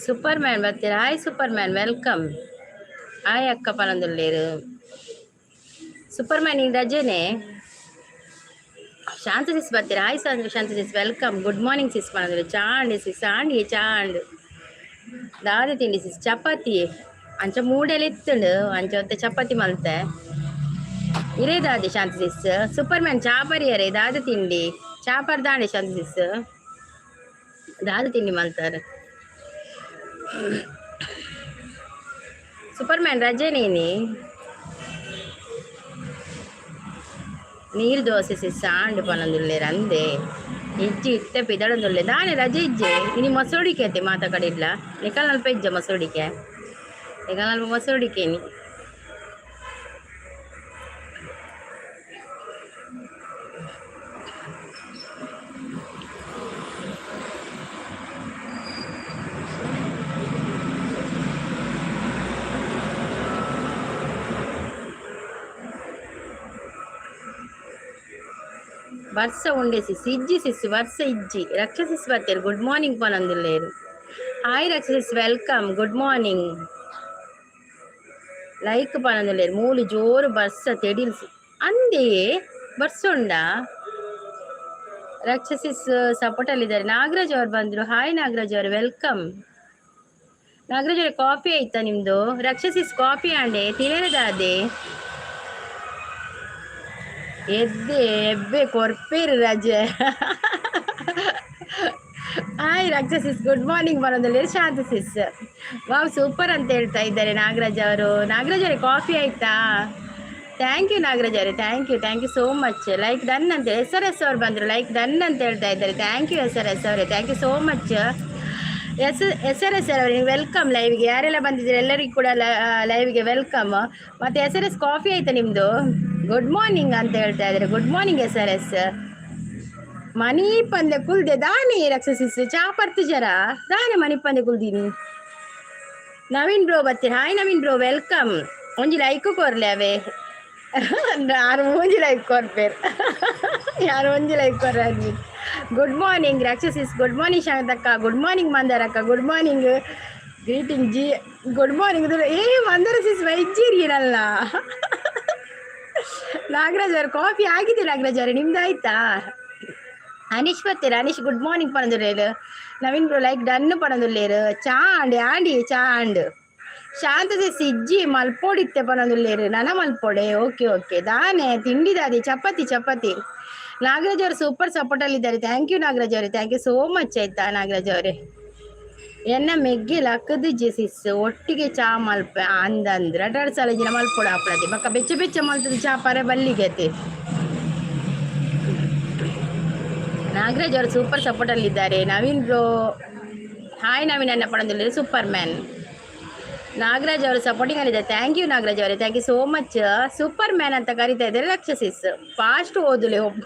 Super man ಬರ್ತೀರಾ? Hi super man, welcome. Hi ಅಕ್ಕ ಪನೊಂದುಲ್ಲೇರು. Super man, ಈಗ ರಜೆನೆ. ಶಾಂತ ಸಿಸ್ ಬರ್ತೀರಾ? Hi Shanta sis, welcome. Good morning sis ಪನೊಂದುಲ್ಲೆ. ಚಾಂಡ್ ಸಿಸ್, ಆಂಡ್ ಚಾಂಡ್. ದಾದ ತಿಂಡಿ ಸಿಸ್? ಚಪಾತಿ. ಅಂಚ ಮೂಡೆಲ್ಲ ಇತ್ತುಂಡು, ಅಂಚ ಒಂತೆ ಚಪಾತಿ ಮಲ್ತೆ. ಇರೇ ದಾದೆ ಶಾಂತ ಸಿಸ್? ಸೂಪರ್ ಮ್ಯಾನ್ ಚಾ ಪರಿಯರೆ. ದಾದ ತಿಂಡಿ? ಚಾ ಪರ್ದಾಂಡೆ ಶಾಂತ ಸಿಸ್. ದಾದ ತಿಂಡಿ ಮಲ್ತಾರೆ? ಸೂಪರ್ ಮ್ಯಾನ್, ರಜೆ ನೀನಿ. ನೀರು ದೋಸೆ ಸಿಸ್. ಆಂಡ್ ಪನೊಂದುಲ್ಲೆರ್ ಅಂದೆ. ಇಜ್ಜಿ, ಇತ್ತೆ ಪಿದಡೊಂದುಲ್ಲೆ. ದಾನೆ ರಜೆ ಇಜ್ಜೆ. ಇನಿ ಮಸೋಡಿಕೆ ಅತ್ತೆ ಮಾತ ಕಡೆ ಇಡ್ಲ. ನಿಕಲ್ ನಲ್ಪ ಇಜ್ಜ ಮಸೋಡಿಕೆ? ನಿಕಲ್ ನಲ್ಪ ಮಸೋಡಿಕೆ ಇನಿ. ಬರ್ಸ ಉಂಡೆ ಸಿಸ್? ಇಜ್ಜಿ ಸಿಸ್, ಬರ್ಸ ಇಜ್ಜಿ. ರಕ್ಷಸಿಸ್ ಬತ್ತೇರು, ಗುಡ್ ಮಾರ್ನಿಂಗ್ ಪನೊಂದುಲ್ಲೇರು. Hi Raksha sis, welcome, good morning. Like ಪನೊಂದುಲ್ಲೇರು. ಮೂಲು ಜೋರು ಬರ್ಸ ತೆಡಿಲ್ಸ್ ಅಂದೇ. ಬರ್ಸ ಉಂಡಾ? ರಕ್ಷಸಿಸ್ ಸಪೋರ್ಟ್ ಅಲ್ಲಿ ಇದ್ದಾರೆ. ನಾಗರಾಜ್ ಅವ್ರು ಬಂದ್ರು. ಹಾಯ್ ನಾಗರಾಜ್ ಅವರು, welcome. Nagaraj ಅವರೇ, ಕಾಫಿ ಆಯ್ತಾ ನಿಮ್ದು? ರಕ್ಷಸಿಸ್, ಕಾಫಿ ಆಂಡೆ. ತಿನೇರದಾದೆ ಎದ್ದೆ ಎಬ್ಬೆ ಕೊರ್ಪೇರು ರಜೆ. ಹಾಯ್ ರಕ್ಷಸಿಸ್, ಗುಡ್ ಮಾರ್ನಿಂಗ್ ಬರೋದಲ್ಲಿ. ಶಾಂತ ಸಿಸ್, ವಾವ್, ಸೂಪರ್ ಅಂತ ಹೇಳ್ತಾ ಇದ್ದಾರೆ ನಾಗರಾಜ್ ಅವರು. ನಾಗರಾಜ್ ಅವರೇ, ಕಾಫಿ ಆಯ್ತಾ? Thank you Nagaraj ಅವರೇ, thank you, thank you so much. Like done ಅಂತ ಎಸ್ ಆರ್ ಎಸ್ ಅವ್ರು ಬಂದರು. ಲೈಕ್ ಡನ್ ಅಂತ ಹೇಳ್ತಾ ಇದ್ದಾರೆ. Thank you S R S ಅವರೇ, thank you so much. S S R S ಅವರೇ, welcome ಲೈವ್ಗೆ. ಯಾರೆಲ್ಲ ಬಂದಿದ್ದೀರಿ, ಎಲ್ಲರಿಗೂ ಕೂಡ ಲೈವ್ಗೆ welcome. ಮತ್ತು ಎಸ್ ಆರ್ ಎಸ್, ಕಾಫಿ ಆಯ್ತಾ ನಿಮ್ಮದು? ಗುಡ್ ಮಾರ್ನಿಂಗ್ ಅಂತ ಹೇಳ್ತಾ ಇದ್ದಾರೆ. Good morning S R S. ಮನಿ ಪಂದೆ ಕುಲ್ದೆ ದಾನೆ ರಕ್ಷಸಿಸ್? ಚಾ ಪರ್ತಿಜರ ದಾನೆ ಮನಿ ಪಂದೆ ಕುಲ್ದೀನಿ? ನವೀನ್ ಬ್ರೋ ಬರ್ತೀರಿ. Hi Naveen bro, welcome. ಒಂಜಿ ಲೈಕ್ ಕೊರ್ಲೆ ಅವೇ. ಯಾರು ಒಂಜಿ ಲೈಕ್ ಕೊರ್ಪೇರು? ಯಾರು ಒಂಜಿ ಲೈಕ್ ಕೊರ್ರೆ? Good morning Raksha sis, good morning ಶಾಂತಕ್ಕ, ಗುಡ್ ಮಾರ್ನಿಂಗ್ ಮಂದಾರಕ್ಕ, good morning. Greeting G, good morning. ಏ ಮಂದಾರ ಸಿಸ್, ವೈಜ್ಜಿರಿಯಲ್ಲ. ನಾಗರಾಜ್ ಅವರು, ಕಾಫಿ ಆಗಿದೆ ನಾಗರಾಜ್ ಅವರೇ, ನಿಮ್ದು ಆಯ್ತಾ? ಅನೀಶ್ ಬರ್ತೀರ. ಅನೀಶ್, ಗುಡ್ ಮಾರ್ನಿಂಗ್ ಪಣದುಲ್ಲೇರು. ನವೀನ್ ಬ್ರೋ, ಲೈಕ್ ಡನ್ ಪಣದುಲ್ಲೇರು. ಚಾ ಆಂಡ್ ಆಂಡಿ ಚಾ ಆಂಡ್. ಶಾಂತ ಸಿಜ್ಜಿ, ಮಲ್ಪೋಡಿತ್ತೆ ಪಣದುಲ್ಲೇರು. ನನ ಮಲ್ಪೊಡೆ. Okay okay. ದಾನೆ ತಿಂಡಿ ದಾದಿ? ಚಪಾತಿ ಚಪಾತಿ. ನಾಗರಾಜ್ ಅವರು ಸೂಪರ್ ಸಪೋರ್ಟ್ ಅಲ್ಲಿ ಇದ್ದಾರೆ. Thank you Nagaraj ಅವರೇ, thank you so much ಆಯ್ತಾ ನಾಗರಾಜ್ ಅವರೇ. ಎನ್ನ ಮೆಗ್ಗಿ ಲಕ್ಕದಿಜ್ಜಿ ಸಿಸ್, ಒಟ್ಟಿಗೆ ಚಾ ಮಲ್ಪ ಅಂದಂದ್ರೆ ಅಡ್ಡ ಸಲ ಜಿನ ಮಲ್ಪೊಡು ಆಪಡತಿ ಬಕ್ಕ ಬೆಚ್ಚ ಬೆಚ್ಚ ಮಲ್ತದ ಚಾ ಪರೆ ಬಲ್ಲಿಗೆತಿ. ನಾಗರಾಜ್ ಅವರು ಸೂಪರ್ ಸಪೋರ್ಟ್ ಅಲ್ಲಿ ಇದ್ದಾರೆ. ನವೀನ್ ಬ್ರೋ, ಹಾಯ್ ನವೀನ್ ಅನ್ನ ಪಡೋದಿಲ್ಲ. ಸೂಪರ್ ಮ್ಯಾನ್ ನಾಗರಾಜ್ ಅವರು ಸಪೋರ್ಟಿಂಗ್ ಅಲ್ಲಿದ್ದಾರೆ. Thank you Nagaraj ಅವರೇ, thank you so much. Super man ಅಂತ ಕರಿತಾ ಇದ್ದಾರೆ ರಕ್ಷಸಿಸ್. ಫಾಸ್ಟ್ ಓದುಲೆ ಒಬ್ಬ.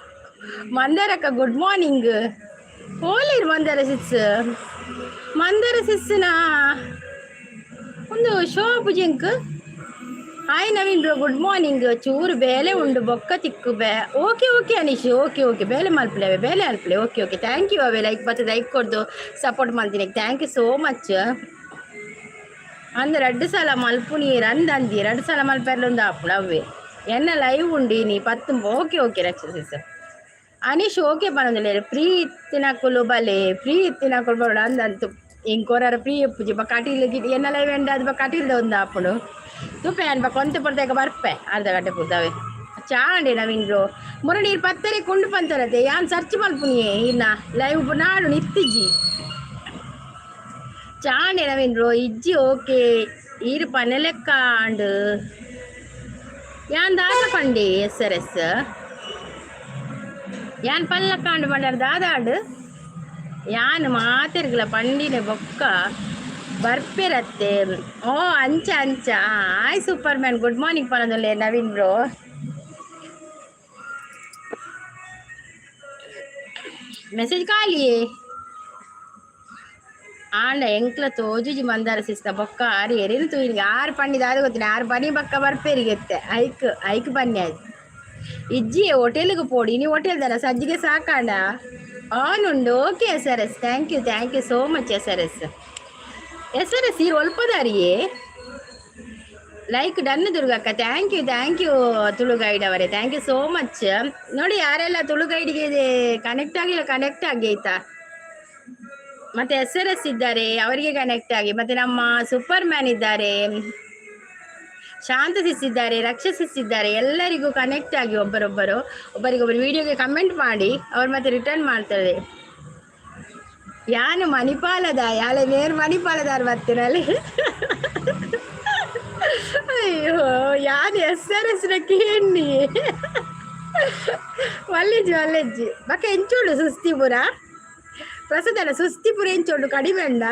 ಮಂದಾರಕ್ಕ, ಗುಡ್ ಮಾರ್ನಿಂಗ್. ಓಲಿರ್ ಮಂದಾರ ಸಿಸ್? ಮಂದಾರ ಸಿಸ್ನ ಒಂದು ಶೋ ಜಿಂಕ್. Hi Naveen bro, good morning. ಚೂರು ಬೇಲೆ ಉಂಡು ಬೊಕ್ಕ ತಿಕ್ಕು ಬೇ. Okay okay Aneesh, okay okay. ಬೇಲೆ ಮಲ್ಪಲೆ ಅವೆ, ಬೇಲೆ ಅಲ್ಪಲೆ. Okay okay, thank you away. Like ಬರ್ತದೆ, ಲೈಕ್ ಕೊಡ್ದು ಸಪೋರ್ಟ್ ಮಾಡ್ತೀನಿ. Thank you so much. ಅಂದ್ರೆ ರಡ್ಡು ಸಲ ಮಲ್ಪು ನೀರು ಅಂದ ಅಂದಿ. ಎರಡು ಸಲ ಮಲ್ಪೆರ್ಲೊಂದು ಆಪುಂಡು ಅವೇ. ಎನ್ನ ಲೈವ್ ಉಂಡು ನೀ ಪತ್ತು. Okay okay Raksha sis. Aneesh okay ಪನೊಂದುಲ್ಲೆರ್. ಫ್ರೀ ಇತ್ತಿನಕುಲು ಬಲೆ, ಫ್ರೀ ಇತ್ತಿನಕುಲು ಬರೋಡು ಅಂದಂತು. ಇಂಕೊರರ ಪ್ರೀ ಉಪ್ಪುಜಿ ಬೊಕ್ಕ ಕಟೀಲು ಗಿಟಿ ಎನ್ನಲ ವೆಂಡ ಅದು ಬೊಕ್ಕ ಕಟೀಲ್ದ ಒಂದು ಆಪುಂಡು. ತುಪ್ಪೆ ಅನ್ ಬೊಕ್ಕ ಒಂತೆ ಪೊರ್ತೇಕ ಬರ್ಪೆ ಅರ್ಧ ಗಂಟೆ ಪೂರ್ತಾವೆ. ಚಾಂಡೆ ನವೀನ್ ಬ್ರೋ ಮುರಳಿ ಪತ್ತರೆ ಕುಂಡು ಪಂತರತೆ ಯಾನ್ ಸರ್ಚ್ ಮಲ್ಪುನಿಯೇ ಇನ್ನ ಲೈವ್ ನಾಡು ನಿತ್ತಿಜಿ. ಚಾಂಡೆ ನವೀನ್ ಬ್ರೋ ಇಜ್ಜಿ ಓಕೆ ಈರು ಪನೆಲೆಕ್ಕ ಆಂಡ್ ಯಾನ್ ದಾದ ಪಂಡೆ ಎಸ್ ಆರ್ ಎಸ್ ಯಾನ್ ಪಲ್ಲಕ್ಕಾಂಡು ಪಂಡರ್ ದಾದಾಂಡು ಯಾನ್ ಮಾತೆರ್ಗಲ ಪಂಡಿನ ಬೊಕ್ಕ ಬರ್ಪೆರತ್ತೆ. ಓ ಅಂಚ ಅಂಚ. ಆಯ್ ಸೂಪರ್ ಮ್ಯಾನ್ ಗುಡ್ ಮಾರ್ನಿಂಗ್ ಪನೊಂದುಲ್ಲೆ ನವೀನ್ ಬ್ರೋ. ಮೆಸೇಜ್ ಖಾಲಿಯೇ ಆಂಡ ಎಂಕ್ಲ ತೋಜುಜಿ ಮಂದಾರ ಸಿಸ್ತ ಬೊಕ್ಕ ಆರು ಎರಿನ ತೂಯಿನಿಗೆ ಆರು ಪಂಡಿದ ಅದು ಗೊತ್ತಿನ ಆರು ಬನಿ ಬೊಕ್ಕ ಬರ್ಪೇರಿಗೆತ್ತೆ ಐಕ್ ಐಕ್ ಬನ್ನಿ ಆಯ್ತು. ಇಜ್ಜಿ ಹೋಟೆಲ್ಗೆ ಪೋಡಿ ನೀ ಹೋಟೆಲ್ ದನ ಸಜ್ಜಿಗೆ ಸಾಕಾಂಡ ಆನ್ ಉಂಡು. Okay S R S thank you, thank you so much S R S. S R S ಈರು ಒಲ್ಪದಾರಿಯೇ ಲೈಕ್ ಡನ್ ದುರ್ಗಕ್ಕ. Thank you, thank you Tulu guide ಅವರೇ, thank you so much. ನೋಡಿ ಯಾರೆಲ್ಲ ತುಳು ಗೈಡ್ಗೆ ಕನೆಕ್ಟ್ ಆಗಿಲ್ಲ ಕನೆಕ್ಟ್ ಆಗಿ ಆಯ್ತಾ. ಮತ್ತೆ ಎಸ್ ಆರ್ ಎಸ್ ಇದ್ದಾರೆ, ಅವರಿಗೆ ಕನೆಕ್ಟ್ ಆಗಿ. ಮತ್ತೆ ನಮ್ಮ ಸೂಪರ್ ಮ್ಯಾನ್ ಇದ್ದಾರೆ, ಶಾಂತ ಸಿಸ್ ಇದ್ದಾರೆ, ರಕ್ಷಸಿಸ್ ಇದ್ದಾರೆ, ಎಲ್ಲರಿಗೂ ಕನೆಕ್ಟ್ ಆಗಿ. ಒಬ್ಬರೊಬ್ಬರು ಒಬ್ಬರಿಗೊಬ್ಬರು ವಿಡಿಯೋಗೆ ಕಮೆಂಟ್ ಮಾಡಿ, ಅವ್ರು ಮತ್ತೆ ರಿಟರ್ನ್ ಮಾಡ್ತಾರೆ. ಯಾನು ಮಣಿಪಾಲದ ಯಾಳೆ ಮೇರ್ ಮಣಿಪಾಲದಾರ್ ಬರ್ತೀರಲ್ಲಿ. ಅಯ್ಯೋ ಯಾನು ಎಸ್ ಆರ್ ಎಸ್ ಕೇಣ್ಣಿ ಒಲ್ಲೆಜ್ಜಿ ಒಲ್ಲೆಜ್ಜಿ ಬಕ್ಕ ಎಂಚೋಡು ಸುಸ್ತಿಪುರ ಪ್ರಸಾದನ ಸುಸ್ತಿಪುರ ಎಂಚೋಡು ಕಡಿಮೆ ಉಂಡ.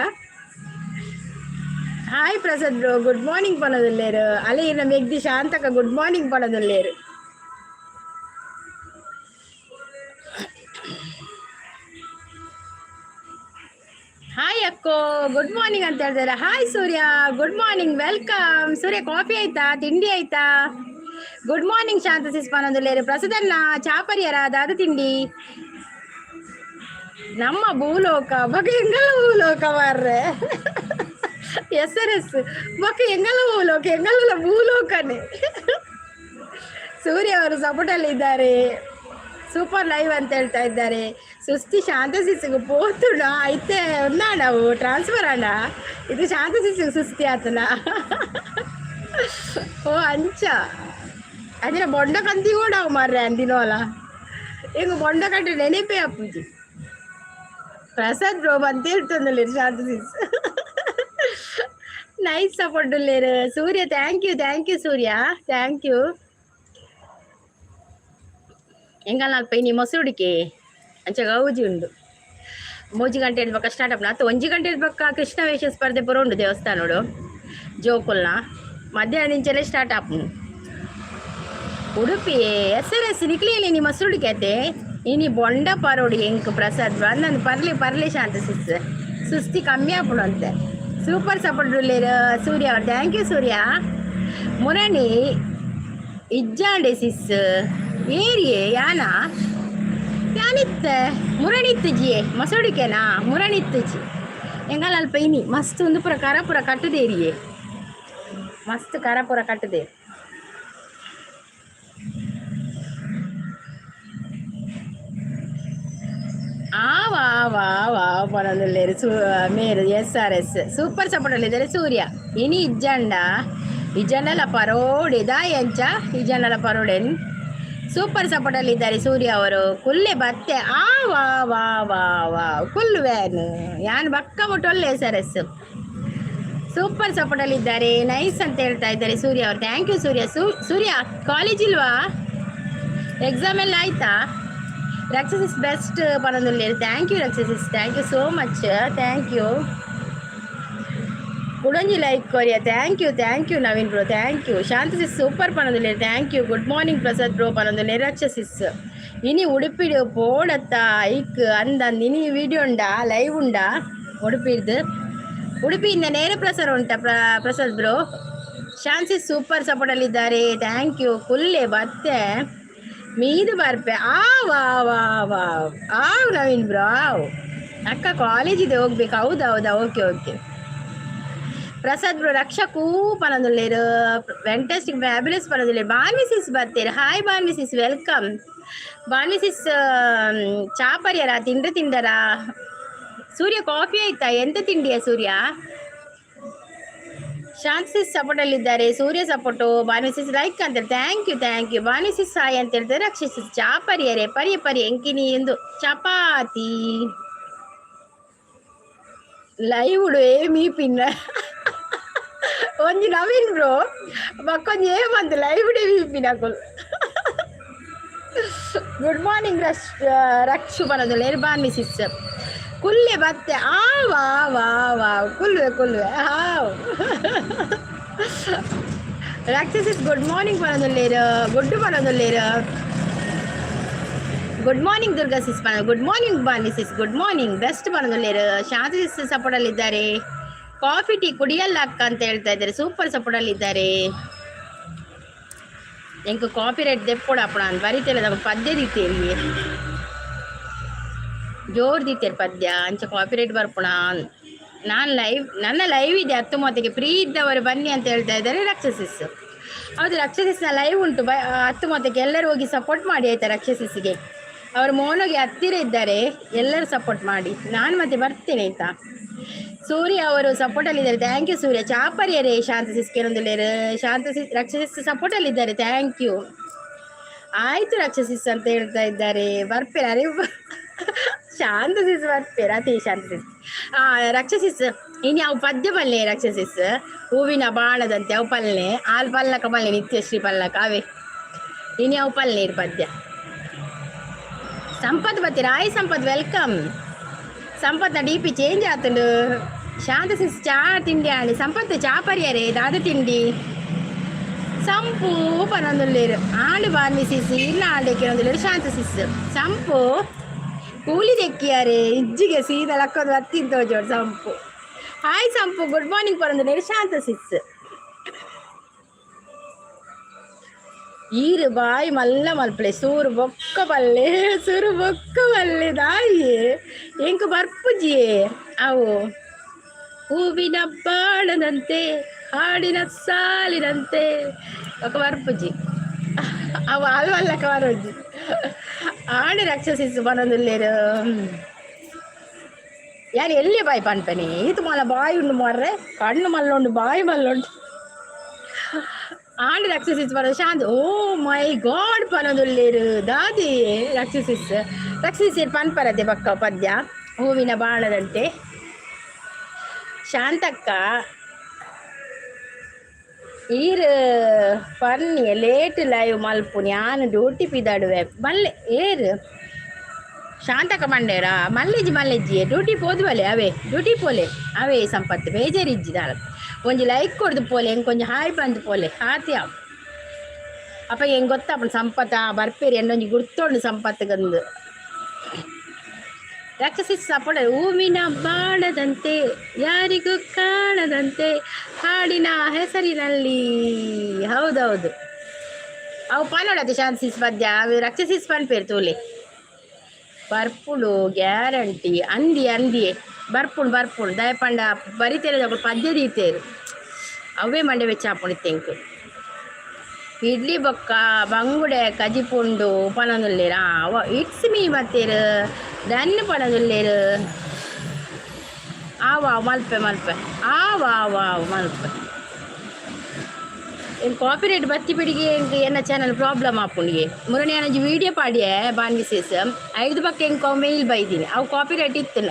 Hi Prasad bro, good morning ಪನೊಂದುಲ್ಲೇರು. ಅಲೆ ಇನ್ನ ಮೆಗ್ದಿ ಶಾಂತಕ ಗುಡ್ ಮಾರ್ನಿಂಗ್ ಪನೊಂದುಲ್ಲೇರು. ಹಾಯ್ ಅಕ್ಕೋ, ಗುಡ್ ಮಾರ್ನಿಂಗ್ ಅಂತ ಹೇಳ್ತಾರೆ. Hi Surya, good morning, welcome. Surya coffee ಆಯ್ತಾ, ತಿಂಡಿ ಆಯ್ತಾ? ಗುಡ್ ಮಾರ್ನಿಂಗ್ ಶಾಂತ ಸಿಸ್ ಪನೊಂದುಲ್ಲೇರು. ಪ್ರಸಾದನ್ನ ಚಾಪರಿಯರ ದಾದ ತಿಂಡಿ? ನಮ್ಮ ಭೂಲೋಕ ಬಗೆ ಎಂಗಲ ಭೂಲೋಕ ಮಾರ್ರೆ. ಎಸ್ ಆರ್ ಎಸ್ ಬೊಕ್ಕ ಎಂಗಲ ಭೂಲೋಕ ಎಂಗಲ ಭೂಲೋಕನೇ. ಸೂರ್ಯ ಅವರು ಸಪೋರ್ಟಲ್ಲಿ ಇದ್ದಾರೆ, ಸೂಪರ್ ಲೈವ್ ಅಂತ ಹೇಳ್ತಾ ಇದ್ದಾರೆ. ಸುಸ್ತಿ ಶಾಂತ ಸಿಸ್ಗೆ ಪೋತುಣ ಐತೆ ನಾವು ಟ್ರಾನ್ಸ್ಫರ್ ಅಣ್ಣ ಇದು ಶಾಂತ ಸಿಸ್ಗೆ ಸುಸ್ತಿ ಆತನ. ಓ ಅಂಚ ಅದಿನ ಬೊಂಡ ಕಂತಿ ಕೂಡ ಅವು ಮಾರ್ರೆ ಅಂದಿನೋಲ ಈಗ ಬೊಂಡ ಕಂಡು ನೆನಪೇ ಅಪ್ಪುಜಿ. ಪ್ರಸಾದ್ ಬ್ರೋ ಅಂತ ಹೇಳ್ತಂದಲ್ಲ ಶಾಂತ ಸಿಸ್ ನೈಸ್ ಸಪೋರ್ಟ್ ಉಲ್ಲೇರು. Surya thank you, thank you Surya, thank you. ಎಂಗಲ್ ಅಲ್ಪ ಇನಿ ಮೊಸರುಡಿಕೆ ಅಂಚ ಗೌಜಿ ಉಂಡು. ಮೂಜಿ ಗಂಟೆ ಬೊಕ್ಕ ಸ್ಟಾರ್ಟ್ ಆಪುಂಡು ಅತ್ತ ಒಂಜಿ ಗಂಟೆ ಬೊಕ್ಕ ಕೃಷ್ಣ ವೇಷ ಸ್ಪರ್ಧೆ ಪೂರ ಉಂಡು ದೇವಸ್ಥಾನಡು ಜೋಕುಲ್ನ. ಮಧ್ಯಾಹ್ನ ಸ್ಟಾರ್ಟ್ ಆಪುಂಡು. ಉಡುಪಿ ಎಸ್ ಆರ್ ಎಸ್ ನಿಕ್ಲೇಲಿ ನೀ ಮೊಸರುಡಿಕೆ ಅತ್ತೆ ಇನಿ ಬೊಂಡ ಪರೋಡಿ ಎಂಕ್ ಪ್ರಸಾದ್ ಬಂದಂದು ಪರ್ಲಿ ಪರ್ಲಿ ಶಾಂತ ಸಿಸ್ ಸುಸ್ತಿ ಕಮ್ಮಿ ಆಪುಂಡು ಅಂತೆ. ಸೂಪರ್ ಸಪೋರ್ಟ್ ಉಲ್ಲೇರು ಸೂರ್ಯ ಅವರು, thank you ಸೂರ್ಯ. ಮುರಣಿ ಇಜ್ಜಾಂಡೆ ಸಿಸ್ ಏರಿಯೇ ಯಾನ ಯಾನಿತ್ತ ಮುರಣಿತ್ತುಜಿಯೇ ಮೊಸರುಡಿಕೆನಾ ಮುರಣಿತ್ತುಜಿ ಎಂಗಲ್ ಅಲ್ಪ ಇನಿ ಮಸ್ತ್ ಒಂದು ಪೂರ ಕರ ಪೂರ ಕಟ್ಟುದೇರಿಯೇ ಮಸ್ತ್ ಕರ ಪೂರ ಕಟ್ಟುದೇ. ಆ ವಾ ವಾ ವಾ ಪನೊಂದುಲ್ಲೇರು ಸೂ ಮೇರು S R S super support ಇದ್ದಾರೆ ಸೂರ್ಯ. ಇನಿ ಇಜ್ಜಂಡ ಇಜ್ಜಂಡಲ ಪರೋಡೆ ದಾಯಿ ಅಂಚ ಇಜ್ಜಂಡಲ ಪರೋಡೆನ್ ಸೂಪರ್ ಸಪೋರ್ಟ್ ಅಲ್ಲಿ ಇದ್ದಾರೆ ಸೂರ್ಯ ಅವರು. ಕುಲ್ಲೆ ಬತ್ತೆ ಆ ವಾ ವಾ ವಾ ವಾ ಕುಲ್ಲು ವ್ಯಾನ್ ಯಾನ್ ಬಕ್ಕ ಮುಟ್ಟೊಲ್ಲೆ S R S super support ಅಲ್ಲಿ ಇದ್ದಾರೆ. ನೈಸ್ ಅಂತ ಹೇಳ್ತಾ ಇದ್ದಾರೆ ಸೂರ್ಯ ಅವರು, thank you Surya. Surya college ಇಲ್ವಾ, ಎಕ್ಸಾಮ್ ಎಲ್ಲ ಆಯ್ತಾ? ರಕ್ಷಸ್ is best ಪನೊಂದುಲ್ಲೇರು. Thank you Rakshas is, thank you so much, thank you. ಕುಡೊಂಜಿ like Koriya, thank you, thank you Naveen bro, thank you. Shanta sis super ಪನೊಂದುಲ್ಲೇರು, thank you. Good morning Prasad bro ಪನೊಂದುಲ್ಲೇರು ರಕ್ಷಸ್ ಸಿಸ್. ಇನಿ ಉಡುಪಿಡು ಪೋಡತ್ತ ಐಕ್ ಅಂದಂದು ಇನಿ video ಉಂಡಾ live ಉಂಡಾ ಉಡುಪಿಡ್ದು? ಉಡುಪಿಯಿಂದ ನೇರ ಪ್ರಸಾರ ಉಂಟಾ Prasad bro? Shanti super ಸಪೋರ್ಟಲ್ಲಿದ್ದಾರೆ, thank you. ಕುಲ್ಲೆ ಬತ್ತೆ ಮೀದು ಬರ್ಪೆ ಆ ವಾ ವಾ ವಾ ಆವ್ ನವೀನ್ ಬ್ರೋ ಆವ್. ಅಕ್ಕ ಕಾಲೇಜಿದೆ ಹೋಗ್ಬೇಕು? ಹೌದಾ ಹೌದಾ, ಓಕೆ ಓಕೆ. ಪ್ರಸಾದ್ ಬ್ರೋ ರಕ್ಷಾ ಕೂ ಪನೊಂದುಲ್ಲೇರು ಫ್ಯಾಂಟಾಸ್ಟಿಕ್ ಫ್ಯಾಬ್ಯುಲಸ್ ಪನೊಂದುಲ್ಲೇರು. ಬಾನ್ವಿ ಸಿಸ್ ಬರ್ತೀರಿ, hi Bhanvi sis, welcome. Bhanvi sis ಚಾಪರಿಯರ ತಿಂಡ್ರೆ ತಿಂಡರಾ? ಸೂರ್ಯ, ಕಾಫಿ ಆಯ್ತಾ? ಎಂತ ತಿಂಡಿಯಾ ಸೂರ್ಯ? ಶಾಂತಿಸ್ ಸಪೋರ್ಟ್ ಅಲ್ಲಿದ್ದಾರೆ. ಸೂರ್ಯ ಸಪೋರ್ಟು. ಬಾನುಸಿಸ್ ಲೈಕ್ ಅಂತ. Thank you, thank you. ಬಾನುಸಿಸ್ hi ಅಂತ ಹೇಳ್ತಾರೆ. ರಕ್ಷಿಸಿ ಚಾ ಪರಿಯರೆ ಪರಿಯ ಪರಿ ಎಂಕಿನಿ ಎಂದು ಚಪಾತಿ. ಲೈವ್ ಏಮಿ ಪಿನ್ನ ಒಂಜಿ ನವೀನ್ ಬ್ರೋ ಬಕ್ಕೊಂಜಿ ಏಮಂತ ಲೈವ್ ಡೇ ಮೀಪಿನ. ಗುಡ್ ಮಾರ್ನಿಂಗ್ ರಶ್ ರಕ್ಷು ಬರೋದಿಲ್ಲ. ಎರ್ಬಾನ್ ಮಿಸಿಸ್ ಕುಲ್ಲೆ ಬತ್ತೆ. ಆ ವಾ ವಾ ವಾ, ಕುಲ್ವೆ ಕುಲ್ವೆ ಹಾವ್. ರಾಕ್ಷಸಿಸ್ ಗುಡ್ ಮಾರ್ನಿಂಗ್ ಬರೋದಿಲ್ಲೇರು, ಗುಡ್ ಬರೋದಿಲ್ಲೇರು. ಗುಡ್ ಮಾರ್ನಿಂಗ್ ದುರ್ಗಾ ಸಿಸ್ ಬ. Good morning Bani sis, good morning. Best ಬರೋದಿಲ್ಲೇರು. ಶಾಂತಿ ಸಿಸ್ ಸಪೋರ್ಟಲ್ಲಿದ್ದಾರೆ. ಕಾಫಿ ಟೀ ಕುಡಿಯಲ್ಲ ಅಕ್ಕ ಅಂತ ಹೇಳ್ತಾ ಇದ್ದಾರೆ. ಸೂಪರ್ ಸಪೋರ್ಟಲ್ಲಿದ್ದಾರೆ. ಎಂಕ್ ಕಾಪಿ ರೈಟ್ ದೆಪ್ಪೊಡು ಅಪ್ಪಣ ಬರಿತೇಲೆ. ಪದ್ಯ ದೀತೇರಿ, ಜೋರು ದೀತೇರು ಪದ್ಯ. ಅಂಚ ಕಾಪಿ ರೈಟ್ ಬರ್ಪುಣ. ನಾನು ಲೈವ್, ನನ್ನ ಲೈವ್ ಇದೆ 10:30ಕ್ಕೆ. ಫ್ರೀ ಇದ್ದವರು ಬನ್ನಿ ಅಂತ ಹೇಳ್ತಾ ಇದ್ದಾರೆ ರಕ್ಷಸಿಸ್. ಹೌದು, ರಕ್ಷಸಿಸ್ನ ಲೈವ್ ಉಂಟು 10:30ಕ್ಕೆ. ಎಲ್ಲರೂ ಹೋಗಿ ಸಪೋರ್ಟ್ ಮಾಡಿ ಆಯ್ತಾ ರಕ್ಷಸಿಸ್ಗೆ? ಅವರು ಮೋನೋಗೆ ಹತ್ತಿರ ಇದ್ದಾರೆ. ಎಲ್ಲರೂ ಸಪೋರ್ಟ್ ಮಾಡಿ. ನಾನು ಮತ್ತೆ ಬರ್ತೇನೆ ಆಯ್ತಾ? ಸೂರ್ಯ ಅವರು ಸಪೋರ್ಟಲ್ಲಿದ್ದಾರೆ. Thank you Surya. ಚಾಪರಿಯರೇ Shanta Sis ಕೇಳೊಂದಿಲ್ಲೇರು. Shanta Sis, ರಕ್ಷಸಿಸ್ ಸಪೋರ್ಟಲ್ಲಿದ್ದಾರೆ. Thank you. ಆಯ್ತು ರಕ್ಷಸಿಸ್ ಅಂತ ಹೇಳ್ತಾ ಇದ್ದಾರೆ. ಬರ್ಪೇರ? ಅರೆ ಶಾಂತ ಸಿಸ್ ಬರ್ಪೇರ? ಅತಿ ಶಾಂತ ಸಿಸ್. ಆ ರಕ್ಷಸಿಸ್ ಇನ್ನು ಅವು ಪದ್ಯ ಬಲ್ಲೆ ರಕ್ಷಸಿಸ್. ಹೂವಿನ ಬಾಣದಂತೆ ಅವು ಪಲ್ಲೆ ಆಲ್ ಪಲ್ಲಕ ಪಲ್ಲೆ ನಿತ್ಯಶ್ರೀ ಪಲ್ಲಕ ಅವೇ. ಇನ್ನು ಅವು ಪಲ್ಲೆ ಪದ್ಯ. ಸಂಪತ್ ಬತ್ತಿ ರಾಯ್. ಸಂಪತ್ welcome. ಸಂಪತ್ನ ಡಿ ಪಿ ಚೇಂಜ್ ಆತುಂಡು. ಶಾಂತ ಸಿಸ್ ಚಾ ತಿಂಡಿ ಆಂಡಿ. ಸಂಪತ್ ಚಾ ಪರಿಯರೆ ದಾದ ತಿಂಡಿ? ಸಂಪು ಪನೊಂದುಲ್ಲೇರು. ಆಂಡ್ ಬಾನ್ವಿ ಸಿಸ್ ಇನ್ನ ಆಂಡೆ ಕೇಳೊಂದುಲ್ಲೇರು. ಶಾಂತ ಸಿಸ್ ಸಂಪು ಕೂಲಿ ದೆಕ್ಕಿಯಾರೆ. ಇಜ್ಜಿಗೆ ಸೀದಾ ಲಕ್ಕೋದು ಬತ್ತಿಂತ ತೋಜೋಡು ಸಂಪು. ಹಾಯ್ ಸಂಪು, ಗುಡ್ ಮಾರ್ನಿಂಗ್ ಪನೊಂದುಲ್ಲೇರು ಶಾಂತ ಸಿಸ್. ಈರು ಬಾಯಿ ಮಲ್ಲ ಮಲ್ಪಲೆ. ಸೂರು ಬೊಕ್ಕ ಬಲ್ಲೆ, ಸೂರು ಬೊಕ್ಕ ಬಲ್ಲೆ ದಾಯಿ ಎಂಕ್ ಬರ್ಪುಜಿಯೇ ಅವು. ಹೂವಿನ ಬಾಣದಂತೆ, ಹಾಡಿನ ಸಾಲಿನಂತೆ ఒక ಬರ್ಪುಜಿ ಅವು. ಅಲ್ವಲ್ಲಕ ಬರೋಜಿ. ಆಣಿ ರಕ್ಷಸಿಸ್ ಬನೊಂದುಲ್ಲೇರು. ಯಾರು ಎಲ್ಲಿ ಬಾಯಿ ಪನ್ಪನೆ? ಈತು ಮಲ್ಲ ಬಾಯಿ ಉಂಡು ಮಾರ್ರೆ. ಕಣ್ಣು ಮಲ್ಲುಂಡು, ಬಾಯಿ ಮಲ್ಲುಂಡು. ಆಂಡ್ ರಕ್ಷಸಿಸ್ ಬರೋ ಶಾಂತ್. ಓ ಮೈ ಗಾಡ್ ಪನೊಂದುಲ್ಲೇರು ದಾದಿ ರಕ್ಷಸಿಸ್. ರಕ್ಷಸಿಸ್ ಪನ್ಪರತೆ ಬಕ್ಕ ಪದ್ಯ ಹೂವಿನ ಬಾಣದಂತೆ. ಶಾಂತಕ್ಕ ಈರ್ ಪನ್ನಿ ಲೇಟ್ ಲೈವ್ ಮಲ್ಪುನಿ, ಯಾನ್ ಡ್ಯೂಟಿ ಪಿದಾಡುವೆ ಮಲ್ಲೆ ಏರ್ ಶಾಂತಕ ಮಂಡೇರ ಮಲ್ಲೆಜಿ ಮಲ್ಲೆಜ್ಜಿ ಡ್ಯೂಟಿ ಪೋದು ಬಲೆ ಅವೇ ಡ್ಯೂಟಿ ಪೋಲೆ ಅವೇ. ಸಂಪತ್ತು ಬೇಜಾರಿಜ್ಜಿ ದಾಲ. ಒಂಜಿ ಲೈಕ್ ಕೊಡ್ದು ಪೋಲೆ, ಎಂಕ್ ಒಂಜಿ ಹಾಯ್ ಬಂದು ಪೋಲೆ ಆತಿಯ. ಅಪ್ಪ ಹೆಂಗೆ ಗೊತ್ತಪ್ಪ ಸಂಪತ್ತ ಬರ್ಪೇರಿ ಎನ್ನೊಂಜಿ ಗುರ್ತೊಂಡು ಸಂಪತ್ಗಂದು. ರಾಕ್ಷಸಿ ಸಪೋರ್ಟ್. ಹೂವಿನ ಬಾಣದಂತೆ, ಯಾರಿಗೂ ಕಾಣದಂತೆ, ಹಾಡಿನ ಹೆಸರಿನಲ್ಲಿ. ಹೌದೌದು, ಅವು ಪನೋಡತ್ತೆ ಶಾಂತಿಸ್ ಪದ್ಯ. ಅವು ರಕ್ಷಸಿಸ್ ಪನ್ಪೇರು ತೂಲೆ. ಬರ್ಪುಡು ಗ್ಯಾರಂಟಿ. ಅಂದಿ ಅಂದಿಯೇ ಬರ್ಪುಂಡು ಬರ್ಪುಂಡು. ದಯಪಂಡ ಬರಿತೇರೆ ಪದ್ಯ ದೀತೇರು. ಅವೇ ಮಂಡೆ ಬೆಚ್ಚ ಆಪುಂಡು ಇತ್ತೆಂಕ್. ಇಡ್ಲಿ ಬೊಕ್ಕ ಬಂಗುಡೆ ಕಜಿಪುಂಡು ಪನೊಂದುಲ್ಲೇರ್. It's me ಬತ್ತೇರು done ಪನೊಂದುಲ್ಲೇರು. ಆವ ಮಲ್ಪೆ ಮಲ್ಪೆ ಆವ ಆವ ಆವ್ ಮಲ್ಪೆ. ಏನು ಕಾಪಿ ರೈಟ್ ಬತ್ತಿ ಪಿಡಿಗೆ ಎಂಕ್ ಎನ್ನ ಚಾನಲ್ ಪ್ರಾಬ್ಲಮ್ ಆಪುಂಡಿಗೆ. ಮುರಣಿ ಅನಂಜಿ ವೀಡಿಯೋ ಪಾಡಿಯೆ ಬಾನ್ವಿ ಸಿಸ್. ಐದು ಬಕ್ಕ ಎಂಕ್ ಅವು ಮೇಲ್ ಬೈದಿನಿ. ಅವು ಕಾಪಿ ರೈಟ್ ಇತ್ತು.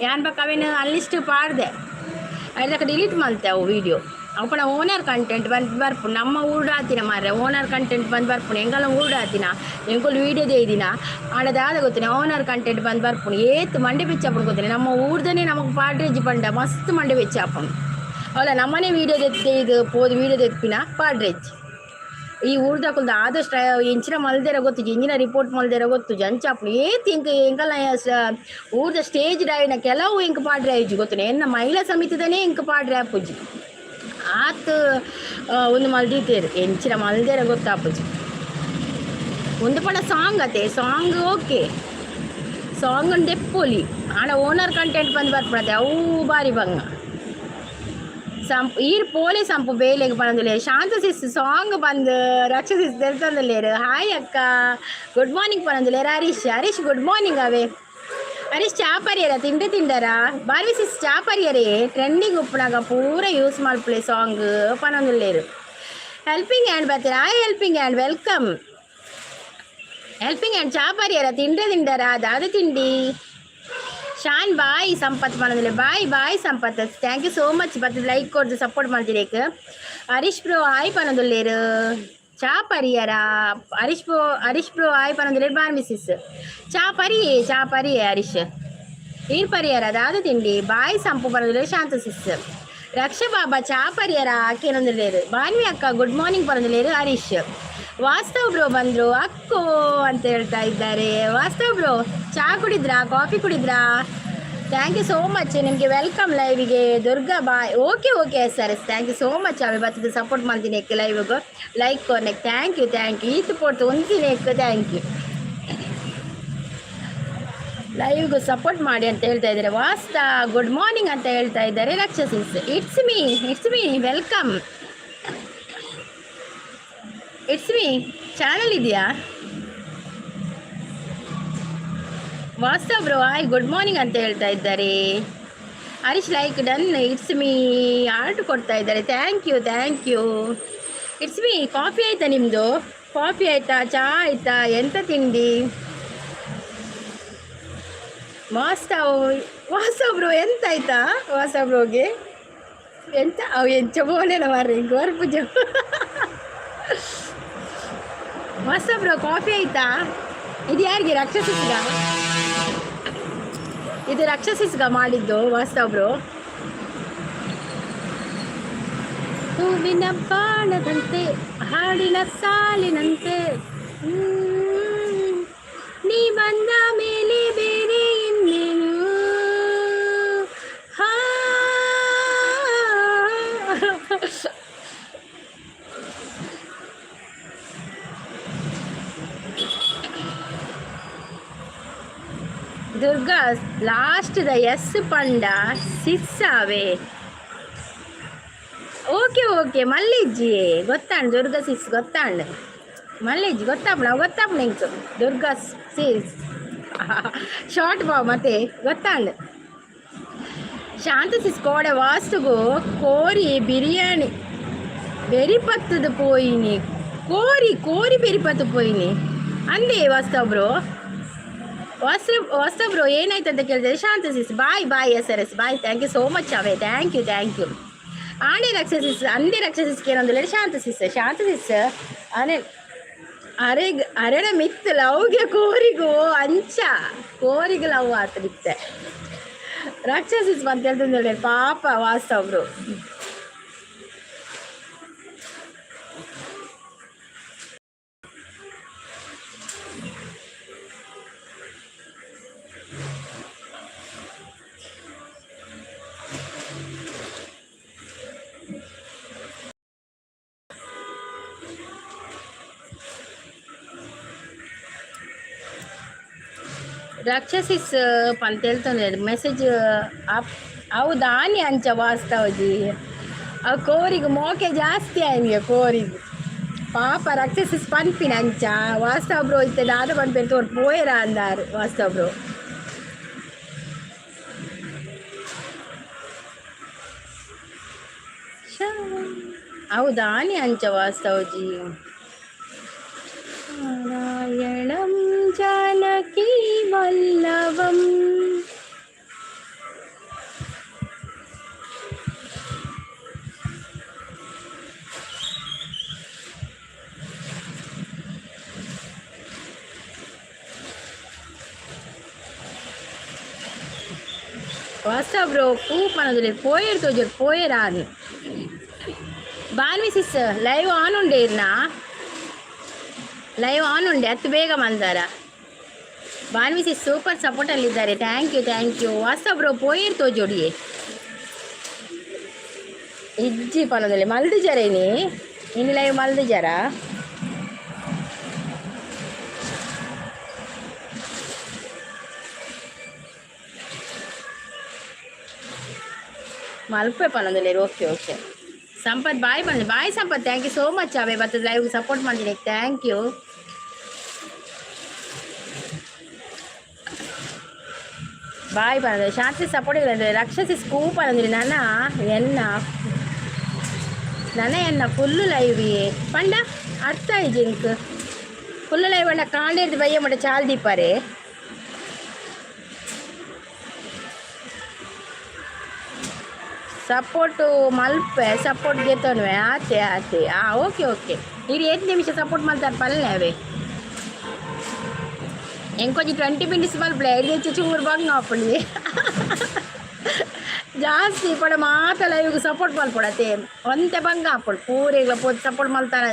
ಯಾನ್ ಬಕ್ಕ ಅವೇನು ಅನ್ಲಿಸ್ಟ್ ಪಾಡ್ದೆ. ಐದಕ್ಕೆ ಡಿಲೀಟ್ ಮಲ್ತೆ ಅವು ವೀಡಿಯೋ. ಅವು ಪಣ ಓನರ್ ಕಂಟೆಂಟ್ ಬಂದು ಬರ್ಪುಂಡು. ನಮ್ಮ ಊರ್ಡಾತಿನ ಮಾರ್ರೆ, ಓನರ್ ಕಂಟೆಂಟ್ ಬಂದು ಬರ್ಪುಂಡು. ಎಂಕಲ್ನ ಊರ್ಡಾತಿನ ಎಂಕುಲು ವೀಡಿಯೋ ದೇಯ್ದಿನ ಆಂಡ ದಾದ ಗೊತ್ತಿನ, ಓನರ್ ಕಂಟೆಂಟ್ ಬಂದು ಬರ್ಪುಂಡು. ಏತ್ ಮಂಡೆ ಬೆಚ್ಚಾಪುಂಡು ಗೊತ್ತಿನ. ನಮ್ಮ ಊರ್ದನೆ ನಮಕ್ ಪಾಡ್ರೆಜ್ಜಿ ಪಂಡ ಮಸ್ತ್ ಮಂಡೆ ಬೆಚ್ಚಾಪುಂಡು. ಅವಲ ನಮ್ಮನೆ ವೀಡಿಯೋ ದೆತ್ತೆ ಇದು ಪೋದು ವೀಡಿಯೋ ದೆತ್ಪಿನ ಪಾಡ್ರೆಜ್ಜಿ. ಈ ಊರ್ದಕುಲ್ದ ಆದಷ್ಟು ಎಂಚಿನ ಮಲ್ದೆರ ಗೊತ್ತುಜಿ, ಎಂಚಿನ ರಿಪೋರ್ಟ್ ಮಲ್ದೆರ ಗೊತ್ತುಜಿ. ಅಂಚಾಪುಂಡು. ಏತ್ ಎಂಕ್ ಎಂಕಲ್ನ ಊರ್ದ ಸ್ಟೇಜ್ ಡಾಯಿನ ಕೆಲವು ಎಂಕ್ ಪಾಡ್ರೆ ಆಯ್ಜಿ ಗೊತ್ತುಂಡು. ಎನ್ನ ಮಹಿಳಾ ಸಮಿತಿದನೇ ಎಂಕ್ ಪಾಡ್ರೆ ಆಪುಜಿ. ಆತ್ ಒಂದು ಮಲ್ದೀತೇರು, ಎಂಚಿನ ಮಲ್ದೆರ ಗೊತ್ತಾಪುಜಿ. ಒಂದು ಪಂಡ ಸಾಂಗ್ ಅತೆ, ಸಾಂಗ್ ಓಕೆ, ಸಾಂಗ್ ದೆಪ್ಪೊಲಿ. ಆಂಡ ಓನರ್ ಕಂಟೆಂಟ್ ಬಂದು ಬರ್ಪುಡತೆ, ಅವು ಬಾರಿ ಬಂಗ. ಸಂಪ್ ಈರ್ ಪೋಲೆ ಸಂಪು ಬೇಲೆಗ್ ಪನೊಂದುಲ್ಲೆರ್. ಶಾಂತ ಸಿಸ್ ಸಾಂಗ್ ಬಂದು ರಕ್ಷ ಸಿಸ್ ದೆರ್ತೊಂದುಲ್ಲೆರ್. ಹಾಯ್ ಅಕ್ಕ, ಗುಡ್ ಮಾರ್ನಿಂಗ್ ಪನೊಂದುಲ್ಲೆರ್ ಹರೀಶ್. ಹರೀಶ್, ಗುಡ್ ಮಾರ್ನಿಂಗ್ ಅವೇ. ಹರೀಶ್ ಚಾ ಪರಿಯರ ತಿಂಡಿ ತಿಂಡರ ಬಾರ್ವಿ ಸಿಸ್ ಚಾ ಪರಿಯರೇ. ಟ್ರೆಂಡಿಂಗ್ ಉಪ್ಪುನಾಗ ಪೂರ ಯೂಸ್ ಮಲ್ಪುಲೆ ಸಾಂಗ್ ಪನೊಂದುಲ್ಲೇರು. ಹೆಲ್ಪಿಂಗ್ ಹ್ಯಾಂಡ್ ಬರ್ತೀರಾ? Hi helping hand, welcome. Helping hand, ಚಾ ಪರಿಯರ ತಿಂಡ್ರೆ ತಿಂಡರ? ದಾದ ತಿಂಡಿ? ಶಾನ್ ಬಾಯ್ ಸಂಪತ್ ಮಾಡೋದಿಲ್ಲ. Bye bye Sampath, thank you so much. ಬತ್ತು ಲೈಕ್ ಕೊಡ್ದು ಸಪೋರ್ಟ್ ಮಾಡ್ತೀರೇಕ್. ಹರೀಶ್ ಬ್ರೋ ಹಾಯ್ ಪನೊಂದುಲ್ಲೇರು. ಚಾ ಪರಿಯರ Harish bro? Harish bro hi ಪನೊಂದುಲ್ಲೇರು. Bar Mrs ಚಾ ಪರಿಯೇ, ಚಾ ಪರಿಯೇ ಹರೀಶ್. ಈರ್ ಪರಿಯರ? ದಾದ ತಿಂಡಿ? ಬಾಯ್ ಸಂಪು ಪನೊಂದುಲ್ಲೇರು. ಶಾಂತ ಸಿಸ್ ರಕ್ಷ ಬಾಬಾ ಚಾ ಪರಿಯರ ಆಕೇನೊಂದುಲ್ಲೇರು. ಬಾನ್ವಿ ಅಕ್ಕ ಗುಡ್ ಮಾರ್ನಿಂಗ್ ಪನೊಂದುಲ್ಲೇರು ಹರೀಶ್. ವಾಸ್ತವ್ ಬ್ರೋ ಬಂದರು, ಅಕ್ಕೋ ಅಂತ ಹೇಳ್ತಾ ಇದ್ದಾರೆ. ವಾಸ್ತವ್ ಬ್ರೋ, ಚಾ ಕುಡಿದ್ರಾ? ಕಾಫಿ ಕುಡಿದ್ರಾ? Thank you so much ನಿಮಗೆ, welcome ಲೈವಿಗೆ. ದುರ್ಗಾ bye, okay okay sir, thank you so much. ಅವೆ ಬರ್ತದೆ ಸಪೋರ್ಟ್ ಮಾಡ್ತೀನಿ ಎಕ್ ಲೈವ್ಗೆ ಲೈಕ್ ಕೊನೆಕ್. Thank you, thank you. ಈತು ಪೋರ್ತು ಒಂದಿನ ಎಕ್ thank you. ಲೈವ್ಗೆ ಸಪೋರ್ಟ್ ಮಾಡಿ ಅಂತ ಹೇಳ್ತಾ ಇದ್ದಾರೆ. ವಾಸ್ತಾ ಗುಡ್ ಮಾರ್ನಿಂಗ್ ಅಂತ ಹೇಳ್ತಾ ಇದ್ದಾರೆ. ರಾಕ್ಷಸಿಸ್, it's me, it's me, welcome. It's me channel ಇದೆಯಾ? ವಾಸ್ತವ್ ಬ್ರೋ ಹಾಯ್, ಗುಡ್ ಮಾರ್ನಿಂಗ್ ಅಂತ ಹೇಳ್ತಾ ಇದ್ದಾರೆ. Harish like done. It's me heart ಕೊಡ್ತಾ ಇದ್ದಾರೆ. Thank you, thank you. It's me, coffee ಆಯಿತಾ ನಿಮ್ಮದು? ಕಾಫಿ ಆಯಿತಾ? ಚಹಾ ಆಯಿತಾ? ಎಂತ ತಿಂಡಿ? ವಾಸ್ತವ್, ವಾಸ್ತವ್ ಬ್ರೋ, ಎಂತ ಆಯ್ತಾ ವಾಸ್ತವ್ ಬ್ರೋಗೆ? ಎಂತ ಅವು ಎಂಚ ಬೋನೆಲ್ಲ ಮಾರ್ರೆ ಗೋರ್ ಪೂಜೆ. ವಾಸ್ತವ್ ಬ್ರೋ, ಕಾಫಿ ಆಯ್ತಾ? ಇದು ಯಾರಿಗೆ? ರಾಕ್ಷಸಿಸ್ಗ? ಇದು ರಾಕ್ಷಸಿಸ್ಗ ಮಾಡಿದ್ದು ವಾಸ್ತವ್ ಬ್ರೋ? ಹೂವಿನ ಬಾಣದಂತೆ, ಹಾಡಿನ ಸಾಲಿನಂತೆ, ನೀ ಬಂದ ಮೇಲೆ ಬೇರೆ ಇನ್ನೇನು? ಹಾ. ದುರ್ಗಾ ಲಾಸ್ಟ್ the S ಪಂಡ ಸಿಸ್ಸಾವೆ. ಓಕೆ ಓಕೆ, ಮಲ್ಲಿಜ್ಜಿ ಗೊತ್ತಾಂಡ್. ದುರ್ಗಾ ಸಿಸ್ ಗೊತ್ತಾಂಡ್. ಮಲ್ಲಿಜ್ಜಿ ಗೊತ್ತಾಪಣ, ಗೊತ್ತಾಪಣ ಇಂಕು. ದುರ್ಗಾ ಸಿಸ್ ಶಾರ್ಟ್ ಬಾವ್ ಮತ್ತೆ ಗೊತ್ತಾಂಡ್. ಶಾಂತ ಸಿಸ್ ಕೋಡೆ ವಾಸ್ತುಗು ಕೋರಿ ಬಿರಿಯಾನಿ ಬೆರಿಪತ್ತದ ಪೋಯಿನಿ. ಕೋರಿ ಕೋರಿ ಬೆರಿಪತ್ತು ಪೋಯಿನಿ ಅಂದೇ ವಾಸ್ತವ್ ಬ್ರೋ. ವಾಸ್ತವ್, ವಾಸ್ತವ್ ಬ್ರೋ, ಏನಾಯ್ತು ಅಂತ ಕೇಳಿದ್ರೆ ಶಾಂತ sis bye bye yes sir yes bye, thank you so much away, thank you, thank you. ಆಣೆ ರಕ್ಷಸಿಸ್ ಅಂದೇ ರಕ್ಷಸಿಸ್ ಏನೊಂದು ಶಾಂತ ಸಿಸ್, ಶಾಂತ ಸಿಸ್ ಅನೆ ಅರೆ ಅರೆಡ ಮಿತ್ ಲವ್ಗೆ ಕೋರಿಗು ಅಂಚ ಕೋರಿಗು ಲವ್ ಆತನಿತ್ತೆ ರಾಕ್ಷಸಿಸ್ ಅಂತ ಹೇಳ್ತಂದೇಳಿ ಪಾಪ ವಾಸ್ತವ್ ಬ್ರೋ. ರಾಕ್ಷಸಿಸ್ ಅಂತ ಹೇಳ್ತಂದ್ರೆ ಮೆಸೇಜ್ ಅಪ್ ಹೌದಾನಿ ಅಂಚ ವಾಸ್ತವಜಿ. ಆ ಕೋರಿಗೆ ಮೋಕೆ ಜಾಸ್ತಿ ಆಯ್ನಿಗೆ ಕೋರಿಗೆ ಪಾಪ. ರಾಕ್ಷಸಿಸ್ ಪನ್ಪಿನ ಅಂಚ ವಾಸ್ತವ ಬ್ರೋ ಇತ್ತೆ ದಾದ ಪನ್ಪಿನ ತೋರ್ ಪೋಯರ ಅಂದಾರು ವಾಸ್ತವ ಬ್ರೋ. ಹೌದಾನಿ ಅಂಚ ವಾಸ್ತವಜಿ. ನಾರಾಯಣಂ ಜಾನಕಿ ವಲ್ಲಭಂ. ವಾಸ್ತವ ಬ್ರೋ ಪೂ ಪನೊಂದುಲ್ಲೆರ್ ಪೋಯೆರ್ ತೋಜೊಡು ಪೋಯೆರ್. ಬಾನ್ವಿ ಸಿಸ್ ಲೈವ್ ಆನ್ ಉಂಡೆ ಇರ್ನಾ? ಲೈವ್ ಆನ್ ಉಂಡೆ ಅತ್ತು ಬೇಗ ಮಂದಾರ. ಬಾನ್ವಿ ಸಿಸ್ ಸೂಪರ್ ಸಪೋರ್ಟಲ್ಲಿದ್ದಾರೆ, thank you, thank you. Vaastav bro ಪೋಯೆರ್ ತೋಜೊಡಿಯೇ. ಇಜ್ಜಿ ಪನೊಂದುಲ್ಲೆ. ಮಲ್ದಿಜರೇನಿ ಇನಿ ಲೈವ್ ಮಲ್ದಿಜರಾ? ಮಲ್ಪೆ ಪನೊಂದುಲ್ಲೆರ್. ಓಕೆ ಓಕೆ ಸಂಪತ್ ಬಾಯ್ ಬಂದು. Bye Sampath, thank you so much away ಬರ್ತದೆ ಲೈವ್ ಸಪೋರ್ಟ್ ಮಾಡ್ತೀನಿ, thank you. ಬಾಯ್ ಪನಂದ್ರೆ ಶಾಂತಿ ಸಪೋರ್ಟ್ ರಕ್ಷಸಿ ಸ್ಕೂಪ್ ಪನಂದ್ರೆ ನನ್ನ ಎನ್ನ ನನ ಎನ್ನ ಫುಲ್ಲು ಲೈವ್ ಪಂಡ ಅರ್ಥ ಜಿಂಕ್ ಫುಲ್ಲು ಲೈವ್ ಅಣ್ಣ ಕಾಂಡೇರ್ದು ಬಯ್ಯ ಮಟ ಚಾಲ್ ದೀಪಾರೆ. ಸಪೋರ್ಟು ಮಲ್ಪೆ ಸಪೋರ್ಟ್ ಗೆತ್ತೊನ್ವೆ ಆತೆ ಆತೆ. ಹಾಂ, ಓಕೆ ಓಕೆ. ಇರು 8 ನಿಮಿಷ ಸಪೋರ್ಟ್ ಮಲ್ತಾರೆ ಪಲ್ಲೆ ಅವೇ. ಎಂಕೊಂಜಿ 20 ಮಿನಿಟ್ಸ್ ಮಲ್ಪಲೆ. ಐದು ಚೂರು ಬಂಗ ಆಪುಂಡು. ಜಾಸ್ತಿ ಪಡ ಮಾತ ಲೈವ್ಗೆ ಸಪೋರ್ಟ್ ಮಲ್ಪೊಡತೆ. ಒಂತೆ ಬಂಗ ಆಪುಂಡು. ಪೂರೆಗ್ಲ ಪೋದು ಸಪೋರ್ಟ್ ಮಲ್ತಾರ.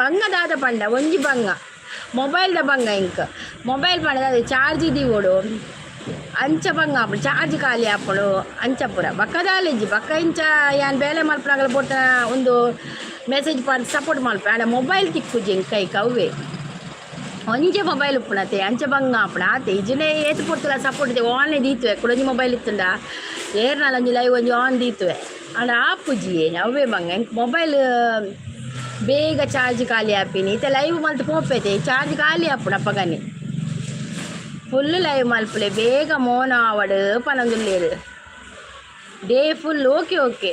ಬಂಗ ದಾದ ಪಂಡ ಒಂಜಿ ಬಂಗ ಮೊಬೈಲ್ದ ಬಂಗ. ಇಂಕ್ ಮೊಬೈಲ್ ಪಂಡ ಅದು ಚಾರ್ಜ್ ದೀವೊಡು. ಅಂಚ ಬಂಗ ಆಪುಂಡು, ಚಾರ್ಜ್ ಖಾಲಿ ಆಪುಂಡು. ಅಂಚ ಪೂರ ಬಕ್ಕ ದಾಲಿಜ್ಜಿ. ಬಕ್ಕ ಇಂಚ ಯಾನ್ ಬೇಲೆ ಮಲ್ಪುನಾಗಲ ಪೊಟ್ಟ ಒಂದು ಮೆಸೇಜ್ ಪಾಡ್ ಸಪೋರ್ಟ್ ಮಲ್ಪೆ. ಆಂಡ ಮೊಬೈಲ್ ತಿಕ್ಕುಜಿ ಎಂಕ್ ಕೈಕ್. ಅವ್ವೆ ಒಂಜೆ ಮೊಬೈಲ್ ಉಪ್ಪುನತೆ, ಅಂಚ ಬಂಗ ಆಪುಂಡು ಆತೆ. ಇಜ್ಜಿಂಡ ಏತ್ ಪೊರ್ತುಲ ಸಪೋರ್ಟ್ ಇದೆ ಆನ್ಲೈನ್ ದೀತುವೆ. ಕುಡೊಂಜಿ ಮೊಬೈಲ್ ಇತ್ತುಂಡ ಏರ್ನಾಲ ಒಂಜಿ ಲೈವ್ ಒಂಜಿ ಆನ್ ದೀತುವೆ. ಆಂಡ ಆಪುಜಿ, ಅವ್ವೇ ಬಂಗ. ಎಂಕ್ ಮೊಬೈಲ್ ಬೇಗ ಚಾರ್ಜ್ ಖಾಲಿ ಆಪಿನಿ. ಇತ್ತೆ ಲೈವ್ ಮಲ್ತ್ ಪೋಪೆತೆ ಚಾರ್ಜ್ ಖಾಲಿ ಆಪುಂಡು ಅಪ್ಪಗನೆ. ಫುಲ್ ಲೈವ್ ಮಲ್ಪುಲೆ, ಬೇಗ ಮೋನ ಆವಡ್ ಪನೊಂದುಲ್ಲೆರ್. ಡೇ ಫುಲ್, ಓಕೆ ಓಕೆ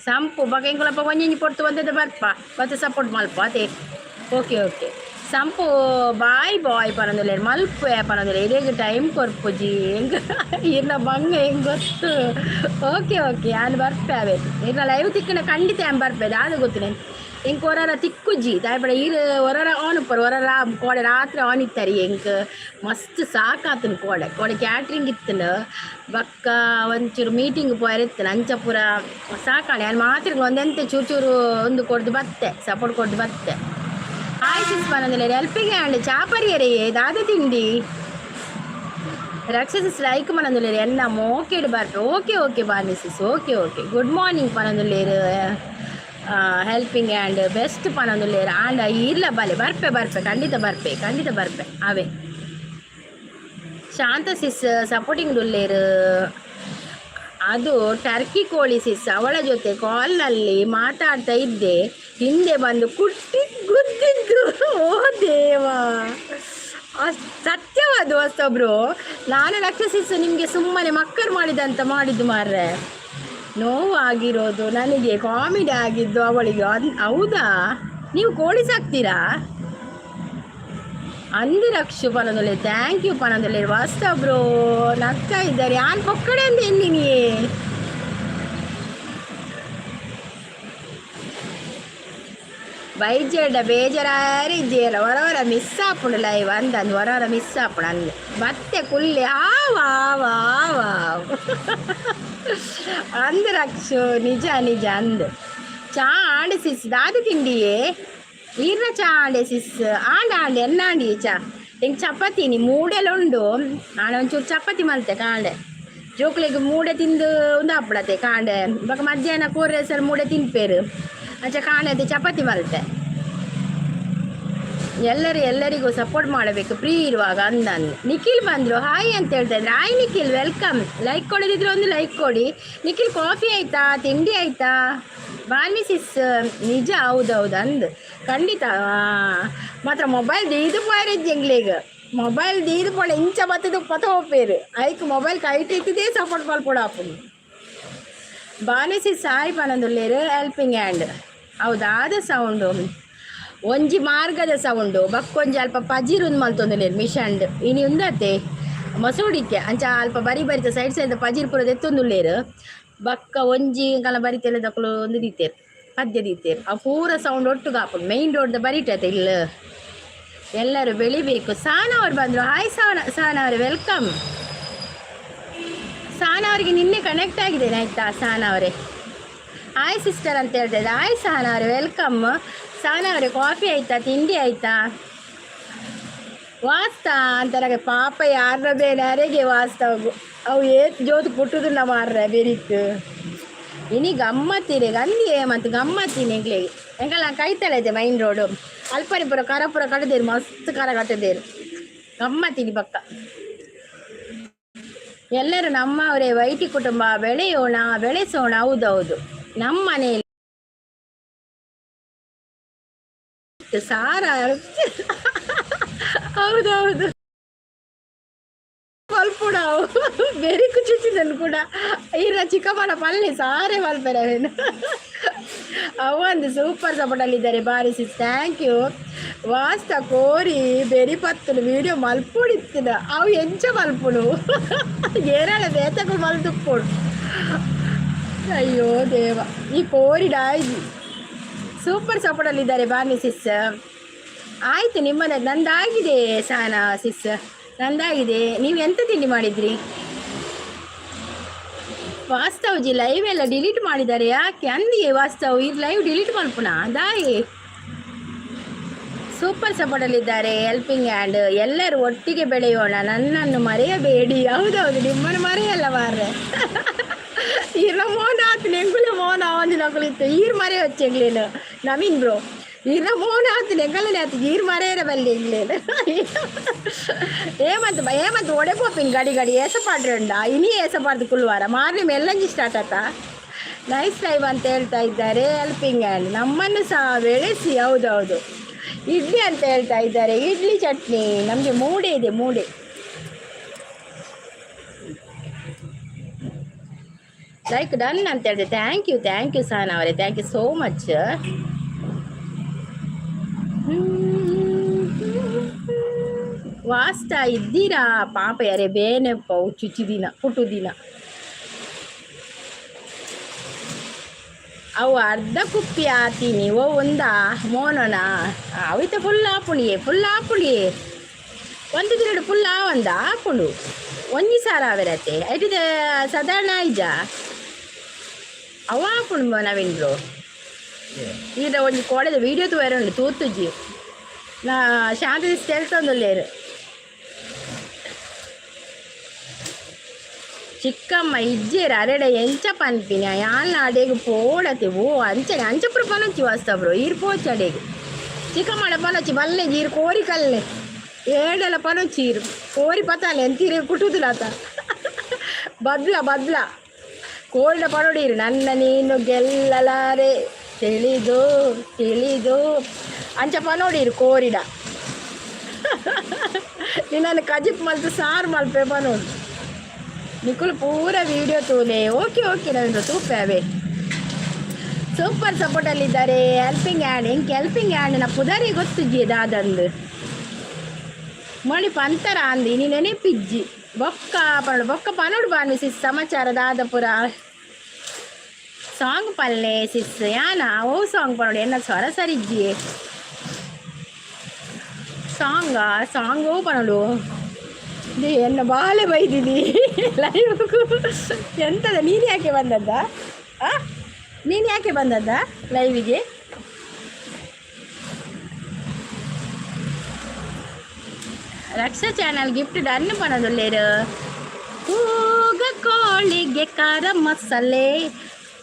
ಸಂಪು. ಬೊಕ ಎಂಕುಲಪ್ಪ ಒಂಜೊಂಜಿ ಪೊರ್ತು ಒಂತೆದ ಬರ್ಪ ಬತ್ತೆ ಸಪೋರ್ಟ್ ಮಲ್ಪ ಅತೆ. ಓಕೆ ಓಕೆ ಸಂಪು, ಬಾಯ್ ಬಾಯ್ ಪನೊಂದುಲ್ಲೆರ್. ಮಲ್ಪೆ ಪನೊಂದುಲ್ಲೆರ್. ಇರೆಗ್ ಟೈಮ್ ಕೊರ್ಪುಜಿ ಎಂಕ್. ಇರ್ನ ಬಂಗ ಎಂಕ್ ಗೊತ್ತು. ಓಕೆ ಓಕೆ, ಯಾನ್ ಬರ್ಪೆ ಅವೆ. ಇರ್ನ ಲೈವ್ ತಿಕ್ಕುನ ಖಂಡಿತ ಯಾನ್ ಬರ್ಪೆ. ದಾದ ಗೊತ್ತುನೆ, ಎಂಕ್ ಒರರ ತಿಕ್ಕುಜಿ. ದಾಯೆ ಈರ್ ಒರರ ಆನ್ ಉಪ್ಪರು, ಒರರ ಕೋಡೆ ರಾತ್ರಿ ಆನ್ ಇತ್ತರಿ. ಎಂಕ್ ಮಸ್ತ್ ಸಾಕಾತುಂಡು. ಕೋಡೆ ಕೋಡೆ ಕ್ಯಾಟ್ರಿಂಗ್ ಇತ್ತುಂಡು. ಬೊಕ್ಕ ಒಂಚೂರು ಮೀಟಿಂಗ್ ಪೋಯರೆ ಇತ್ತುಂಡು. ಅಂಚ ಪೂರ ಸಾಕಾಂಡ್. ಯಾನ್ ಮಾತ್ರೆಗ್ ಒಂದೆಂತೆ ಚೂರು ಚೂರು ಒಂದು ಕೊಡ್ದು ಬತ್ತೆ, ಸಪೋರ್ಟ್ ಕೊಡ್ದು ಬತ್ತೆ. ಹಾಯ್ ಸಿಸ್ ಪನೊಂದುಲ್ಲೆರ್. ಹೆಲ್ಪಿಂಗ್ ಹ್ಯಾಂಡ್ ಚಾಪರಿಯರೇ, ದಾದ ತಿಂಡಿ? ರಕ್ಷಸಿಸ್ ಲೈಕ್ ಪನೊಂದುಲ್ಲೆರ್. ಎನ್ನ ಮೋಕೆಡ್ ಬರ್ಪೆ. Okay okay Bani sis, okay okay. Good morning ಪನೊಂದುಲ್ಲೆರ್. ಹೆಲ್ಪಿಂಗ್ ಹ್ಯಾಂಡ್ ಬೆಸ್ಟ್ ಪನೊಂದುಲ್ಲೆರ್. ಆಂಡ ಇರ್ಲ ಬಲೆ, ಬರ್ಪೆ ಬರ್ಪೆ, ಖಂಡಿತ ಬರ್ಪೆ, ಖಂಡಿತ ಬರ್ಪೆ ಅವೇ. ಶಾಂತ ಸಿಸ್ ಸಪೋರ್ಟಿಂಗ್ ಉಲ್ಲೇರ್. ಅದು ಟರ್ಕಿ ಕೋಳಿ ಸಿಸ್, ಅವಳ ಜೊತೆ ಕಾಲ್ನಲ್ಲಿ ಮಾತಾಡ್ತಾ ಇದ್ದೆ, ಹಿಂದೆ ಬಂದು ಕುಟ್ಟಿ ಗುದ್ದಿದ್ದು. ಓ ದೇವಾ, ಸತ್ಯವಾದ ಹೊಸೊಬ್ರು. ನಾನು ರಕ್ಷಸಿಸ್ ನಿಮಗೆ ಸುಮ್ಮನೆ ಮಕ್ಕಳು ಮಾಡಿದಂತ ಮಾಡಿದ್ದು ಮಾರ್ರೆ. ನೋವಾಗಿರೋದು ನನಗೆ, ಕಾಮಿಡಿ ಆಗಿದ್ದು ಅವಳಿಗೆ. ಹೌದಾ? ನೀವು ಕೋಳಿ ಸಾಕ್ತೀರಾ ಅಂದು ರಕ್ಷು ಪನೊಂದುಲ್ಲೆ. Thank you ಪನೊಂದುಲ್ಲೆ. ವಾಸ್ತಬ್ರು ನಗ್ತಾ ಇದ್ದಾರೆ. ಯಾನ್ ಪೊಕ್ಕಡೆ ಅಂದ ಎನ್ನಿನಿ. ಬೈಜೆರ್ಡ ಬೇಜಾರಾರಿ ಇಜ್ಜೇರ. ಹೊರ ಮಿಸ್ ಆಪುಂಡು ಲೈವ್ ಅಂದ ಅಂದ್ ಹೊರ ಮಿಸ್ ಆಪುಂಡು ಅಂದ್ ಬತ್ತೆ ಕುಲ್ಲೆ. ಆ ವಾ ವಾ ವಾ ಅಂದ್ ರಕ್ಷು, ನಿಜ ನಿಜ ಅಂದ್. ಚಾ ಆಂಡ್ ಸಿಸ್, ದಾದ ತಿಂಡಿಯೇ ಈರ್ನ? ಚಾ ಆಂಡೆ ಸಿಸ್, ಆಂಡ ಆಂಡೆ ಎನ್ನ ಆಂಡಿ ಚಾ. ಎಂಕ್ ಚಪಾತಿ ನೀ ಮೂಡೆಲ್ಲ ಉಂಡು. ಆಂಡ ಒಂಚೂರು ಚಪಾತಿ ಮಲ್ತೆ ಕಾಂಡೆ. ಜೋಕುಲೆಗ್ ಮೂಡೆ ತಿಂದು ಉಂದು ಆಪುಡತೆ ಕಾಂಡೆ. ಬೊಕ ಮಧ್ಯಾಹ್ನ ಕೋರೆ ಸರ್ ಮೂಡೆ ತಿನ್ಪೇರು. ಅಂಚ ಕಾಂಡೆ ಅದೇ ಚಪಾತಿ ಮಲ್ತೆ. ಎಲ್ಲರೂ ಎಲ್ಲರಿಗೂ ಸಪೋರ್ಟ್ ಮಾಡಬೇಕು ಫ್ರೀ ಇರುವಾಗ ಅಂದ. ನಿಖಿಲ್ ಬಂದರು, ಹಾಯ್ ಅಂತ ಹೇಳ್ತಾ ಇದ್ರೆ. Hi Nikhil, welcome. Like ಕೊಡದಿದ್ರೆ ಒಂದು ಲೈಕ್ ಕೊಡಿ. ನಿಖಿಲ್, ಕಾಫಿ ಆಯ್ತಾ? ತಿಂಡಿ ಆಯ್ತಾ? ಬಾನ್ವಿ ಸಿಸ್ ನಿಜ, ಹೌದೌದು ಅಂದ್ ಖಂಡಿತ. ಮಾತ್ರ ಮೊಬೈಲ್ ದೀದು ಪೋಯರೆ ಎಂಗ್ಲೇಗ್ ಮೊಬೈಲ್ ದೀದು ಪೋಡ ಇಂಚ ಬತ್ತದ ಪತ ಹೋಪೇರು. ಐಕ್ ಮೊಬೈಲ್ ಕೈಟ್ ಇತ್ತಿದೆ ಸಪೋರ್ಟ್ ಮಲ್ಪೊಡು ಆಪುಂಡು. ಬಾನ್ವಿ ಸಿಸ್ ಹಾಯ್ ಪನೊಂದುಲ್ಲೆರ್. ಹೆಲ್ಪಿಂಗ್ ಹ್ಯಾಂಡ್ ಹೌದಾದ ಸೌಂಡು ಒಂಜಿ ಮಾರ್ಗದ ಸೌಂಡು. ಬಕ್ಕೊಂಜಿ ಅಲ್ಪ ಪಜಿರ್ ಉಂದು ಮಲ್ತೊಂದುಲ್ಲೆರ್ ಮಿಷನ್ಡ್. ಇನಿ ಉಂದತೆ ಮಸೂಡಿಕೆ. ಅಂಚ ಅಲ್ಪ ಬರಿ ಬರಿತ ಸೈಡ್ ಸೈಡ್ ಪಜಿರ್ ಪೂರ ದೆತ್ತೊಂದುಲ್ಲೆರ್. ಬಕ್ಕ ಒಂಜಿ ಕಲ ಬರಿತೆಲ್ಲ ದಕುಲು ಒಂದು ದೀತೆರ್, ಪದ್ಯ ದೀತೆರ್. ಅವು ಪೂರ ಸೌಂಡ್ ಒಟ್ಟುಗೆ ಆಪುಂಡು. ಮೈನ್ ರೋಡ್ ದ ಬರಿಟತೆ ಇಲ್ಲ. ಎಲ್ಲರೂ ಬೆಳಿಬೇಕು. ಸಾನ ಅವ್ರು ಬಂದರು. ಹಾಯ್ ಸಾನ, ಸಾನ ಅವರೇ welcome. ಸಾನ ಅವರಿಗೆ ನಿನ್ನೆ ಕನೆಕ್ಟ್ ಆಗಿದ್ದೇನೆ, ಆಯ್ತಾ ಸಾನ ಅವರೇ? ಹಾಯ್ ಸಿಸ್ಟರ್ ಅಂತ ಹೇಳ್ತಾ ಇದ್ದೆ. ಹಾಯ್ ಸಹನ ಅವರೇ, welcome. ಸಹನ ಅವರೇ, ಕಾಫಿ ಆಯ್ತಾ? ತಿಂಡಿ ಆಯ್ತಾ? ವಾಸ್ತಾ ಅಂತಾರೆ. ಪಾಪ ಯಾರನ್ನ ಬೇರೆ ಯಾರಿಗೆ ವಾಸ್ತವ ಅವು ಏತ್ ಜೋತು ಪುಟ್ಟುದುಂಡ ಮಾರ್ರೆ ಬೆರಿಕ್. ಇನಿ ಗಮ್ಮತ್ತಿರೆ ಗಂದಿಯೇ ಮತ್ತು ಗಮ್ಮತ್ತಿನಿ ಎಂಕ್ಲೆಗ್. ಎಂಕಲ್ನ ಕೈತಲೆ ಮೈನ್ ರೋಡು. ಅಲ್ಪನಿ ಪೂರ ಕರ ಪೂರ ಕಟ್ಟದೇರು, ಮಸ್ತ್ ಕರ ಕಟ್ಟದೇರು. ಗಮ್ಮತ್ತಿನಿ ಪಕ್ಕ. ಎಲ್ಲರೂ ನಮ್ಮವರೇ. ವೈಟಿ ಕುಟುಂಬ ಬೆಳೆಯೋಣ, ಬೆಳೆಸೋಣ. ಹೌದೌದು, ನಮ್ಮ ಮನೆಯಲ್ಲಿ ಸಾರ. ಹೌದೌದು, ಸ್ವಲ್ಪ ಮಲ್ಪುಡಾವು ಬೆರಿಕು ಚುಚ್ಚಿದನು ಕೂಡ. ಈರ ಚಿಕ್ಕಮ್ಮನ ಪಲ್ಲೆ ಸಾರೆ ಮಲ್ಪೆರವೇನು ಅವೊಂದು. ಸೂಪರ್ ಸಪೋರ್ಟಲ್ಲಿದ್ದಾರೆ ಬಾರಿ ಸಿಸ್, thank you. ವಾಸ್ತ ಕೋರಿ ಬೆರಿ ಪತ್ತುನು ವೀಡಿಯೋ ಮಲ್ಪುಡಿತ್ತಿನ ಅವು ಎಂಚ ಮಲ್ಪುಡು? ಏನಾಳ ಬೇತಗಳು ಮಲ್ದುಪ್ಪುಡು. ಅಯ್ಯೋ ದೇವ, ಈ ಕೋರಿ ಡಾಯ್ಜಿ. ಸೂಪರ್ ಸಪೋರ್ಟಲ್ಲಿದ್ದಾರೆ ಬಾನಿ ಸಿಸ್. ಆಯಿತು, ನಿಮ್ಮನೆ ನಂದಾಗಿದೆ ಸಾನಾ ಸಿಸ್, ನಂದಾಗಿದೆ. ನೀವು ಎಂತ ತಿಂಡಿ ಮಾಡಿದ್ರಿ? ವಾಸ್ತವ್ ಜಿ ಲೈವ್ ಎಲ್ಲ ಡಿಲೀಟ್ ಮಾಡಿದ್ದಾರೆ ಯಾಕೆ ಅಂದಿಯೇ? ವಾಸ್ತವ್ ಈ ಲೈವ್ ಡಿಲೀಟ್ ಮಲ್ಪುನ ದಾಯಿ? ಸೂಪರ್ ಸಪೋರ್ಟಲ್ಲಿದ್ದಾರೆ ಹೆಲ್ಪಿಂಗ್ ಹ್ಯಾಂಡ್. ಎಲ್ಲರೂ ಒಟ್ಟಿಗೆ ಬೆಳೆಯೋಣ, ನನ್ನನ್ನು ಮರೆಯಬೇಡಿ. ಹೌದೌದು, ನಿಮ್ಮನ್ನು ಮರೆಯಲ್ಲ ಮಾರ್ರೆ. ಈರ್ನ ಮೋನ ಆತು ಎಂಗುಲೆ ಮೋನ ಒಂಜಿನಕುಲು ಇತ್ತು. ಈರ್ ಮರೆ ಎಂಗ್ಲೇನು ನವೀನ್ ಬ್ರೋ? ಈರ್ನ ಮೋನ ಆತು ಎಂಗಲನೆ ಆತು. ಈರ್ ಮರೆಯರ ಬಲ್ಲಿ ಎಂಗ್ಲೇನು? ಏಮಂತ ಏಮಂತ ಒಡೆ ಪೋಪಿನ ಗಡಿ ಗಡಿ ಏಸ ಪಾಡ್ರೆ ಉಂಡ. ಇನಿ ಏಸ ಪಾಡ್ದು ಕುಲ್ವಾರ ಮಾರ್ನೆ ಮೆಲ್ಲಂಜಿ ಸ್ಟಾರ್ಟ್ ಆತ. ನೈಸ್ ಲೈವ್ ಅಂತ ಹೇಳ್ತಾ ಇದ್ದಾರೆ ಹೆಲ್ಪಿಂಗ್ ಹ್ಯಾಂಡ್. ನಮ್ಮನ್ನು ಸಹ ಬೆಳೆಸಿ. ಹೌದೌದು. ಇಡ್ಲಿ ಅಂತ ಹೇಳ್ತಾ ಇದ್ದಾರೆ. ಇಡ್ಲಿ ಚಟ್ನಿ. ನಮಗೆ ಮೂಡೆ ಇದೆ, ಮೂಡೆ. ಲೈಕ್ ಡನ್ ಅಂತ ಹೇಳಿದೆ. Thank you, thank you Sahana ಅವರೇ, thank you so much. ವಾಸ್ತಾ ಇದ್ದೀರಾ? ಪಾಪ ಯಾರೇ ಬೇನೆಪ್ಪ ಚುಚ್ಚಿದಿನ ಪುಟ್ಟು ದಿನ. ಅವು ಅರ್ಧ ಕುಪ್ಪಿ ಆತೀನಿ. ಓ ಒಂದ ಮೋನೋನ ಅವಿತ ಫುಲ್ ಆಪುಣಿಯೇ, ಫುಲ್ ಆಪುಣಿಯೇ. ಒಂದು ದಿನಡು ಫುಲ್ ಆವಂದ ಆಪುಂಡು. ಒಂಜಿ ಸಾರ ಆವೆರತೆ ಐಟಿದ ಸಾಧಾರಣ ಐಜ ಅವ ಆಪುಂಡು ನವೀನ್ ಬ್ರೋ. ಈಗ ಒಂಜಿ ಕೋಡೆದ ವೀಡಿಯೋ ತೂಯರೆ ಉಂಡು ತೂತುಜಿ ನಾ. ಶಾಂತಿ ತೆಲ್ತೊಂದುಲ್ಲೇರು. ಚಿಕ್ಕಮ್ಮ ಇಜ್ಜೇರು ಅರೆಡ ಎಂಚ ಪನ್ಪಿನ? ಯಾನ್ ಅಡೆಗ್ ಪೋಡತೆ. ಓ ಅಂಚನೆ ಅಂಚಪುರ ಪನೊಚ್ಚಿ ವಾಸ್ತಬ್ರು. ಈರ್ ಪೋಚಿ ಅಡೆಗ್. ಚಿಕ್ಕಮ್ಮಡ ಪನೊಚ್ಚಿ ಬಲ್ಲೆ ಈರ್ ಕೋರಿ ಕಲ್ಲೆ ಏಡಲ ಪನೊಚ್ಚಿ. ಈರು ಕೋರಿ ಪತಾಲೆ ಎಂತೀರು ಕುಟುದಿಲಾತ. ಬದ್ಲ ಬದ್ಲ ಕೋರಿಡ ಪನೊಡೀರು. ನನ್ನ ನೀನು ಗೆಲ್ಲಲಾರೆ ತಿಳಿದು ತಿಳಿದು ಅಂಚ ಪನೊಡೀರು ಕೋರಿಡ. ನಿನ್ನನ್ನು ಕಜಿಪ್ ಮಲ್ತು ಸಾರು ಮಲ್ಪೆ ಪನೋಡು. ನಿಕುಲು ಪೂರ ವೀಡಿಯೋ ತೂಲೆ. ಓಕೆ ಓಕೆ ನವೀಂದ್ರ, ತೂಪೆ ಅವೇ. ಸೂಪರ್ ಸಪೋರ್ಟಲ್ಲಿದ್ದಾರೆ ಹೆಲ್ಪಿಂಗ್ ಹ್ಯಾಂಡ್. ಎಂಕ್ ಹೆಲ್ಪಿಂಗ್ ಹ್ಯಾಂಡ್ ನ ಪುದರಿ ಗೊತ್ತುಜ್ಜಿ ದಾದಂದು ಮಣಿ ಪಂತರ ಅಂದು ಇನಿ ನೆನಪಿಜ್ಜಿ. ಬೊಕ್ಕ ಪನೋಡು, ಬೊಕ್ಕ ಪನೋಡು ಬಾನು ಸಿಸ್. ಸಮಾಚಾರ ದಾದಪುರ? ಸಾಂಗ್ ಪಲ್ಲೆ ಸಿಸ್. ಯಾನ ಓ ಸಾಂಗ್ ಪನೋಡು? ಎನ್ನ ಸ್ವರ ಸರಿಜ್ಜಿ. ಸಾಂಗಾ? ಸಾಂಗ್ ಓ ಪನೋಡು? ಎನ್ನ ಬಾಲೆ ಬೈದಿದಿ ಲೈವ್. ಎಂತದ? ನೀನು ಯಾಕೆ ಬಂದದ್ದ? ಆ, ನೀನು ಯಾಕೆ ಬಂದದ್ದ ಲೈವಿಗೆ? ರಕ್ಷಾ ಚಾನಲ್ ಗಿಫ್ಟ್ ಡನ್ ಪನೊಂದುಲ್ಲೇರು. ಕೂಗ ಕೋಳಿಗೆ ಖಾರ ಮಸಾಲೆ,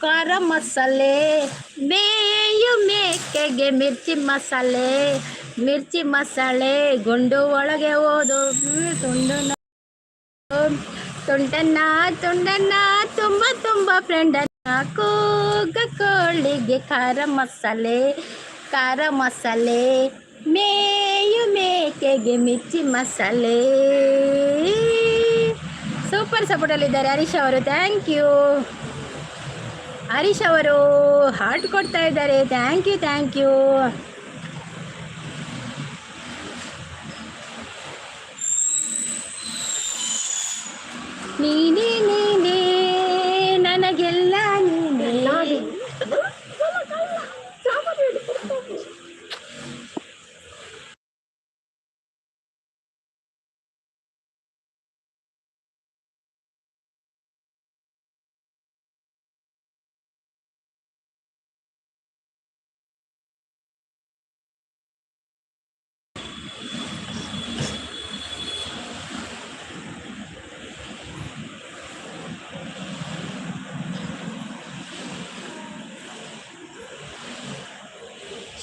ಖಾರ ಮಸಾಲೆ. ಮೇಯು ಮೇಕೆಗೆ ಮಿರ್ಚಿ ಮಸಾಲೆ, ಮಿರ್ಚಿ ಮಸಾಲೆ. ಗುಂಡು ಒಳಗೆ ಓದು ತುಂಡು ತುಂಡನ್ನ ತುಂಡನ್ನ ತುಂಬ ತುಂಬ ಫ್ರೆಂಡನ್ನ. ಕೂಗ ಕೋಳಿಗೆ ಖಾರ ಮಸಾಲೆ, ಖಾರ ಮಸಾಲೆ. ಮೇಯು ಮೇಕೆಗೆ ಮಿರ್ಚಿ ಮಸಾಲೆ. ಸೂಪರ್ ಸಪೋರ್ಟಲ್ಲಿದ್ದಾರೆ ಹರೀಶ್ ಅವರು, thank you. Harish ಅವರು ಹಾರ್ಟ್ ಕೊಡ್ತಾ ಇದ್ದಾರೆ. Thank you, thank you. ನೀನೇ ನೀನೇ ನನಗೆಲ್ಲ ನೀನೇ.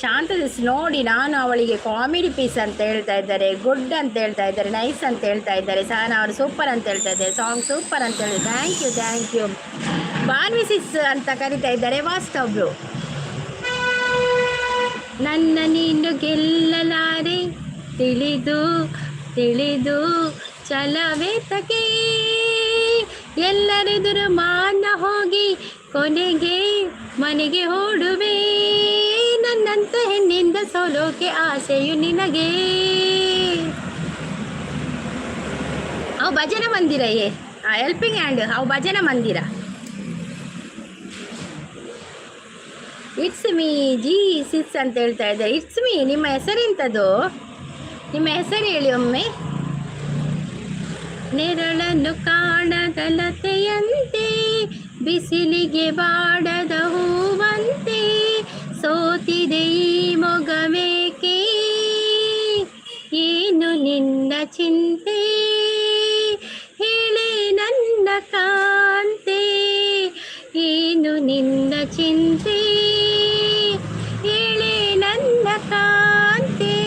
ಶಾಂತ ನೋಡಿ ನಾನು ಅವಳಿಗೆ ಕಾಮಿಡಿ ಪೀಸ್ ಅಂತ ಹೇಳ್ತಾ ಇದ್ದಾರೆ. ಗುಡ್ ಅಂತ ಹೇಳ್ತಾ ಇದ್ದಾರೆ. ನೈಸ್ ಅಂತ ಹೇಳ್ತಾ ಇದ್ದಾರೆ. ಸಹನಾ ಅವರು ಸೂಪರ್ ಅಂತ ಹೇಳ್ತಾ ಇದ್ದಾರೆ. ಸಾಂಗ್ ಸೂಪರ್ ಅಂತ ಹೇಳಿ. Thank you, thank you. ಬಾನ್ವಿಸಿಸ್ ಅಂತ ಕರಿತಾ ಇದ್ದಾರೆ ವಾಸ್ತವ್ರು. ನನ್ನ ನೀನು ಗೆಲ್ಲಲಾರೆ ತಿಳಿದು ತಿಳಿದು. ಛಲವೇತಕೆ? ಎಲ್ಲರೆದುರು ಮಾನ ಹೋಗಿ ಕೊನೆಗೆ ಮನೆಗೆ ಓಡುವೆ. ನನ್ನಂತ ಹೆಣ್ಣಿಂದ ಸೋಲೋಕೆ ಆಸೆಯು ನಿನಗೆ? ಅವು ಭಜನಾ ಮಂದಿರ ಏ. ಹೆಲ್ಪಿಂಗ್ ಹ್ಯಾಂಡ್, ಅವು ಭಜನಾ ಮಂದಿರ. It's me G sis ಅಂತ ಹೇಳ್ತಾ ಇದ್ದಾರೆ. It's me, ನಿಮ್ಮ ಹೆಸರೆಂಥದ್ದು? ನಿಮ್ಮ ಹೆಸರು ಹೇಳಿ ಒಮ್ಮೆ. ನೆರಳನ್ನು ಕಾಣದಲತೆಯಂತೆ, ಬಿಸಿಲಿಗೆ ಬಾಡದ ಹೂವಂತೆ, ಸೋತಿದೆ ಈ ಮೊಗವೇಕೆ? ಏನು ನಿನ್ನ ಚಿಂತೆ, ಹೇಳೆ ನನ್ನ ಕಾಂತೆ. ಏನು ನಿನ್ನ ಚಿಂತೆ, ಹೇಳೆ ನನ್ನ ಕಾಂತೆ.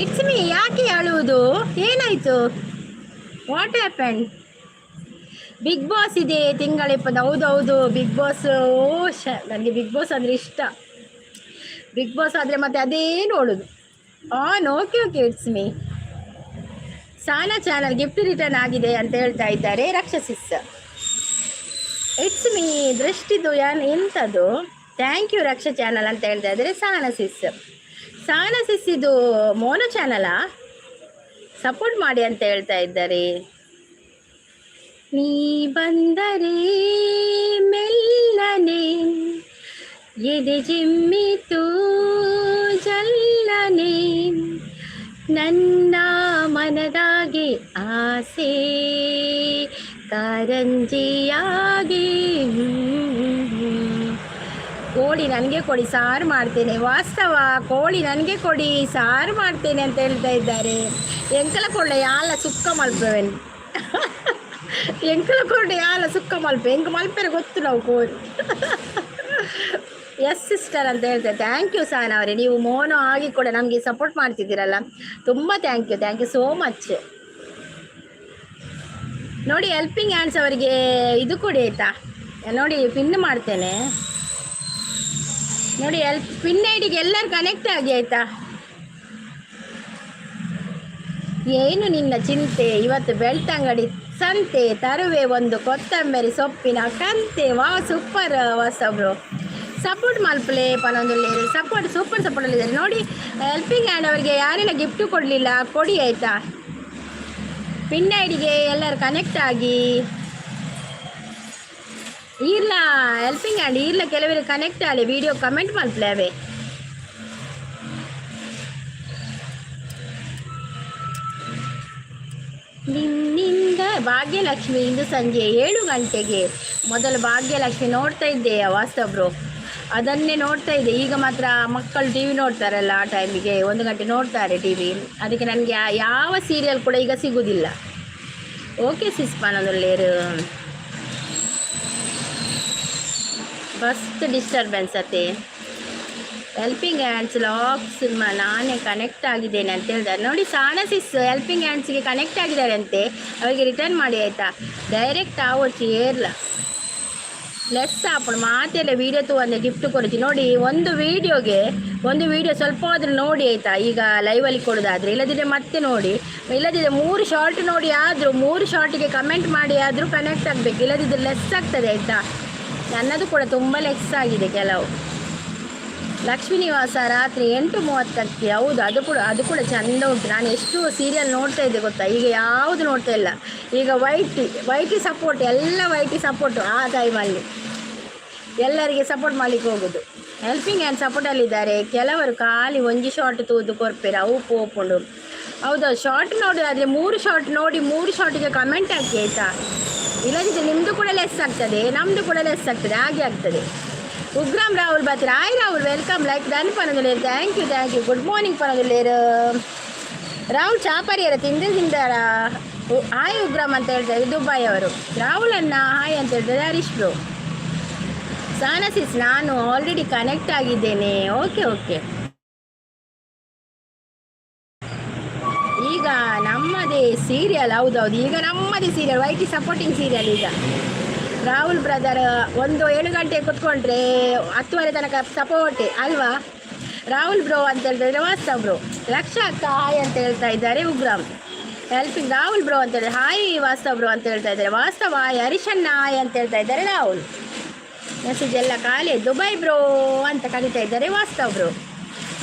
It's me, ಯಾಕೆ ಅಳುವುದು? ಏನಾಯಿತು? What happen? Big boss ಇದೆ ತಿಂಗಳ 20. ಹೌದು ಹೌದು, ಬಿಗ್ ಬಾಸ್. ಓ ಶ, ನನಗೆ ಬಿಗ್ ಬಾಸ್ ಅಂದರೆ ಇಷ್ಟ. ಬಿಗ್ ಬಾಸ್ ಆದರೆ ಮತ್ತೆ ಅದೇ ನೋಡೋದು. On, okay okay. It's me. Sana channel gift return ಆಗಿದೆ ಅಂತ ಹೇಳ್ತಾ ಇದ್ದಾರೆ ರಕ್ಷಸಿಸ್. It's me, ದೃಷ್ಟಿದು ಯಾನ್ ಎಂಥದ್ದು? Thank you Raksha channel ಅಂತ ಹೇಳ್ತಾ ಇದ್ದಾರೆ ಸಾನಸಿಸ್. ಸಾನಸಿಸ್, ಇದು ಮೋನೋ ಚಾನಲಾ? ಸಪೋರ್ಟ್ ಮಾಡಿ ಅಂತ ಹೇಳ್ತಾ ಇದ್ದಾರೆ. ನೀ ಬಂದರೆ ಮೆಲ್ಲನೆ ಎದೆ ಜಿಮ್ಮಿತು ಜಲ್ಲನೆ, ನನ್ನ ಮನದಾಗೆ ಆಸೆ ಕಾರಂಜಿಯಾಗಿ. ಕೋಳಿ ನನಗೆ ಕೊಡಿ, ಸಾರು ಮಾಡ್ತೇನೆ. ವಾಸ್ತವ, ಕೋಳಿ ನನಗೆ ಕೊಡಿ, ಸಾರು ಮಾಡ್ತೇನೆ ಅಂತ ಹೇಳ್ತಾ ಇದ್ದಾರೆ. ಎಂಕಲ ಕೊಳ್ಳೆ ಯಾಲ ಸುಕ್ಕ ಮಲ್ಪವೆನ್. ಎಂಕಲ ಕೊಳ್ಳೆ ಯಾಲ ಸುಕ್ಕ ಮಲ್ಪೆ. ಎಂಕ್ ಮಲ್ಪೆರೆ ಗೊತ್ತು ನಾವು ಕೋರಿ. ಎಸ್ ಸಿಸ್ಟರ್ ಅಂತ ಹೇಳ್ತಾರೆ. Thank you Sahana ಅವರೇ. ನೀವು ಮೋನೋ ಆಗಿ ಕೂಡ ನಮಗೆ ಸಪೋರ್ಟ್ ಮಾಡ್ತಿದ್ದೀರಲ್ಲ, ತುಂಬ thank you, thank you so much. ನೋಡಿ, ಹೆಲ್ಪಿಂಗ್ ಹ್ಯಾಂಡ್ಸ್ ಅವರಿಗೆ ಇದು ಕೊಡಿ, ಆಯಿತಾ? ನೋಡಿ, ಪಿನ್ ಮಾಡ್ತೇನೆ ನೋಡಿ. ಎಲ್ ಪಿನ್ ಐಡಿಗೆ ಎಲ್ಲರೂ ಕನೆಕ್ಟ್ ಆಗಿ, ಆಯಿತಾ? ಏನು ನಿನ್ನ ಚಿಂತೆ, ಇವತ್ತು ಬೆಳ್ತಂಗಡಿ ಸಂತೆ, ತರುವೆ ಒಂದು ಕೊತ್ತಂಬರಿ ಸೊಪ್ಪಿನ ಕಂತೆ. ವಾ, ಸೂಪರ್ ವಾಸಬ್ರು. ಸಪೋರ್ಟ್ ಮಲ್ಪಲೆ ಪನೊಂದುಲ್ಲೇರು. ಸಪೋರ್ಟ್, ಸೂಪರ್ ಸಪೋರ್ಟ್ ಇದ್ದಾರೆ ನೋಡಿ. ಹೆಲ್ಪಿಂಗ್ ಹ್ಯಾಂಡ್ ಅವರಿಗೆ ಯಾರೆಲ್ಲ ಗಿಫ್ಟು ಕೊಡಲಿಲ್ಲ, ಕೊಡಿ, ಆಯಿತಾ? ಪಿನ್ ಐಡಿಗೆ ಎಲ್ಲರೂ ಕನೆಕ್ಟ್ ಆಗಿ. ಈರ್ಲ ಹೆಲ್ಪಿಂಗ್ ಹ್ಯಾಂಡ್ ಈರ್ಲ ಕೆಲವರು ಕನೆಕ್ಟ್ ಆಗಿ ವಿಡಿಯೋ ಕಮೆಂಟ್ ಮಲ್ಪಲೆ ಅವೇ. ನಿನ್ನಿಂದ ಭಾಗ್ಯಲಕ್ಷ್ಮಿ ಇಂದು ಸಂಜೆ 7 ಗಂಟೆಗೆ. ಮೊದಲು ಭಾಗ್ಯಲಕ್ಷ್ಮಿ ನೋಡ್ತಾ ಇದ್ದೆ ವಾಸ್ತವ್ರು, ಅದನ್ನೇ ನೋಡ್ತಾ ಇದ್ದೆ. ಈಗ ಮಾತ್ರ ಮಕ್ಕಳು ಟಿವಿ ನೋಡ್ತಾರಲ್ಲ, ಆ ಟೈಮಿಗೆ 1 ಗಂಟೆ ನೋಡ್ತಾರೆ ಟಿವಿ. ಅದಕ್ಕೆ ನನಗೆ ಯಾವ ಸೀರಿಯಲ್ ಕೂಡ ಈಗ ಸಿಗುವುದಿಲ್ಲ. ಓಕೆ ಸಿಸ್, ಪನೊಂದುಲ್ಲೇರು. ಬಸ್ಟ್ ಡಿಸ್ಟರ್ಬೆನ್ಸ್ ಅತ್ತೆ. ಹೆಲ್ಪಿಂಗ್ ಹ್ಯಾಂಡ್ಸ್ ಲಾಕ್ಸ್ ನಾನೇ ಕನೆಕ್ಟ್ ಆಗಿದ್ದೇನೆ ಅಂತ ಹೇಳ್ತಾರೆ ನೋಡಿ. ಸಾನಸಿಸ್ ಹೆಲ್ಪಿಂಗ್ ಹ್ಯಾಂಡ್ಸ್ಗೆ ಕನೆಕ್ಟ್ ಆಗಿದ್ದಾರೆ ಅಂತೆ. ಅವರಿಗೆ ರಿಟರ್ನ್ ಮಾಡಿ, ಆಯಿತಾ? ಡೈರೆಕ್ಟ್ ಆವೊಚ್ಚಿ ಏರ್ಲ ಲೆಸ್ ಆಪುಂಡು ಮಾತೆಲ್ಲ ವೀಡಿಯೋ ತೂವಂದೆ ಗಿಫ್ಟ್ ಕೊಡ್ತಿ ನೋಡಿ. ಒಂದು ವೀಡಿಯೋಗೆ ಒಂದು ವೀಡಿಯೋ ಸ್ವಲ್ಪ ಆದರೂ ನೋಡಿ, ಆಯಿತಾ? ಈಗ ಲೈವಲ್ಲಿ ಕೊಡೋದಾದರೆ, ಇಲ್ಲದಿದ್ದರೆ ಮತ್ತೆ ನೋಡಿ. ಇಲ್ಲದಿದ್ದರೆ ಮೂರು ಶಾರ್ಟ್ ನೋಡಿ ಆದರೂ, ಮೂರು ಶಾರ್ಟಿಗೆ ಕಮೆಂಟ್ ಮಾಡಿ ಆದರೂ ಕನೆಕ್ಟ್ ಆಗಬೇಕು. ಇಲ್ಲದಿದ್ದರೆ ಲೆಸ್ ಆಗ್ತದೆ, ಆಯಿತಾ? ನನ್ನದು ಕೂಡ ತುಂಬ ಲೆಸ್ ಆಗಿದೆ ಕೆಲವು. ಲಕ್ಷ್ಮೀ ನಿವಾಸ ರಾತ್ರಿ 8:30ಕ್ಕೆ. ಹೌದು, ಅದು ಕೂಡ ಚೆಂದ ಉಂಟು. ನಾನು ಎಷ್ಟು ಸೀರಿಯಲ್ ನೋಡ್ತಾ ಇದ್ದೆ ಗೊತ್ತಾ? ಈಗ ಯಾವುದು ನೋಡ್ತಾ ಇಲ್ಲ. ಈಗ ವೈಟಿ ವೈಟಿ ಸಪೋರ್ಟ್, ಎಲ್ಲ ವೈಟಿ ಸಪೋರ್ಟು. ಆ ಟೈಮಲ್ಲಿ ಎಲ್ಲರಿಗೆ ಸಪೋರ್ಟ್ ಮಾಡಲಿಕ್ಕೆ ಹೋಗೋದು. ಹೆಲ್ಪಿಂಗ್ ಹ್ಯಾಂಡ್ ಸಪೋರ್ಟಲ್ಲಿದ್ದಾರೆ. ಕೆಲವರು ಖಾಲಿ ಒಂಜಿ ಶಾರ್ಟ್ ತೂದು ಕೊರ್ಪೆರ್, ಅವು ಪೋಪುಂಡು. ಹೌದು, ಶಾರ್ಟ್ ನೋಡೋದಾದರೆ ಮೂರು ಶಾರ್ಟ್ ನೋಡಿ, ಮೂರು ಶಾರ್ಟಿಗೆ ಕಮೆಂಟ್ ಹಾಕಿ, ಆಯಿತಾ? ಇಲ್ಲದಿದ್ದರೆ ನಿಮ್ಮದು ಕೂಡ ಲೆಸ್ ಆಗ್ತದೆ, ನಮ್ಮದು ಕೂಡ ಲೆಸ್ ಆಗ್ತದೆ, ಹಾಗೆ ಆಗ್ತದೆ. ಉಗ್ರಾಮ್ ರಾಹುಲ್ ಬಾತ್ರಿ. Hi Rahul, welcome. Like done ಪನೊಂದುಲ್ಲೇರು. Thank you, thank you. Good morning ಪನೊಂದುಲ್ಲೇರು. ರಾಹುಲ್ ಚಾಪರಿಯರ ತಿಂದು ತಿಂದಾರ. ಹಾಯ್ ಉಗ್ರಾಮ್ ಅಂತ ಹೇಳ್ತಾರೆ ದುಬೈ ಅವರು. ರಾಹುಲ್ ಅನ್ನ ಹಾಯ್ ಅಂತ ಹೇಳ್ತಾರೆ ಹರೀಶ್ ಬ್ರೋ. ಸಾನಸಿಸ್, ನಾನು ಆಲ್ರೆಡಿ ಕನೆಕ್ಟ್ ಆಗಿದ್ದೇನೆ. Okay okay. ಈಗ ನಮ್ಮದೇ ಸೀರಿಯಲ್. ಹೌದೌದು, ಈಗ ನಮ್ಮದೇ ಸೀರಿಯಲ್, ವೈಟಿ ಸಪೋರ್ಟಿಂಗ್ ಸೀರಿಯಲ್ ಈಗ. ರಾಹುಲ್ ಬ್ರದರ್, ಒಂದು 7 ಗಂಟೆ ಕುತ್ಕೊಂಡ್ರೆ 10:30 ತನಕ ಸಪೋರ್ಟೆ ಅಲ್ವಾ ರಾಹುಲ್ ಬ್ರೋ ಅಂತ ಹೇಳ್ತಾ ಇದ್ದಾರೆ ವಾಸ್ತವ್ ಬ್ರೋ. ಲಕ್ಷ ಅಕ್ಕ ಹಾಯ್ ಅಂತ ಹೇಳ್ತಾ ಇದ್ದಾರೆ ಉಗ್ರಾಮ್. ಹೆಲ್ಪಿಂಗ್ ರಾಹುಲ್ ಬ್ರೋ ಅಂತ ಹೇಳಿ, ಹಾಯ್ ವಾಸ್ತವ್ ಬ್ರೋ ಅಂತ ಹೇಳ್ತಾ ಇದ್ದಾರೆ. ವಾಸ್ತವ ಹಾಯ್, ಹರೀಶಣ್ಣ ಹಾಯ್ ಅಂತ ಹೇಳ್ತಾ ಇದ್ದಾರೆ ರಾಹುಲ್. ಮೆಸೇಜ್ ಎಲ್ಲ ಖಾಲಿ. ದುಬೈ ಬ್ರೋ ಅಂತ ಕರೀತಾ ಇದ್ದಾರೆ Vaastav bro.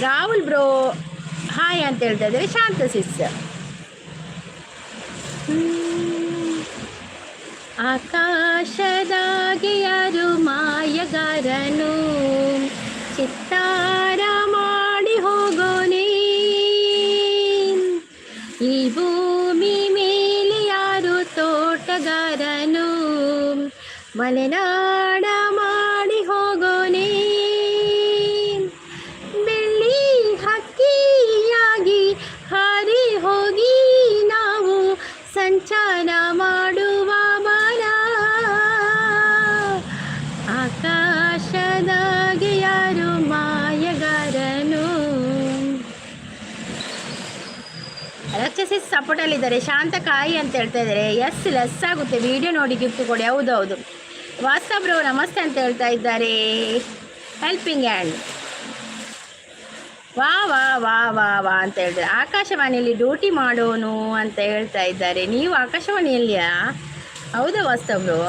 Rahul bro hi ಅಂತ ಹೇಳ್ತಾ ಇದ್ದಾರೆ ಶಾಂತ ಸಿಸ್. ಆಕಾಶದಾಗೆ ಯಾರು ಮಾಯಗಾರನು, ಚಿತ್ತಾರ ಮಾಡಿ ಹೋಗೋನೆ? ಈ ಭೂಮಿ ಮೇಲೆ ಯಾರು ತೋಟಗಾರನು, ಮಲೆನಾಡ ಮಾಡಿ ಹೋಗೋನೆ? ಬೆಳ್ಳಿ ಹಕ್ಕಿಯಾಗಿ ಹಾರಿ ಹೋಗಿ ನಾವು ಸಂಚಾರ ಮಾಡುವ ಬಾರ. ಆಕಾಶದಾಗೆ ಯಾರು ಮಾಯಗಾರನು? ರಕ್ಷಸಿ ಸಪೋರ್ಟಲ್ಲಿದ್ದಾರೆ. ಶಾಂತಕಾಯಿ ಅಂತ ಹೇಳ್ತಾ ಇದ್ದಾರೆ. ಎಸ್, ಲೆಸ್ ಆಗುತ್ತೆ. ವಿಡಿಯೋ ನೋಡಿ ಗಿಫ್ಟ್ ಕೊಡಿ. ಹೌದೌದು. ವಾಸ್ತವ್ರು ನಮಸ್ತೆ ಅಂತ ಹೇಳ್ತಾ ಇದ್ದಾರೆ. ಹೆಲ್ಪಿಂಗ್ ಹ್ಯಾಂಡ್, ವಾ ವಾ ವಾ ವಾ ವಾ ಅಂತ ಹೇಳ್ತಾರೆ. ಆಕಾಶವಾಣಿಯಲ್ಲಿ ಡ್ಯೂಟಿ ಮಾಡೋನು ಅಂತ ಹೇಳ್ತಾ ಇದ್ದಾರೆ. ನೀವು ಆಕಾಶವಾಣಿಯಲ್ಲಿಯಾ? ಹೌದಾ ವಾಸ್ತವ್ರು?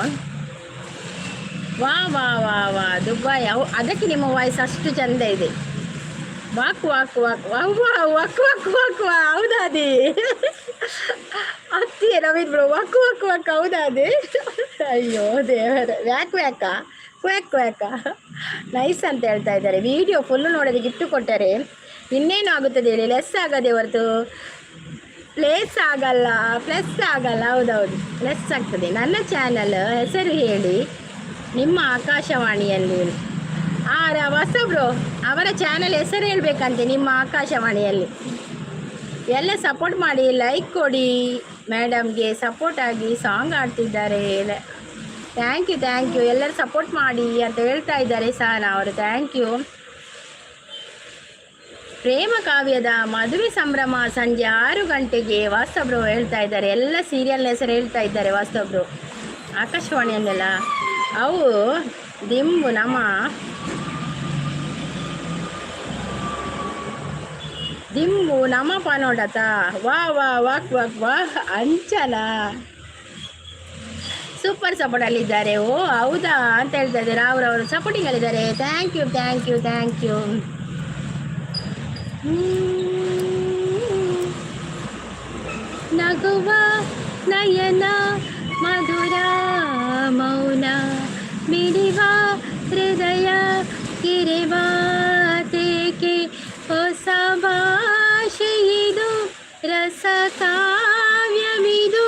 ವಾ ವಾ ವಾ ವಾ. ದುಬೈ ಅವು, ಅದಕ್ಕೆ ನಿಮ್ಮ ವಾಯ್ಸ್ ಅಷ್ಟು ಚಂದ ಇದೆ. ವಾಕ್ ವಾಕ್ ವಾಕ್ ವಾ ವಾ ವಾಕ್ ವಾಕ್ ವಾಕ್ ವಾ. ಹೌದಾ ಅದೇ ಅತ್ತಿ Naveen bro, walk walk walk. ಹೌದಾ ಅದೇ? ಅಯ್ಯೋ ದೇವರೇ, ವ್ಯಾಕ್ ವ್ಯಾಕ ಕ್ವ್ಯಾಕ್ ಕ್ವ್ಯಾಕ. ನೈಸ್ ಅಂತ ಹೇಳ್ತಾ ಇದ್ದಾರೆ. ವಿಡಿಯೋ ಫುಲ್ಲು ನೋಡೋದು ಗಿಫ್ಟ್ ಕೊಟ್ಟರೆ ಇನ್ನೇನು ಆಗುತ್ತದೆ ಹೇಳಿ? ಲೆಸ್ ಆಗದೆ ಹೊರತು ಪ್ಲೇಸ್ ಆಗಲ್ಲ, ಪ್ಲಸ್ ಆಗಲ್ಲ. ಹೌದೌದು, ಲೆಸ್ ಆಗ್ತದೆ. ನನ್ನ ಚಾನಲ್ ಹೆಸರು ಹೇಳಿ ನಿಮ್ಮ ಆಕಾಶವಾಣಿಯಲ್ಲಿ. ಆ ಹೊಸಬ್ರು ಅವರ ಚಾನಲ್ ಹೆಸರು ಹೇಳಬೇಕಂತೆ ನಿಮ್ಮ ಆಕಾಶವಾಣಿಯಲ್ಲಿ. ಎಲ್ಲ ಸಪೋರ್ಟ್ ಮಾಡಿ, ಲೈಕ್ ಕೊಡಿ ಮೇಡಮ್ಗೆ. ಸಪೋರ್ಟ್ ಆಗಿ ಸಾಂಗ್ ಆಡ್ತಿದ್ದಾರೆ. Thank you, thank you. ಎಲ್ಲರೂ ಸಪೋರ್ಟ್ ಮಾಡಿ ಅಂತ ಹೇಳ್ತಾ ಇದ್ದಾರೆ ಸಹನಾ ಅವರು. Thank you. ಪ್ರೇಮ ಕಾವ್ಯದ ಮದುವೆ ಸಂಭ್ರಮ ಸಂಜೆ 6 ಗಂಟೆಗೆ ವಾಸ್ತವ್ರು ಹೇಳ್ತಾ ಇದ್ದಾರೆ. ಎಲ್ಲ ಸೀರಿಯಲ್ ಹೆಸರು ಹೇಳ್ತಾ ಇದ್ದಾರೆ ವಾಸ್ತವ್ರು. ಆಕಾಶವಾಣಿಯಲ್ಲೆಲ್ಲ ಅವು ದಿಂಬು ನಮ್ಮ ದಿಂಬು ನಮ್ಮ ಪನೋಡತ. ವಾ ವಾ ವಾಕ್ ವಾಕ್ ವಾ. ಅಂಚನ ಸೂಪರ್ ಸಪೋರ್ಟಲ್ಲಿದ್ದಾರೆ. ಓ ಹೌದಾ ಅಂತ ಹೇಳ್ತಾ ಇದ್ದಾರೆ. ಅವರವರು ಸಪೋರ್ಟಿಂಗಲ್ಲಿದ್ದಾರೆ. Thank you, thank you, thank you. ನಗುವ ನಯನ ಮಧುರ ಮೌನ ಮಿಡಿವ ಹೃದಯ ಕಿರೆವಾತೇಕೆ? ಹೊಸ ಭಾಷೆಯಿದು, ರಸ ಕಾವ್ಯವಿದು,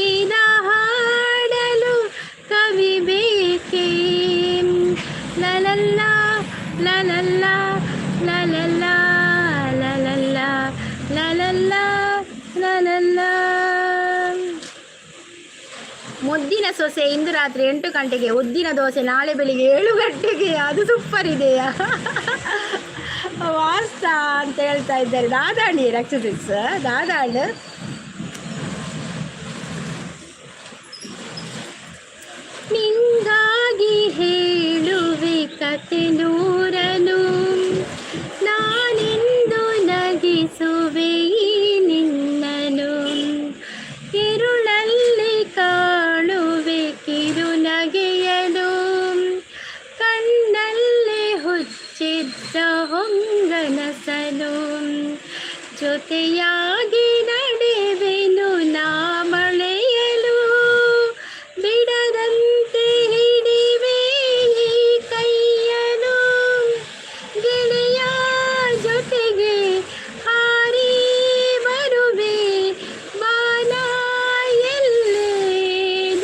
ಇದ ಹಾಡಲು ಕವಿ ಬೇಕೇ? ಲಲಲ್ಲ ಲಲಲ್ಲ ಲಲಲ್ಲ ಲಲಲ್ಲ ಲಲಲ್ಲ ಲಲಲ್ಲ. ಮುದ್ದಿನ ಸೊಸೆ ಇಂದು ರಾತ್ರಿ 8 ಗಂಟೆಗೆ, ಉದ್ದಿನ ದೋಸೆ ನಾಳೆ ಬೆಳಿಗ್ಗೆ 7 ಗಂಟೆಗೆ. ಅದು ಸೂಪರ್ ಇದೆಯಾ ವಾಸ್ತ ಅಂತ ಹೇಳ್ತಾ ಇದ್ದಾರೆ. ದಾದಾಣಿ ರಕ್ಷಸಿಸ್ ದಾದಾಣ್. ನಿಂಗಾಗಿ ಹೇಳುವೆ ಕತೆ ನೂರನು, ನಾನೆಂದು ನಗಿಸುವೆ ಈ ನಿನ್ನನು. ಇರುಳಲ್ಲಿ ಕಾಣುವೆ ಕಿರುನಗೆಯನು, ಕಣ್ಣಲ್ಲಿ ಹುಚ್ಚಿದ್ದ ಹೊಂಗನಸನು. ಜೊತೆಯಾಗಿ ನಡೆವೆನು ನಾ ಮಳೆಯಲು, ಬಿಡದಂತೆ ಹಿಡಿವೆ ಈ ಕೈಯನು. ಗೆಳೆಯ ಜೊತೆಗೆ ಹಾರಿ ಬರುವೆ, ಬಾನ ಎಲ್ಲೆ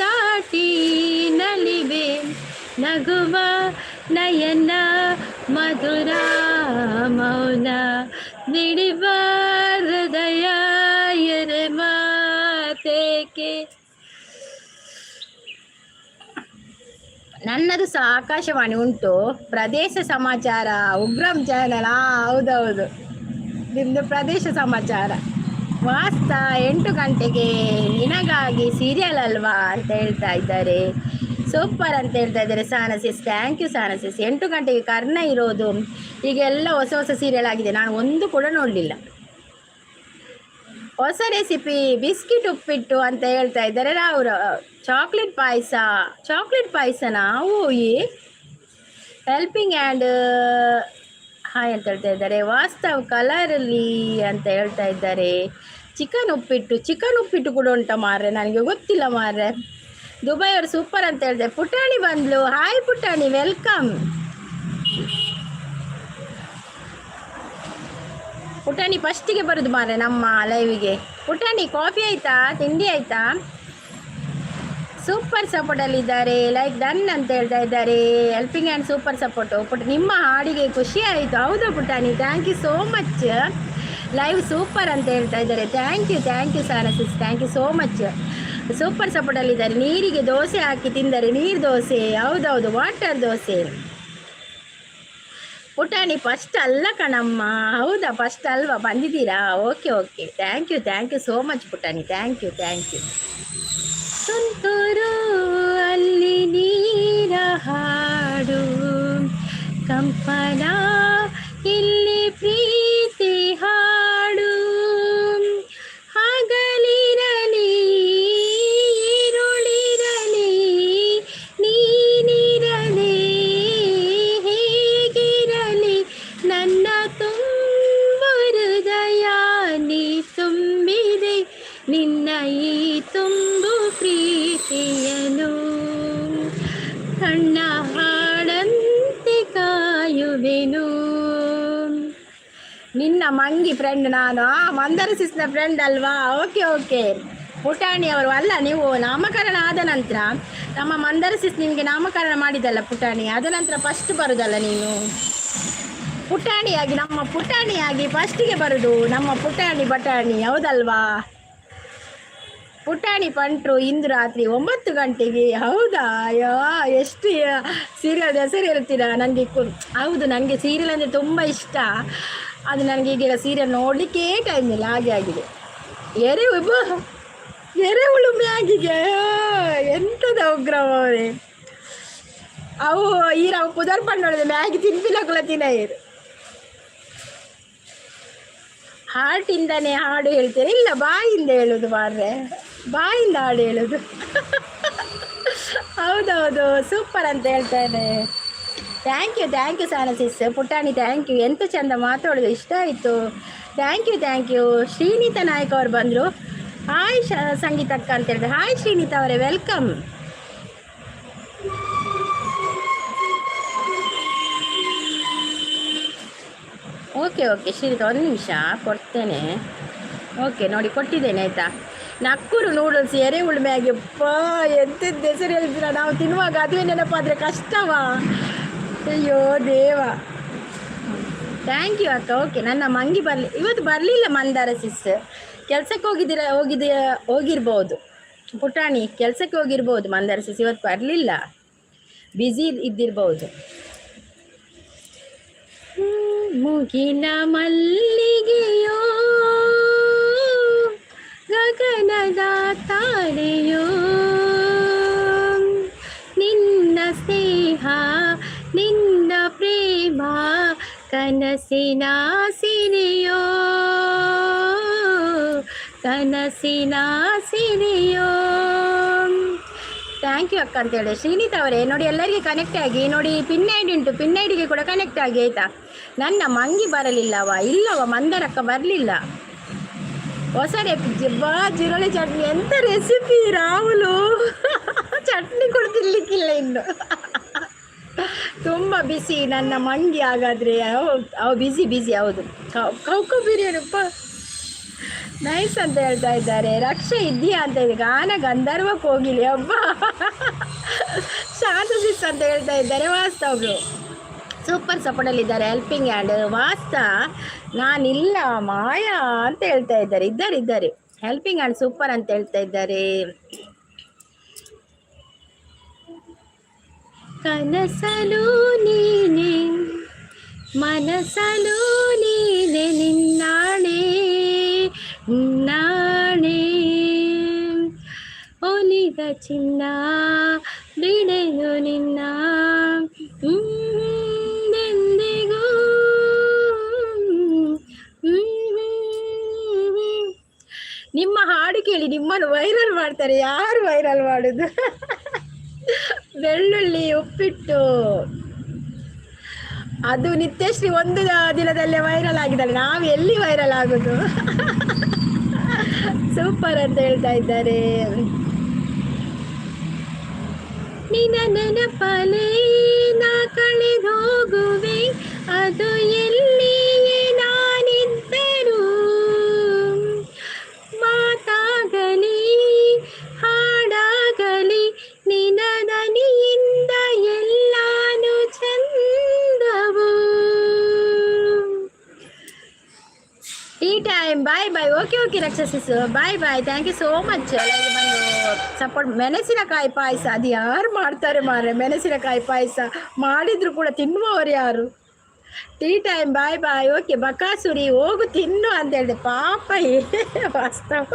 ದಾಟಿ ನಲಿವೆ. ನಗುವ ನಯನ ಮಧುರ ಮೌನ ಮಿಡಿವ ಹೃದಯ ಎರೆ ಮಾತೇಕೆ? ನನ್ನದು ಸಹ ಆಕಾಶವಾಣಿ ಉಂಟು. ಪ್ರದೇಶ ಸಮಾಚಾರ ಉಗ್ರಂ ಚಾನಲ್. ಹೌದೌದು, ನಿಮ್ಮದು ಪ್ರದೇಶ ಸಮಾಚಾರ. ವಾಸ್ತ 8 ಗಂಟೆಗೆ ನಿನಗಾಗಿ ಸೀರಿಯಲ್ ಅಲ್ವಾ ಅಂತ ಹೇಳ್ತಾ ಇದ್ದಾರೆ. ಸೂಪರ್ ಅಂತ ಹೇಳ್ತಾ ಇದ್ದಾರೆ ಸಾನಸಿಸ್. Thank you ಸಾನಸಿಸ್. 8 ಗಂಟೆಗೆ ಕರ್ಣ ಇರೋದು. ಈಗ ಎಲ್ಲ ಹೊಸ ಹೊಸ ಸೀರಿಯಲ್ ಆಗಿದೆ, ನಾನು ಒಂದು ಕೂಡ ನೋಡಲಿಲ್ಲ. ಹೊಸ ರೆಸಿಪಿ ಬಿಸ್ಕಿಟ್ ಉಪ್ಪಿಟ್ಟು ಅಂತ ಹೇಳ್ತಾ ಇದ್ದಾರೆ ರಾವ್ರ. ಚಾಕ್ಲೇಟ್ ಪಾಯಸ, ಚಾಕ್ಲೇಟ್ ಪಾಯಸನಾ? ಓ, ಈ ಹೆಲ್ಪಿಂಗ್ ಆ್ಯಂಡ್ ಹಾಯ್ ಅಂತ ಹೇಳ್ತಾ ಇದ್ದಾರೆ. ವಾಸ್ತವ್ ಕಲರಲ್ಲಿ ಅಂತ ಹೇಳ್ತಾ ಇದ್ದಾರೆ. ಚಿಕನ್ ಉಪ್ಪಿಟ್ಟು, ಚಿಕನ್ ಉಪ್ಪಿಟ್ಟು ಕೂಡ ಉಂಟ ಮಾರ್ರೆ? ನನಗೆ ಗೊತ್ತಿಲ್ಲ ಮಾರ್ರೆ. ದುಬೈ ಅವರು ಸೂಪರ್ ಅಂತ ಹೇಳಿದೆ. ಪುಟಾಣಿ ಬಂದ್ಲು. ಹಾಯ್ ಪುಟಾಣಿ, welcome. ಪುಟಾಣಿ ಫಸ್ಟಿಗೆ ಬರೋದು ಮಾರ್ರೆ ನಮ್ಮ ಲೈವಿಗೆ. ಪುಟಾಣಿ, ಕಾಫಿ ಆಯ್ತಾ? ತಿಂಡಿ ಆಯ್ತಾ? ಸೂಪರ್ ಸಪೋರ್ಟಲ್ಲಿದ್ದಾರೆ. ಲೈಕ್ ಡನ್ ಅಂತ ಹೇಳ್ತಾ ಇದ್ದಾರೆ. ಹೆಲ್ಪಿಂಗ್ ಆ್ಯಂಡ್ ಸೂಪರ್ ಸಪೋರ್ಟು ಪುಟ್ಟ. ನಿಮ್ಮ ಹಾಡಿಗೆ ಖುಷಿ ಆಯಿತು. ಹೌದು ಪುಟಾಣಿ, thank you so much. Live super ಅಂತ ಹೇಳ್ತಾ ಇದ್ದಾರೆ. Thank you, thank you ಸಾರಸಿಸ್, thank you so much. Super ಸಪೋರ್ಟಲ್ಲಿದ್ದಾರೆ. ನೀರಿಗೆ ದೋಸೆ ಹಾಕಿ ತಿಂದರೆ ನೀರು ದೋಸೆ. ಹೌದೌದು, ವಾಟರ್ ದೋಸೆ. ಪುಟಾಣಿ ಫಸ್ಟ್ ಅಲ್ಲ ಕಣಮ್ಮ. ಹೌದಾ? ಫಸ್ಟ್ ಅಲ್ವಾ? ಬಂದಿದ್ದೀರಾ? Okay okay, thank you, thank you so much ಪುಟಾಣಿ, thank you, thank you. ತುಂತುರು ಅಲ್ಲಿ ನೀರ ಹಾಡು, ಕಂಪನ ಇಲ್ಲಿ ಪ್ರೀತಿ ಹಾಡು. ಹಗಲಿರಲಿ ಇರುಳಿರಲಿ ನೀನಿರಲಿ ಹೇಗಿರಲಿ, ನನ್ನ ತುಂಬ ಹೃದಯ ನೀ ತುಂಬಿದೆ, ನಿನ್ನ ಈ ತುಂಬು ಪ್ರೀತಿಯನು ಕಣ್ಣ ಹಾಡಂತೆ ಕಾಯುವೆನು. ನಿನ್ನ ಮಂಗಿ ಫ್ರೆಂಡ್ ನಾನು. ಮಂದರ ಸಿಸ್ನ ಫ್ರೆಂಡ್ ಅಲ್ವಾ? ಓಕೆ ಓಕೆ ಪುಟಾಣಿ ಅವರು ಅಲ್ಲ ನೀವು. ನಾಮಕರಣ ಆದ ನಂತರ ನಮ್ಮ ಮಂದರ ಸಿಸ್ ನಿಮಗೆ ನಾಮಕರಣ ಮಾಡಿದಲ್ಲ ಪುಟಾಣಿ, ಆದ ನಂತರ ಫಸ್ಟ್ ಬರುದಲ್ಲ ನೀನು ಪುಟಾಣಿಯಾಗಿ. ನಮ್ಮ ಪುಟಾಣಿಯಾಗಿ ಫಸ್ಟಿಗೆ ಬರುದು ನಮ್ಮ ಪುಟಾಣಿ ಬಟಾಣಿ, ಹೌದಲ್ವಾ? ಪುಟಾಣಿ ಪಂಟ್ರು ಇಂದು ರಾತ್ರಿ 9 ಗಂಟೆಗೆ. ಹೌದಾ? ಅಯ್ಯೋ, ಎಷ್ಟು ಸೀರಿಯಲ್ ಹೆಸರು ಹೇಳ್ತೀರಾ ನನಗೆ. ಹೌದು, ನನಗೆ ಸೀರಿಯಲ್ ಅಂದರೆ ತುಂಬ ಇಷ್ಟ. ಅದು ನನಗೆ ಈಗ ಸೀರಿಯಲ್ ನೋಡಲಿಕ್ಕೇ ಟೈಮ್ ಇಲ್ಲ, ಹಾಗೆ ಆಗಿದೆ. ಎರೆಹುಳು ಮ್ಯಾಗಿಗೆ ಎಂಥದ ಉಗ್ರವ ಅವರೇ ಅವು. ಈರ ಅವು ಪುದರ್ ಪಣ್ಣೊಳದೆ ಮ್ಯಾಗಿ ತಿನ್ಪಿಲಕುಲ ತಿನ್ನಯಿರು. ಹಾರ್ಟಿಂದನೇ ಹಾಡು ಹೇಳ್ತೀರಾ? ಇಲ್ಲ, ಬಾಯಿಂದ ಹೇಳೋದು ಮಾರ್ರೆ, ಬಾಯಿಂದ ಹಾಡು ಹೇಳೋದು. ಹೌದೌದು, ಸೂಪರ್ ಅಂತ ಹೇಳ್ತಾನೆ. Thank you, thank you ಸಾನಸಿಸ್. ಪುಟಾಣಿ, thank you. ಎಂತ ಚಂದ ಮಾತಾಡೋದು, ಇಷ್ಟ ಆಯಿತು. Thank you, thank you. Srinitha Nayak ಅವರು ಬಂದರು. ಹಾಯ್ ಸಂಗೀತಕ್ಕ ಅಂತ ಹೇಳಿದ್ರೆ. ಹಾಯ್ ಶ್ರೀನಿತಾ ಅವರೇ, welcome. Okay okay Srinitha, ಒಂದು ನಿಮಿಷ ಕೊಡ್ತೇನೆ. ಓಕೆ, ನೋಡಿ ಕೊಟ್ಟಿದ್ದೇನೆ, ಆಯಿತಾ? ನಕ್ಕೂರು ನೂಡಲ್ಸ್, ಎರೆಹುಳು ಮ್ಯಾಗಿ. ಅಪ್ಪ, ಎಂಥದ್ದು ಹೆಸರು ಹೇಳ್ತೀರಾ? ನಾವು ತಿನ್ನುವಾಗ ಅದುವೇ ನೆನಪಾದರೆ ಕಷ್ಟವಾ? ಅಯ್ಯೋ ದೇವ. Thank you ಅಕ್ಕ. ಓಕೆ, ನನ್ನ ಮಂಗಿ ಬರಲಿ. ಇವತ್ತು ಬರಲಿಲ್ಲ ಮಂದಾರ ಸಿಸ್. ಕೆಲಸಕ್ಕೆ ಹೋಗಿದ್ದೀರಾ? ಹೋಗಿರ್ಬೋದು ಪುಟಾಣಿ, ಕೆಲಸಕ್ಕೆ ಹೋಗಿರ್ಬೋದು. ಮಂದಾರ ಸಿಸ್ ಇವತ್ತು ಬರಲಿಲ್ಲ, ಬ್ಯುಸಿ ಇದ್ದಿರ್ಬೋದು. ಮುಗಿಲ ಮಲ್ಲಿಗೆಯೋ, ಗಗನದ ತಾರೆಯೋ, ನಿನ್ನ ಸ್ನೇಹ ನಿನ್ನ ಪ್ರೇಮ ಕನಸಿನ ಸಿರಿಯೋ, ಕನಸಿನ ಸಿರಿಯೋ. Thank you ಅಕ್ಕ ಅಂತೇಳಿ ಶ್ರೀನಿತ್ ಅವರೇ. ನೋಡಿ, ಎಲ್ಲರಿಗೆ ಕನೆಕ್ಟ್ ಆಗಿ. ನೋಡಿ, ಪಿನ್ ಐಡಿ ಉಂಟು, ಪಿನ್ ಐಡಿಗೆ ಕೂಡ ಕನೆಕ್ಟ್ ಆಗಿ, ಆಯಿತಾ? ನನ್ನ ಮಂಗಿ ಬರಲಿಲ್ಲವ? ಇಲ್ಲವ, ಮಂದರಕ್ಕ ಬರಲಿಲ್ಲ. ಹೊಸ ರೆಸಿಪಿ ಜಿರಳೆ ಚಟ್ನಿ. ಎಂಥ ರೆಸಿಪಿ ರಾಹುಲು? ಚಟ್ನಿ ಕೂಡ ತಿನ್ಲಿಕ್ಕಿಲ್ಲ ಇನ್ನು. ತುಂಬ ಬಿಸಿ ನನ್ನ ಮಂಗಿ ಹಾಗಾದರೆ. ಅವು ಬಿಸಿ ಬಿಸಿ. ಹೌದು, ಕೌಕೋ ಬಿರಿಯಾನಿಪ್ಪ ನೈಸ್ ಅಂತ ಹೇಳ್ತಾ ಇದ್ದಾರೆ. ರಕ್ಷೆ ಇದೆಯಾ ಅಂತ ಇದೆ. ಗಾನ ಗಂಧರ್ವ ಕೋಗಿಲೆ ಹಬ್ಬ ಶಾಂತ ಸಿಸ್ ಅಂತ ಹೇಳ್ತಾ ಇದ್ದಾರೆ. ವಾಸ್ತವ್ರು ಸೂಪರ್ ಸಪೋರ್ಟಲ್ಲಿದ್ದಾರೆ. ಹೆಲ್ಪಿಂಗ್ ಹ್ಯಾಂಡ್ ವಾಸ್ತ ನಾನಿಲ್ಲ ಮಾಯಾ ಅಂತ ಹೇಳ್ತಾ ಇದ್ದಾರೆ. ಇದ್ದಾರೆ ಇದ್ದಾರೆ. ಹೆಲ್ಪಿಂಗ್ ಹ್ಯಾಂಡ್ ಸೂಪರ್ ಅಂತ ಹೇಳ್ತಾ ಇದ್ದಾರೆ. ಕನಸಲು ನೀನೆ, ಮನಸಲು ನೀನೆ, ನಿನ್ನಾಣೆ ನಾಣೆ. ಒಲಿದ ಚಿನ್ನ ಬಿಡೆಯು ನಿನ್ನ ಎಂದಿಗೂ. ಹೇಳಿ ನಿಮ್ಮನ್ನು ವೈರಲ್ ಮಾಡ್ತಾರೆ. ಯಾರು ವೈರಲ್ ಮಾಡೋದು? ಬೆಳ್ಳುಳ್ಳಿ ಉಪ್ಪಿಟ್ಟು, ಅದು ನಿತ್ಯಶ್ರೀ ಒಂದು ದಿನದಲ್ಲೇ ವೈರಲ್ ಆಗಿದ್ದಾಳೆ. ನಾವು ಎಲ್ಲಿ ವೈರಲ್ ಆಗುದು? ಸೂಪರ್ ಅಂತ ಹೇಳ್ತಾ ಇದ್ದಾರೆ. ನಿನ್ನ ನೆನಪಲೇ ನಾ ಕಳೆದೋಗುವೆ, ಅದು ಎಲ್ಲಿಯೇ ನಾನಿದ್ದರು. ಮಾತಾಗಲಿ ಹಾಡಾಗಲಿ, ನಿನ್ನ ದನಿಯಿಂದ ಎಲ್ಲಾನು ಚಂದವು. Tea time, bye bye. Okay okay ರಕ್ಷಸಿಸ್, bye bye. Thank you so much ಬಂದು ಸಪೋರ್ಟ್. ಮೆಣಸಿನಕಾಯಿ ಪಾಯಸ ಅದು ಯಾರು ಮಾಡ್ತಾರೆ ಮಾರ್ರೆ? ಮೆಣಸಿನಕಾಯಿ ಪಾಯಸ ಮಾಡಿದ್ರು ಕೂಡ ತಿನ್ನುವವರು ಯಾರು? Tea time, bye bye. Okay Bakasuri, ಹೋಗು ತಿನ್ನು ಅಂತ ಹೇಳಿದೆ. ಪಾಪ, ವಾಸ್ತವ.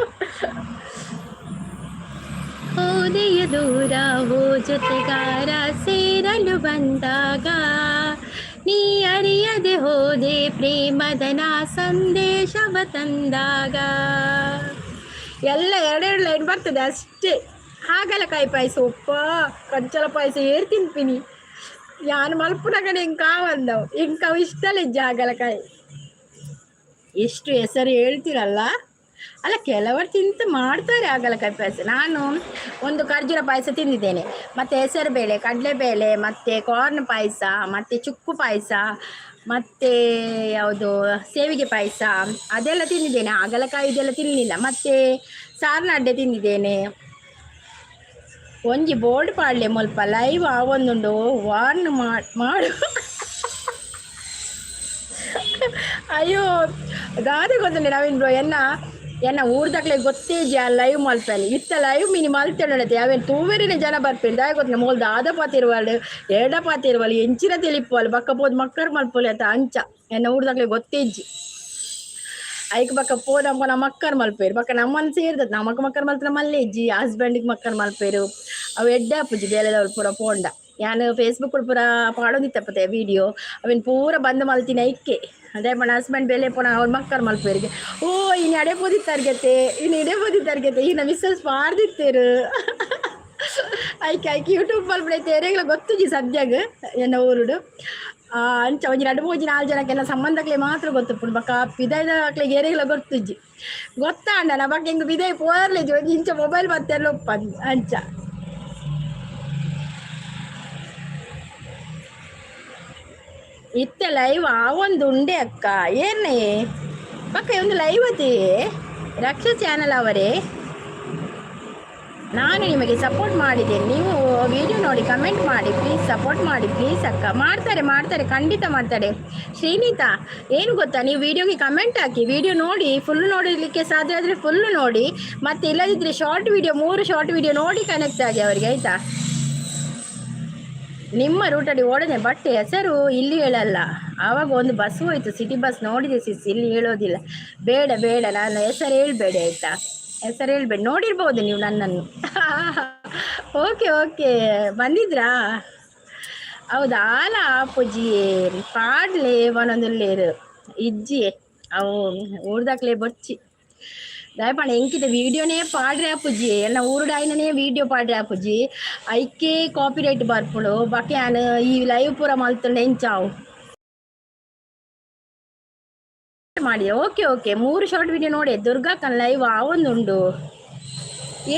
ಹೋದೆಯ ದೂರ ಓ ಜೊತೆಗಾರ, ಸೇರಲು ಬಂದಾಗ ನೀ ಅರಿಯದೆ ಹೋದೆ, ಪ್ರೇಮದ ನಾ ಸಂದೇಶವ ತಂದಾಗ. ಎಲ್ಲ ಎರಡೆರಡು ಲೈನ್ ಬರ್ತದೆ ಅಷ್ಟೇ. ಹಾಗಲಕಾಯಿ ಪಾಯಸ ಒಪ್ಪ, ಕಂಚಲ ಪಾಯಸ ಏರ್ ತಿನ್ಪಿನಿ? ಯಾನು ಮಲ್ಪುನಗನೆ ಇಂಕ ಬಂದವು, ಇಂಕ ಅವು ಇಷ್ಟಲಿಜ್ಜ ಹಾಗಲಕಾಯಿ. ಎಷ್ಟು ಹೆಸರು ಹೇಳ್ತೀರಲ್ಲ. ಅಲ್ಲ, ಕೆಲವರು ತಿಂತ ಮಾಡ್ತಾರೆ ಹಾಗಲಕಾಯಿ ಪಾಯಸ. ನಾನು ಒಂದು ಖರ್ಜೂರ ಪಾಯಸ ತಿಂದಿದ್ದೇನೆ, ಮತ್ತು ಹೆಸರುಬೇಳೆ, ಕಡಲೆಬೇಳೆ, ಮತ್ತು ಕಾರ್ನ್ ಪಾಯಸ, ಮತ್ತು ಚುಕ್ಕು ಪಾಯಸ, ಮತ್ತು ಯಾವುದು, ಸೇವಿಗೆ ಪಾಯಸ, ಅದೆಲ್ಲ ತಿಂದಿದ್ದೇನೆ. ಹಾಗಲಕಾಯಿ ಇದೆಲ್ಲ ತಿನ್ನಲಿಲ್ಲ. ಮತ್ತು ಸಾರ್ನಡ್ಡೆ ತಿಂದಿದ್ದೇನೆ. ಒಂಜಿ ಬೋರ್ಡ್ ಪಾಡ್ಲೆ ಮುಲ್ಪ, ಲೈವ್ ಆವೊಂದುಂಡು, ವಾರ್ನ್ ಮಾಡು. ಅಯ್ಯೋ, ದಾದೆ ಗೊತ್ತುಂಡೆ ನವೀನ್ ಬ್ರೋ, ಎನ್ನ ಎನ್ನ ಊರ್ದಕ್ಲೆ ಗೊತ್ತೇಜಿ ಆ ಲೈವ್ ಮಲ್ಪೆನೆ. ಇತ್ತ ಲೈವ್ ಮಿನಿ ಮಲ್ತೆಂಡತೆ ಅವೇನು ತೂವೆರಿನ ಜನ ಬರ್ಪೇರು. ದಾಯ ಗೊತ್ತಿಲ್ಲ, ಮೋಲ್ ದಾದ ಪಾತಿರುವಳು, ಏಡ ಪಾತಿರುವಳು, ಎಂಚಿನ ತಿಳಿಪುವಳು, ಬಕ್ಕ ಪೋದು ಮಕ್ಕರ್ ಮಲ್ಪೊಲಿ ಅತ್ತ. ಅಂಚ ಎನ್ನ ಊರ್ದಕ್ಲೆ ಗೊತ್ತೇಜ್ಜಿ. ಐಕ್ ಬಕ್ಕ ಪೋದ ನಮ್ಮ ಮಕ್ಕರ್ ಮಲ್ಪೇರು. ಬಕ್ಕ ನಮ್ಮನ್ನು ಸೇರಿದ ನಮಕ್ ಮಕ್ಕರ್ ಮಲ್ತನ ಮಲ್ಲೆಜ್ಜಿ, ಹಸ್ಬೆಂಡಿಗೆ ಮಕ್ಕರ್ ಮಲ್ಪೇರು. ಅವು ಎಡ್ಡೆ ಆಪುಜಿ. ಬೇಲೆದವ್ರು ಪೂರ ಪೋಂಡ ಯಾನ್ ಫೇಸ್ಬುಕ್ ಪೂರ ಪಾಡೊಂದಿತ್ತಪ್ಪತೆ ವಿಡಿಯೋ, ಅವೆನ್ ಪೂರ ಬಂದ್ ಮಲ್ತಿನ ಐಕ್ಕೆ. ಅದೇ ಪಂಡ ಹಸ್ಬೆಂಡ್ ಬೇಲೆ ಪೋಣ, ಅವ್ರ ಮಕ್ಕರ್ ಮಲ್ಪೇರಿಗೆ. ಓ, ಇನ್ನು ಅಡೆ ಪೋದಿತ್ತಾರ್ಗೆತೆ, ಇನ್ನು ಇಡೆ ಪೋದಿತ್ತಾರ್ಗೆತೆ, ಇನ್ನ ಮಿಸ್ಸಸ್ ಪಾಡ್ದಿತ್ತೇರು. ಐಕೆ ಐಕೆ ಯೂಟ್ಯೂಬ್ ಮಲ್ಪಡೈತೆ. ಎರೆಗ್ಲ ಗೊತ್ತುಜಿ ಸದ್ಯಗ್ ಎನ್ನ ಊರುಡು. ಅಂಚ ಒಂಜಿ ರಡ್ಡ್ ಮೂಜಿ ನಾಲ್ ಜನಕ್ಕೆಲ್ಲ ಸಂಬಂಧಕ್ಲೆ ಮಾತ್ರ ಗೊತ್ತುಪ್ಪುಂಡು. ಬೊಕ್ಕ ಪಿದಯ್ದಕ್ಲೆಗ್ ಏರೆಗ್ಲ ಗೊತ್ತುಜ್ಜಿ. ಗೊತ್ತಾಂಡನ ಬೊಕ್ಕ ಎಂಕ್ ಪಿದಯ್ ಪೋರ್ಲೆಜಿ. ಒಂಜಿ ಇಂಚ ಮೊಬೈಲ್ ಬತ್ತೆರ್ಲ ಉಪ್ಪಂದ್ ಅಂಚ. ಇತ್ತೆ ಲೈವ್ ಆವೊಂದು ಉಂಡೆ ಅಕ್ಕ ಏರ್ನೇ ಪಕ್ಕ ಒಂದು ಲೈವ್ ಅತಿ. ರಕ್ಷಾ ಚಾನಲ್ ಅವರೇ, ನಾನು ನಿಮಗೆ ಸಪೋರ್ಟ್ ಮಾಡಿದ್ದೇನೆ. ನೀವು ವಿಡಿಯೋ ನೋಡಿ ಕಮೆಂಟ್ ಮಾಡಿ. ಪ್ಲೀಸ್ ಸಪೋರ್ಟ್ ಮಾಡಿ, ಪ್ಲೀಸ್ ಅಕ್ಕ. ಮಾಡ್ತಾರೆ ಮಾಡ್ತಾರೆ, ಖಂಡಿತ ಮಾಡ್ತಾರೆ. ಶ್ರೀನಿತಾ, ಏನು ಗೊತ್ತಾ, ನೀವು ವಿಡಿಯೋಗೆ ಕಮೆಂಟ್ ಹಾಕಿ. ವಿಡಿಯೋ ನೋಡಿ, ಫುಲ್ ನೋಡಲಿಕ್ಕೆ ಸಾಧ್ಯ ಆದರೆ ಫುಲ್ ನೋಡಿ, ಮತ್ತು ಇಲ್ಲದಿದ್ದರೆ ಶಾರ್ಟ್ ವಿಡಿಯೋ, ಮೂರು ಶಾರ್ಟ್ ವಿಡಿಯೋ ನೋಡಿ ಕನೆಕ್ಟ್ ಆಗಿ ಅವರಿಗೆ, ಆಯಿತಾ? ನಿಮ್ಮ ರೂಟಲ್ಲಿ ಓಡದೆ, ಬಟ್ ಹೆಸರು ಇಲ್ಲಿ ಹೇಳಲ್ಲ. ಆವಾಗ ಒಂದು ಬಸ್ ಹೋಯ್ತು, ಸಿಟಿ ಬಸ್ ನೋಡಿದೆ ಸಿಸ್. ಇಲ್ಲಿ ಹೇಳೋದಿಲ್ಲ, ಬೇಡ ಬೇಡ, ನಾನು ಹೆಸರು ಹೇಳ್ಬೇಡಿ, ಆಯಿತಾ? ಹೆಸರು ಹೇಳ್ಬೇಡಿ. ನೋಡಿರ್ಬೋದು ನೀವು ನನ್ನನ್ನು. ಓಕೆ ಓಕೆ, ಬಂದಿದ್ರಾ? ಹೌದಾ? ಆಲ ಆಪುಜಿ, ಪಾಡ್ಲೆ ಒಂದೊಂದುಲ್ಲೇರು ಇಜ್ಜಿ. ಅವು ಊರ್ದಕ್ಲೆ ಬೊಚ್ಚಿ. ದಯಪಂಡ ಎಂಕಿದ ವಿಡಿಯೋನೇ ಪಾಡ್ರೆ ಆಪುಜಿ, ಎಲ್ಲ ಊರುಡಾಯಿನೇ ವಿಡಿಯೋ ಪಾಡ್ರೆ ಆಪುಜಿ. ಐಕೆ ಕಾಪಿರೈಟ್ ಬರ್ಪುಂಡು. ಬೊಕ ಯಾನ್ ಈ ಲೈವ್ ಪೂರ ಮಲ್ತುಂಡ ಎಂಚಾವು ಮಾಡಿ. ಓಕೆ ಓಕೆ, ಮೂರು ಶಾರ್ಟ್ ವಿಡಿಯೋ ನೋಡಿ. ದುರ್ಗಕ್ಕನ ಲೈವ್ ಆವೊಂದುಂಡು.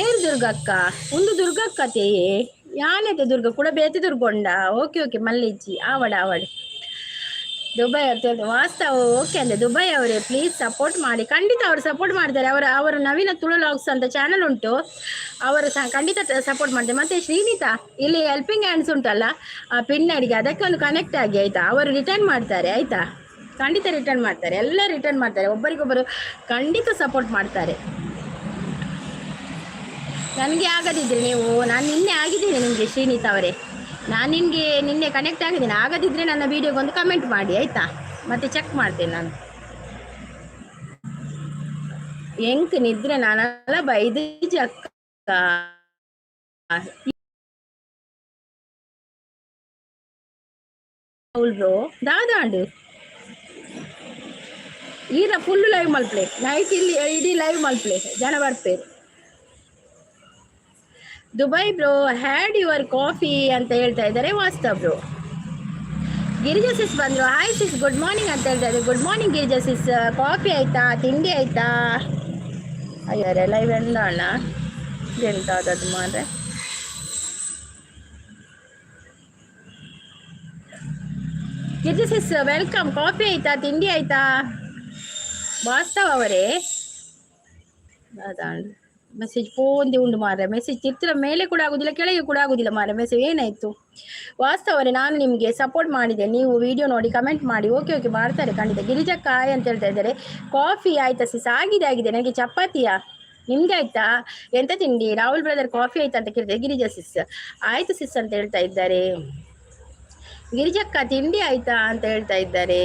ಏರ್ ದುರ್ಗಕ್ಕ? ಒಂದು ದುರ್ಗಕ್ಕ ತೇಯೆ ಯಾನೈತೆ? ದುರ್ಗ ಕೂಡ ಬೇತೆ ದುರ್ಗೊಂಡ. ಓಕೆ ಓಕೆ, ಮಲ್ಲಿಜ್ಜಿ, ಆವಡ ಆವಡ್. ದುಬೈ ಅವ್ರು ವಾಸ್ತವ. ಓಕೆ ಅಂದೆ. ದುಬೈ ಅವರೇ, ಪ್ಲೀಸ್ ಸಪೋರ್ಟ್ ಮಾಡಿ. ಖಂಡಿತ ಅವರು ಸಪೋರ್ಟ್ ಮಾಡ್ತಾರೆ. ಅವರ ಅವರು ನವೀನ ತುಳು ಲಾಗ್ಸ್ ಅಂತ ಚಾನಲ್ ಉಂಟು. ಅವರು ಸಹ ಖಂಡಿತ ಸಪೋರ್ಟ್ ಮಾಡ್ತಾರೆ. ಮತ್ತು ಶ್ರೀನಿತಾ, ಇಲ್ಲಿ ಹೆಲ್ಪಿಂಗ್ ಹ್ಯಾಂಡ್ಸ್ ಉಂಟಲ್ಲ ಆ ಪಿನ್ ಅಡಿಗೆ, ಅದಕ್ಕೆ ಒಂದು ಕನೆಕ್ಟ್ ಆಗಿ, ಆಯಿತಾ? ಅವರು ರಿಟರ್ನ್ ಮಾಡ್ತಾರೆ, ಆಯಿತಾ? ಖಂಡಿತ ರಿಟರ್ನ್ ಮಾಡ್ತಾರೆ. ಎಲ್ಲ ರಿಟರ್ನ್ ಮಾಡ್ತಾರೆ. ಒಬ್ಬರಿಗೊಬ್ಬರು ಖಂಡಿತ ಸಪೋರ್ಟ್ ಮಾಡ್ತಾರೆ. ನನಗೆ ಆಗದಿದ್ದರೆ ನೀವು, ನಾನು ನಿನ್ನೆ ಆಗಿದ್ದೀನಿ ನಿಮಗೆ. ಶ್ರೀನಿತಾ ಅವರೇ, ನಾನು ನಿಮಗೆ ನಿನ್ನೆ ಕನೆಕ್ಟ್ ಆಗಿದ್ದೀನಿ. ಆಗದಿದ್ದರೆ ನನ್ನ ವೀಡಿಯೋಗೆ ಒಂದು ಕಮೆಂಟ್ ಮಾಡಿ, ಆಯಿತಾ? ಮತ್ತೆ ಚೆಕ್ ಮಾಡ್ತೇನೆ ನಾನು. ಎಂಕ್ ನಿದ್ರೆ ನಾನೆಲ್ಲ ಬೈದಿಜಿ ಅಕ್ಕ. ದಾದಾಂಡು ಈರ ಫುಲ್ ಲೈವ್ ಮಲ್ಪ್ಲೆ. ನೈಟ್ ಇಲ್ಲಿ ಇಡೀ ಲೈವ್ ಮಲ್ಪ್ಲೆ, ಜನ ಬರ್ಪೇರು. Dubai bro, had your coffee ಅಂತ ಹೇಳ್ತಾ ಇದ್ದಾರೆ ವಾಸ್ತವ್ ಬ್ರೋ. ಗಿರಿಜಾ ಸಿಸ್ ಬಂದರು. ಹಾಯ್ ಸಿಸ್, ಗುಡ್ ಮಾರ್ನಿಂಗ್ ಅಂತ ಹೇಳ್ತಾ ಇದ್ದಾರೆ. Good morning Girija sis. Coffee ಆಯ್ತಾ? ತಿಂಡಿ ಆಯ್ತಾ? ಅಯ್ಯಾರೆ, ಲೈವ್ ಎಂದ ಅಣ್ಣ ಎಂತ ಆದದ್ದು ಮಾರ್ರೆ. ಗಿರಿಜಾ ಸಿಸ್ welcome. Coffee ಆಯ್ತಾ? ತಿಂಡಿ ಆಯ್ತಾ? ವಾಸ್ತವ್ ಅವರೇ, ಅದಾಂಡ್ ಮೆಸೇಜ್ ಫೋನ್ದಿ ಉಂಡು ಮಾರ್ರೆ. ಮೆಸೇಜ್ ತಿರ್ತಿರ ಮೇಲೆ ಕೂಡ ಆಗುದಿಲ್ಲ, ಕೆಳಗೆ ಕೂಡ ಆಗುದಿಲ್ಲ ಮಾರ್ರೆ. ಮೆಸೇಜ್ ಏನಾಯ್ತು? ವಾಸ್ತವರೇ, ನಾನು ನಿಮಗೆ ಸಪೋರ್ಟ್ ಮಾಡಿದೆ. ನೀವು ವಿಡಿಯೋ ನೋಡಿ ಕಮೆಂಟ್ ಮಾಡಿ. ಓಕೆ ಓಕೆ, ಮಾಡ್ತಾರೆ ಖಂಡಿತ. ಗಿರಿಜಕ್ಕ ಹಾಯ್ ಅಂತ ಹೇಳ್ತಾ ಇದ್ದಾರೆ. ಕಾಫಿ ಆಯ್ತಾ ಸಿಸ್? ಆಗಿದೆ ಆಗಿದೆ. ನನಗೆ ಚಪಾತಿಯಾ? ನಿಮ್ಗೆ ಆಯ್ತಾ? ಎಂತ ತಿಂಡಿ? ರಾಹುಲ್ ಬ್ರದರ್, ಕಾಫಿ ಆಯ್ತಾ ಅಂತ ಕೇಳ್ತಾರೆ. ಗಿರಿಜಾ ಸಿಸ್ ಆಯ್ತು ಸಿಸ್ ಅಂತ ಹೇಳ್ತಾ ಇದ್ದಾರೆ. ಗಿರಿಜಕ್ಕ ತಿಂಡಿ ಆಯ್ತಾ ಅಂತ ಹೇಳ್ತಾ ಇದ್ದಾರೆ.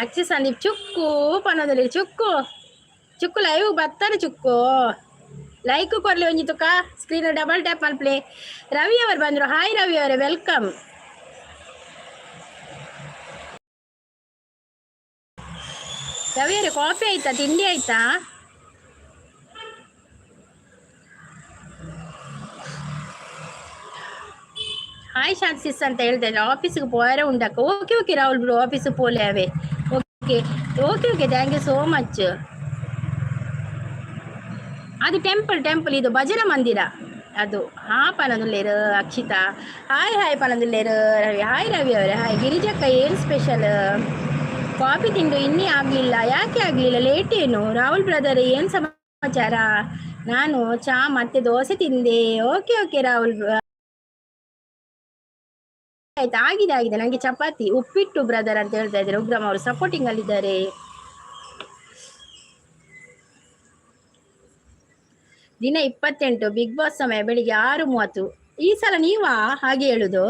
ಅಚ್ಚಿ ಸಂದೀಪ್ ಚುಕ್ಕು ಪನದಲ್ಲಿ ಚುಕ್ಕು ಚುಕ್ಕು ಲೈವ್ ಬರ್ತಾರೆ. ಚುಕ್ಕು ಲೈಕ್ ಕೊರ್ಲಿ ಒಂಜಿ ತುಕ ಸ್ಕ್ರೀನ್ ಡಬಲ್ ಟ್ಯಾಪ್ ಮಲ್ಪ್ಲೆ. ರವಿ ಅವರು ಬಂದರು. ಹಾಯ್ ರವಿ ಅವರೇ, welcome. Ravi ಅವರೇ, ಕಾಫಿ ಆಯ್ತಾ? ತಿಂಡಿ ಆಯ್ತಾ? ಹಾಯ್ ಶಾಂತ್ ಸಿಸ್ ಅಂತ ಹೇಳ್ತಾ ಇದ್ದಾರೆ. ಆಫೀಸಿಗೆ ಪೋಯರೆ ಉಂಡಕ್ಕ. ಓಕೆ ಓಕೆ ರಾಹುಲ್ ಬ್ರೋ, ಆಫೀಸಿಗೆ ಪೋಲೆ ಅವೇ. Okay okay okay, thank you so much. ಅದು ಟೆಂಪಲ್ ಟೆಂಪಲ್, ಇದು ಭಜನಾ ಮಂದಿರ ಅದು. ಹಾ ಪನದುಲ್ಲೇರು ಅಕ್ಷಿತಾ, ಹಾಯ್ ಹಾಯ್ ಪನದುಲ್ಲೇರು ರವಿ. ಹಾಯ್ ರವಿ ಅವರೇ, ಹಾಯ್. ಗಿರಿಜಕ್ಕ, ಏನು ಸ್ಪೆಷಲ್? ಕಾಫಿ ತಿಂದು ಇನ್ನೇ ಆಗಲಿಲ್ಲ. ಯಾಕೆ ಆಗಲಿಲ್ಲ? ಲೇಟ್ ಏನು? ರಾಹುಲ್ ಬ್ರದರ್, ಏನು ಸಮಾಚಾರ? ನಾನು ಚಾ ಮತ್ತೆ ದೋಸೆ ತಿಂದೆ. ಓಕೆ ಓಕೆ ರಾಹುಲ್, ಆಯ್ತು, ಆಗಿದೆ ಆಗಿದೆ. ನನಗೆ ಚಪಾತಿ ಉಪ್ಪಿಟ್ಟು ಬ್ರದರ್ ಅಂತ ಹೇಳ್ತಾ ಇದ್ದಾರೆ. ಉಗ್ರಮ್ ಅವರು ಸಪೋರ್ಟಿಂಗ್ ಅಲ್ಲಿದ್ದಾರೆ. ದಿನ 28, ಬಿಗ್ ಬಾಸ್ ಸಮಯ ಬೆಳಿಗ್ಗೆ 6:30. ಈ ಸಲ ನೀವಾ ಹಾಗೆ ಹೇಳುದು?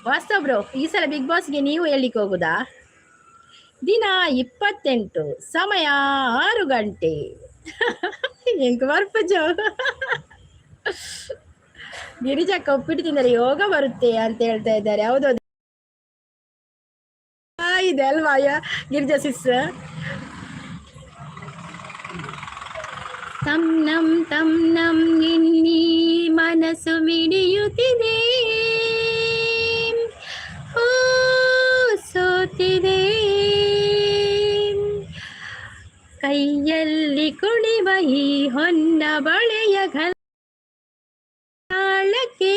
ವಾಸ್ತವ್ ಬ್ರೋ, ಈ ಸಲ ಬಿಗ್ ಬಾಸ್ಗೆ ನೀವು ಹೇಳಿಕ್ಕೆ ಹೋಗುದಾ? ದಿನ 28, ಸಮಯ 6 ಗಂಟೆ. ಎಂಕ್ ಬರ್ಪಜೋ. ಗಿರಿಜಕ್ಕ, ಉಪ್ಪಿಟ್ಟು ತಿಂದರೆ ಯೋಗ ಬರುತ್ತೆ ಅಂತ ಹೇಳ್ತಾ ಇದ್ದಾರೆ. ಹೌದೌದು, ಇದೆ ಅಲ್ವಾ ಗಿರಿಜಾ ಸಿಸ್? ತಂ ನಂ ತಂ ನಂ ಎನ್ನಿ ಮನಸ್ಸು ಮಿಡಿಯುತ್ತಿದೆ, ಓ ಸೋತಿದೆ. ಕೈಯಲ್ಲಿ ಕುಣಿವ ಈ ಹೊನ್ನ ಬಳೆಯ ಘಾಳಕ್ಕೆ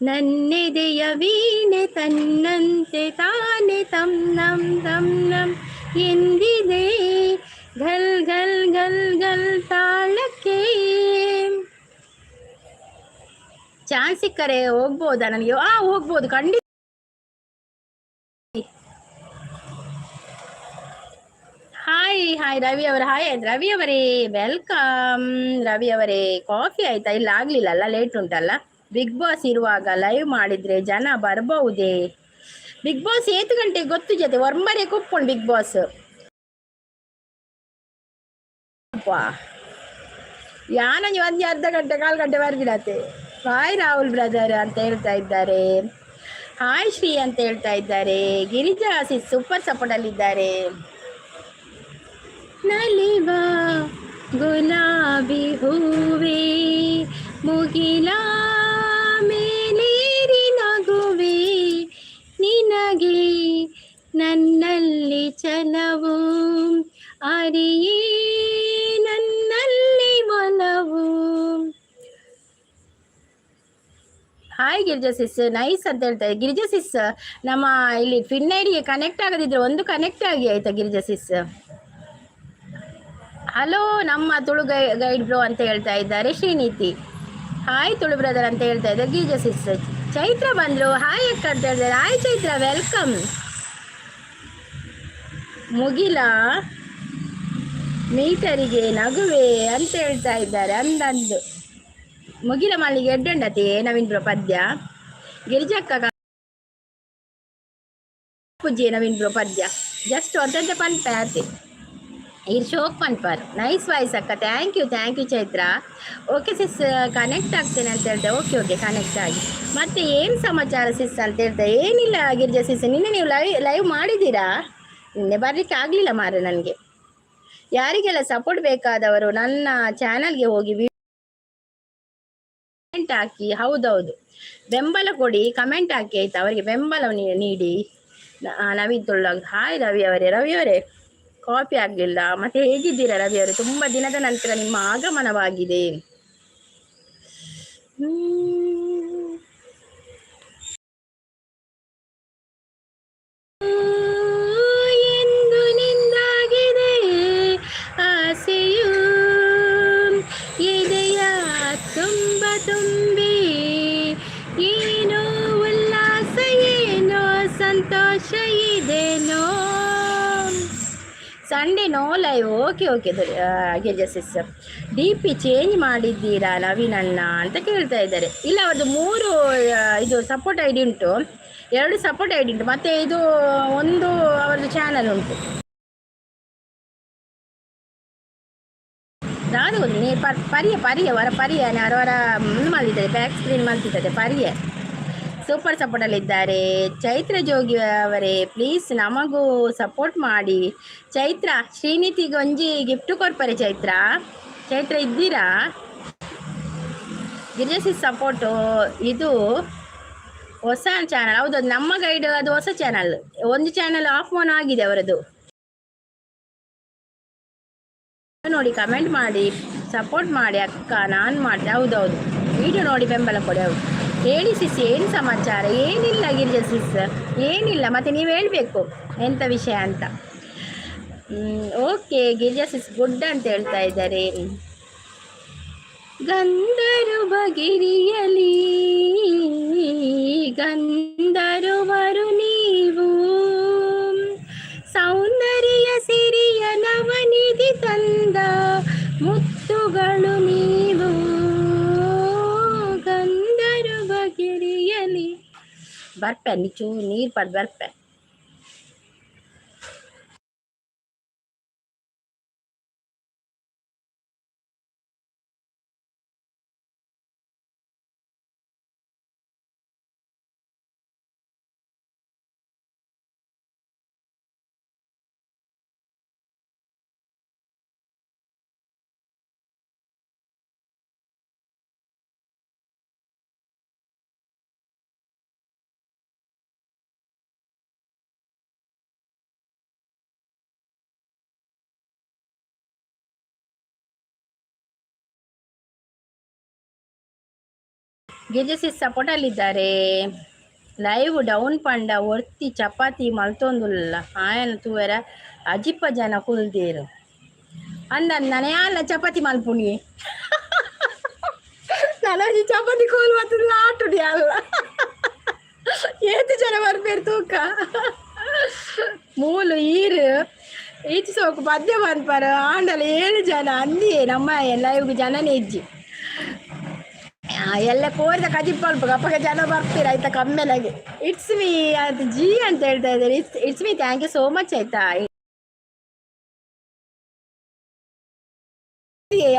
ನನ್ನೆದೆಯ ವೀಣೆ ತನ್ನಂತೆ ತಾನೆ ತಂ ನಂ ತಂ ನಂ ಎಂದಿದೆ, ಘಲ್ ಘಲ್ ಘಲ್ ಘಲ್ ತಾಳಕ್ಕೆ. ಚಾನ್ಸ್ ಸಿಕ್ಕರೆ ಹೋಗ್ಬೋದಾ ನನಗೆ? ಆ ಹೋಗ್ಬೋದು ಖಂಡಿತ. ಹಾಯ್ ಹಾಯ್ ರವಿ ಅವರೇ, ಹಾಯ್ ರವಿ ಅವರೇ, welcome. Ravi ಅವರೇ, ಕಾಫಿ ಆಯ್ತಾ? ಇಲ್ಲ, ಆಗ್ಲಿಲ್ಲ ಅಲ್ಲ, ಲೇಟ್ ಉಂಟಲ್ಲ. ಬಿಗ್ ಬಾಸ್ ಇರುವಾಗ ಲೈವ್ ಮಾಡಿದ್ರೆ ಜನ ಬರ್ಬಹುದೇ? ಬಿಗ್ ಬಾಸ್ ಏತು ಗಂಟೆಗೆ ಗೊತ್ತು ಜೊತೆ ಒರ್ಮರೆ ಕುಪ್ಕೊಂಡು ಬಿಗ್ ಬಾಸ್ ಯಾನ ಒಂದು ಅರ್ಧ ಗಂಟೆ ಕಾಲು ಗಂಟೆ ಬರ್ಬಿಡತ್ತೆ. ಹಾಯ್ ರಾಹುಲ್ ಬ್ರದರ್ ಅಂತ ಹೇಳ್ತಾ ಇದ್ದಾರೆ. ಹಾಯ್ ಶ್ರೀ ಅಂತ ಹೇಳ್ತಾ ಇದ್ದಾರೆ. ಗಿರಿಜಾ ಸಿಸ್ ಸೂಪರ್ ಸಪೋರ್ಟ್ ಅಲ್ಲಿದ್ದಾರೆ. ನಲಿವ ಗುಲಾಬಿ ಹೂವೇ, ಮುಗಿಲ ಮೇಲೇರಿ ನಗುವೆ, ನಿನಗೆ ನನ್ನಲ್ಲಿ ಛಲವು, ಅರಿಯೇ ನನ್ನಲ್ಲಿ ಒಲವು. ಹಾಯ್ ಗಿರಿಜಾ ಸಿಸ್, ನೈಸ್ ಅಂತ ಹೇಳ್ತಾರೆ. ಗಿರಿಜಾ ಸಿಸ್, ನಮ್ಮ ಇಲ್ಲಿ ಫಿನ್ ಐಡಿಗೆ ಕನೆಕ್ಟ್ ಆಗದಿದ್ರೆ ಒಂದು ಕನೆಕ್ಟ್ ಆಗಿ ಆಯ್ತಾ ಗಿರಿಜಾ ಸಿಸ್? ಹಲೋ ನಮ್ಮ ತುಳು ಗೈಡ್ ಬ್ರೋ ಅಂತ ಹೇಳ್ತಾ ಇದ್ದಾರೆ ಶ್ರೀನೀತಿ. ಹಾಯ್ ತುಳು ಬ್ರದರ್ ಅಂತ ಹೇಳ್ತಾ ಇದ್ದಾರೆ ಗಿರಿಜಾ ಸಿಸ್. ಚೈತ್ರ ಬಂದರು. ಹಾಯ್ ಅಕ್ಕ ಅಂತ ಹೇಳ್ತಾರೆ. Hi Chaitra, welcome. ಮುಗಿಲ ಮೀಟರಿಗೆ ನಗುವೆ ಅಂತ ಹೇಳ್ತಾ ಇದ್ದಾರೆ. ಅಂದಂದು ಮುಗಿಲ ಮಲ್ಲಿಗೆ ಎಡ್ಡಂಡತಿ ನವೀನ್ ಬ್ರೋ ಪದ್ಯ. ಗಿರಿಜಕ್ಕ. ಪೂಜೆ ನವೀನ್ ಬ್ರೋ ಪದ್ಯ ಜಸ್ಟ್ ಒಂದಂತೆ ಪನ್ಪೆ ಆತೆ. ಇರ್ ಶೋಕ್ ಪನ್ಪಾರ್. ನೈಸ್ ವಾಯ್ಸ್ ಅಕ್ಕ. Thank you, thank you Chaitra. Okay sis, connect ಆಗ್ತೇನೆ ಅಂತ ಹೇಳ್ದೆ. ಓಕೆ ಓಕೆ, ಕನೆಕ್ಟ್ ಆಗಿ. ಮತ್ತೆ ಏನು ಸಮಾಚಾರ ಸಿಸ್ ಅಂತ ಹೇಳ್ದೆ. ಏನಿಲ್ಲ ಗಿರಿಜಾ ಸಿಸ್. ನಿನ್ನೆ ನೀವು ಲೈವ್ ಲೈವ್ ಮಾಡಿದ್ದೀರಾ? ನಿನ್ನೆ ಬರಲಿಕ್ಕೆ ಆಗಲಿಲ್ಲ ಮಾರ್ರೆ ನನಗೆ. ಯಾರಿಗೆಲ್ಲ ಸಪೋರ್ಟ್ ಬೇಕಾದವರು ನನ್ನ ಚಾನಲ್ಗೆ ಹೋಗಿ ಕಮೆಂಟ್ ಹಾಕಿ. ಹೌದೌದು, ಬೆಂಬಲ ಕೊಡಿ, ಕಮೆಂಟ್ ಹಾಕಿ, ಆಯ್ತಾ? ಅವರಿಗೆ ಬೆಂಬಲ ನೀಡಿ. ನವೀನ್ ತುಳ್ಳಾಗ್. ಹಾಯ್ ರವಿ ಅವರೇ. ರವಿ ಅವರೇ, ಕಾಫಿ ಆಗಲಿಲ್ಲ. ಮತ್ತೆ ಹೇಗಿದ್ದೀರಾ ರವಿ ಅವರೇ? ತುಂಬ ದಿನದ ನಂತರ ನಿಮ್ಮ ಆಗಮನವಾಗಿದೆ. ಎಂದು ನಿಂದಾಗಿದೆ ಆಸೆಯು ಎದೆಯ ತುಂಬ ತುಂಬಿ, ಏನೋ ಉಲ್ಲಾಸ, ಏನೋ ಸಂತೋಷ ಇದೇನೋ. Sunday no live. Okay okay Girija sis. DP change ಮಾಡಿದ್ದೀರಾ ನವೀನಣ್ಣ ಅಂತ ಕೇಳ್ತಾ ಇದ್ದಾರೆ. ಇಲ್ಲ, ಅವ್ರದ್ದು ಮೂರು ಇದು ಸಪೋರ್ಟ್ ಐಡಿ ಉಂಟು. ಎರಡು ಸಪೋರ್ಟ್ ಐಡಿ ಉಂಟು, ಮತ್ತು ಇದು ಒಂದು ಅವರದ್ದು ಚಾನಲ್ ಉಂಟು. ದಾದ ಗೊತ್ತು ನೀ ಪರಿಯ ಪರಿಯ ವರ ಪರಿಯ ವರ ಮಲ್ತಿದ್ದಾರೆ, ಬ್ಯಾಕ್ ಸ್ಕ್ರೀನ್ ಮಲ್ತಿದ್ದಾರೆ ಪರಿಯ. ಸೂಪರ್ ಸಪೋರ್ಟಲ್ಲಿದ್ದಾರೆ ಚೈತ್ರ ಜೋಗಿ ಅವರೇ. ಪ್ಲೀಸ್ ನಮಗೂ ಸಪೋರ್ಟ್ ಮಾಡಿ. ಚೈತ್ರ, ಶ್ರೀನಿಧಿಗೆ ಒಂಜಿ ಗಿಫ್ಟ್ ಕೊರ್ಪರೆ. ಚೈತ್ರ, ಚೈತ್ರ ಇದ್ದೀರಾ? ಗಿರಿಜಸಿ ಸಪೋರ್ಟು. ಇದು ಹೊಸ ಚಾನಲ್. ಹೌದು, ಅದು ನಮ್ಮ ಗೈಡ್, ಅದು ಹೊಸ ಚಾನಲ್. ಒಂದು ಚಾನಲ್ ಆಫ್ ಆನ್ ಆಗಿದೆ ಅವರದು. ನೋಡಿ, ಕಮೆಂಟ್ ಮಾಡಿ, ಸಪೋರ್ಟ್ ಮಾಡಿ ಅಕ್ಕ. ನಾನು ಮಾಡ್ತೆ. ಹೌದೌದು, ವಿಡಿಯೋ ನೋಡಿ ಬೆಂಬಲ ಕೊಡಿ. ಹೌದು. ಹೇಳಿ ಸಿಸ್, ಏನು ಸಮಾಚಾರ? ಏನಿಲ್ಲ ಗಿರಿಜಾ ಸಿಸ್, ಏನಿಲ್ಲ. ಮತ್ತೆ ನೀವು ಹೇಳಬೇಕು ಎಂಥ ವಿಷಯ ಅಂತ. ಓಕೆ ಗಿರಿಜಾ ಸಿಸ್, ಗುಡ್ ಅಂತ ಹೇಳ್ತಾ ಇದ್ದಾರೆ. ಗಂಧರ್ವ ಗಿರಿಯಲಿ ಗಂಧರ್ವರು ನೀವು, ಸೌಂದರ್ಯ ಸಿರಿಯ ನವನಿಧಿ ತಂದ ಮುತ್ತುಗಳು ನೀವು. ಗಂಧರ್ವ ಗಿರಿಯಲಿ ಬರ್ಪೆ ನಿಚೂ ನೀರು ಪಡ್ ಬರ್ಪೆ. ಗಿರಿಜಾ ಸಪೋರ್ಟಲ್ಲಿದ್ದಾರೆ. ಲೈವ್ ಡೌನ್ ಪಂಡ ಒರ್ತಿ ಚಪಾತಿ ಮಲ್ತೊಂದುಲ್ಲ. ಆಯನ ತೂವೆರ ಅಜಿಪ್ಪ ಜನ ಕುಲ್ದೇರು ಅಂದ. ನನೆಯಾಲ ಚಪಾತಿ ಮಲ್ಪುಣಿ, ನನಗೆ ಚಪಾತಿ ಕೋಲ್ ಬರ್ತದ ಆಟುಡಿ ಅಲ್ಲ. ಏತು ಜನ ಬರ್ಬೇರು ತೂಕ ಮೂಲು ಈರು ಈಚೆ ಸೋಕು ಪದ್ಯ ಪನ್ಪರ. ಆಂಡಲ ಏಳು ಜನ ಅಂದಿಯೇ. ನಮ್ಮ ಲೈವ್ಗೆ ಜನನೇ ಇಜ್ಜಿ. ಎಲ್ಲ ಕೋರಿದ ಕಜಿಪ್ ಅಲ್ಪ ಅಪ್ಪಗ ಜನ ಬರ್ತೀರ, ಆಯ್ತಾ? ಕಮ್ಮೆಲಾಗಿ. It's me ಅಂತ ಜಿ ಅಂತ ಹೇಳ್ತಾ ಇದ್ದಾರೆ. It's me, thank you so much, ಆಯ್ತಾ?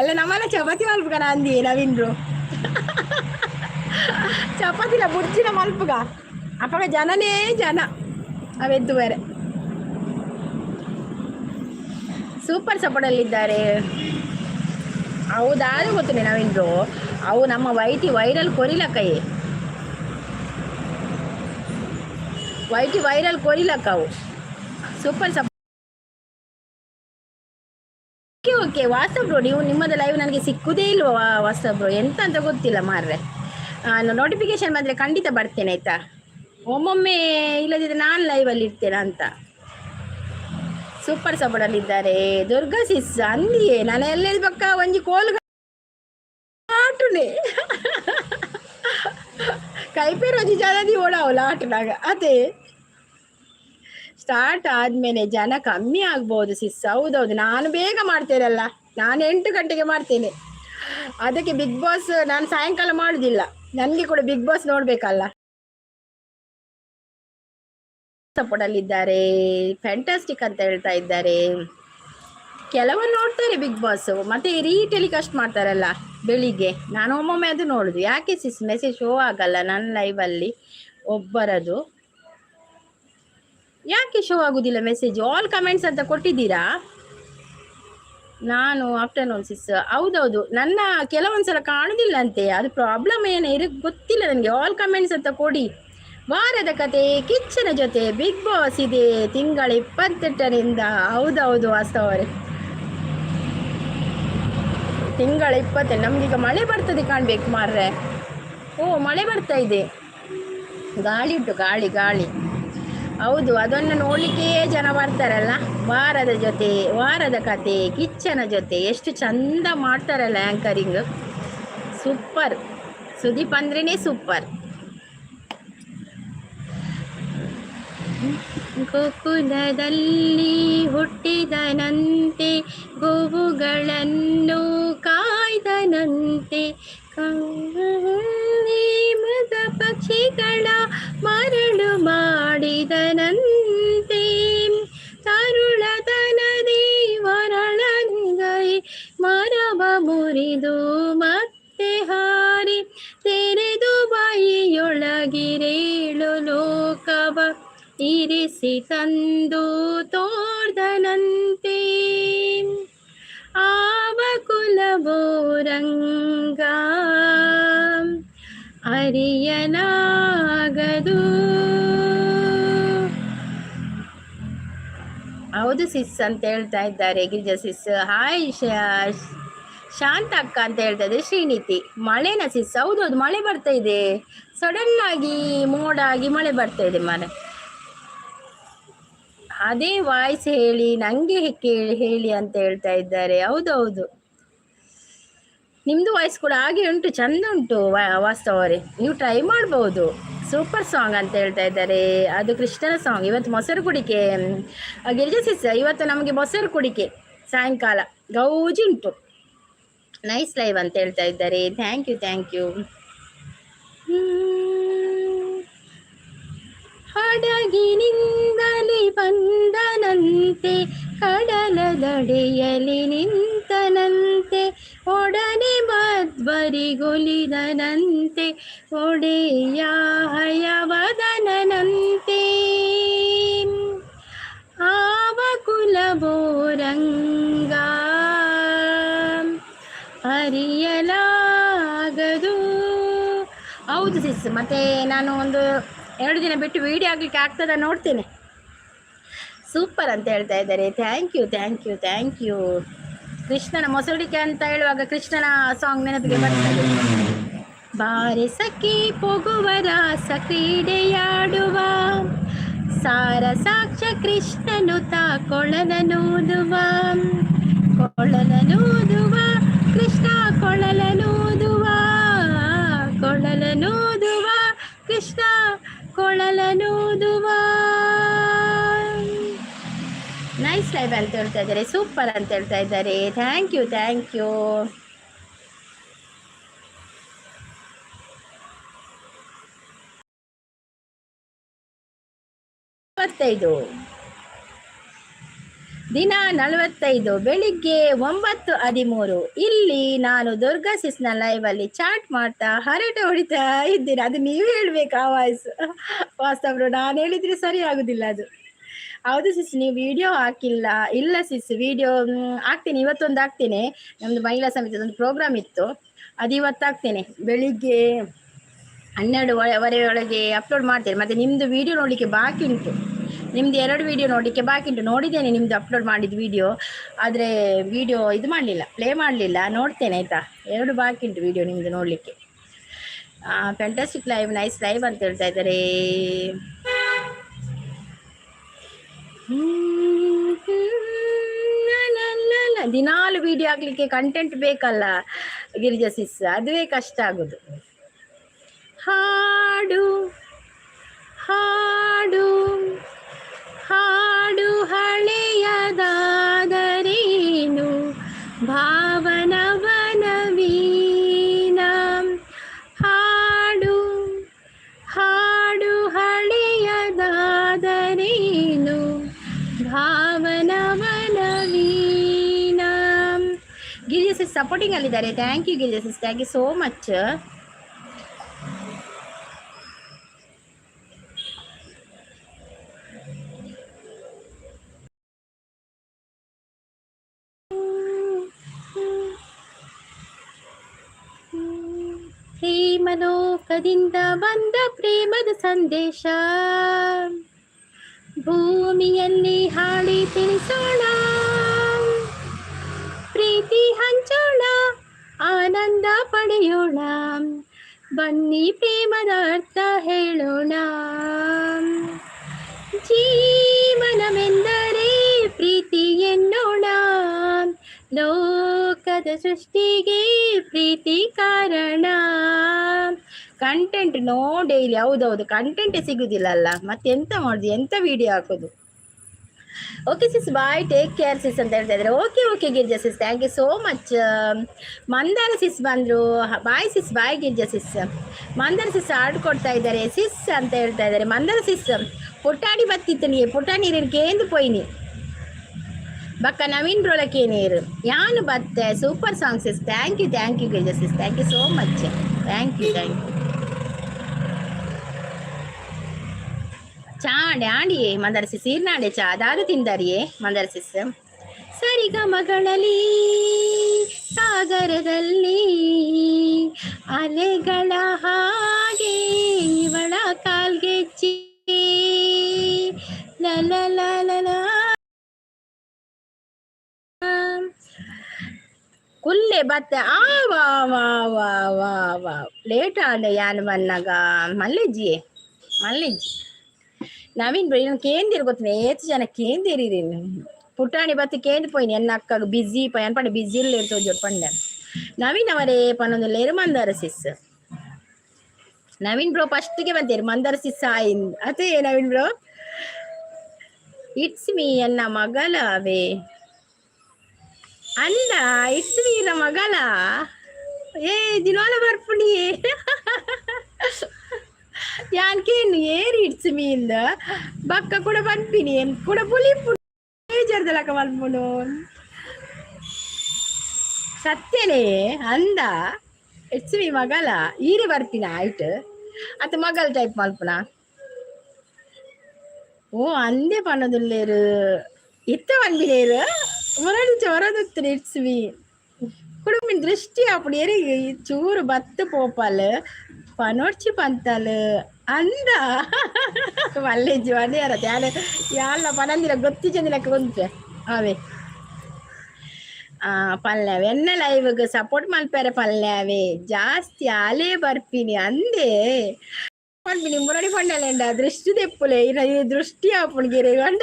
ಎಲ್ಲ ನಮ್ಮಲ್ಲ ಚಪಾತಿ ಮಲ್ಪುಗ ಅಂದಿ ನವೀನ್ರು. ಚಪಾತಿನ ಬುರ್ಜಿನ ಮಲ್ಪುಗ, ಅಪ್ಪಗ ಜನನೇ ಜನ ಅವೆದ್ದು ಬೇರೆ. ಸೂಪರ್ ಸಪೋರ್ಟಲ್ಲಿದ್ದಾರೆ. ಹೌದಾ? ಅದು ಗೊತ್ತು ನವೀನ್ರು. ಅವು ನಮ್ಮ ವೈಟಿ ವೈರಲ್ ಕೊರಿಲಕ್ಕ. ವೈಟಿ ವೈರಲ್ ಕೊರಿಲಕ್ಕ ಅವು. ಸೂಪರ್ ಸಪ್. ಓಕೆ ಓಕೆ ವಾಟ್ಸಪ್ ಬ್ರೋ, ನೀವು ನಿಮ್ಮದು ಲೈವ್ ನನಗೆ ಸಿಕ್ಕುದೇ ಇಲ್ವ ವಾಟ್ಸಪ್ ಬ್ರೋ? ಎಂತ ಅಂತ ಗೊತ್ತಿಲ್ಲ ಮಾರ್ರೆ. ನೋಟಿಫಿಕೇಶನ್ ಬಂದರೆ ಖಂಡಿತ ಬರ್ತೇನೆ, ಆಯಿತಾ? ಒಮ್ಮೊಮ್ಮೆ ಇಲ್ಲದಿದ್ದರೆ ನಾನು ಲೈವಲ್ಲಿ ಇರ್ತೇನೆ ಅಂತ. ಸೂಪರ್ ಸಪೋರ್ಟಲ್ಲಿದ್ದಾರೆ ದುರ್ಗಾ ಸಿಸ್ ಅಂದಿಯೇ. ನಾನು ಎಲ್ಲೆಲ್ಲಿ ಪಕ್ಕ ಒಂಜಿ ಕೋಲು ಆಟುನೆ ಕೈಪೇರು ಒಂಜಿ ಜನದಿ ಓಡಾವಲ್ಲ ಆಟನಾಗ. ಅದೇ ಸ್ಟಾರ್ಟ್ ಆದಮೇಲೆ ಜನ ಕಮ್ಮಿ ಆಗ್ಬೋದು ಸಿಸ್. ಹೌದೌದು, ನಾನು ಬೇಗ ಮಾಡ್ತೇನಲ್ಲ, ನಾನು 8 ಗಂಟೆಗೆ ಮಾಡ್ತೇನೆ. ಅದಕ್ಕೆ ಬಿಗ್ ಬಾಸ್ ನಾನು ಸಾಯಂಕಾಲ ಮಾಡುದಿಲ್ಲ. ನನಗೆ ಕೂಡ ಬಿಗ್ ಬಾಸ್ ನೋಡಬೇಕಲ್ಲ. ಸಪೋರ್ಟಲ್ಲಿದ್ದಾರೆ. ಫ್ಯಾಂಟಾಸ್ಟಿಕ್ ಅಂತ ಹೇಳ್ತಾ ಇದ್ದಾರೆ. ಕೆಲವರು ನೋಡ್ತಾರೆ ಬಿಗ್ ಬಾಸ್, ಮತ್ತೆ ರೀ ಟೆಲಿಕಾಸ್ಟ್ ಮಾಡ್ತಾರಲ್ಲ ಬೆಳಿಗ್ಗೆ, ನಾನು ಒಮ್ಮೊಮ್ಮೆ ಅದು ನೋಡುದು. ಯಾಕೆ ಸಿಸ್ ಮೆಸೇಜ್ ಶೋ ಆಗಲ್ಲ ನನ್ನ ಲೈವಲ್ಲಿ ಒಬ್ಬರದು? ಯಾಕೆ ಶೋ ಆಗುದಿಲ್ಲ ಮೆಸೇಜ್? ಆಲ್ ಕಮೆಂಟ್ಸ್ ಅಂತ ಕೊಟ್ಟಿದ್ದೀರಾ? ನಾನು ಆಫ್ಟರ್ನೂನ್ ಸಿಸ್. ಹೌದೌದು, ನನ್ನ ಕೆಲವೊಂದ್ಸಲ ಕಾಣುದಿಲ್ಲ ಅಂತೆ. ಅದು ಪ್ರಾಬ್ಲಮ್ ಏನು ಇರ ಗೊತ್ತಿಲ್ಲ ನನಗೆ. ಆಲ್ ಕಮೆಂಟ್ಸ್ ಅಂತ ಕೊಡಿ. ವಾರದ ಕತೆ ಕಿಚ್ಚನ ಜೊತೆ ಬಿಗ್ ಬಾಸ್ ಇದೆ ತಿಂಗಳ 28ರಿಂದ. ಹೌದೌದು, ವಾಸ್ತವರೇ, ತಿಂಗಳ 28. ನಮ್ಗೀಗ ಮಳೆ ಬರ್ತದೆ ಕಾಣ್ಬೇಕು ಮಾರ್ರೆ. ಓ, ಮಳೆ ಬರ್ತಾ ಇದೆ, ಗಾಳಿ ಉಂಟು, ಗಾಳಿ ಗಾಳಿ. ಹೌದು, ಅದನ್ನು ನೋಡಲಿಕ್ಕೆ ಜನ ಬರ್ತಾರಲ್ಲ. ವಾರದ ಜೊತೆ, ವಾರದ ಕತೆ ಕಿಚ್ಚನ ಜೊತೆ ಎಷ್ಟು ಚಂದ ಮಾಡ್ತಾರಲ್ಲ ಆ್ಯಂಕರಿಂಗ್, ಸೂಪರ್. ಸುದೀಪ್ ಅಂದ್ರೇ ಸೂಪರ್. ಗೋಕುಲದಲ್ಲಿ ಹುಟ್ಟಿದನಂತೆ, ಗೋವುಗಳನ್ನು ಕಾಯ್ದನಂತೆ, ಮೃಗ ಪಕ್ಷಿಗಳ ಮರಳು ಮಾಡಿದನಂತೆ, ತರುಳತನದಿ ವರಳನಿಗೈ ಮರವ ಮುರಿದು ಮತ್ತೆ ಹಾರಿ ತೆರೆದು ಬಾಯಿಯೊಳಗಿರೇಳು ಲೋಕವ ಇರಿಸಿ ತಂದು ತೋರ್ದನಂತೆ, ಆವ ಕುಲವೋ ರಂಗ ಅರಿಯಲಾಗದು. ಹೌದು ಸಿಸ್ ಅಂತ ಹೇಳ್ತಾ ಇದ್ದಾರೆ ಗಿರಿಜಾ ಸಿಸ್. ಹಾಯ್ ಶಾಂತ ಅಕ್ಕ ಅಂತ ಹೇಳ್ತಾ ಇದ್ದಾರೆ ಶ್ರೀನಿತಿ. ಮಳೆನ ಸಿಸ್? ಹೌದೌದು, ಮಳೆ ಬರ್ತಾ ಇದೆ. ಸಡನ್ ಆಗಿ ಮೋಡಾಗಿ ಮಳೆ ಬರ್ತಾ ಇದೆ ಮನೆ. ಅದೇ ವಾಯ್ಸ್ ಹೇಳಿ ನಂಗೆ ಕೇಳಿ ಹೇಳಿ ಅಂತ ಹೇಳ್ತಾ ಇದ್ದಾರೆ. ಹೌದೌದು, ನಿಮ್ಮದು ವಾಯ್ಸ್ ಕೂಡ ಹಾಗೆ ಉಂಟು, ಚಂದ ಉಂಟು ವಾಸ್ತವರೇ, ನೀವು ಟ್ರೈ ಮಾಡ್ಬೋದು. ಸೂಪರ್ ಸಾಂಗ್ ಅಂತ ಹೇಳ್ತಾ ಇದ್ದಾರೆ. ಅದು ಕೃಷ್ಣನ ಸಾಂಗ್. ಇವತ್ತು ಮೊಸರು ಕುಡಿಕೆ ಗಿರಿಜಾ ಸಿಸ್. ಇವತ್ತು ನಮಗೆ ಮೊಸರು ಕುಡಿಕೆ ಸಾಯಂಕಾಲ ಗೌಜಿ ಉಂಟು. ನೈಸ್ ಲೈವ್ ಅಂತ ಹೇಳ್ತಾ ಇದ್ದಾರೆ. Thank you, thank you. ಹಡಗಿನಿಂದಲೇ ಬಂದನಂತೆ, ಕಡಲದಡೆಯಲಿ ನಿಂತನಂತೆ, ಒಡನೆ ಮಧ್ವರಿಗೊಲಿದನಂತೆ, ಒಡೆಯ ಹಯವದನಂತೆ, ಆವ ಕುಲವೋ ರಂಗ ಅರಿಯಲಾಗದು. ಹೌದು ಸಿಸ್, ಮತ್ತೆ ನಾನು ಒಂದು 2 ದಿನ ಬಿಟ್ಟು ವೀಡಿಯೋ ಆಗಲಿಕ್ಕೆ ಆಗ್ತದ ನೋಡ್ತೇನೆ. ಸೂಪರ್ ಅಂತ ಹೇಳ್ತಾ ಇದ್ದಾರೆ. Thank you, thank you, thank you. ಕೃಷ್ಣನ ಮೊಸರುಡಿಕೆ ಅಂತ ಹೇಳುವಾಗ ಕೃಷ್ಣನ ಸಾಂಗ್ ನೆನಪಿಗೆ ಬರ್ತದೆ. ಬಾರೆ ಸಖಿ ಪೊಗುವ ರಾಸ ಕ್ರೀಡೆಯಾಡುವ, ಸಾರ ಸಾಕ್ಷ ಕೃಷ್ಣನು ತಾ ಕೊಳಲನೂದುವ, ಕೊಳಲನೂದುವ ಕೃಷ್ಣ ಕೊಳಲನೂದುವ, ಕೊಳಲನೂದುವ ಕೃಷ್ಣ ಕೊಳಲನೂದುವ. ನೈಸ್ ಲೈವ್ ಅಂತ ಹೇಳ್ತಾ ಇದ್ದಾರೆ. ಸೂಪರ್ ಅಂತ ಹೇಳ್ತಾ ಇದ್ದಾರೆ. Thank you, thank you. 25 ದಿನ 45, ಬೆಳಿಗ್ಗೆ 9:13. ಇಲ್ಲಿ ನಾನು ದುರ್ಗಾ ಸಿಸ್ನ ಲೈವ್ ಅಲ್ಲಿ ಚಾಟ್ ಮಾಡ್ತಾ ಹರಟೆ ಹೊಡಿತಾ ಇದ್ದೀನಿ. ಅದು ನೀವು ಹೇಳ್ಬೇಕು ಆ ವಾಯ್ಸ್ ವಾಸ್ತವರು, ನಾನು ಹೇಳಿದ್ರೆ ಸರಿ ಆಗುದಿಲ್ಲ ಅದು. ಹೌದು ಸಿಸ್, ನೀವು ವಿಡಿಯೋ ಹಾಕಿಲ್ಲ. ಇಲ್ಲ ಸಿಸ್, ವಿಡಿಯೋ ಹಾಕ್ತೀನಿ, ಇವತ್ತೊಂದು ಹಾಕ್ತೇನೆ. ನಮ್ಮದು ಮಹಿಳಾ ಸಮಿತಿದೊಂದು ಪ್ರೋಗ್ರಾಮ್ ಇತ್ತು, ಅದು ಇವತ್ತು ಹಾಕ್ತೇನೆ. ಬೆಳಿಗ್ಗೆ 12 ವರೆ ಒಳಗೆ ಅಪ್ಲೋಡ್ ಮಾಡ್ತೇನೆ. ಮತ್ತು ನಿಮ್ಮದು ವಿಡಿಯೋ ನೋಡಲಿಕ್ಕೆ ಬಾಕಿ ಉಂಟು. ನಿಮ್ಮದು ಎರಡು ವಿಡಿಯೋ ನೋಡಲಿಕ್ಕೆ ಬಾಕಿ ಉಂಟು. ನೋಡಿದ್ದೇನೆ ನಿಮ್ಮದು ಅಪ್ಲೋಡ್ ಮಾಡಿದ ವಿಡಿಯೋ, ಆದರೆ ವಿಡಿಯೋ ಇದು ಮಾಡಲಿಲ್ಲ, ಪ್ಲೇ ಮಾಡಲಿಲ್ಲ. ನೋಡ್ತೇನೆ ಆಯಿತಾ. ಎರಡು ಬಾಕಿ ಉಂಟು ವಿಡಿಯೋ ನಿಮ್ಮದು ನೋಡಲಿಕ್ಕೆ. ಫ್ಯಾಂಟಾಸ್ಟಿಕ್ ಲೈವ್, ನೈಸ್ ಲೈವ್ ಅಂತ ಹೇಳ್ತಾ ಇದ್ದಾರೆ. ದಿನಾಲು ವಿಡಿಯೋ ಹಾಕ್ಲಿಕ್ಕೆ ಕಂಟೆಂಟ್ ಬೇಕಲ್ಲ ಗಿರಿಜಾ ಸಿಸ್, ಅದುವೇ ಕಷ್ಟ ಆಗುದು. ಹಾಡು ಹಾಡು ಹಾಡು ಹಳೆಯದಾದರೇನು, ಭಾವನವನವೀನ. ಹಾಡು ಹಾಡು ಹಳೆಯದಾದರೇನು. Girija sis supporting ಅಲ್ಲಿದ್ದಾರೆ. Thank you Girija sis, thank you so much. ಪ್ರೇಮಲೋಕದಿಂದ ಬಂದ ಪ್ರೇಮದ ಸಂದೇಶ ಭೂಮಿಯಲ್ಲಿ ಹಾಡಿ ತಿಳಿಸೋಣ, ಪ್ರೀತಿ ಹಂಚೋಣ, ಆನಂದ ಪಡೆಯೋಣ, ಬನ್ನಿ ಪ್ರೇಮದ ಅರ್ಥ ಹೇಳೋಣ. ಜೀವನವೆಂದರೆ ಪ್ರೀತಿ ಎನ್ನೋಣ, ಲೋಕದ ಸೃಷ್ಟಿಗೆ ಪ್ರೀತಿ ಕಾರಣ. ಕಂಟೆಂಟ್ ನೋ ಡೈಲಿ, ಹೌದೌದು, ಕಂಟೆಂಟೇ ಸಿಗುದಿಲ್ಲ ಅಲ್ಲ, ಮತ್ತೆ ಎಂತ ಮಾಡುದು, ಎಂತ ವಿಡಿಯೋ ಹಾಕೋದು? Okay sis, bye, take care sis ಅಂತ ಹೇಳ್ತಾ ಇದ್ದಾರೆ. Okay okay Girija sis, thank you so much. Mandara sis ಬಂದರು. Bye sis, bye Girija sis. Mandara sis ಹಾಡು ಕೊಡ್ತಾ ಇದ್ದಾರೆ ಸಿಸ್ ಅಂತ ಹೇಳ್ತಾ ಇದ್ದಾರೆ. ಮಂದಾರ ಸಿಸ್ ಪುಟ್ಟಾಣಿ ಬತ್ತಿತ್ತು ನೀ ಪುಟಾಣಿ ಕೇಂದು ಪೋಯಿನಿ ಬಕ್ಕ ನವೀನ್ ಬ್ರೋಳಕ್ಕೆ ನೀರು ಯಾನು ಬತ್ತೆ. Super song sis, thank you, thank you Girija sis, thank you so much, thank you, thank you. ಚಾಂಡೆ ಆಂಡಿಯೇ ಮಂದಾರ ಸಿಸ್ ಈರ್ನಾಂಡೆ ಚಾ ದಾದ ತಿಂದಾರಿಯೇ ಮಂದಾರ ಸಿಸ್. ಸರಿಗಮಗಳಲ್ಲಿ ಸಾಗರದಲ್ಲಿ ಅಲೆಗಳ ಹಾಗೆ ಇವಳ ಕಾಲ್ಗೆಜ್ಜೆ ಲ ಲ ಲ ಲ. ಕುಲ್ಲೆ ಬತ್ತೆ ಆ ವಾ ವಾ ವಾ ವಾ ವಾ ಲೇಟ್ ಆಂಡ ಯಾನ್ ಬನ್ನಾಗ ಮಲ್ಲೆಜ್ಜಿಯೇ ಮಲ್ಲೆಜ್ಜಿ. ನವೀನ್ ಬ್ರೋ ಕೇಂದಿರು ಗೊತ್ತಿನ ಏತ್ ಜನ ಕೇಂದಿರಿ. ಪುಟಾಣಿ ಬತ್ತಿ ಕೇಂದ್ ಪೋಯಿನಿ ಎನ್ನ ಅಕ್ಕಗ್ ಬಿಜಿ ಪಂಡ ಬಿಜಿ ಇಲ್ಲ ತೋಜೋಡು ಪಂಡೆ. ನವೀನ್ ಅವರೇ ಪನ್ನೊಂದು ಲೇರು ಮಂದಾರ ಸಿಸ್. ನವೀನ್ ಬ್ರೋ ಫಸ್ಟ್ಗೆ ಬಂತೇರು ಮಂದಾರ ಸಿಸ್ ಆಯಿನ್ ಅದೇ. ನವೀನ್ ಬ್ರೋ it's me ಎನ್ನ ಮಗಳ ಅವೇ ಅಂದ. It's me ಮಗಳ ಏ ದಿನೋಲ ಬರ್ಪುಣಿ ಯಾನ್ಕೇನು ಏರ್ it's me ಇಂದ ಬಕ್ಕ ಕೂಡ ಪನ್ಪಿನಿ ಕೂಡ ಪುಲಿಪು ಬೇಜಾರ್ದಲಕ ಮಲ್ಪುನು ಸತ್ಯನೇ ಅಂದ. It's me ಮಗಳ ಈರೆ ಬರ್ಪಿನ ಆಯ್ತು ಅತ್ತ ಮಗಲ್ ಟೈಪ್ ಮಲ್ಪುನ. ಓ ಅಂದೆ ಪನ್ನದುಲ್ಲೇರು ಇತ್ತ ಪನ್ಪಿನೇರು ಮುರಳಿ ಹೊರದುತ್ತನೆ it's me ಕುಡುಂಬಿನ ದೃಷ್ಟಿ ಅప్పుడు ಎರಿಗೆ ಚೂರು ಬತ್ತು ಪೋಪಾಲ್ ಪನೊಡ್ಚಿ ಪಂತಲ್ ಅಂದ ಮಲ್ಲೆಜ್ಜಿ ವಡಿಯಾರ ಯಾಲ ಯಾಲ ಪನಂದಿರ ಗೊತ್ತಿ ಚಂದಿಲಕ್ಕ ಗೊಂತೆ ಅವೇ ಪಲ್ಯವೆ ಎನ್ನ ಲೈವ್ಗೆ ಸಪೋರ್ಟ್ ಮಲ್ಪೆರೆ ಪಲ್ಯವೆ ಜಾಸ್ತಿ ಆಲೇ ಬರ್ಪಿನಿ ಅಂದೆ ಪನ್ಪಿನಿ ಮುರಡಿ ಪಂಡಲೇಂಡ ದೃಷ್ಟಿ ದೆಪ್ಪುಲೆ ಇನ್ನ ಈ ದೃಷ್ಟಿ ಆಪುಣ್ಗೆರೆ ಗಂಡ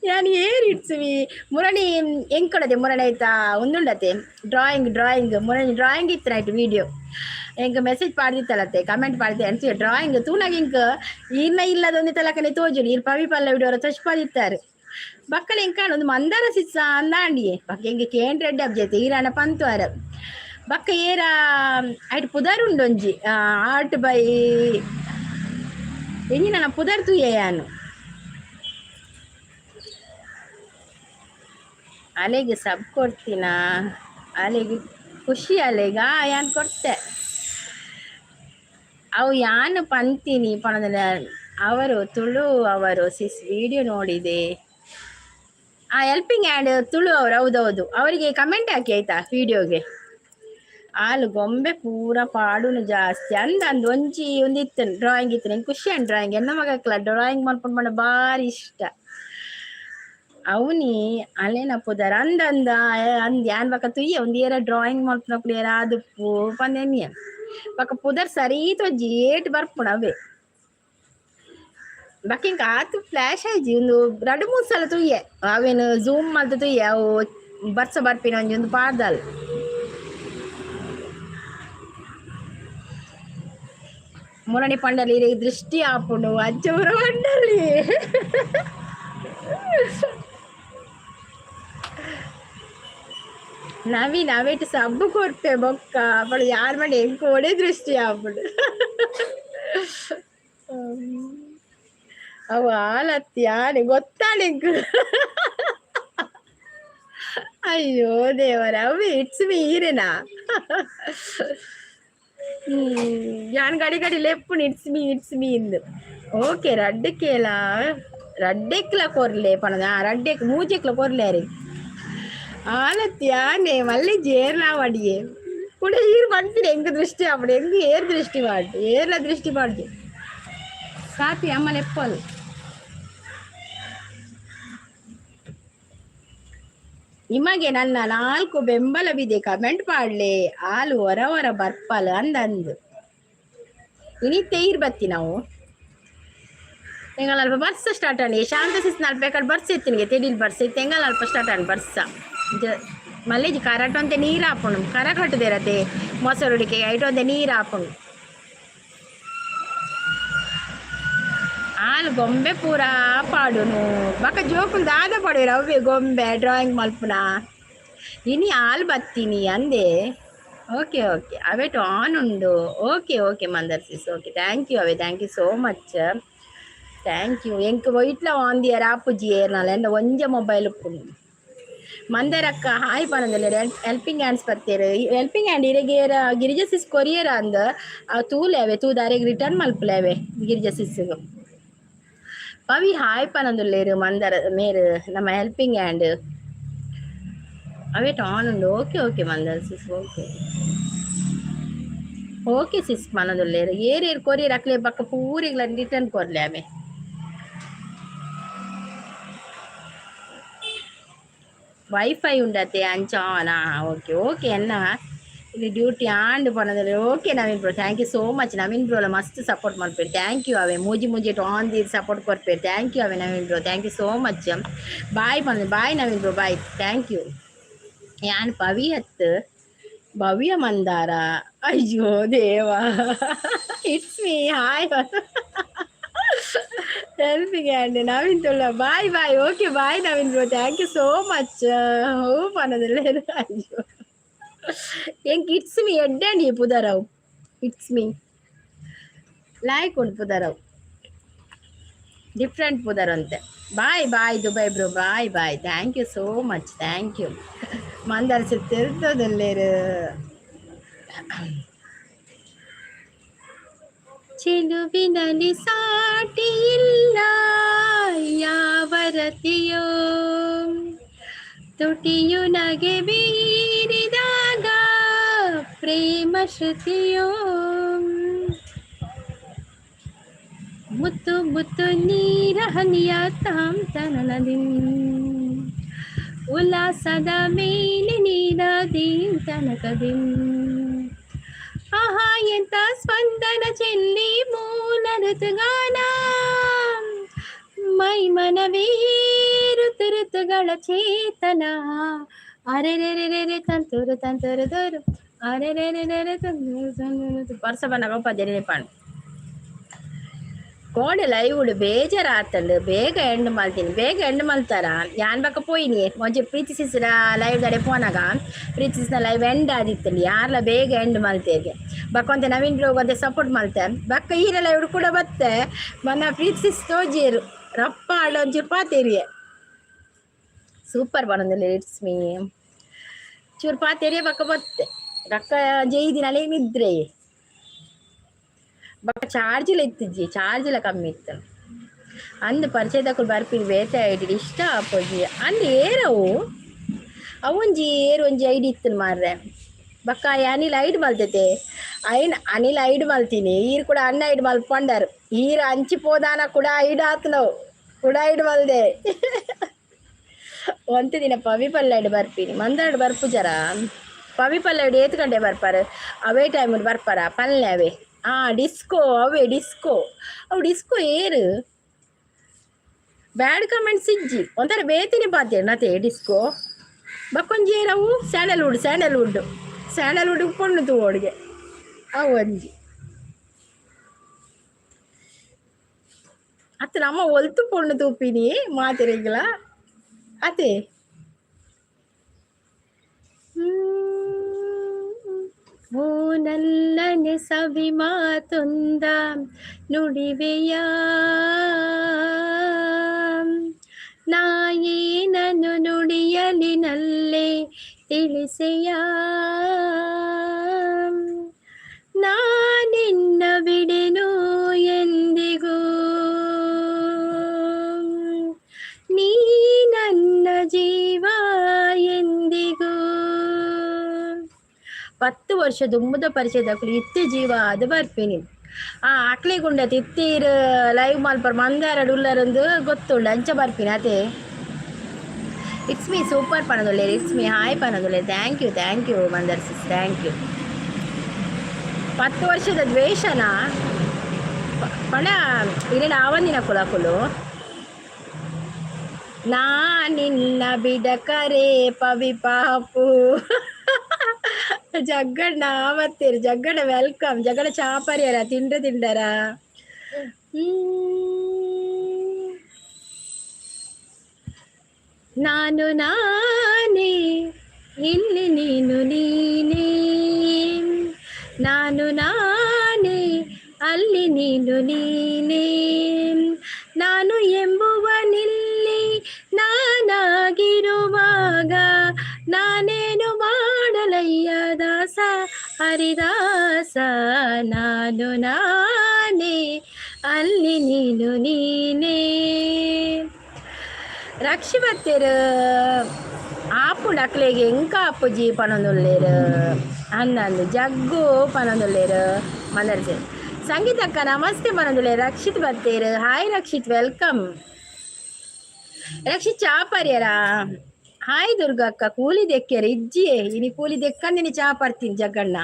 ನಾನು ಏರ್ ಇಡ್ಸುವಿ ಮುರಣಿ ಎಂಕೊಡದೆ ಮುರಣಿ ಆಯ್ತಾ ಒಂದುಂಡತೆ ಡ್ರಾಯಿಂಗ್ ಡ್ರಾಯಿಂಗ್ ಮುರಣಿ ಡ್ರಾಯಿಂಗ್ ಇತ್ತು ನೈಟ್ ವಿಡಿಯೋ ಎಂಕ್ ಮೆಸೇಜ್ ಪಾಡ್ದಿತ್ತಲತ್ತೆ ಕಮೆಂಟ್ ಪಾಡ್ದೆ ಅನ್ಸಿ ಡ್ರಾಯಿಂಗ್ ತೂನಾಗ ಇಂಕ್ ಈರ್ನ ಇಲ್ಲದೊಂದು ತಲಕನೆ ತೋಜುಡು ಈರ್ ಪವಿ ಪಲ್ಲ ವಿಡಿಯೋ ತೋಚ್ಪಾದಿತ್ತಾರೆ ಬಕ್ಕಲ ಎಂಕಾಣ ಒಂದು ಮಂದಾರ ಸಿಸ್ಸ ಅಂದಾಂಡಿಯೇ ಬಕ್ಕ ಎಂಗೆ ಕೇಂದ್ರ ರೆಡ್ಡಿ ಅಬ್ಜೈತೆ ಈರಾನ ಪಂತುವಾರ ಬಕ್ಕ ಏರ ಐಟ್ ಪುದರ್ ಉಂಡೊಂಜಿ ಆರ್ಟ್ ಬೈ ಎಂಜಿನ ಪುದರ್ ತೂಯೆ ಯಾನು ಅಲೆಗೆ ಸಬ್ ಕೊಡ್ತೀನ ಅಲೆಗೆ ಖುಷಿ ಅಲೆಗ ಯಾನ್ ಕೊಡ್ತೆ ಅವು ಯಾನು ಪಂತೀನಿ ಪಣದ ಅವರು ತುಳು ಅವರು ಸಿಸ್ ವಿಡಿಯೋ ನೋಡಿದೆ. ಆ ಹೆಲ್ಪಿಂಗ್ ಹ್ಯಾಂಡ್ ತುಳು ಅವರು, ಹೌದೌದು, ಅವರಿಗೆ ಕಮೆಂಟ್ ಹಾಕಿ ಆಯ್ತಾ ವಿಡಿಯೋಗೆ. ಆಲು ಗೊಂಬೆ ಪೂರ ಪಾಡುನು ಜಾಸ್ತಿ ಅಂದ ಅಂದ್ ಒಂಜಿ ಒಂದು ಇತ್ತು ಡ್ರಾಯಿಂಗ್ ಇತ್ತು ನಂಗೆ ಖುಷಿ ಅಂಡ್ ಡ್ರಾಯಿಂಗ್ ಎನ್ನ ಮಗಕ್ಲ ಡ್ರಾಯಿಂಗ್ ಮಾಡ್ಕೊಂಡು ಮಾಡ ಭಾರಿ ಇಷ್ಟ. ಅವನಿ ಅಲೇನ ಪುದರ್ ಅಂದ ಅಂದ ಅಂದ್ ಯಾನ್ ಬಕ ತುಯ್ಯ ಒಂದ್ ಏರ ಡ್ರಾಯಿಂಗ್ ಮಲ್ಪುನಕುಲು ಏರ ಆದುಪ್ಪು ಪಂದೆನ್ನಿಯ ಬಕ ಪುದರ್ ಸರಿ ತೊಜ್ಜಿ ಏಟ್ ಬರ್ಪುಣ ಅವೇ ಬಕ್ಕ ಇಂಕ ಆತು ಫ್ಲಾಶ್ ಆಯ್ಜಿ ಒಂದು ರಡ್ಡ್ ಮೂರು ಸಲ ತುಯ್ಯೆ ಅವೇನು ಝೂಮ್ ಮಲ್ತ್ ತುಯ್ಯೆ ಅವು ಬರ್ಸ ಬರ್ಪಿನ ಒಂಜಿ ಒಂದು ಪಾಡ್ದಲ್. ಮುರಣಿ ಪಂಡಲಿ ದೃಷ್ಟಿ ಆಪುಂಡು ಅಜ್ಜ ಪಂಡಲಿ ನವೀನ್ ಅವೇಟ್ ಸಬ್ಬು ಕೊರ್ಪೆ ಬೊಕ್ಕ ಅప్పుడు ಯಾರ್ ಮಂಡೆ ಎಂಕೋಡೆ ದೃಷ್ಟಿ ಆಪುಂಡು ಅವು ಆಲತ್ತಿ ಯಾನೆ ಗೊತ್ತಾಳೆ ಎಂಕ್. ಅಯ್ಯೋ ದೇವರ, ಅವಿ it's me ಈರೇನಾ? ಯಾನ್ ಗಡಿ ಗಡಿ ಲೆಪ್ಪುನು it's me it's me ಇಂದು. ಓಕೆ, ರಡ್ಡ್ ಕೇಲ ರಡ್ಡೆಕ್ಲ ಕೊರ್ಲೆ ಪನದ, ರಡ್ಡೆಕ್ ಮೂಜೆಕ್ಲ ಕೊರ್ಲೆ ಅರಿ ಆಲತ್ಯಾನೆ ಮಲ್ಲೆ ಜೇರ್ಲಾವಡಿಯೆ ಕುಡ ಈರ್ ಪನ್ಪಿನ ಎಂಕ್ ದೃಷ್ಟಿ ಆಪುಂಡು, ಎಂಕ್ ಏರ್ ದೃಷ್ಟಿ ಮಾಡಿ ಏರ್ಲ ದೃಷ್ಟಿ ಪಾಡ್ಜೆ. ಕಾಪಿ ಅಮ್ಮ ಲೆಪ್ಪಲು. ನಿಮಗೆ ನನ್ನ 4 ಬೆಂಬಲವಿದೆ, ಕಮೆಂಟ್ ಪಾಡ್ಲೆ. ಆಲು ಹೊರ ಹೊರ ಬರ್ಪಲ್ ಅಂದಂದು ಇನಿ ತೇರ್ ಬತ್ತಿ ನಾವು. ಎಂಗಲ್ ಅಲ್ಪ ಬರ್ಸ ಸ್ಟಾರ್ಟ್ ಆಂಡ್. ಶಾಂತ ಸಿಸ್ ನಲ್ಪ ಕಡೆ ಬರ್ಸ ಇತ್ತಿನಿಗೆ ತೆಡಿಲ್ ಬರ್ಸ ಇತ್ತು. ಎಂಗಲ್ ಅಲ್ಪ ಸ್ಟಾರ್ಟ್ ಆಂಡ್ ಬರ್ಸ. ಮಲ್ಲೇಜಿ ಕರಟ್ ಒಂತೆ ನೀರು ಆಪುಂಡು, ಕರ ಕಟ್ಟುದಿರತೆ ಮೊಸರುಡಿಕೆ ಐಟ್ ಒಂತೆ ನೀರು ಆಪುಂಡು. ಆಲ್ ಗೊಂಬೆ ಪೂರ ಪಾಡುನು ಬಕ ಜೋಕುಲು ದಾದ ಪಾಡುವೆರ್ ಅವ್ವೆ ಗೊಂಬೆ ಡ್ರಾಯಿಂಗ್ ಮಲ್ಪುನ. ಇನಿ ಆಲ್ ಬತ್ತೀನಿ ಅಂದೆ. ಓಕೆ ಓಕೆ, ಅವೆಟ್ ಆನ್ ಉಂಡು. Okay okay Mandar sis, okay thank you away, thank you so much, thank you. ಎಂಕ್ ಒಯ್ಟ್ಲ ಆನ್ ದಿಯರ್ ಆಪುಜಿ ಏರ್ನಲ ಎಂಡ ಒಂಜೆ ಮೊಬೈಲ್ ಉಪ್ಪುಂಡು. ಮಂದರಕ್ಕ ಹಾಯ್ ಪನೊಂದುಲ್ಲೆರ್. ಹೆಲ್ಪಿಂಗ್ ಹ್ಯಾಂಡ್ಸ್ ಬತ್ತೇರ್. ಹೆಲ್ಪಿಂಗ್ ಹ್ಯಾಂಡ್ ಇರೆಗ್ ಏರ ಗಿರಿಜಾ ಸಿಸ್ ಕೊರಿಯರ್ ಅಂದ್ ಅವು ತೂಲೆ ಅವೆ ತೂದು ಅರೆಗ್ ರಿಟರ್ನ್ ಮಲ್ಪುಲೆ ಅವೆ ಗಿರಿಜಾ ಸಿಸ್ಗ್. ಪವಿ ಹಾಯ್ ಪನೊಂದುಲ್ಲೆರ್ ಮಂದರ ಮೇರ್ ನಮ್ಮ ಹೆಲ್ಪಿಂಗ್ ಹ್ಯಾಂಡ್. ಅವೇಟ್ ಆನ್ ಉಂಡು. Okay okay Mandar sis, okay okay sis ಪನೊಂದುಲ್ಲೆರ್. ಏರ್ ಏರ್ ಕೊರಿಯರ್ ಅಕ್ಲೆ ಬೊಕ್ಕ ಪೂರೆಗ್ಲ ರಿಟರ್ನ್ ಕೊರ್ಲೆ ಅವೆ. ವೈಫೈ ಉಂಡತೆ ಅಂಚ ಆನಾ? ಓಕೆ ಓಕೆ ಅನ್ನ ಇಲ್ಲಿ ಡ್ಯೂಟಿ ಆಂಡ್ ಪನೊಂದುಲ್ಲೆರ್. Okay Naveen bro, thank you so much. Naveen ಬ್ರೋಲ ಮಸ್ತ್ ಸಪೋರ್ಟ್ ಮಲ್ಪೆರ್, thank you away. ಮೂಜಿ ಮೂಜಿ ಆನ್ ದೀದ್ ಸಪೋರ್ಟ್ ಕೊರ್ಪೆರ್, thank you away Naveen bro, thank you so much. Bye ಪನೊಂದು, bye Naveen bro, bye, thank you. ಯಾನ್ ಪವಿ ಅತ್ ಭವ್ಯ ಮಂದಾರ. ಅಯ್ಯೋ ದೇವಾ, it's me hi helping hand Naveen Tulla. Bye bye, okay bye Naveen bro, thank you so much. ಹೋ ಪನೊಂದುಲ್ಲೆರ್. ಅಯ್ಯೋ ಎಂಕ್ it's me ಎಡ್ಡೆ ಪುದರವು, it's me like ಉಂಡು ಪುದರವು, different ಪುದರ್ ಅಂತೆ. Bye bye Dubai bro, bye bye, thank you so much, thank you. Mandar ತೆರ್ತದಲ್ಲೇರು. ಚೆಲುವಿನಲ್ಲಿ ಸಾಟಿ ಇಲ್ಲ ಯಾವ ರತಿಯೋ, ತುಟಿಯು ನಗೆ ಬೀರಿದಾಗ ಪ್ರೇಮ ಶ್ರುತಿಯೋ, ಮುತ್ತು ಮುತ್ತು ನೀರ ಹನಿಯ ತಾಂ ತನನದಿಂ, ಉಲ್ಲಾಸದ ಮೇಲೆ ನೀರದೀಂ ತನಕದಿಂ. ಆಹಾ ಎಂತ ಸ್ಪಂದನ ಚೆಲ್ಲಿ ಮೂಲ ಋತುಗಾನ, ಮೈ ಮನವೇ ಋತು ಋತುಗಳ ಚೇತನ. ಅರೆ ರೆ ರೆ ರೆ ತಂತುರು ತಂತುರು ತೋರು, ಅರೆ ರೆ ರೆ ರೆ ತಂತುರು ತಂತುರು. ವರ್ಷ ಬನ್ನಗ ಪದ್ಯ ಪಾಂಡು ಕೋಡೆ ಲೈವ್ ಬೇಜಾರಾತಂಡು, ಬೇಗ ಎಂಡ್ ಮಲ್ತೀನಿ, ಬೇಗ ಎಂಡ್ ಮಲ್ತಾರ. ಯಾನ್ ಬಕ್ಕ ಪೋಯಿನಿ ಒಂಜಿ ಪ್ರೀತಿ ಸಿಸ್ರ ಲೈವ್ ದಡೆ ಪೋನಾಗ ಪ್ರೀತಿ ಸಿಸ್ನ ಲೈವ್ ಎಂಡ್ ಆದಿತ್ತಂಡು, ಯಾರ್ಲ ಬೇಗ ಎಂಡ್ ಮಲ್ತೇಗೆ. ಬಕ್ಕ ಒಂತೆ ನವೀನ್ ಬ್ರೋಗ್ ಒಂತೆ ಸಪೋರ್ಟ್ ಮಲ್ತೆ. ಬಕ್ಕ ಈರ ಲೈವ್ ಕೂಡ ಬತ್ತೆ ಮನ್ನ ಪ್ರೀತಿ ಸಿಸ್ ತೋಜಿಯರು ರಪ್ಪ ಆಡ ಒಂಚೂರು ಪಾತೇರಿಯೆ ಸೂಪರ್ ಬನೊಂದಿಲ್ಲ it's me ಚೂರು ಪಾತೇರಿಯೆ. ಬಕ್ಕ ಬತ್ತೆ ರಕ್ಕ ಜೈದಿನ ನಿದ್ರೆ. ಬೊಕ್ಕ ಚಾರ್ಜಿಲ ಇತ್ತಿಜ್ಜಿ, ಚಾರ್ಜಿಲ ಕಮ್ಮಿ ಇತ್ತು. ಅಂದ್ ಪರಿಚಯದಕುಲು ಬರ್ಪಿನಿ ಬೇತೆ ಐಡಿ ಇಷ್ಟ ಆಪುಜಿ ಅಂದ್ ಏರವು ಅವೊಂಜಿ ಏರ್ ಒಂಜಿ ಐಡಿ ಇತ್ತು ಮಾರ್ರೆ. ಬೊಕ್ಕ ಅನಿಲ್ ಐಡ್ ಮಲ್ತೈತೆ, ಐನ್ ಅನಿಲ್ ಐಡ್ ಮಲ್ತೀನಿ, ಈರ್ ಕೂಡ ಅಣ್ಣ ಐಡ್ ಮಲ್ಪಂಡರ್. ಈರ್ ಅಂಚಿ ಪೋದಾನ ಕೂಡ ಐಡ್ ಆತ್ನವು ಕೂಡ ಐಡ್ ಮಲ್ದೆ. ಒಂತೆ ದಿನ ಪವಿ ಪಲ್ಲಾಯ್ಡ್ ಬರ್ಪಿನಿ ಮಂದಾಡ್ ಬರ್ಪುಜರ. ಪವಿ ಪಲ್ಲಾಯ್ಡ್ ಏತ್ ಗಂಟೆ ಬರ್ಪಾರ? ಅವೇ ಟೈಮ್ ಬರ್ಪಾರ ಪಲ್ಲೆ ಅವೇ. ಆ ಡಿಸ್ಕೋ ಅವೇ ಡಿಸ್ಕೋ, ಅವು ಡಿಸ್ಕೋ ಏರು ಬ್ಯಾಡ್ ಕಮೆಂಟ್ಸ್ ಇಜ್ಜಿ ಒಂಥರ ಬೇತಿನಿ ಪಾತೆ ನತೆ ಡಿಸ್ಕೋ. ಬಕ್ಕೊಂಜಿ ಏರವು ಸ್ಯಾಂಡಲ್ವುಡ್, ಸ್ಯಾಂಡಲ್ವುಡ್ ಸ್ಯಾಂಡಲ್ವುಡ್ ಪೊಣ್ಣು ತೂವೊಡುಗೆ ಅವು ಒಂಜಿ ಅತ್ತ ನಮ್ಮ ಒಲ್ತು ಪೊಣ್ಣು ತೂಪಿನಿ ಮಾತೆರೆಗ್ಲ ಅತೆ. ಓ ನಲ್ಲನೆ ಸವಿ ಮಾತೊಂದ ನುಡಿವೆಯ, ನಾಯೇನನು ನುಡಿಯಲಿ ನಲ್ಲೆ ತಿಳಿಸೆಯ. ನಾನಿನ್ನ ಬಿಡೆನು ಎಂದಿಗೂ, ನೀ ನನ್ನ ಜೀವ ಎಂದಿಗೂ. 10 ವರ್ಷ ದುಂಬುದ ಪರಿಚಯದಕುಲು ಇತ್ತೆ ಜೀವ ಅದು ಬರ್ಪಿನಿ. ಆ ಅಕ್ಲೆಗುಂಡ ಇತ್ತೀರ್ ಲೈವ್ ಮಲ್ಪರ್ ಮಂದಾರ ಉಲ್ಲರಂದು ಗೊತ್ತುಂಡು, ಅಂಚ ಬರ್ಪಿನಿ ಅದೇ. It's me super ಪನೊಂದುಲ್ಲೆರ್. It's me hi ಪನೊಂದುಲ್ಲೆರ್. Thank you, thank you Mandar sis, thank you. 10 ವರ್ಷದ ದ್ವೇಷನ ಪಣ ಇರೆನ ಆವಂದಿನ ಕುಲಕುಲು. ನಾ ನಿನ್ನ ಬಿಡಕರೆ ಪವಿ ಪಾಪು. ಜಗ್ಗಣ್ಣ ಆವತ್ತೇರು. ಜಗ್ಗಣ್ಣ welcome. ಜಗ್ಗಣ್ಣ ಚಾಪರಿಯರ ತಿಂಡ್ರೆ ತಿಂಡರ? ನಾನು ನಾನೇ, ಇಲ್ಲಿ ನೀನು ನೀನೇ. ನಾನು ನಾನೇ, ಅಲ್ಲಿ ನೀನು ನೀನೇ. ನಾನು ಎಂಬುವನಿಲ್ಲಿ ನಾನಾಗಿರುವಾಗ ನಾನೇನು ಮಾಡಲಯ್ಯ ದಾಸ ಹರಿದಾಸ. ನಾನು ನಾನೇ, ಅಲ್ಲಿ ನೀನು ನೀನೇ. ರಕ್ಷಿ ಬತ್ತೆರ್ ಆಪುಂಡು ಅಕ್ಲೆಗ್ ಎಂಕ ಆಪುಜಿ ಪನೊಂದುಲ್ಲೆರ್. ಅಂದಂದು ಜಗ್ಗು ಪನೊಂದುಲ್ಲೆರ್ ಮಂದರ್ಜೆ. ಸಂಗೀತಕ್ಕ ನಮಸ್ತೆ ಪನೊಂದುಲ್ಲೆರ್. ರಕ್ಷಿತ್ ಬತ್ತೇರ್. Hi Rakshit, welcome. Rakshit ಚಾ ಪರಿಯರ? ಹಾಯ್ ದುರ್ಗಕ್ಕ. ಕೂಲಿ ದೆಕ್ಕೆರ? ಇಜ್ಜಿಯೇ, ಇನಿ ಕೂಲಿ ದೆಕ್ಕಂದಿನಿ ಚಾ ಪರ್ತೀನಿ. ಜಗ್ಗಣ್ಣ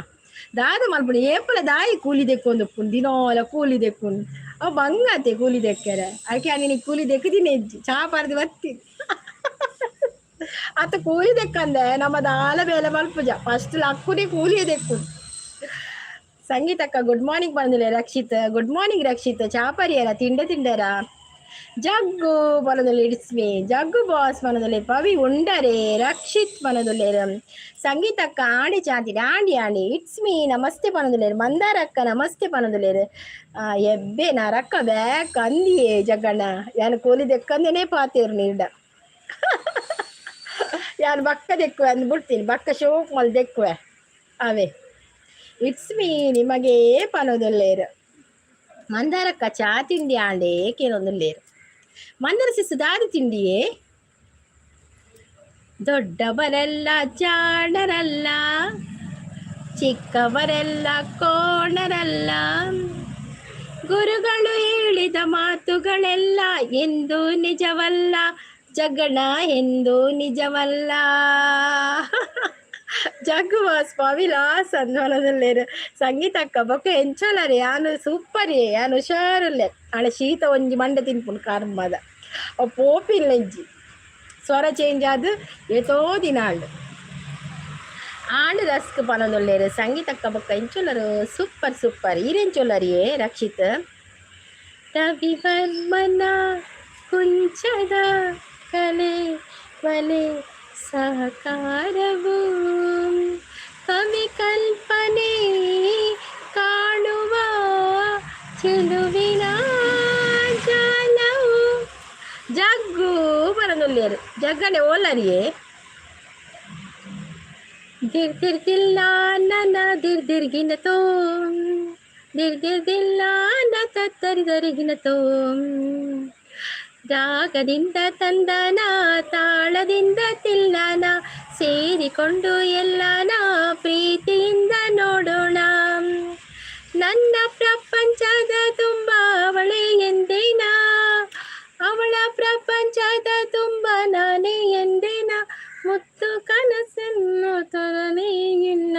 ದಾದ ಮಲ್ಪುಣಿ ಏಪಲ ದಾಯಿ ಕೂಲಿ ದೆಕ್ಕೊಂದು ದಿನೋಲ ಕೂಲಿ ದೆಕ್ಕುಂಡು ಅವು ಬಂಗಾತೆ. ಕೂಲಿ ದೆಕ್ಕರೆ ಅದಕ್ಕೆ ನೀನು ಕೂಲಿ ದೆಕ್ಕದಿನಿ ಇಜ್ಜಿ, ಚಾ ಪರ್ದು ಬತ್ತೀನಿ. ಅತ್ತ ಕೂಲಿ ದೆಕ್ಕಂದೆ ನಮ್ಮ ದಾಲ ಬೇಲೆ ಮಲ್ಪುಜ, ಫಸ್ಟ್ ಲಕ್ಕುನಿ ಕೂಲಿಯೇ ದೆಕ್ಕು. ಸಂಗೀತಕ್ಕ ಗುಡ್ ಮಾರ್ನಿಂಗ್ ಬಂದಿಲ್ಲ. Rakshit good morning. ರಕ್ಷಿತ್ ಚಾ ಪರಿಯರ? ತಿಂಡ ತಿಂಡರ? ಜಗ್ಗು ಪನೊಂದುಲ್ಲೆ. It's me jug boss ಪನೊಂದುಲ್ಲೆ. ಪವಿ ಉಂಡರೆ? ರಕ್ಷಿತ್ ಪನೊಂದುಲ್ಲೆರ್. ಸಂಗೀತಕ್ಕ ಆಂಡಿ ಚಾಂತಿ ಆಂಡಿ ಆಂಡಿ. It's me ನಮಸ್ತೆ ಪನೊಂದುಲ್ಲೆರ್. ಮಂದಾರಕ್ಕ ನಮಸ್ತೆ ಪನೊಂದುಲ್ಲೆರ್. ಎಬ್ಬೆ ನರಕ್ಕ ಬ್ಯಾಕ್ ಅಂದಿಯೇ ಜಗ್ಗಣ್ಣ. ಯಾನ್ ಕೂಲಿ ದೆಕ್ಕಂದೇನೆ ಪಾತೇರು ನೀರ್ಡ. ಯಾನ್ ಬಕ್ಕ ದೆಕ್ಕುವೆ ಅಂದ್ ಬಿಡ್ತೀನಿ, ಬಕ್ಕ ಶೋಕ್ ಮಲ್ ದೆಕ್ಕುವೆ ಅವೇ. It's me ನಿಮಗೆ ಪನೊಂದುಲ್ಲೆರ್. ಮಂದಾರಕ್ಕ ಚಾ ತಿಂಡಿ ಆಂಡೆ ಕೇನೊಂದುಲ್ಲೆರ್. ಮಂದರ ಸಿಸು ದಾದಿ ತಿಂಡಿಯೇ? ದೊಡ್ಡವರೆಲ್ಲ ಜಾಣರಲ್ಲ, ಚಿಕ್ಕವರೆಲ್ಲ ಕೋಣರಲ್ಲ, ಗುರುಗಳು ಹೇಳಿದ ಮಾತುಗಳೆಲ್ಲ ಎಂದು ನಿಜವಲ್ಲ ಜಗಣ, ಎಂದು ನಿಜವಲ್ಲ. ಜಗ್ಗು ಬಾಸ್ ಪವಿಲಾಸ್ ಅಂದ್ವನದಲ್ಲೇರು. ಸಂಗೀತಕ್ಕ ಬೊಕ್ಕ ಎಂಚಲರೆ? ಯಾನು ಸೂಪರ್, ಯಾನು ಹುಷಾರುಲ್ಲೆ. ಆಂಡ ಶೀತ ಒಂಜಿ ಮಂಡೆ ತಿನ್ಪುಂಡು ಕರ್ಮದ. ಅವು ಪೋಪಿಲ್ಲ ಇಜ್ಜಿ. ಸ್ವರ ಚೇಂಜ್ ಆದ್ ಏತೋ ದಿನ ಆಂಡ್. ಆಂಡ್ ರಸ್ಕ್ ಪನೊಂದುಲ್ಲೆರ್. ಸಂಗೀತಕ್ಕ ಬೊಕ್ಕ ಎಂಚೊಲ್ಲರು? Super super. ಈರೆಂಚೊಲ್ಲರಿಯೇ ರಕ್ಷಿತ್? ರವಿವರ್ಮನ ಕುಂಚದ ಕಲೆ ಬಲೆ ಸಹಕಾರವು, ಕವಿ ಕಲ್ಪನೆ ಕಾಣುವ ಚೆಲುವಿನ ಜಾಲವು. ಜಗ್ಗು ಪನೊಂದುಲ್ಲೆರ್. ಜಗ್ಗನೆ ಓಲರಿಯೇ? ದಿರ್ ದಿರ್ ದಿಲ್ಲ ನನ ದಿರ್ ದಿರ್ಗಿನತೋ, ದಿರ್ ದಿರ್ ದಿಲ್ಲ ನ ತತ್ತರಿ ದರಿಗಿನತೋ. ರಾಗದಿಂದ ತಂದನ ತಾಳದಿಂದ ತಿಲ್ಲನ ಸೇರಿಕೊಂಡು ಎಲ್ಲನ ಪ್ರೀತಿಯಿಂದ ನೋಡೋಣ. ನನ್ನ ಪ್ರಪಂಚದ ತುಂಬ ಅವಳೇ ಎಂದೇನ, ಅವಳ ಪ್ರಪಂಚದ ತುಂಬ ನಾನೇ ಎಂದೇನ. ಮುತ್ತು ಕನಸನ್ನು ತೊರನೇ ಇನ್ನ.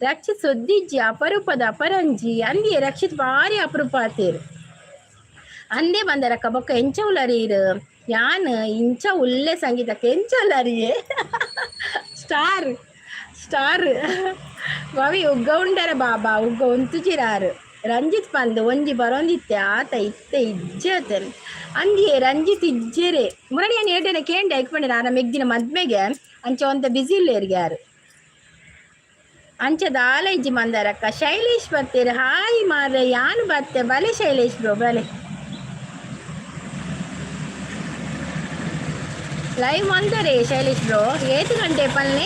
ರಕ್ಷಿತ್ ಸುದ್ದಿಜ್ಜಿ ಅಪರೂಪದ ಅಪರಂಜಿ ಅಂದಿಯೇ. ರಕ್ಷಿತ್ ಭಾರಿ ಅಪರೂಪ ಆತೇರು. ಅಂದೇ ಬಂದರಕ್ಕ ಬೊಕ್ಕ ಎಂಚ ಉಲ್ಲರೀರ್? ಯಾನ್ ಇಂಚ ಉಲ್ಲೆ. ಸಂಗೀತಕ್ಕೆ ಎಂಚ ಉಲ್ಲರಿಯೇ? ಸ್ಟಾರ್ ಸ್ಟಾರ್ ಭವಿ ಉಗ್ಗ ಉಂಡರ ಬಾಬಾ ಉಗ್ಗ ಉಂತುಜಿರಾರು. ರಂಜಿತ್ ಪಂದ್ ಒಂಜಿ ಬರೊಂದಿತ್ತೆ ಆತ ಇತ್ತೆ ಇಜ್ಜೆ ಅಂದಿಯೇ. ರಂಜಿತ್ ಇಜ್ಜೆರೆ. ಮುರಳಿ ಯಾನ್ ಏಟೆನ ಕೇಂಡೆ ಐಕ್ಪಂಡೆ ನಾನ ಮೆಗ್ದಿನ ಮದ್ಮೆಗೆ ಅಂಚ ಒಂತ ಬಿಸಿ ಇಲ್ಲೇರ್ಗೆ ಯಾರು ಅಂಚ ದಾಲ ಇಜ್ಜಿ. ಮಂದಾರಕ್ಕ. ಶೈಲೇಶ್ ಬರ್ತೀರಿ. ಹಾಯ್ ಮಾರ್ರೆ, ಯಾನು ಬತ್ತೆ. ಬಲೆ ಶೈಲೇಶ್ ಬ್ರೋ, ಬಲೆ. ಲೈವ್ ಮಲ್ದರೆ ಶೈಲೇಶ್ ಬ್ರೋ ಏತ್ ಗಂಟೆ ಪಲ್ಲೆ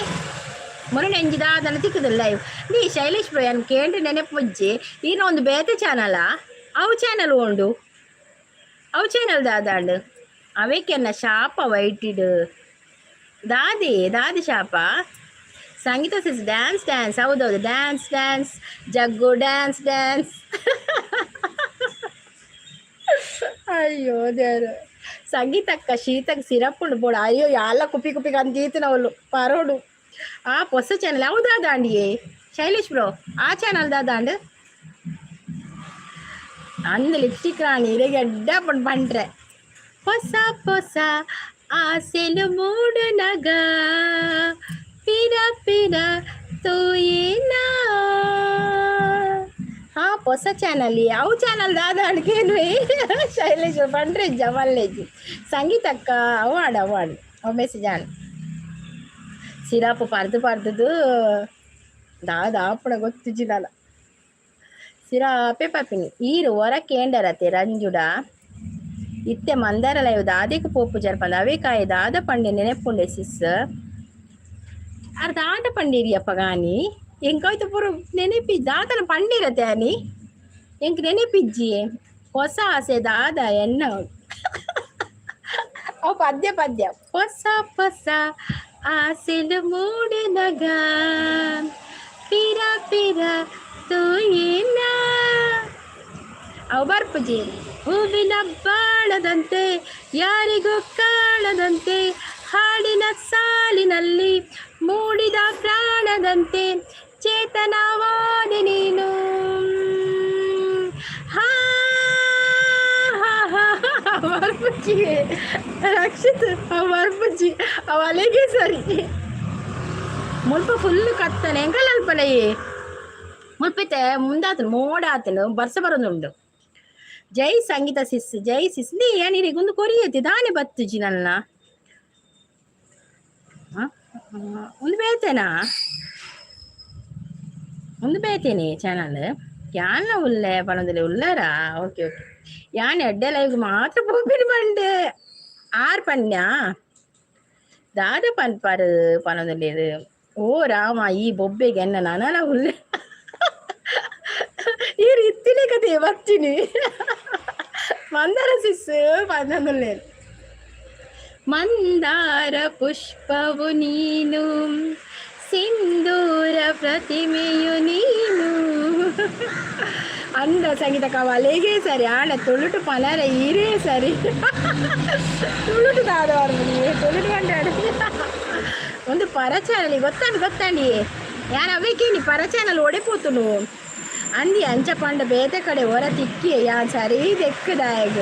ಮೊನ್ನೆ ಎಂಜಿ ದಾದನ ತಿಕ್ಕುದು ಲೈವ್. ನೀ ಶೈಲೇಶ್ ಬ್ರೋ ಏನ್ ಕೇಂದ್ರ ನೆನಪುಜ್ಜಿ. ಈನ ಒಂದು ಬೇತೆ ಚಾನಲ, ಅವು ಚಾನಲ್ ಉಂಡು, ಅವು ಚಾನಲ್ ದಾದಾಂಡ್ ಅವೇಕೆನ್ನ ಶಾಪ ವೈಟಿಡ್ ದಾದಿ ದಾದಿ ಶಾಪ. ಸಂಗೀತ ಸಿಸ್ ಡ್ಯಾನ್ಸ್ ಡ್ಯಾನ್ಸ್. ಹೌದೌದು, ಡ್ಯಾನ್ಸ್ ಡ್ಯಾನ್ಸ್ ಜಗ್ಗು ಡ್ಯಾನ್ಸ್ ಡ್ಯಾನ್ಸ್. ಅಯ್ಯೋ ದೇವ್ರು. ಸಂಗೀತಕ್ಕ ಶೀತಕ್ಕೆ ಸಿರಪ್ ಉಂಡು ಬೋಡ. ಅಯ್ಯೋ, ಎಲ್ಲ ಕುಪ್ಪಿ ಕುಪ್ಪಿ ಅಂತೀತಿನವಳು ಪರೋಡು. ಆ ಹೊಸ ಚಾನಲ್ ಹೌದಾ ದಾಂಡಿಯೇ ಶೈಲೇಶ್ ಬ್ರೋ? ಆ ಚಾನಲ್ ದಾದಾಂಡ್ ಅಂದ ಲಿಪ್ಸ್ಟಿಕ್ ರಾಣಿ ಇರೆಗೆ ಅಡ್ಡ ಪಂಡ್ರೆ. ಹೊಸ ಹೊಸ ಆಸೆಲು ಮೂಡುನಗ ಪಿರ ಪಿರ ತೂಯಿನ. ಹಾ, ಹೊಸ ಚಾನಲ್ ಯಾವ ಚಾನಲ್ ದಾದ ಅಡ್ಗೇನು ಶೈಲೇಶ್ ಪಂಡ್ರೆ ಜಮಲ್ಲೇಜಿ. ಸಂಗೀತಕ್ಕ ಅವಾಡ್ ಅವಾಡ್ ಅವು ಮೆಸೇಜ್ ಆನ್. ಸಿರಾಪು ಪರ್ದು ಪರ್ದುದು ದಾದ ಆಪುಣ ಗೊತ್ತಿಜ್ಜಿದಲ್ಲ ಸಿರಾಪೆ ಪಪಿನಿ. ಈರು ಹೊರ ಕೇಂಡರತೆ ರಂಜುಡ ಇತ್ತೆ ಮಂದಾರ ಲೈವ್ ದಾದೆಗ್ ಪೋಪು ಜರ್ಪಂದ ಅವೇ ಕಾಯಿ ದಾದ ಪಂಡೆ ನೆನೆಪುಂಡೆ ಸಿಸ್. ಅರ್ ದಾದ ಪಂಡೇರಿಯಪ್ಪ ಗಾನಿ ಎಂಕಾಯ್ತು ಪೂರ ನೆನಪಿ ದಾದನ ಪಂಡಿರತೆ ಅನಿ ಎಂಕ್ ನೆನಪಿಜ್ಜಿ. ಹೊಸ ಆಸೆ ದಾದ ಎನ್ನ ಅವು ಪದ್ಯ ಪದ್ಯ. ಹೊಸ ಹೊಸ ಆಸೆಲು ಮೂಡುನಗ ಪಿರ ಪಿರ ತೂಯಿನ. ಅವು ಬರ್ಪುಜಿ. ಹೂವಿನ ಬಾಣದಂತೆ ಯಾರಿಗೂ ಕಾಣದಂತೆ, ಹಾಡಿನ ಸಾಲಿನಲ್ಲಿ ಮೂಡಿದ ಪ್ರಾಣದಂತೆ ಚೇತನವಾದೆ ನೀನು. ಹಾ ಹಾ ಹಾ. ಬರ್ಪುಜಿ ರಕ್ಷಿತ್, ಬರ್ಪುಜಿ ಅವ ಅಲೆಗೆ. ಸರಿ, ಮುಲ್ಪ ಫುಲ್ ಕತ್ತಲೆ. ಎಂಕಲ್ ಅಲ್ಪಲಯೇ ಮುಲ್ಪಿತೆ ಮುಂದಾತನು ಮೋಡ ಆತನು ಬರ್ಸ ಬರೋದುಂಡು. ಜೈ ಸಂಗೀತ ಸಿಸ್, ಜೈ ಸಿಸ್. ನೀ ಏನಿರಿ ಒಂದು ಕೊರಿಯತಿ ದಾನೆ ಬತ್ತುಜಿ ನನ್ನ ಒಂದು ಬೇತೇನಾ? ಒಂದು ಬೇತೇನೆ ಚಾನಲ್ ಯಾನ ಉಲ್ಲೆ ಪಣದಲ್ಲಿ ಉಲ್ಲರಾ? Okay okay. ಯಾನ್ ಎಡ್ಡೆ ಲೈವ್ ಮಾತ್ರ ಪೋಪಿನ ಪಂಡೆ. ಆರ್ ಪನ್ಯ ದಾದ ಪನ್ಪಾರು ಪನೊಂದುಲ್ಲೆರ್. ಓ ರಾಮ, ಈ ಬೊಬ್ಬೆಗೆ ಎನ್ನ ನನಲ ಉಲ್ಲೆ. ಈರ್ ಇತ್ತಿನ ಕತೆ ಬರ್ತೀನಿ. ಮಂದಾರ ಸಿಸ್ ಪನ್ನೊಂದುಲ್ಲೆರ್. ಮಂದಾರ ಪುಷ್ಪವು ನೀನು, ಸಿಂಧೂರ ಪ್ರತಿಮೆಯು ನೀನು. ಅಂದ ಸಂಗೀತ ಕವಲೆಗೆ ಸರಿ ಆಣ ತುಳುಟು ಪನರ ಈರೇ ಸರಿ. ತುಳುಟು ದಾದ ತುಳುಟು ಕಂಡಾಡು. ಒಂದು ಪರ ಚಾನಲ್ ಗೊತ್ತಾಂಡು ಗೊತ್ತಾಂಡಿ ಯಾನ್ ಅವೇಕೇನಿ ಪರ ಚಾನಲ್ ಒಡೆಪೋತುನು ಅಂದಿ. ಅಂಚ ಪಂಡ ಬೇತೆ ಕಡೆ ಹೊರ ತಿಕ್ಕಿ ಯಾನ್ ಸರಿ ದೆಕ್ಕದಾಯಗ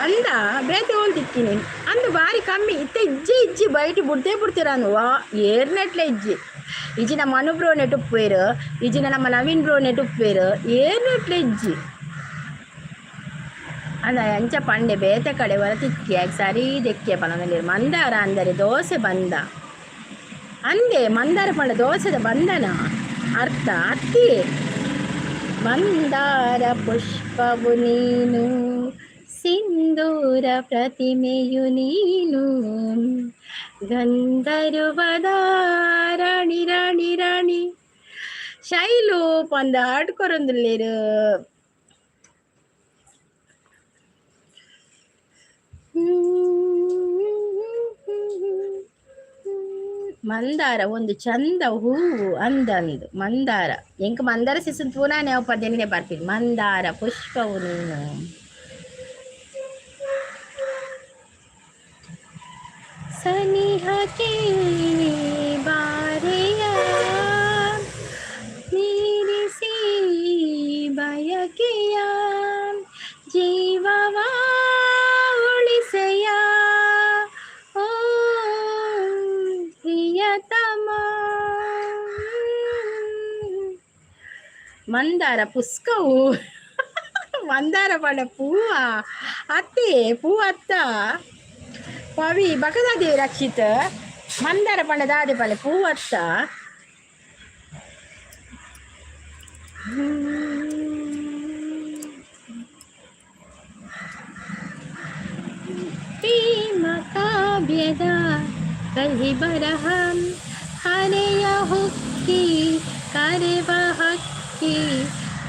ಅಂದ ಬೇತೆ ಓಲ್ ತಿಕ್ಕಿನಿ ಅಂದು ಬಾರಿ ಕಮ್ಮಿ ಇತ್ತೆ. ಇಜ್ಜಿ ಇಜ್ಜಿ ಬಯಟ್ ಬುಡ್ತೇ ಬಿಡ್ತೀರಾನು ವಾ ಏರ್ನೆಟ್ಲೆ ಇಜ್ಜಿ. ಇಜ್ಜಿನ ಮನು ಬ್ರೋ ನೆಟುಪ್ಪೇರು, ಇಜ್ಜಿನ ನಮ್ಮ ನವೀನ್ ಬ್ರೋ ನೆಟುಪ್ಪೇರು, ಏರ್ನೆಟ್ಲೆ ಇಜ್ಜಿ ಅಂದ. ಅಂಚ ಪಂಡೆ ಬೇತೆ ಕಡೆ ಹೊರ ತಿಕ್ಕಿ ಯಾಕೆ ಸರಿ ದೆಕ್ಕಿಯ ಪನೊಂದು. ಮಂದಾರ ಅಂದರೆ ದೋಸೆ ಬಂದ ಅಂದೆ. ಮಂದಾರ ಪಂಡ ದೋಸೆದ ಬಂದನ ಅರ್ಥ ಅತ್ತಿ. ಮಂದಾರ ಪುಷ್ಪವು ನೀನು, ಸಿಂಧೂರ ಪ್ರತಿಮೆಯು ನೀನು, ಗಂಧರ್ವದ ರಾಣಿ ರಾಣಿ ರಾಣಿ. ಶೈಲು ಪಂದ ಆಡ್ಕೊರೊಂದುಲ್ಲೇರು. ಮಂದಾರ ಒಂದು ಚಂದ ಹೂವು ಅಂದಂದು ಮಂದಾರ. ಎಂಕ್ ಮಂದಾರ ಸಿಸನ್ ಪೂನಾನೆ ಅವು ಪದ್ಯನೇ ಬರ್ತೀನಿ. ಮಂದಾರ ಪುಷ್ಪವು ನೀನು. ಸನಿಹಕ್ಕೆ ಬಾರೆಯ ಮೀರಿಸಿ ಬಯಕೆಯ ಜೀವವ ಉಳಿಸೆಯ ಓ ಪ್ರಿಯತಮ. ಮಂದಾರ ಪುಸ್ಕವು ಮಂದಾರ ಪಂಡ ಪೂವ ಅತ್ತೆ ಪೂ ಅತ್ತ ಪವಿ ಬಕದಾದಿ ರಕ್ಷಿತ್. ಮಂದಾರ ಪಂಡ ದಾದೆ ಪಲೆ ಪೂ ಅತ್ತ. ಪ್ರೇಮ ಕಾವ್ಯ ಕಾವ್ಯದ ಕಹಿ ಬರಹ, ಹರೆಯ ಹುಕ್ಕಿ ಕರೆವ ಹಕ್ಕಿ,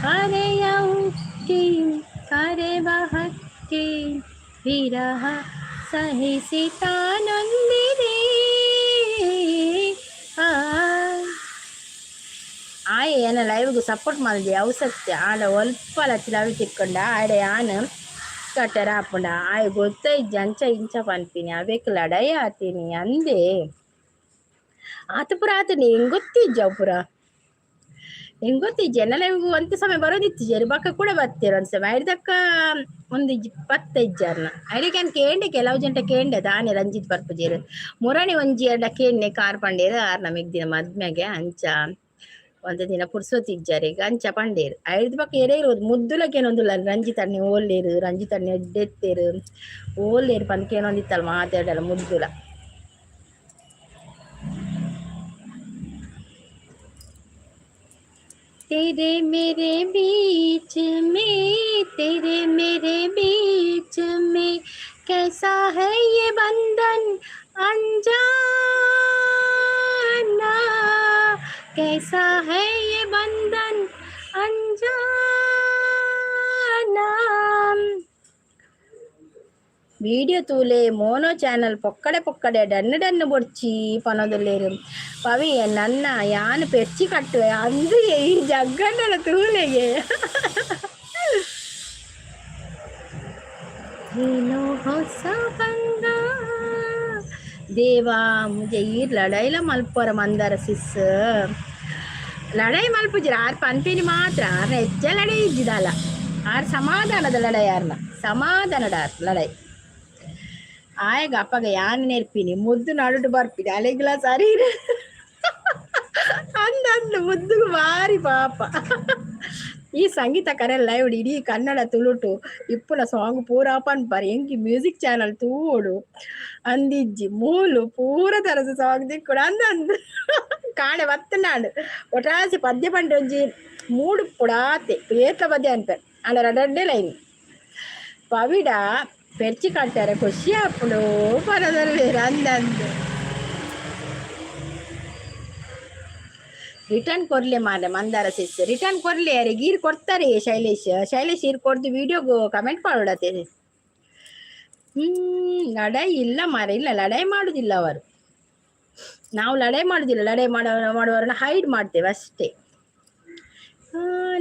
ಹರೆಯ ಉಕ್ಕಿ ಕರೆವ ಹಕ್ಕಿ, ವಿರಹ ಸಹಿಸಿ ತಾನೊಂದಿದೆ. ಆ ಆಯೆ ಏನ ಲೈವ್ಗೆ ಸಪೋರ್ಟ್ ಮಾಡಿದೆ ಅವು ಸತ್ಯ. ಆಂಡ ಒಲ್ಪ ಲಚ್ಚಿ ಲವ್ ತಿಕ್ಕೊಂಡ ಆಡೆ ಯಾನ್ ಕಟ್ಟರ ಆಪುಂಡ. ಆಯೆ ಗೊತ್ತೈಜ್ಜಿ ಅಂಚ ಇಂಚ ಪನ್ಪಿನಿ, ಅವೇಕ್ ಲಡಾಯಿ ಆತೀನಿ ಅಂದೆ. ಆತ ಪೂರ ಆತನಿ, ಎಂಗ್ ಗೊತ್ತಿಜ್ಜಿ ಅವು ಪೂರ, ಎಂಗ್ ಗೊತ್ತಿಜ್ಜಿ. ಎನ್ನ ಲೈವ್ಗೆ ಒಂತೆ ಸಮಯ ಬರೋದಿತ್ತಿಜೆರ್, ಬೊಕ್ಕ ಕೂಡ ಬತ್ತೆರ್ ಒಂದ್ ಸಮಯ. ಐಡ್ದಕ್ಕ ಒಂದು ಪತ್ತೈಜ್ಜಾರ್ನ ಐಡಿಗೆ ಯಾನ್ ಕೇಂಡೆ, ಕೆಲವು ಜಂಟ ಕೇಂಡೆ ದಾನೆ ರಂಜಿತ್ ಬರ್ಪುಜೆರ್. ಮುರಣಿ ಒಂಜಿ ಎರಡ ಕೇಂಡೆ, ಕಾರ್ ಪಂಡೇರ್ ಆರ್ನ ಮೆಗ್ದಿನ ಮದ್ಮೆಗೆ ಅಂಚ ಒಂತೆ ದಿನ ಪುರ್ಸೊತ್ತು ಇಜ್ಜಾರ್ ಅಂಚ ಪಂಡೇರ್. ಐಡ್ದ್ ಬೊಕ್ಕ ಎರೆ ಇರೋದು ಮುದ್ದುಲ ಕೇನೊಂದುಲ್ಲ, ರಂಜಿತ್ ಅಣ್ಣೆ ಓಲ್ಲೇರು, ರಂಜಿತ್ ಅಣ್ಣೆ ಎಡ್ಡೆತ್ತೇರು, ಓಲ್ಲೇರು ಪಂದ್ ಕೇನೊಂದಿತ್ತಲ್ಲ ಮಾತೆರ್ಡಲ ಮುದ್ದುಲ. तेरे मेरे बीच में, तेरे मेरे बीच में कैसा है ये बंधन अनजाना, कैसा है ये बंधन अनजाना. ವಿಡಿಯೋ ತೂಲೆ ಮೋನೋ ಚಾನಲ್ ಪೊಕ್ಕಡೆ ಪೊಕ್ಕಡೆ ಡನ್ನು ಡನ್ನು ಬೊಡ್ಚಿ ಪನೊಂದುಲ್ಲೆರ್. ಪವಿ ನನ್ನ ಯಾನ್ ಪೆರ್ಚಿ ಕಟ್ಟುವೆ ಅಂದು ಈ ಜಗ್ಗಂಡಲ ತೂಲೆಗೆ. ಏನೋ ಹೊಸ ಬಂಗ ದೇವಾ ಮುಜೆ ಈ ಲಡೈಲ ಮಲ್ಪೊರ ಮಂದಾರ ಸಿಸ್. ಲಡೈ ಮಲ್ಪುಜಿರ ಆರ್ ಪನ್ಪಿನಿ ಮಾತ್ರ. ಆರ್ನ ಹೆಚ್ಚ ಲಡೈ ಇಜ್ಜಿದಾಲ, ಆರ್ ಸಮಾಧಾನದ ಲಡೈ, ಆರ್ನ ಸಮಾಧಾನದ ಆರ್ ಲಡೈ. ಆಯಗ ಅಪ್ಪಗ ಯಾನ್ ನೆರ್ಪಿನಿ, ಮುದ್ದು ನಡುಟು ಬರ್ಪಿನಿ, ಅಲೆಗ್ಲ ಸರಿ ಅಂದ ಅಂದ್ ಮುದ್ದುಗು ಬಾರಿ ಪಾಪ. ಈ ಸಂಗೀತ ಕರೆ ಲೈವ್ ಇಡೀ ಕನ್ನಡ ತುಳುಟು ಇಪ್ಪುನ ಸಾಂಗ್ ಪೂರಾ ಪನ್ಪರ್. ಎಂಕಿ ಮ್ಯೂಸಿಕ್ ಚಾನಲ್ ತೂವೊಡು ಅಂದಿಜ್ಜಿ, ಮೂಲು ಪೂರ ತರದ ಸಾಂಗ್ ತಿಕ್ಕುಡು ಅಂದ ಅಂದ್. ಕಾಣೆ ಬತ್ತನಾಂಡ್ ಒಟ್ರಾಸಿ ಪದ್ಯ ಪಂಡೆ ಒಂಜಿ ಮೂಡು ಪುಡಾತೆ ಏತ್ಲ ಪದ್ಯ ಅನ್ಪೆ ಆಂಡ ರಡ್ಡಡ್ಡೆ ಲೈನ್. ಪವಿಡ ಪೆರ್ಚಿ ಕಟ್ಟಾರೆ ಖುಷಿ ಆಪುಂಡು ಪನದಲ್ಲೇರು ಅಂದಂದು. ರಿಟರ್ನ್ ಕೊರ್ಲೆ ಮಾರ್ರೆ ಮಂದಾರ ಸಿಸ್, ರಿಟರ್ನ್ ಕೊರ್ಲೆ. ಯಾರಿಗೆ ಈರ್ ಕೊಡ್ತಾರೆ ಶೈಲೇಶ್, ಶೈಲೇಶ್ ಈರ್ ಕೊಡ್ದು ವಿಡಿಯೋಗು ಕಮೆಂಟ್ ಮಾಡೋಡತ್ತೆ. ಲಡಾಯಿ ಇಲ್ಲ ಮಾರೆ, ಇಲ್ಲ, ಲಡಾಯಿ ಮಾಡುದಿಲ್ಲ ಅವರು. ನಾವು ಲಡಾಯಿ ಮಾಡುದಿಲ್ಲ, ಲಡಾಯಿ ಮಾಡುವವರನ್ನ ಹೈಡ್ ಮಾಡ್ತೇವೆ ಅಷ್ಟೇ.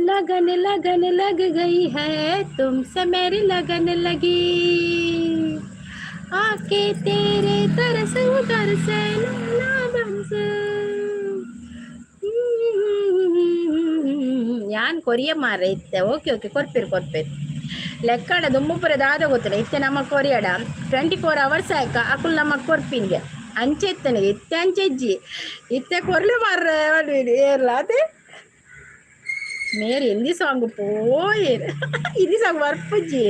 लगन लगन लग गई है, तुमसे मेरी लगन लगी, आके तेरे तरस उधर से ना बंस. ಯಾನ್ ಕೊರಿಯ ಮಾರ್ರೆ ಇತ್ತೆ. Okay okay, ಕೊರ್ಪೇರು ಕೊರ್ಪೇರು. ಲೆಕ್ಕಡ ದುಮ್ಮುಪುರ ದಾದ ಗೊತ್ತಿಲ್ಲ. ಇತ್ತೆ ನಮ್ಮ ಕೊರಿಯಡ 24 ಅವರ್ಸ್ ಆಯ್ಕ ಅಕುಲ್ ನಮ್ಮ ಕೊರ್ಪಿನ್ಗೆ ಅಂಚೆ ಇತ್ತನಿಗೆ. ಇತ್ತೆ ಅಂಚೆಜ್ಜಿ, ಇತ್ತೆ ಕೊರ್ಲೆ ಮಾರ್ರೆ ಏರ್ಲ ಅದೇ ಮೇರ್ ಹಿಂದಿ ಸಾಂಗ್ ಪೋಯೆರ್. ಹಿಂದಿ ಸಾಂಗ್ ಬರ್ಪುಜಿ,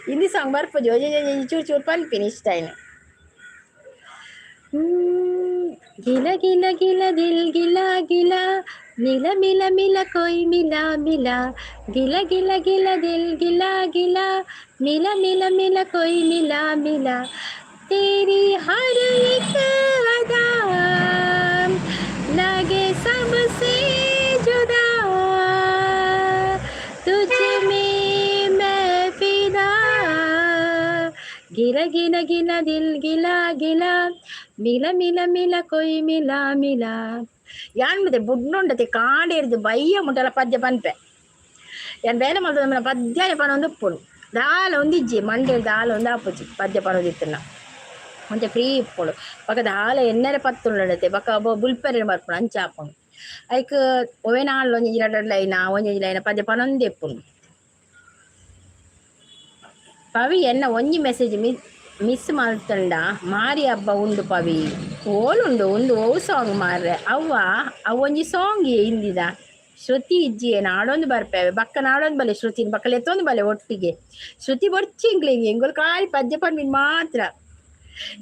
ಹಿಂದಿ ಸಾಂಗ್ ಬರ್ಪುಜಿ. ಒಂಜಿ ಒಂಜಿ ಚೂರು ಚೂರು ಪನ್ಪಿನಿ ಇಷ್ಟ ಆಯ್ನ. गिला गिला गिला दिल गिला गिला, मिला मिला मिला कोई मिला मिला, गिला गिला गिला दिल गिला गिला, मिला मिला मिला कोई मिला मिला, तेरी हर एक अदा लगे सबसे जुदा, तुझ में मैं फिदा, गिला गिला गिला दिल गिला गिला, मिला मिला मिला कोई मिला मिला. ಯಾನ್ ಮತ್ತೆ ಬುಡ್ನುಂಡತೆ ಕಾಡೇರ್ದು ಬಯ್ಯ ಮುಟ್ಟಲ ಪದ್ಯ ಪನ್ಪೆ. ಯಾನ್ ಬೇಲೆ ಮಲ್ತದ ಪದ್ಯನೆ ಪನೊಂದು ಉಪ್ಪುಂಡು. ದಾಲ ಒಂದಿಜ್ಜಿ ಮಂಡೇಲ್, ದಾಲ ಒಂದು ಆಪುಜಿ. ಪದ್ಯ ಪನೊಂದಿತ್ತುನ ಒಂತೆ ಫ್ರೀ ಇಪ್ಪೊಡು. ಬೊಕ ದಾಲ ಎನ್ನರೆ ಪತ್ತುಂಡತೆ, ಬೊಕ ಬುಲ್ಪೆರೆ ಬರ್ಪುಂಡು, ಅಂಚ ಆಪುಂಡು. ಐಕ್ ಒವ್ವೆ ನಾಲ್ ಒಂಜಿ ರಡ್ಡ್ ಲೈನ ಒಂಜಿ ಲೈನ ಪದ್ಯ ಪನೊಂದೇ ಇಪ್ಪುಂಡು. ಪವಿ ಎನ್ನ ಒಂಜಿ ಮೆಸೇಜ್ ಮಿಸ್ ಮಲ್ತಂಡ. ಮಾರಿ ಹಬ್ಬ ಉಂಡು ಪವಿ, ಓಲುಂಡು ಉಂದು? ಒವು ಸಾಂಗ್ ಮಾರ್ರೆ ಅವ್ವ? ಅವೊಂಜಿ ಸಾಂಗ್ ಹಿಂದಿದ. ಶ್ರುತಿ ಇಜ್ಜಿ ನಾಡೊಂದು ಬರ್ಪೇವೆ ಬಕ್ಕ, ನಾಡೊಂದು ಬಲೆ ಶ್ರುತಿ ಬಕ್ಕ ಎತ್ತೊಂದು ಬಲೆ ಒಟ್ಟಿಗೆ. ಶ್ರುತಿ ಬೊರ್ಚಿ ಇಂಗ್ಲಿಂಗ್ ಎಂಗುಲ್ ಖಾಲಿ ಪದ್ಯ ಪನ್ಪಿನ ಮಾತ್ರ.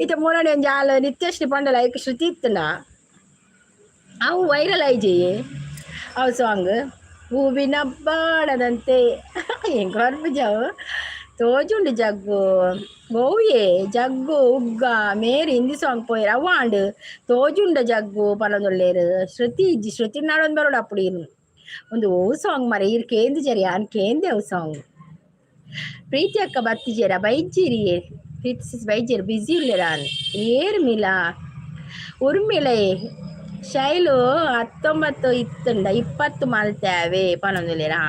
ಇತ್ತೆ ಮೂರನೇ ಒಂಜಿ ಆಲ್ ನಿತ್ಯಶ್ರೀ ಪಂಡಲ, ಐಕ್ ಶ್ರುತಿ ಇತ್ತುಂಡ ಅವು ವೈರಲ್ ಆಯ್ಜಿ ಅವು ಸಾಂಗ್. ಹೂವಿನ ಬಾಣದಂತೆ ಹೆಂಗ್ ಬರ್ಪುಜಿ ಅವು. ತೋಜುಂಡು ಜಗ್ಗು ಓಯೆ ಜಗ್ಗು ಉಗ್ಗ ಮೇರಿ ಹಿಂದಿ ಸಾಂಗ್ ಪೋಯೆರ್ ಅವಾಂಡ್ ತೋಜುಂಡ ಜಗ್ಗು ಪನೊಂದುಲ್ಲೆರ್ ಶ್ರುತಿ ಇಜ್ಜಿ. ಶ್ರುತಿ ನಾಡೊಂದು ಬರೋಡು ಅಪ್ಪುಡು. ಇರು ಒಂದು ಓ ಸಾಂಗ್ ಮರ ಈರ್ ಕೇಂದಿಜರಿ? ಯಾನ್ ಕೇಂದೆ ಅವು ಸಾಂಗ್. ಪ್ರೀತಿ ಅಕ್ಕ ಬತ್ತಿಜೇರ? ಬೈಜಿರಿ ಪ್ರೀತಿ ಸಿಸ್ ಬೈಜೇರು, ಬಿಸಿ ಉಲ್ಲೆರ. ಏರ್ ಮಿಲ ಉರ್ಮಿಳೆ ಶೈಲು 19 ಇತ್ತುಂಡ 20 ಮಲ್ತೇವೆ ಪನೊಂದುಲ್ಲೆರ್. ಹಾ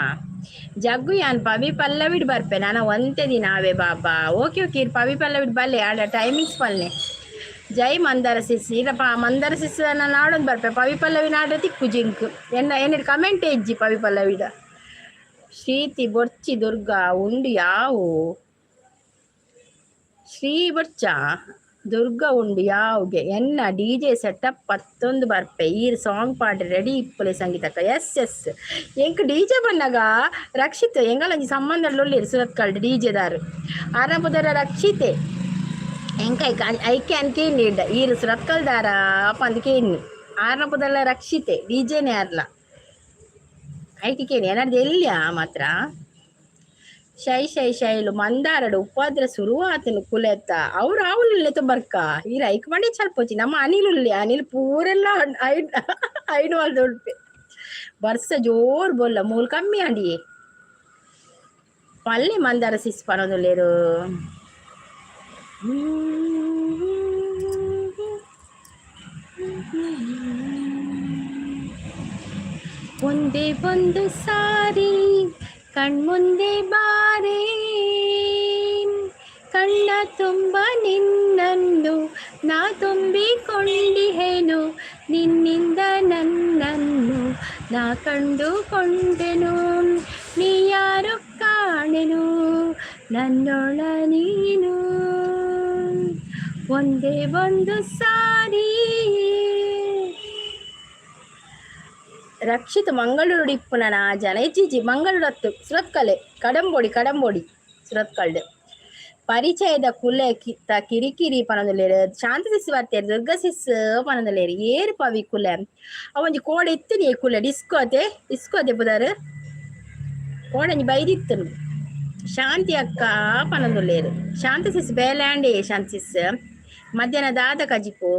ಜಗ್ಗು, ಯಾನ್ ಪವಿ ಪಲ್ಲವಿಡ್ ಬರ್ಪೆ ನಾನ ಒಂತೆ ದಿನ ಆವೆ ಬಾಬಾ. ಓಕೆ ಓಕೆ, ಇರ್ ಪವಿ ಪಲ್ಲವಿಡ್ ಬಲ್ಲೆ, ಆಡ ಟೈಮಿಂಗ್ಸ್ ಪಲ್ಲೆ. ಜೈ ಮಂದಾರ ಸಿಸ್. ಇರಪ್ಪ, ಮಂದಾರ ಸಿಸ್ ನಾಡೊಂದು ಬರ್ಪೆ. ಪವಿ ಪಲ್ಲವಿ ನಾಡ ತಿಕ್ಕು ಜಿಂಕ್ ಎನ್ನ ಏನಿರ್ ಕಮೆಂಟ್ ಇಜ್ಜಿ ಪವಿ ಪಲ್ಲವಿಡ. ಶ್ರೀತಿ ಬೊರ್ಚಿ ದುರ್ಗಾ ಉಂಡು ಯಾವು? ಶ್ರೀ ಬೊರ್ಚ ದುರ್ಗಾ ಉಂಡು ಯಾವ್ಗೆ? ಎನ್ನ ಡಿಜೆ ಸೆಟಪ್ ಪತ್ತೊಂದು ಬರ್ಪೆ, ಈರ್ ಸಾಂಗ್ ಪಾಡ್ ರೆಡಿ ಇಪ್ಪುಲೆ ಸಂಗೀತಕ್ಕ. ಎಸ್ ಎಸ್, ಎಂಕ್ ಡಿಜೆ ಬನ್ನಗ ರಕ್ಷಿತ್ ಎಂಗಲಂಜಿ ಸಂಬಂಧ ಉಲ್ಲೇರು ಸುರತ್ಕಲ್ಡ್ ಡಿಜೆ ದಾರು ಆರ್ನ ಪುದರ ರಕ್ಷಿತೆ. ಎಂಕ ಐಕೆ ಅನ್ಕೇನಿ ಈರ್ ಸುರತ್ಕಲ್ದಾರ ಪಂದ್ ಕೇನಿ. ಆರ್ನ ಪುದರ್ಲ ರಕ್ಷಿತೆ, ಡಿಜೆನೆ ಆರ್ಲ. ಐಕೆ ಕೇನಿ ಏನಾರ್ದು ಎಲ್ಲಿಯ ಮಾತ್ರ. ಶೈ ಶೈ ಶೈಲು ಮಂದಾರಡು ಉಪಾದ್ರ ಶುರುವಾತನು ಕುಲೆತ್ತ ಅವ್ರು ಆವುಲುಲ್ಲೆ ಬರ್ಕ ಈರ ಐಕ್ ಮಂಡಿ ಚಲ್ಪೋಚಿ. ನಮ್ಮ ಅನಿಲ್ ಉಲ್ಲೆ, ಅನಿಲ್ ಪೂರೆಲ್ಲ ಐನ್ ಐನು ಉಳ್ಪೆ. ಬರ್ಸ ಜೋರ್ ಬೊಲ್ಲ ಮೂಲ್ ಕಮ್ಮಿ ಅಂಡಿಯೇ. ಪಲ್ಲೆ ಮಂದಾರ ಸಿಸ್ ಪನೊಂದುಲ್ಲೆರು. ಒಂದೇ ಒಂದು ಸಾರಿ ಕಣ್ಮುಂದೆ ಬಾರೆ, ಕಣ್ಣ ತುಂಬ ನಿನ್ನನ್ನು ನಾ ತುಂಬಿಕೊಂಡಿಹೆನು, ನಿನ್ನಿಂದ ನನ್ನನ್ನು ನಾ ಕಂಡುಕೊಂಡೆನು, ನೀ ಯಾರು ಕಾಣೆನು ನನ್ನೊಳ ನೀನು. ಒಂದೇ ಒಂದು ಸಾರಿ. ರಕ್ಷಿತ್ ಮಂಗಳೂರು ಇಪ್ಪುನ ಜನ ಇಜ್ಜಿಜಿ, ಮಂಗಳೂರು ಹತ್ತು ಸುರತ್ಕಲೆ ಕಡಂಬೋಡಿ ಕಡಂಬೋಡಿ ಸುರತ್ಕಲ್ಡ್. ಪರಿಚಯದ ಕುಲೆ ಕಿತ್ತ ಕಿರಿಕಿರಿ ಪನೊಂದುಲ್ಲೆರ್. ಶಾಂತಿ ಸಿಸ್ ಬತ್ತೇರ್, ದುರ್ಗಾ ಸಿಸ್ ಪನೊಂದುಲ್ಲೆರ್. ಏರ್ ಪವಿ ಕುಲೆ? ಅವೊಂಜಿ ಕೋಡೆ ಇತ್ತಿನಿ ಕುಲೆ ಡಿಸ್ಕೋ ಅತೆ, ಡಿಸ್ಕೋ ಅತೆ ಪುದರ್. ಕೋಡಂಜಿ ಬೈದಿತ್ತನು. ಶಾಂತಿ ಅಕ್ಕ ಪನೊಂದುಲ್ಲೆರ್. ಶಾಂತಿ ಸಿಸ್ ಬೇಲಾಂಡೆ. ಶಾಂತಿ ಸಿಸ್, ಮಧ್ಯಾಹ್ನ ದಾದ ಕಜಿಪು?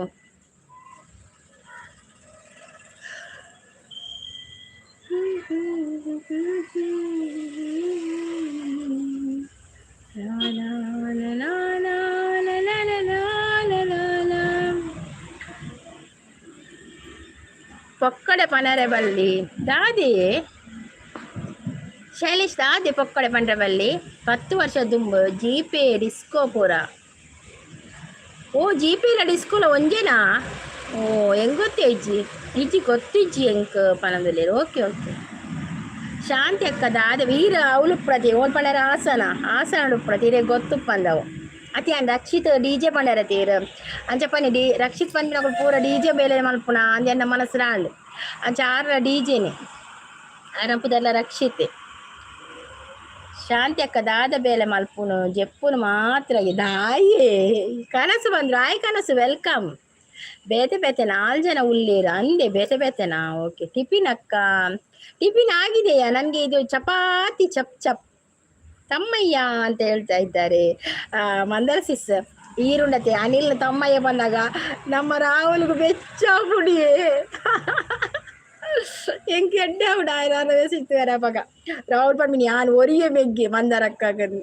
ಪೊಕ್ಕಡೆ ಪನರೆ ಬಲ್ಲಿ ದಾದಿ ಶೈಲೇಶ್, ದಾದೆ ಪೊಕ್ಕಡೆ ಪಂಡ್ರೆ ಬಲ್ಲಿ? 10 ವರ್ಷ ದುಂಬು ಜಿಪೇ ಡಿಸ್ಕೋ ಪೂರ. ಓ ಜಿಪೇಲ ಡಿಸ್ಕೋಲ ಒಂಜೇನಾ? ಓ ಎಂಗ್ ಗೊತ್ತೇ ಇಜ್ಜಿ, ಇಜ್ಜಿ ಗೊತ್ತಿಜ್ಜಿ ಎಂಕ್ ಪನೊಂದುಲ್ಲೆರ್. Okay okay. ಶಾಂತಿ ಅಕ್ಕ ದಾದ ವೀರ ಅವಳು ಪ್ರತಿ ಓಲ್ ಪಂಡರ ಹಾಸನ, ಹಾಸನ ಪ್ರತಿ ಇರೆಗ್ ಗೊತ್ತುಪ್ಪಂದವು ಅತಿ. ಯಾನ್ ರಕ್ಷಿತ್ ಡಿಜೆ ಪಂಡರ ತೀರ್ ಅಂಚ ಪನ್ನಿ. ಡಿ ರಕ್ಷಿತ್ ಪನ್ಪಿನಕುಲು ಪೂರ ಡಿಜೆ ಬೇಲೆ ಮಲ್ಪುನ ಅಂದ್ ಎನ್ನ ಮನಸ್ಸು ಆಂಡ್. ಅಂಚ ಆರ್ನ ಡಿಜೆನೆ, ಆರ್ನ ಪುದರ್ಲ ರಕ್ಷಿತ್. ಶಾಂತಿ ಅಕ್ಕ ದಾದ ಬೇಲೆ ಮಲ್ಪುನು? ಜೆಪ್ಪುನು ಮಾತ್ರ ದಾಯೆ? ಕನಸು ಬಂದ್ರು. ಆಯ್ ಕನಸು, welcome. ಬೇತೆ ಬೇತೆ ನಾಲ್ ಜನ ಉಳ್ಳೇರು ಅಂದೆ. ಬೇತೆ ಬೇತೆನಾ? ಓಕೆ. ಟಿಫಿನ್ ಅಕ್ಕ? ಟಿಫಿನ್ ಆಗಿದೆಯಾ? ನನಗೆ ಇದು ಚಪಾತಿ ಚಪ್ ಚಪ್. ತಮ್ಮಯ್ಯ ಅಂತ ಹೇಳ್ತಾ ಇದ್ದಾರೆ ಮಂದರ ಸಿಸ್. ಈರುಂಡತೆ ಅನಿಲ್ ತಮ್ಮಯ್ಯ ಬಂದಾಗ ನಮ್ಮ ರಾಹುಲ್ಗೂ ಬೆಚ್ಚ ಪುಡಿಯೇ. ಎಂಕ್ ಎಡ್ಡೆ ಆವಡ ಆಯ್ರ ಸಿಕ್ತುವರ ಅಪಗ. ರಾಹುಲ್ ಪನ್ಪಿನಿ ಯಾನ್ ಒರಿಯೆ ಮೆಗ್ಗಿ ಮಂದರಕ್ಕಗನ್.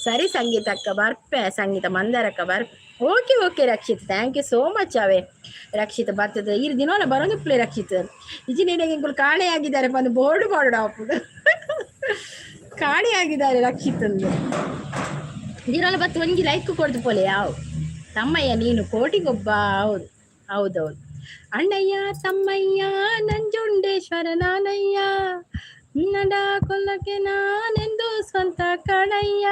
ಸರಿ ಸಂಗೀತ ಅಕ್ಕ ಬರ್ಪೆ. ಸಂಗೀತ ಮಂದರಕ್ಕ ಬರ್ಪೆ. Okay okay Rakshit, thank you so much. ಅವೇ ರಕ್ಷಿತ್ ಬರ್ತದೆ. ಈ ದಿನೋಲ ಬರೋದು ರಕ್ಷಿತ್ ಇಜ್ಜಿ. ನಿನಗೆ ಇಂಕುಲು ಕಾಣೆ ಆಗಿದ್ದಾರೆ ಬಂದು ಬೋರ್ಡ್ ಮಾಡೋಣ ಅಪ್ಪುಡು. ಕಾಣೆ ಆಗಿದ್ದಾರೆ ರಕ್ಷಿತ್ ಅಂದು. ದಿನೋಲ ಬತ್ತು ಒಂಜಿ ಲೈಕ್ ಕೊಡ್ದು ಪೋಲೆ. ಯಾವ ತಮ್ಮಯ್ಯ ನೀನು ಕೋಟಿಗೊಬ್ಬ. ಹೌದು ಹೌದೌದು. ಅಣ್ಣಯ್ಯ ತಮ್ಮಯ್ಯ ನಂಜುಂಡೇಶ್ವರ ನಾನಯ್ಯ, ನಡ ಕೊಲ್ಲಕ್ಕೆ ನಾನೆಂದು ಸ್ವಂತ ಕಣಯ್ಯ,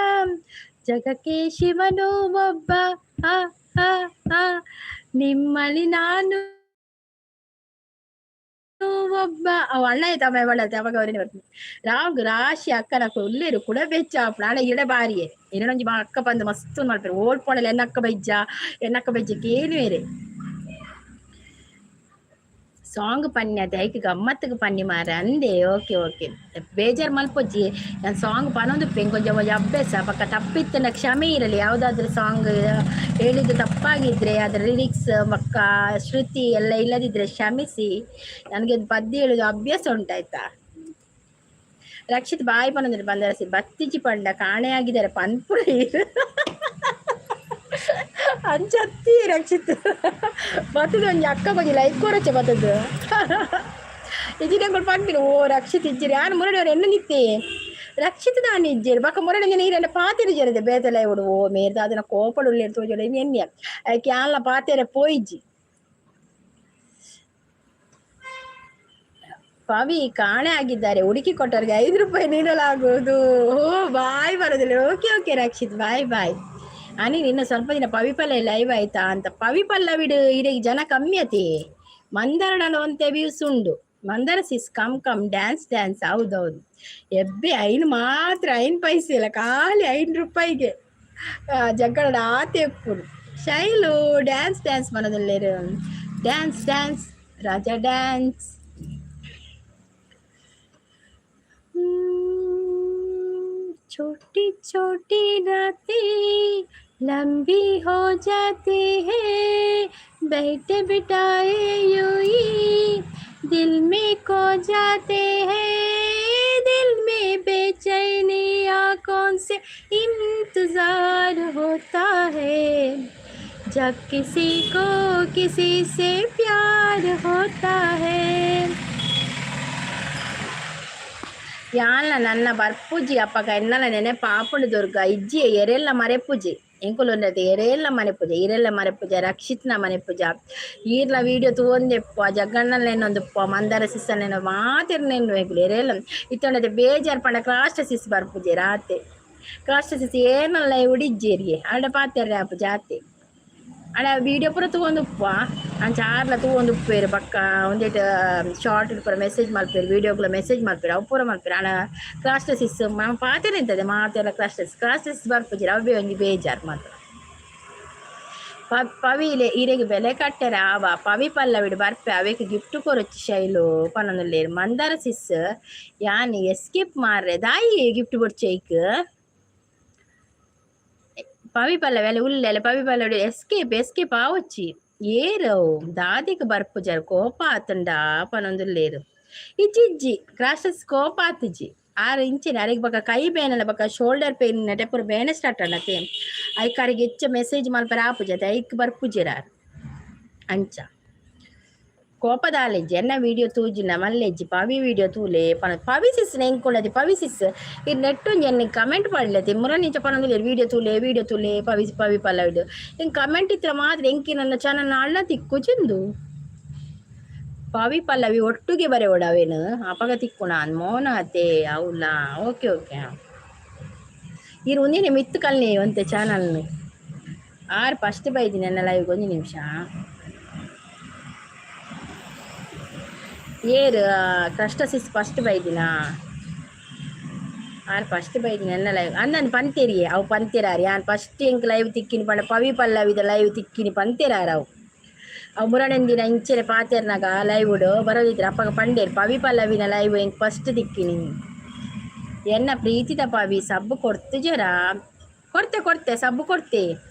ಜಗಕ್ಕೆ ಶಿವನು ಒಬ್ಬ, ಆ ಆ ಆ ನಿಮ್ಮಲ್ಲಿ ನಾನು ಒಬ್ಬ. ಅವು ಅಣ್ಣ ತಮ್ಮ ಬಳ್ಳತೆ ಅವಾಗ ಅವರೇನೆ ಬರ್ತೀನಿ. ರಾಗ್ ರಾಶಿ ಅಕ್ಕನ ಉಲ್ಲೇರು ಕೂಡ ಬೆಚ್ಚ ಆಪುಂಡು. ಆಂಡ ಇಡ ಬಾರಿಯೆ ಇರನೊಂಜಿ ಅಕ್ಕ ಬಂದು ಮಸ್ತ್ ಮಲ್ಪೆರ್. ಓಲ್ ಪೋಂಡಲ ಎನ್ನಕ್ಕ ಬೈಜ್ಜ, ಎನ್ನಕ್ಕ ಬೈಜ್ಜ ಕೇನುವೆರೆ. ಸಾಂಗ್ ಪನ್ನಿ ಅತೆ ಐಕ್ ಗಮ್ಮತ್ತಿಗೆ ಪನ್ನಿ ಮಾರ ಅಂದೆ. ಓಕೆ ಓಕೆ, ಬೇಜಾರು ಮಲ್ಪೊಜ್ಜಿ. ನಾನು ಸಾಂಗ್ ಪನೊಂದು ಕೊಂಚ ಒಂಜಿ ಅಭ್ಯಾಸ ಪಕ್ಕ ತಪ್ಪಿತ್ತನ ಕ್ಷಮೆ ಇರಲಿ. ಯಾವುದಾದ್ರೂ ಸಾಂಗ್ ಹೇಳಿದ್ದು ತಪ್ಪಾಗಿದ್ರೆ, ಅದರ ಲಿರಿಕ್ಸ್ ಪಕ್ಕ ಶ್ರುತಿ ಎಲ್ಲ ಇಲ್ಲದಿದ್ರೆ ಕ್ಷಮಿಸಿ. ನನಗೆ ಅದು ಪದ್ಯ ಹೇಳುದು ಅಭ್ಯಾಸ ಉಂಟಾಯ್ತಾ. ರಕ್ಷಿತ್ ಬಾಯ್ ಪನೊಂದ್ರೆ ಬಂದರಸಿ ಬತ್ತಿಜಿ ಪಂಡ ಕಾಣೆ ಆಗಿದ್ದಾರೆ ಪನ್ಪುಡಿ ಅಂಚತ್ತಿ. ರಕ್ಷಿತ್ ಬತ್ತದ ಒಂಜಿ ಅಕ್ಕ ಒಂಜಿ ಲೈಕ್ ಕೊರಚೆ ಬತ್ತದ ಇಜ್ಜಿನ ಪನ್ಪಿನ. ಓ ರಕ್ಷಿತ್ ಇಜ್ಜಿರಿ, ಯಾನ್ ಮುರಡಿ ಅವ್ರು ಎನ್ನ ನಿತ್ತೆ ರಕ್ಷಿತ್ ದಾನಿ ಇಜ್ಜೇರು ಬಕ್ಕ ಮುರಡಿ ನೀರನ್ನ ಪಾತೆರಿ ಜರದೆ ಬೇತಲ ಇವುಡು. ಓ ಮೇರ್ದ ಅದನ್ನ ಕೋಪಡು ತೋಜೋಡು ಎನ್ಯ ಐಕೆ ಆನ್ಲ ಪಾತೆರೆ ಪೋಯಿಜ್ಜಿ. ಪವಿ ಕಾಣೆ ಆಗಿದ್ದಾರೆ, ಹುಡುಕಿ ಕೊಟ್ಟವರಿಗೆ 5 ರೂಪಾಯಿ ನೀಡಲಾಗುವುದು. ಓ ಬಾಯ್ ಬರೋದಿಲ್ಲ. Okay okay Rakshit, bye bye. ಅನಿ ನಿನ್ನ ಸ್ವಲ್ಪ ದಿನ ಪವಿ ಪಲ್ಯ ಲೈವ್ ಆಯ್ತಾ ಅಂತ. ಪವಿ ಪಲ್ಲವಿಡು ಇಡೀ ಜನ ಕಮ್ಮಿ ಅತಿ, ಮಂದರಣ ಒಂತೆ ವ್ಯೂಸ್ ಉಂಡು. Mandara sis come come, dance dance. ಹೌದೌದು ಎಬ್ಬೆ ಐನು ಮಾತ್ರ ಐನ್ ಪೈಸೆ ಇಲ್ಲ, ಖಾಲಿ 5 ರೂಪಾಯಿಗೆ ಜಗ್ಗಡ ಆತೆ ಎಪ್ಪುಡು. Shailu dance dance ಮನದಲ್ಲೇರು. Dance dance ರಾಜ ಡ್ಯಾನ್ಸ್. छोटी छोटी रातें लंबी हो जाती है, बैठे बिठाए यूं ही दिल में खो जाते हैं। दिल में बेचैनी आंखों से इंतजार होता है, जब किसी को किसी से प्यार होता है. ಯಾನ್ಲ ನನ್ನ ಬರ್ಪುಜಿ ಅಪ್ಪಗ ಎನ್ನಲ ನೆನೆ ಪಾಪುಂಡು ದುರ್ಗ ಇಜ್ಜಿ. ಎರೆಲ್ಲ ಮರೆಪುಜಿ ಎಂಕುಲು ಎರೆಲ್ಲ ಮರೆಪುಜ, ಇರೆಲ್ಲ ಮರೆಪುಜ, ರಕ್ಷಿತ್ನ ಮರೆಪುಜ. ಈರ್ಲ ವೀಡಿಯೋ ತೂವೊಂದೆಪ್ಪ ಜಗ್ಗಣ್ಣನೇನೊಂದುಪ್ಪ ಮಂದಾರ ಸಿಸ್ಸನೇನೋ ಮಾತಿರ್ನೇನು ಎಂಕುಲು ಎರೆಲ್ಲ ಇತ್ತೊಂಡತೆ. ಬೇಜಾರ್ ಪಂಡ ಕ್ರಾಸ್ಟ ಸಿಸ್ ಬರ್ಪುಜೆ ರಾತೆ. ಕ್ರಾಸ್ಟ ಸಿಸ್ ಏನಲ್ಲ ಉಡಿಜ್ಜೇರಿಗೆ ಅಡ ಪಾತೆರ್ರೆ ಆಪು ಜಾತೆ. ಅಡ ವೀಡಿಯೋ ಪೂರ ತೂವೊಂದುಪ್ಪ ಅಂಚ ಆರ್ಲ ತೂವೊಂದುಪ್ಪೇರು. ಬಕ್ಕ ಒಂದೇಟ್ ಶಾರ್ಟ್ ಪೂರ ಮೆಸೇಜ್ ಮಲ್ಪೇರು, ವೀಡಿಯೋಗ್ಲ ಮೆಸೇಜ್ ಮಲ್ಪೇರು, ಅವು ಪೂರ ಮಲ್ಪೇರು. ಅಣ ಕ್ರಾಸ್ಟ ಸಿಸ್ ಪಾತೆರ ನಿಂತದೆ ಮಾತೆಲ್ಲ. ಕ್ರಾಸ್ಟ ಕ್ರಾಸ್ಟ ಬರ್ಪುಜೆರ್, ಅವೇ ಒಂಜಿ ಬೇಜಾರ್ ಮಾತ್ರ. ಪವಿಲೆ ಇರೆಗ್ ಬೆಲೆ ಕಟ್ಟೆರೆ ಆವ. ಪವಿ ಪಲ್ಲವಿಡ್ ಬರ್ಪೆ ಅವೇಕ್ ಗಿಫ್ಟ್ ಕೊರೊಚ್ಚಿ ಶೈಲು ಪನೊಂದುಲ್ಲೆರ್. ಮಂದಾರ ಸಿಸ್ ಯಾನ್ ಎಸ್ಕೇಪ್ ಮಾರ್ರೆ ದಾಯಿ ಗಿಫ್ಟ್ ಬೊಡ್ಚಿ ಐಕ್. ಪವಿ ಪಲ್ಲವಿ ಅಲ್ಲ ಉಲ್ಲೆಲ್ಲ ಪವಿ ಪಲ್ಲವಿ ಎಸ್ಕೇಪ್ ಎಸ್ಕೇಪ್ ಆವೊಚ್ಚಿ. ಏರ್ ದಾದಿಗ್ ಬರ್ಪುಜರ್ ಕೋಪ ಆತುಂಡ ಪನೊಂದುಲ್ಲೆರ್. ಇಜ್ಜಿ ಇಜ್ಜಿ, ಕ್ರಾಸಸ್ ಕೋಪ ಆತಿಜಿ. ಆರ್ ಇಂಚೆನೆ ಅರೆಗ್ ಬೊಕ ಕೈ ಬೇನೆಲ ಬೊಕ ಶೋಲ್ಡರ್ ಪೇನ್ ನೆಟೆ ಪೂರ ಬೇನೆ ಸ್ಟಾರ್ಟ್ ಆಂಡತೆ. ಐಕ್ ಅರೆಗ್ ಹೆಚ್ಚ ಮೆಸೇಜ್ ಮಲ್ಪರೆ ಆಪುಜಿ ಅತೆ, ಐಕ್ ಬರ್ಪುಜೆರ್ ಆರ್. ಅಂಚ ಕೋಪದಾಲೆಜ್ಜಿ. ಎನ್ನ ವಿಡಿಯೋ ತೂಜಿನ ಮಲ್ಲೆಜ್ಜಿ. ಪವಿ ವಿಡಿಯೋ ತೂಲೆ ಪನ. ಪವಿ ಸಿಸ್ ಎಂಕುಂಡತಿ ಪವಿ ಸಿಸ್ ಇರ್ ನೆಟ್ ಒಂಜಿ ಎನ್ನ ಕಮೆಂಟ್ ಪಾಡ್ಲತಿ ಮುರ ನಿಂಚ ಪನೊಂದುಲ್ಲೆರ್ ವಿಡಿಯೋ ತೂಲೆ, ವಿಡಿಯೋ ತೂಲೆ ಪವಿ ಪವಿ ಪಲ್ಲವಿಡ್. ಎಂಕ್ ಕಮೆಂಟ್ ಇತ್ರ ಮಾತ್ರ ಎಂಕಿ ನನ್ನ ಚಾನಲ್ ಅಳ್ಳ ತಿಕ್ಕುಜಿಂದು. ಪವಿ ಪಲ್ಲವಿ ಒಟ್ಟುಗೆ ಬರೆವೊಡು ಅವೇನು ಅಪಗ ತಿಕ್ಕುಣ ಮೋನ ಅತೆ అవులా. Okay okay. ಇರ್ ಒಂದಿನ ಮಿತ್ತು ಕಲ್ನಿ ಒಂತೆ ಚಾನಲ್ನ. ಆರ್ ಫಸ್ಟ್ ಬೈದಿನಿ ನನ್ನ ಲೈವ್. ಒಂಜಿ ನಿಮಿಷ. ಏರ್ ಕಷ್ಟ ಸಿಸ್ ಫಸ್ಟ್ ಬೈದಿನಾ? ಆರ್ ಫಸ್ಟ್ ಬೈದಿನಿ ಎನ್ನ ಲೈವ್ ಅಂದನ್ ಪಂತೇರಿಯೇ ಅವು ಪಂತೇರಾರು. ಯಾನ್ ಫಸ್ಟ್ ಎಂಕ್ ಲೈವ್ ತಿಕ್ಕಿನಿ ಪಂಡ ಪವಿ ಪಲ್ಲವಿದ ಲೈವ್ ತಿಕ್ಕಿನಿ ಪಂತೇರಾರು ಅವು. ಅವು ಮುರಣಂದಿನ ಇಂಚೆನೆ ಪಾತೆರ್ನಾಗ ಲೈವ್ಡ್ ಬರೋದಿದ್ರು ಅಪ್ಪಗ ಪಂಡೇರು ಪವಿ ಪಲ್ಲವಿನ ಲೈವ್ ಎಂಕ್ ಫಸ್ಟ್ ತಿಕ್ಕಿನಿ. ಎನ್ನ ಪ್ರೀತಿದ ಪವಿ ಸಬ್ಬು ಕೊಡ್ತು ಜರ ಕೊಡ್ತೆ ಕೊಡ್ತೆ ಸಬ್ಬು ಕೊಡ್ತೆ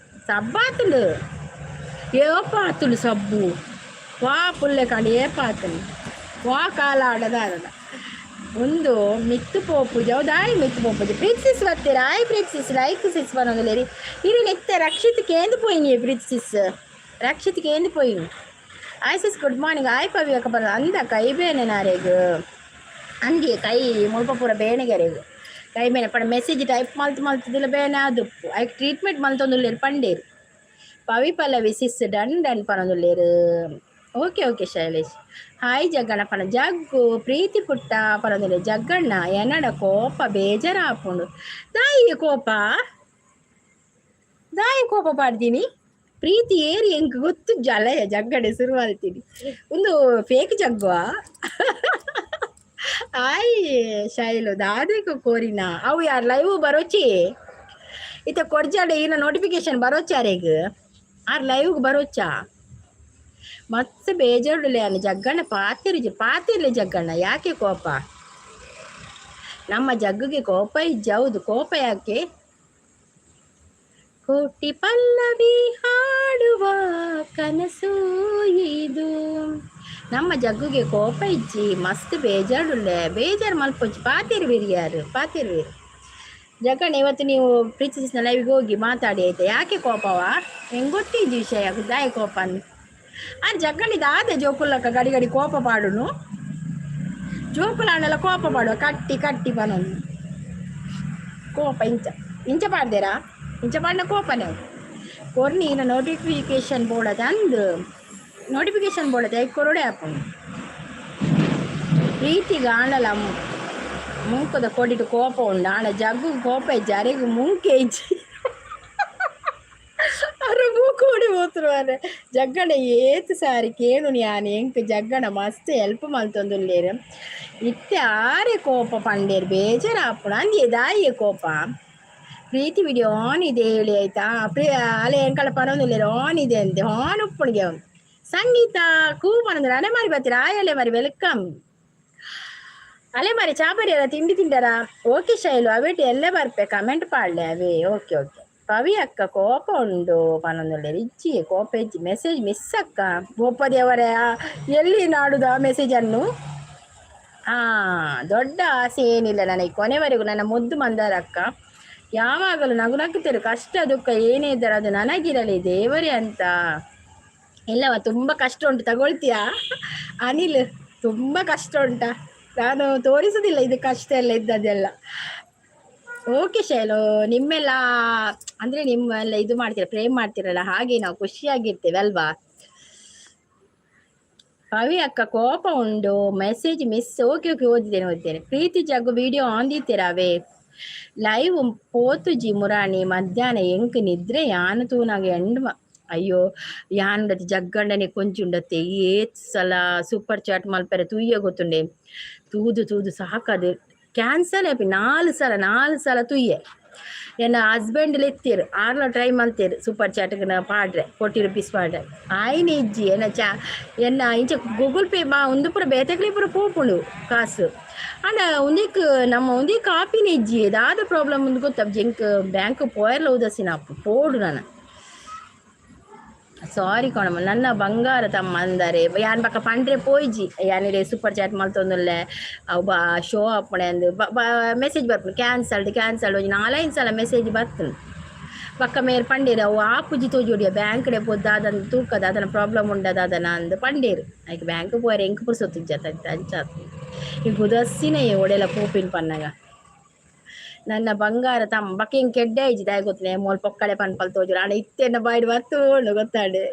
ಸಬ್ಬಾತುಂಡು ಏಪ ಆತುಂಡು ಸಬ್ಬು ವಾ ಪುಲ್ಲೆ ಕಂಡು ಏಪ ಆತುಂಡು ವಾ ಕಾಲ ಆಡದ ಒಂದು ಮಿತ್ತು ಪೋಪುಜಿ ದಾಯಿ ಮಿತ್ತು ಪೋಪುಜಿ. ಪ್ರೀತಿಸಿಸ್ ಬತ್ತೀರ? ಆಯ್ ಪ್ರೀತಿಸಿಸ್ ಲೈಕ್ ಸಿಸ್ ಬನ್ನೊಂದುಲ್ಲೇರಿ. ಇರು ನೆತ್ತೆ ರಕ್ಷಿತ್ ಕೇಂದು ಪೋಯಿನಿ. ಪ್ರೀತಿಸಿಸ್ ರಕ್ಷಿತ್ ಕೇಂದು ಪೋಯಿನಿ. ಆಯ್ ಸಿಸ್ ಗುಡ್ ಮಾರ್ನಿಂಗ್. ಆಯ್ ಪವಿ ಅಕ್ಕ ಬರ ಅಂದ. ಕೈ ಬೇನೆ ನಾರೆಗ್ ಅಂದಿಯೇ ಕೈ ಮುಲ್ಪ ಪೂರ ಬೇನೆಗೆರೆಗ್ ಕೈ ಬೇನೆ ಪಂಡ ಮೆಸೇಜ್ ಟೈಪ್ ಮಲ್ತು ಮಲ್ತದಿಲ್ಲ ಬೇನೆ ಆದುಪ್ಪು. ಐಕ್ ಟ್ರೀಟ್ಮೆಂಟ್ ಮಲ್ತೊಂದುಲ್ಲೇರು ಪಂಡೇರು. Pavi Pallavi sis done done ಪನೊಂದುಲ್ಲೇರು. Okay okay Shailesh. Hi Jagganna ಪನ ಜಗ್ಗು ಪ್ರೀತಿ ಪುಟ್ಟ ಪನೊಂದುಲ್ಲೆ. ಜಗ್ಗಣ್ಣ ಎನ್ನಡ ಕೋಪ ಬೇಜಾರಾಪುಂಡು ದಾಯಿ ಕೋಪ ದಾಯಿ ಕೋಪ ಪಾಡ್ತೀನಿ ಪ್ರೀತಿ ಏರಿ ಎಂಕ್ ಗೊತ್ತು ಜಲಯ ಜಗ್ಗಡೆ ಶುರು ಮಾಡ್ತೀನಿ ಒಂದು ಫೇಕ್ ಜಗ್ಗುವ. ಆಯ್ ಶೈಲು ದಾದೆಕು ಕೋರಿನ ಅವು ಯಾರು ಲೈವ್ ಬರೋಚಿ ಇತ್ತ ಕೊಡ್ಜಾಡೆ ಈನ ನೋಟಿಫಿಕೇಶನ್ ಬರೋಚ ಅರೆಗ್ ಆರ್ ಲೈವ್ ಬರೋಚಾ. ಮತ್ತೆ ಬೇಜಾರುಳ್ಳೆ ಅನ್ನ ಜಗ್ಗಣ್ಣ ಪಾತಿರುಜಿ ಪಾತಿರ್ಲಿ ಜಗ್ಗಣ್ಣ ಯಾಕೆ ಕೋಪ? ನಮ್ಮ ಜಗ್ಗುಗೆ ಕೋಪ ಇಜ್ಜಿ. ಹೌದು, ಕೋಪ ಯಾಕೆ? ಕೋಟಿ ಪಲ್ಲವಿ ಹಾಡುವ ಕನಸು ಇದು. ನಮ್ಮ ಜಗ್ಗುಗೆ ಕೋಪ ಇಜ್ಜಿ, ಮಸ್ತ್ ಬೇಜಾರುಳ್ಳೆ. ಬೇಜಾರು ಮಲ್ಪೊಂಚಿ ಪಾತಿರ್ವೀರಿ, ಯಾರು ಪಾತಿರ್ವೀರಿ ಜಗ್ಗಣ್ಣ. ಇವತ್ತು ನೀವು ಪ್ರೀತಿಸಿನ ಲೈವ್ಗೆ ಹೋಗಿ ಮಾತಾಡಿ ಆಯ್ತಾ? ಯಾಕೆ ಕೋಪವಾ? ಹೆಂಗೆ ಗೊತ್ತಿಜ್ಜಿ ವಿಷಯ ದಾಯ ಕೋಪ ಅಂದ್. ಆ ಜಗ್ಗಣ್ಣ ಇದಾದೆ ಜೋಕುಲ್ಲಕ್ಕ ಗಡಿ ಗಡಿ ಕೋಪ ಪಾಡುನು. ಜೋಕುಲಾಂಡಲ ಕೋಪ ಪಾಡುವ ಕಟ್ಟಿ ಕಟ್ಟಿ ಪನೊಂದು ಕೋಪ ಇಂಚ ಇಂಚ ಪಾಡ್ದೇರಾ? ಇಂಚ ಪಾಡಿನ ಕೋಪನೇ ಕೊರ್ನಿ. ನೋಟಿಫಿಕೇಶನ್ ಬೋರ್ಡ್ ಅಂದು ನೋಟಿಫಿಕೇಶನ್ ಬೋರ್ಡ್ ಐಕ್ ಕೊರಡೆ ಆಪುಂಡು. ಪ್ರೀತಿಗೆ ಆಂಡಲ ಮುಂಕದ ಕೊಡಿಟು ಕೋಪ ಉಂಡು. ಆಂಡ ಜಗ್ಗು ಕೋಪ ಇಜ್ಜಿ, ಅರೆಗು ಮುಂಕೆ ಇಜ್ಜಿ. ಅರೆ ಮೂಕೋಡಿ ಹೋತ್ರು. ಅರೆ ಜಗ್ಗಣ ಏತ್ ಸಾರಿ ಕೇಣು ಯಾನ್ ಎಂಕ್ ಜಗ್ಗಣ ಮಸ್ತ್ ಹೆಲ್ಪ್ ಮಲ್ತೊಂದುಲ್ಲೇರ್. ಇತ್ತೆ ಆರೆ ಕೋಪ ಪಂಡೇರ್, ಬೇಜಾರಾಪುಂಡು. ಅಂದ್ಯೆ ದಾಯೆ ಕೋಪ? ಪ್ರೀತಿ ವಿಡಿಯೋ ಆನ್ ಇದೆ ಹೇಳಿ ಆಯ್ತಾ? ಅಲೆ ಎಂಕಳ ಪರೊಂದುಲ್ಲೇರ್ ಆನ್ ಇದೆ ಅಂತೆ. ಆನ್ ಉಪ್ಪುಣಿಗೆ ಸಂಗೀತ ಕೂ ಪನೊಂದುಲ್ಲೆ. ಅಲೆ ಮಾರಿ ಬತ್ತೀರ? ಆಯ್ ಅಲೆ ಮಾರಿ, welcome. ಅಲೆ ಮಾರಿ, ಚಾಪರಿಯರ ತಿಂಡಿ ತಿಂಡರ? ಓಕೆ ಶೈಲು, ಅವೇಟಿ ಎಲ್ಲೇ ಬರ್ಪೆ. ಕಮೆಂಟ್ ಪಾಡ್ಲೆ ಅವೇ. ಓಕೆ ಓಕೆ ಪವಿ ಅಕ್ಕ ಕೋಪ ಉಂಡು ಪನೊಂದುಲ್ಲೇರ್. ಇಜ್ಜಿ, ಕೋಪ ಇಜ್ಜಿ. ಮೆಸೇಜ್ ಮಿಸ್ ಅಕ್ಕ. ಗೋಪದೇವರೇ, ಎಲ್ಲಿ ನಾಡುದ ಮೆಸೇಜನ್ನು? ದೊಡ್ಡ ಆಸೆ ಏನಿಲ್ಲ ನನಗೆ. ಕೊನೆವರೆಗೂ ನನ್ನ ಮುದ್ದು ಮಂದಾರ ಅಕ್ಕ ಯಾವಾಗಲೂ ನಗು ನಗುತ್ತಿರು. ಕಷ್ಟ ದುಃಖ ಏನೇ ಇದ್ದರೂ ಅದು ನನಗಿರಲಿ ದೇವರೇ ಅಂತ. ಇಲ್ಲವ, ತುಂಬ ಕಷ್ಟ ಉಂಟು. ತಗೊಳ್ತೀಯಾ ಅನಿಲ್? ತುಂಬ ಕಷ್ಟ ಉಂಟಾ? ನಾನು ತೋರಿಸುದಿಲ್ಲ ಇದು ಕಷ್ಟ ಎಲ್ಲ ಇದ್ದದ್ದೆಲ್ಲ. ಓಕೆ ಶೈಲು, ನಿಮ್ಮೆಲ್ಲ ಅಂದ್ರೆ ನಿಮ್ಮೆಲ್ಲ ಇದು ಮಾಡ್ತೀರ, ಪ್ರೇಮ್ ಮಾಡ್ತೀರಲ್ಲ, ಹಾಗೆ ನಾವು ಖುಷಿಯಾಗಿರ್ತೇವೆ ಅಲ್ವಾ? ಪವಿ ಅಕ್ಕ ಕೋಪ ಉಂಡು. Message miss. ಓಕೆ ಓಕೆ, ಓದಿದ್ದೇನೆ ಓದಿದ್ದೇನೆ. ಪ್ರೀತಿ ಜಗ್ಗು ವಿಡಿಯೋ ಆನ್ ದೀತೀರಾವೆ? ಲೈವ್ ಪೋತುಜಿ ಮುರಾಣಿ ಮಧ್ಯಾಹ್ನ ಎಂಕ್ ನಿದ್ರೆ ಯಾನ್ ತೂನಾಗ ಎಂಡ್. ಅಯ್ಯೋ, ಯಾನ್ ಜಗ್ಗಂಡನೆ ಕೊಂಚ ಉಂಡತ್ತೆ. ಏತ್ ಸಲ ಸೂಪರ್ ಚಾಟ್ ಮಲ್ಪೆರೆ ತೂಯ್ಯ ಗೊತ್ತುಂಡೆ. ತೂದು ತೂದು ಸಾಕದು ಕ್ಯಾನ್ಸಲ್ ಆಪಿ. ನಾಲ್ ಸಲ ನಾಲ್ ಸಲ ತೂಯ್ಯೆ. ಎನ್ನ ಹಸ್ಬೆಂಡ್ ಲೆತ್ತೀರು, ಆರ್ಲ ಟ್ರೈ ಮಲ್ತೇರು ಸೂಪರ್ ಚಾಟ್ಗೆ ಪಾಡ್ರೆ, 40 ರುಪೀಸ್ ಪಾಡ್ರೆ. ಆಯ್ನ ಇಜ್ಜಿ. ಎನ್ನ ಚಾ ಎನ್ನ ಇಂಚ ಗೂಗಲ್ ಪೇ ಮಾ ಉಂದು ಪೂರ ಬೇತೆಕ್ಲೆ ಪೂರ ಪೋಪುಂಡು ಕಾಸು. ಆಂಡ ಉಂದೆಕ್ ನಮ್ಮ ಒಂದೇ ಕಾಪಿನ ಇಜ್ಜಿ. ದಾದ ಪ್ರಾಬ್ಲಮ್ ಉಂದು ಗೊತ್ತಪ್ಜಿ ಎಂಕ್. ಬ್ಯಾಂಕ್ ಪೋಯರ್ಲ ಉದಸಿನ ಪೋಡು ನಾನು. ಸಾರಿ ಕೊಣಮ್ಮ. ನನ್ನ ಬಂಗಾರ ತಮ್ಮ ಅಂದರೆ ಯಾನ್ ಬಕ್ಕ ಪಂಡ್ರೆ ಪೋಯ್ಜಿ. ಯಾನಿಡೆ ಸೂಪರ್ ಚಾಟ್ ಮಲ್ತೊಂದುಲ್ಲೆ, ಅವು ಬಾ ಶೋ ಆಪುಣೆ ಅಂದು ಮೆಸೇಜ್ ಬರ್ಪುಂಡು. ಕ್ಯಾನ್ಸಲ್ಡ್ ಕ್ಯಾನ್ಸಲ್ಡ್ ಒಂಜಿ ನಾಲೈದು ಸಲ ಮೆಸೇಜ್ ಬರ್ತುಂಡು. ಬಕ್ಕ ಮೇರ್ ಪಂಡೇರು, ಅವು ಆಪುಜಿ ತೋಜೋಡಿಯ, ಬ್ಯಾಂಕ್ ಡೆ ಪೋದು ದಾದನ ತೂಕದ ಅದನ್ನ ಪ್ರಾಬ್ಲಮ್ ಉಂಡದ ಅದನ ಅಂದ್ ಪಂಡೇರು. ಐಕ್ ಬ್ಯಾಂಕ್ ಪೋಯರೆ ಎಂಕ್ ಪುರ್ಸೊತ್ತಿಜ್ಜ ಅಂಚಾತ್. ಈಗ ಉದಸ್ಸಿನ ಒಡೆಲ ಪೋಪಿನ್ ಪನ್ನಗ ನನ್ನ ಬಂಗಾರ ತಮ್ಮ ಬಕ್ಕ ಹಿಂಗ್ ಕೆಡ್ಡೆ ಇಜ್ಜಿ. ದಾಯ ಗೊತ್ತನೆ ಮೋಲ್ ಪೊಕ್ಕಡೆ ಪನ್ಪಲ್ ತೋಜುಡು. ಆಂಡ ಇತ್ತೆನ್ನ ಬಾಯ್ಡ್ ಬತ್ತೋಂಡು ಗೊತ್ತಾಂಡು.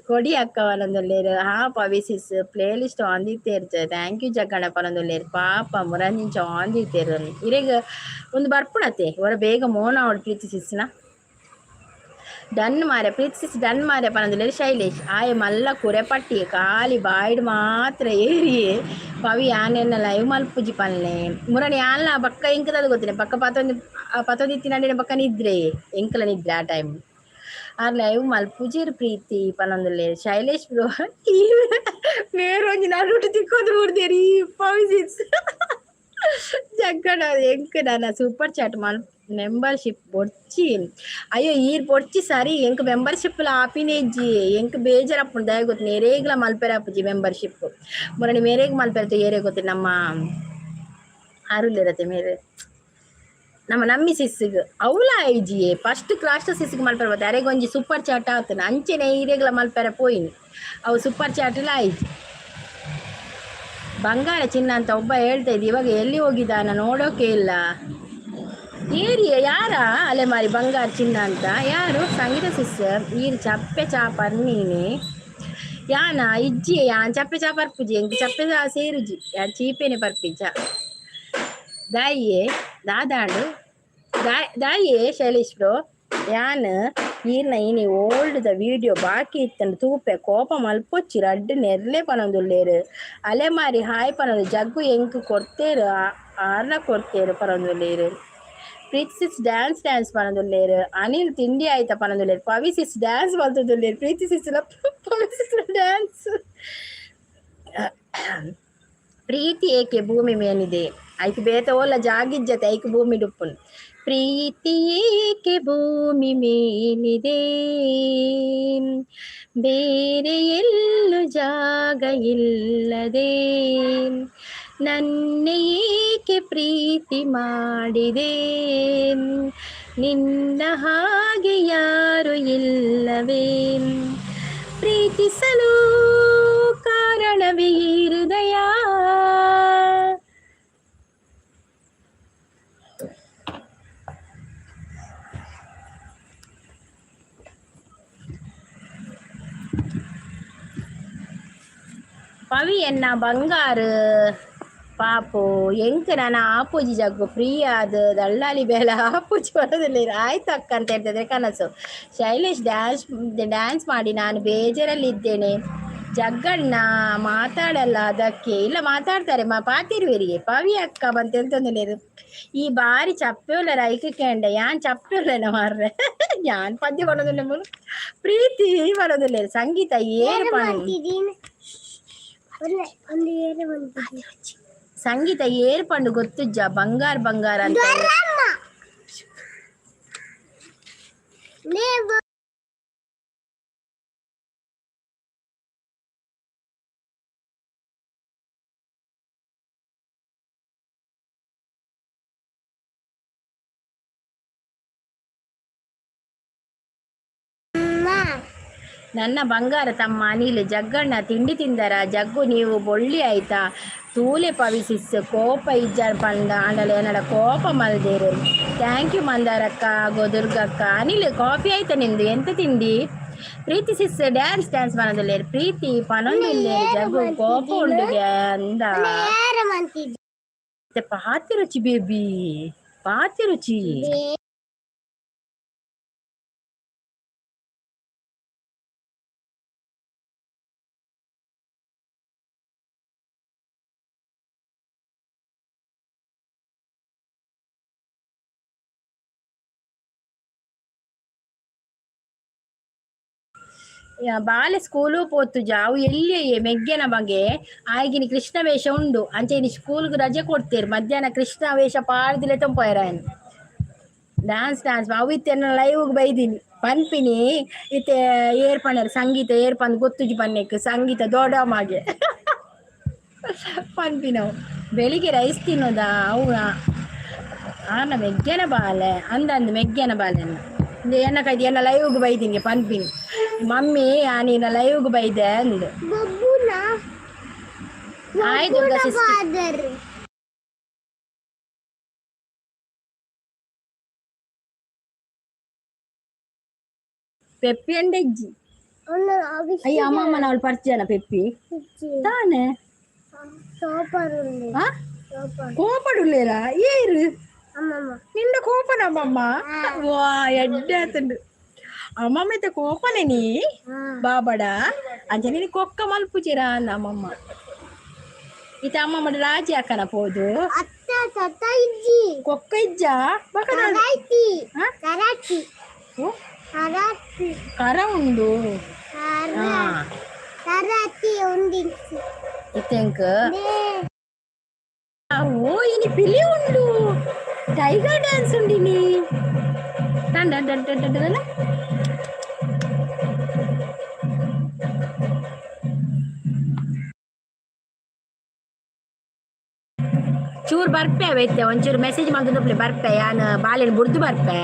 ಕೊಡಿ ಅಕ್ಕ ಪನೊಂದುಲ್ಲೇರು. ಹಾ Pavi sis, playlist on ದೀತೇರ್. Thank you Jagganna ಪನೊಂದುಲ್ಲೇರು. ಪಾಪ ಮುರಂಜಿಂಚ ಆನ್ ದೀತೇರು. ಇರೆಗ್ ಒಂದು ಬರ್ಪುಣತೆ ಹೊರ ಬೇಗ ಮೋನ ಅವಳು ಪ್ರೀತಿ ಸಿಸ್ನ. ಡನ್ ಮಾರೆ ಪ್ರೀತಿ ಸಿಸ್, ಡನ್ ಮಾರೆ ಪನೊಂದುಲ್ಲೇರು ಶೈಲೇಶ್. ಆಯೆ ಮಲ್ಲ ಕುರೆ ಪಟ್ಟಿ ಖಾಲಿ ಬಾಯ್ಡ್ ಮಾತ್ರ ಏರಿಯೇ. ಪವಿ ಆನೆನ್ನ ಲೈವ್ ಮಲ್ಪುಜಿ ಪನ್ನೆ. ಮುರಣಿ ಆನ್ಲ ಬಕ್ಕ ಎಂಕದದು ಗೊತ್ತಿಲ್ಲ. ಬಕ್ಕ ಪತೊಂದು ಪತೊಂದಿತ್ತಿನಂಡಿನ ಬಕ್ಕ ನಿದ್ರೆ, ಎಂಕಲ ನಿದ್ರೆ ಆ ಟೈಮ್. ಆ ಲೈವ್ ಮಲ್ಪುಜಿರ್ ಪ್ರೀತಿ ಪನೊಂದುಲ್ಲೆ ಶೈಲೇಶ್ ಬ್ರೋ. ಮೇರೊಂಜಿ ನಡುಟು ತಿಕ್ಕೊಂದು ಬುಡ್ದೇರಿ ಪವಿ ಸಿಸ್. ಜಗ್ಗಡ ಎಂಕ್ ನನ್ನ ಸೂಪರ್ ಚಾಟ್ ಮಲ್ ಮೆಂಬರ್ಶಿಪ್ ಬೊಡ್ಚಿ. ಅಯ್ಯೋ, ಈರ್ ಬೊಡ್ಚಿ ಸರಿ. ಎಂಕ್ ಮೆಂಬರ್ಶಿಪ್ ಆಪಿನೇ ಇಜ್ಜಿ. ಎಂಕ್ ಬೇಜಾರಪ್ಪುಂಡು. ದಾಯ ಗೊತ್ತು ನೇರೇಗ್ಲ ಮಲ್ಪೆರೆ ಆಪುಜಿ ಮೆಂಬರ್ಶಿಪ್. ಮುರಣಿ ಮೇರೆಗ್ ಮಲ್ಪೆರೆ ಏರೇ ಗೊತ್ತಿಲ್ಲ. ನಮ್ಮ ಆರುಲ್ಲಿರತ್ತೆ ಮೇರೆ ನಮ್ಮ ನಮ್ಮಿ ಸಿಸ್ಸಿಗ್ ಅವ್ಲ ಐಜಿಯೇ ಫಸ್ಟ್ ಕ್ಲಾಸ್ ಸಿಸ್ಸಿಗೆ ಮಲ್ಪೆರೆ ಬತ್ತೆ. ಅರೆಗ್ ಒಂಜಿ ಸೂಪರ್ ಚಾಟ್ ಆತನ ಅಂಚೆನೆ ಈರೆಗ್ಲ ಮಲ್ಪೆರೆ ಪೋಯಿನಿ. ಅವು ಸೂಪರ್ ಚಾಟ್ಲ ಆಯ್ಜಿ. ಬಂಗಾರ ಚಿನ್ನ ಅಂತ ಒಬ್ಬ ಹೇಳ್ತಾ ಇದ್ದ, ಇವಾಗ ಎಲ್ಲಿ ಹೋಗಿದ್ದಾನ? ನೋಡೋಕೆ ಇಲ್ಲ. ಏರಿಯ ಯಾರ ಅಲೆ ಮಾರಿ ಬಂಗಾರ ಚಿನ್ನ ಅಂತ ಯಾರು? ಸಂಗೀತ ಸಿಸ್, ಈರ್ ಚಪ್ಪೆ ಚಾಪರ್ ನೀನೆ ಯಾನ ಇಜ್ಜಿ. ಯಾನ್ ಚಪ್ಪೆ ಚಾ ಪರ್ಪುಜಿ. ಎಂಕ್ ಚಪ್ಪೆ ಚಾ ಸೇರುಜಿ. ಯಾನ್ ಚೀಪೇನೆ ಪರ್ಪಿಜ. ದಾಯಿಯೇ ದಾದಾಂಡು ದಾಯಿಯೇ ಶೈಲೇಶ್ ಬ್ರೋ? ಯಾನ್ ಈರ್ನ ಇನಿ ಓಲ್ಡ್ ದ ವಿಡಿಯೋ ಬಾಕಿ ಇತ್ತಂಡು ತೂಪೆ. ಕೋಪ ಮಲ್ಪೊಚ್ಚಿ ರಡ್ಡ್ ನೆರ್ಲೆ ಪನೊಂದುಲ್ಲೇರು. ಅಲೆ ಮಾರಿ ಹಾಯ್ ಪನೊಂದು. ಜಗ್ಗು ಎಂಕ್ ಕೊರ್ತೇರು, ಆರ್ಲ ಕೊರ್ತೇರು ಪನೊಂದುಲ್ಲೇರು. ಪ್ರೀತಿ ಸಿಸ್ ಡ್ಯಾನ್ಸ್ ಡ್ಯಾನ್ಸ್ ಪನೊಂದುಲ್ಲೆರ್ ಅನಿಲ್ ತಿಂಡಿ ಆಯ್ತ ಪನೊಂದುಲ್ಲೆರ್ ಪವಿ ಸಿಸ್ ಡ್ಯಾನ್ಸ್ ಮಲ್ತೊಂದುಲ್ಲೆರ್ ಪ್ರೀತಿ ಸಿಸ್ ಪವಿ ಸಿಸ್ ಡ್ಯಾನ್ಸ್. ಪ್ರೀತಿ ಏಕೆ ಭೂಮಿ ಮೇನಿದೆ? ಐಕ್ ಬೇತೆ ಓಲ ಜಾಗಿಜ್ಜತೆ, ಐಕ್ ಭೂಮಿ ಡುಪ್ಪುನು. ಪ್ರೀತಿ ಏಕೆ ಭೂಮಿ ಮೇಲಿದೆ? ಬೇರೆ ಎಲ್ಲೂ ಜಾಗ ಇಲ್ಲದೆ ನನ್ನ ಏಕೆ ಪ್ರೀತಿ ಮಾಡಿದೆ? ನಿನ್ನ ಹಾಗೆ ಯಾರು ಇಲ್ಲವೇ? ಪ್ರೀತಿಸಲು ಕಾರಣವೇ ಈ ಹೃದಯ. ಪವಿ ಎನ್ನ ಬಂಗಾರು ಪಾಪು ಎಂಕ್ ನಾನು ಆಪೂಜಿ ಜಗ್ಗು ಫ್ರೀ ಆದ್ ದಳ್ಳಾಲಿ ಬೇಲ ಆಪೂಜಿ ಬರೋದಿಲ್ಲ. ಆಯ್ತು ಅಕ್ಕ ಅಂತ ಹೇಳ್ತಿದ್ರೆ ಕನಸು. ಶೈಲೇಶ್ ಡ್ಯಾನ್ಸ್ ಡ್ಯಾನ್ಸ್ ಮಾಡಿ, ನಾನು ಬೇಜಾರಲ್ಲಿದ್ದೇನೆ. ಜಗ್ಗಣ್ಣ ಮಾತಾಡಲ್ಲ ಅದಕ್ಕೆ. ಇಲ್ಲ, ಮಾತಾಡ್ತಾರೆ ಮಾ ಪಾತಿರುವೆರಿಗೆ. ಪವಿ ಅಕ್ಕ ಬಂತ ಎಂತೊಂದುಲ್ಲೆರ್? ಈ ಬಾರಿ ಚಪ್ಪೆ ಉಲ್ಲರ ಐಕ್ ಕೇಂಡ. ಯಾನ್ ಚಪ್ಪೆ ಉಲ್ಲೆನ ಮಾರ್ರೆ, ಯಾನ್ ಪದ್ಯ ಪನೊಂದುಲ್ಲೆ ಮೂಲು. ಪ್ರೀತಿ ಬರೋದಿಲ್ಲ. ಸಂಗೀತ ಏರ್ ಪಣ್? ಒಂದು ಏರು ಬಂದಿದೆ. ಸಂಗೀತ ಏರ್ ಪಂಡು ಗೊತ್ತುಜ್ಜ? ಬಂಗಾರ ಬಂಗಾರ ಅಂತ. ನೀವು ಅಮ್ಮ. ನನ್ನ ಬಂಗಾರ ತಮ್ಮ ಅನಿಲ್. ಜಗ್ಗಣ್ಣ ತಿಂಡಿ ತಿಂದರ? ಜಗ್ಗು ನೀವು ಬೊಳ್ಳಿ ಆಯ್ತಾ? ತೂಲೆ ಪವಿ ಸಿಸ್, ಕೋಪ ಇಜ್ಜಾರ್ ಪಂಡ ಆಂಡಲ ಏನಡ ಕೋಪ ಮಲ್ದೇರು. Thank you ಮಂದಾರಕ್ಕ ಗೋದುರ್ಗಕ್ಕ. ಅನಿಲ್, ಕಾಫಿ ಆಯ್ತಾ ನಿಂದು? ಎಂತ ತಿಂಡಿ? ಪ್ರೀತಿ ಸಿಸ್ ಡ್ಯಾನ್ಸ್ ಡ್ಯಾನ್ಸ್ ಪನೊಂದುಲ್ಲೇರು. ಪ್ರೀತಿ ಪನೊಂದುಲ್ಲೇರು. ಜಗ್ಗು ಕೋಪ ಉಂಡುಗೆ ಅಂದ. ಯಾರ ಮಂತಿದ್ದೆ? ಪಾತಿ ರುಚಿ ಬೇಬಿ, ಪಾತಿ ರುಚಿ. ಬಾಲೆ ಸ್ಕೂಲು ಪೋತುಜ ಅವು ಎಲ್ಲಿಯೇ ಮೆಗ್ಗೆನ ಬಗ್ಗೆ ಆಯ್ಗಿನಿ ಕೃಷ್ಣ ವೇಷ ಉಂಡು. ಅಂಚೆ ಇನಿ ಸ್ಕೂಲ್ಗೆ ರಜೆ ಕೊಡ್ತೀರಿ. ಮಧ್ಯಾಹ್ನ ಕೃಷ್ಣ ವೇಷ ಪಾಡ್ದಿಲೆ ತಂಪೋಯರ. ಡ್ಯಾನ್ಸ್ ಡ್ಯಾನ್ಸ್ ಅವು ಇತ್ತೆ ಲೈವ್ಗೆ ಬೈದಿನಿ ಪನ್ಪಿನಿ. ಇತ್ತೆ ಏರ್ ಪಣ್ಣರು ಸಂಗೀತ ಏರ್ ಪಂದ್ ಗೊತ್ತುಜಿ ಪನ್ನೆಕ್. ಸಂಗೀತ ದೊಡ್ಡ ಮಾಗೆ ಪನ್ಪಿನವು. ಬೆಳಿಗ್ಗೆ ರೈಸ್ ತಿನ್ನೋದಾ ಅವು? ಆನ ಮೆಗ್ಗೆನ ಬಾಲೆ ಅಂದಂದು ಮೆಗ್ಗೆನ ಬಾಲೆ ಎನ್ನ ಕೈದಿ ಎನ್ನ ಲೈವ್ಗೆ ಬೈದಿನಿ ಪನ್ಪಿನಿ. ಮಮ್ಮಿ ನೀನ ಲೈವ್ಗೆ ಬೈದೆ ಅಂದು. ಬಬ್ಬುನ. Hi Durga sister. ಫಾದರ್. ಪೆಪ್ಪಿ ಅಂಡೆಜ್ಜಿ. ಒಂದು. ಅಯ್ಯ ಅಮ್ಮಮ್ಮ ಅವಳು ಪರಿಚಯನ ಪೆಪ್ಪಿ ತಾನೆ. ಸೋಪರ್ ఉంది. ಆ? ಸೋಪರ್. ಕೋಪಡುಲ್ಲೇರಾ ಏರು? ಅಮ್ಮಮ್ಮ. ನಿನ್ನ ಕೋಪನ ಅಮ್ಮಮ್ಮ? ವಾ, ಎಡ್ಡೆ ಆತುಂಡು. ಅಮ್ಮಮ್ಮ ಇತ್ತೆ ಕೋಪನೆ ನೀ ಬಾಬಡ ಅಂಚ ನೀನು ಕೊಕ್ಕ ಮಲ್ಪುಜಿರ ಅಂದ ಅಮ್ಮಮ್ಮ. ಇತ್ತೆ ಅಮ್ಮಮ್ಮ ರಾಜಿ ಅಕ್ಕನ ಪೋದು. ಅತ್ತ ತತ್ತ ಇಜ್ಜಿ. ಕೊಕ್ಕ ಇಜ್ಜ ಬಕದ. ಕರಾಟಿ. ಆ? ಕರಾಟಿ. ಓ, ಕರಾಟಿ. ಕರ ಉಂಡು. ಕರಾಟಿ ಒಂದಿಂಚಿ. ಇತ್ತೆಂಕ್ ಓ ಇನಿ ಪಿಲಿ ಉಂಡು, ಟೈಗರ್ ಡ್ಯಾನ್ಸ್ ಉಂಡಿನಿ. ಟನ್ done done done done done. ಚೂರು ಬರ್ಪೆ ಅವೆತ್ತೆ. ಒಂಚೂರು ಮೆಸೇಜ್ ಮಲ್ತೊಂದುಪ್ಪಲೆ ಬರ್ಪೆ ಯಾನ್. ಬಾಲೆನ್ ಬುಡ್ದು ಬರ್ಪೆ.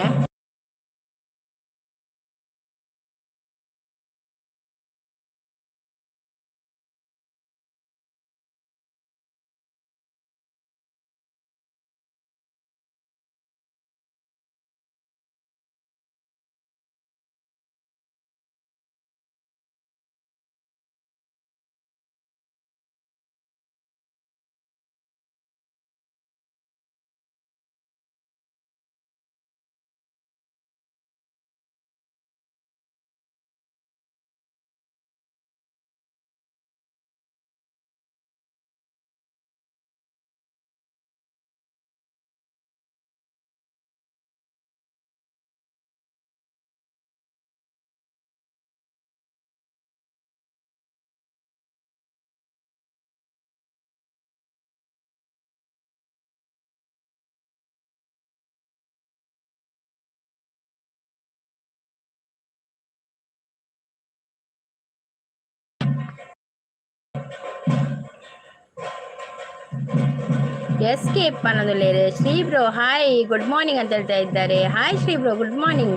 ಎಸ್ ಕೆ ಪನ್ನೊಂದುಲ್ಲೇರು. Shri bro hi, good morning ಅಂತ ಹೇಳ್ತಾ ಇದ್ದಾರೆ. Hi Shri bro, good morning.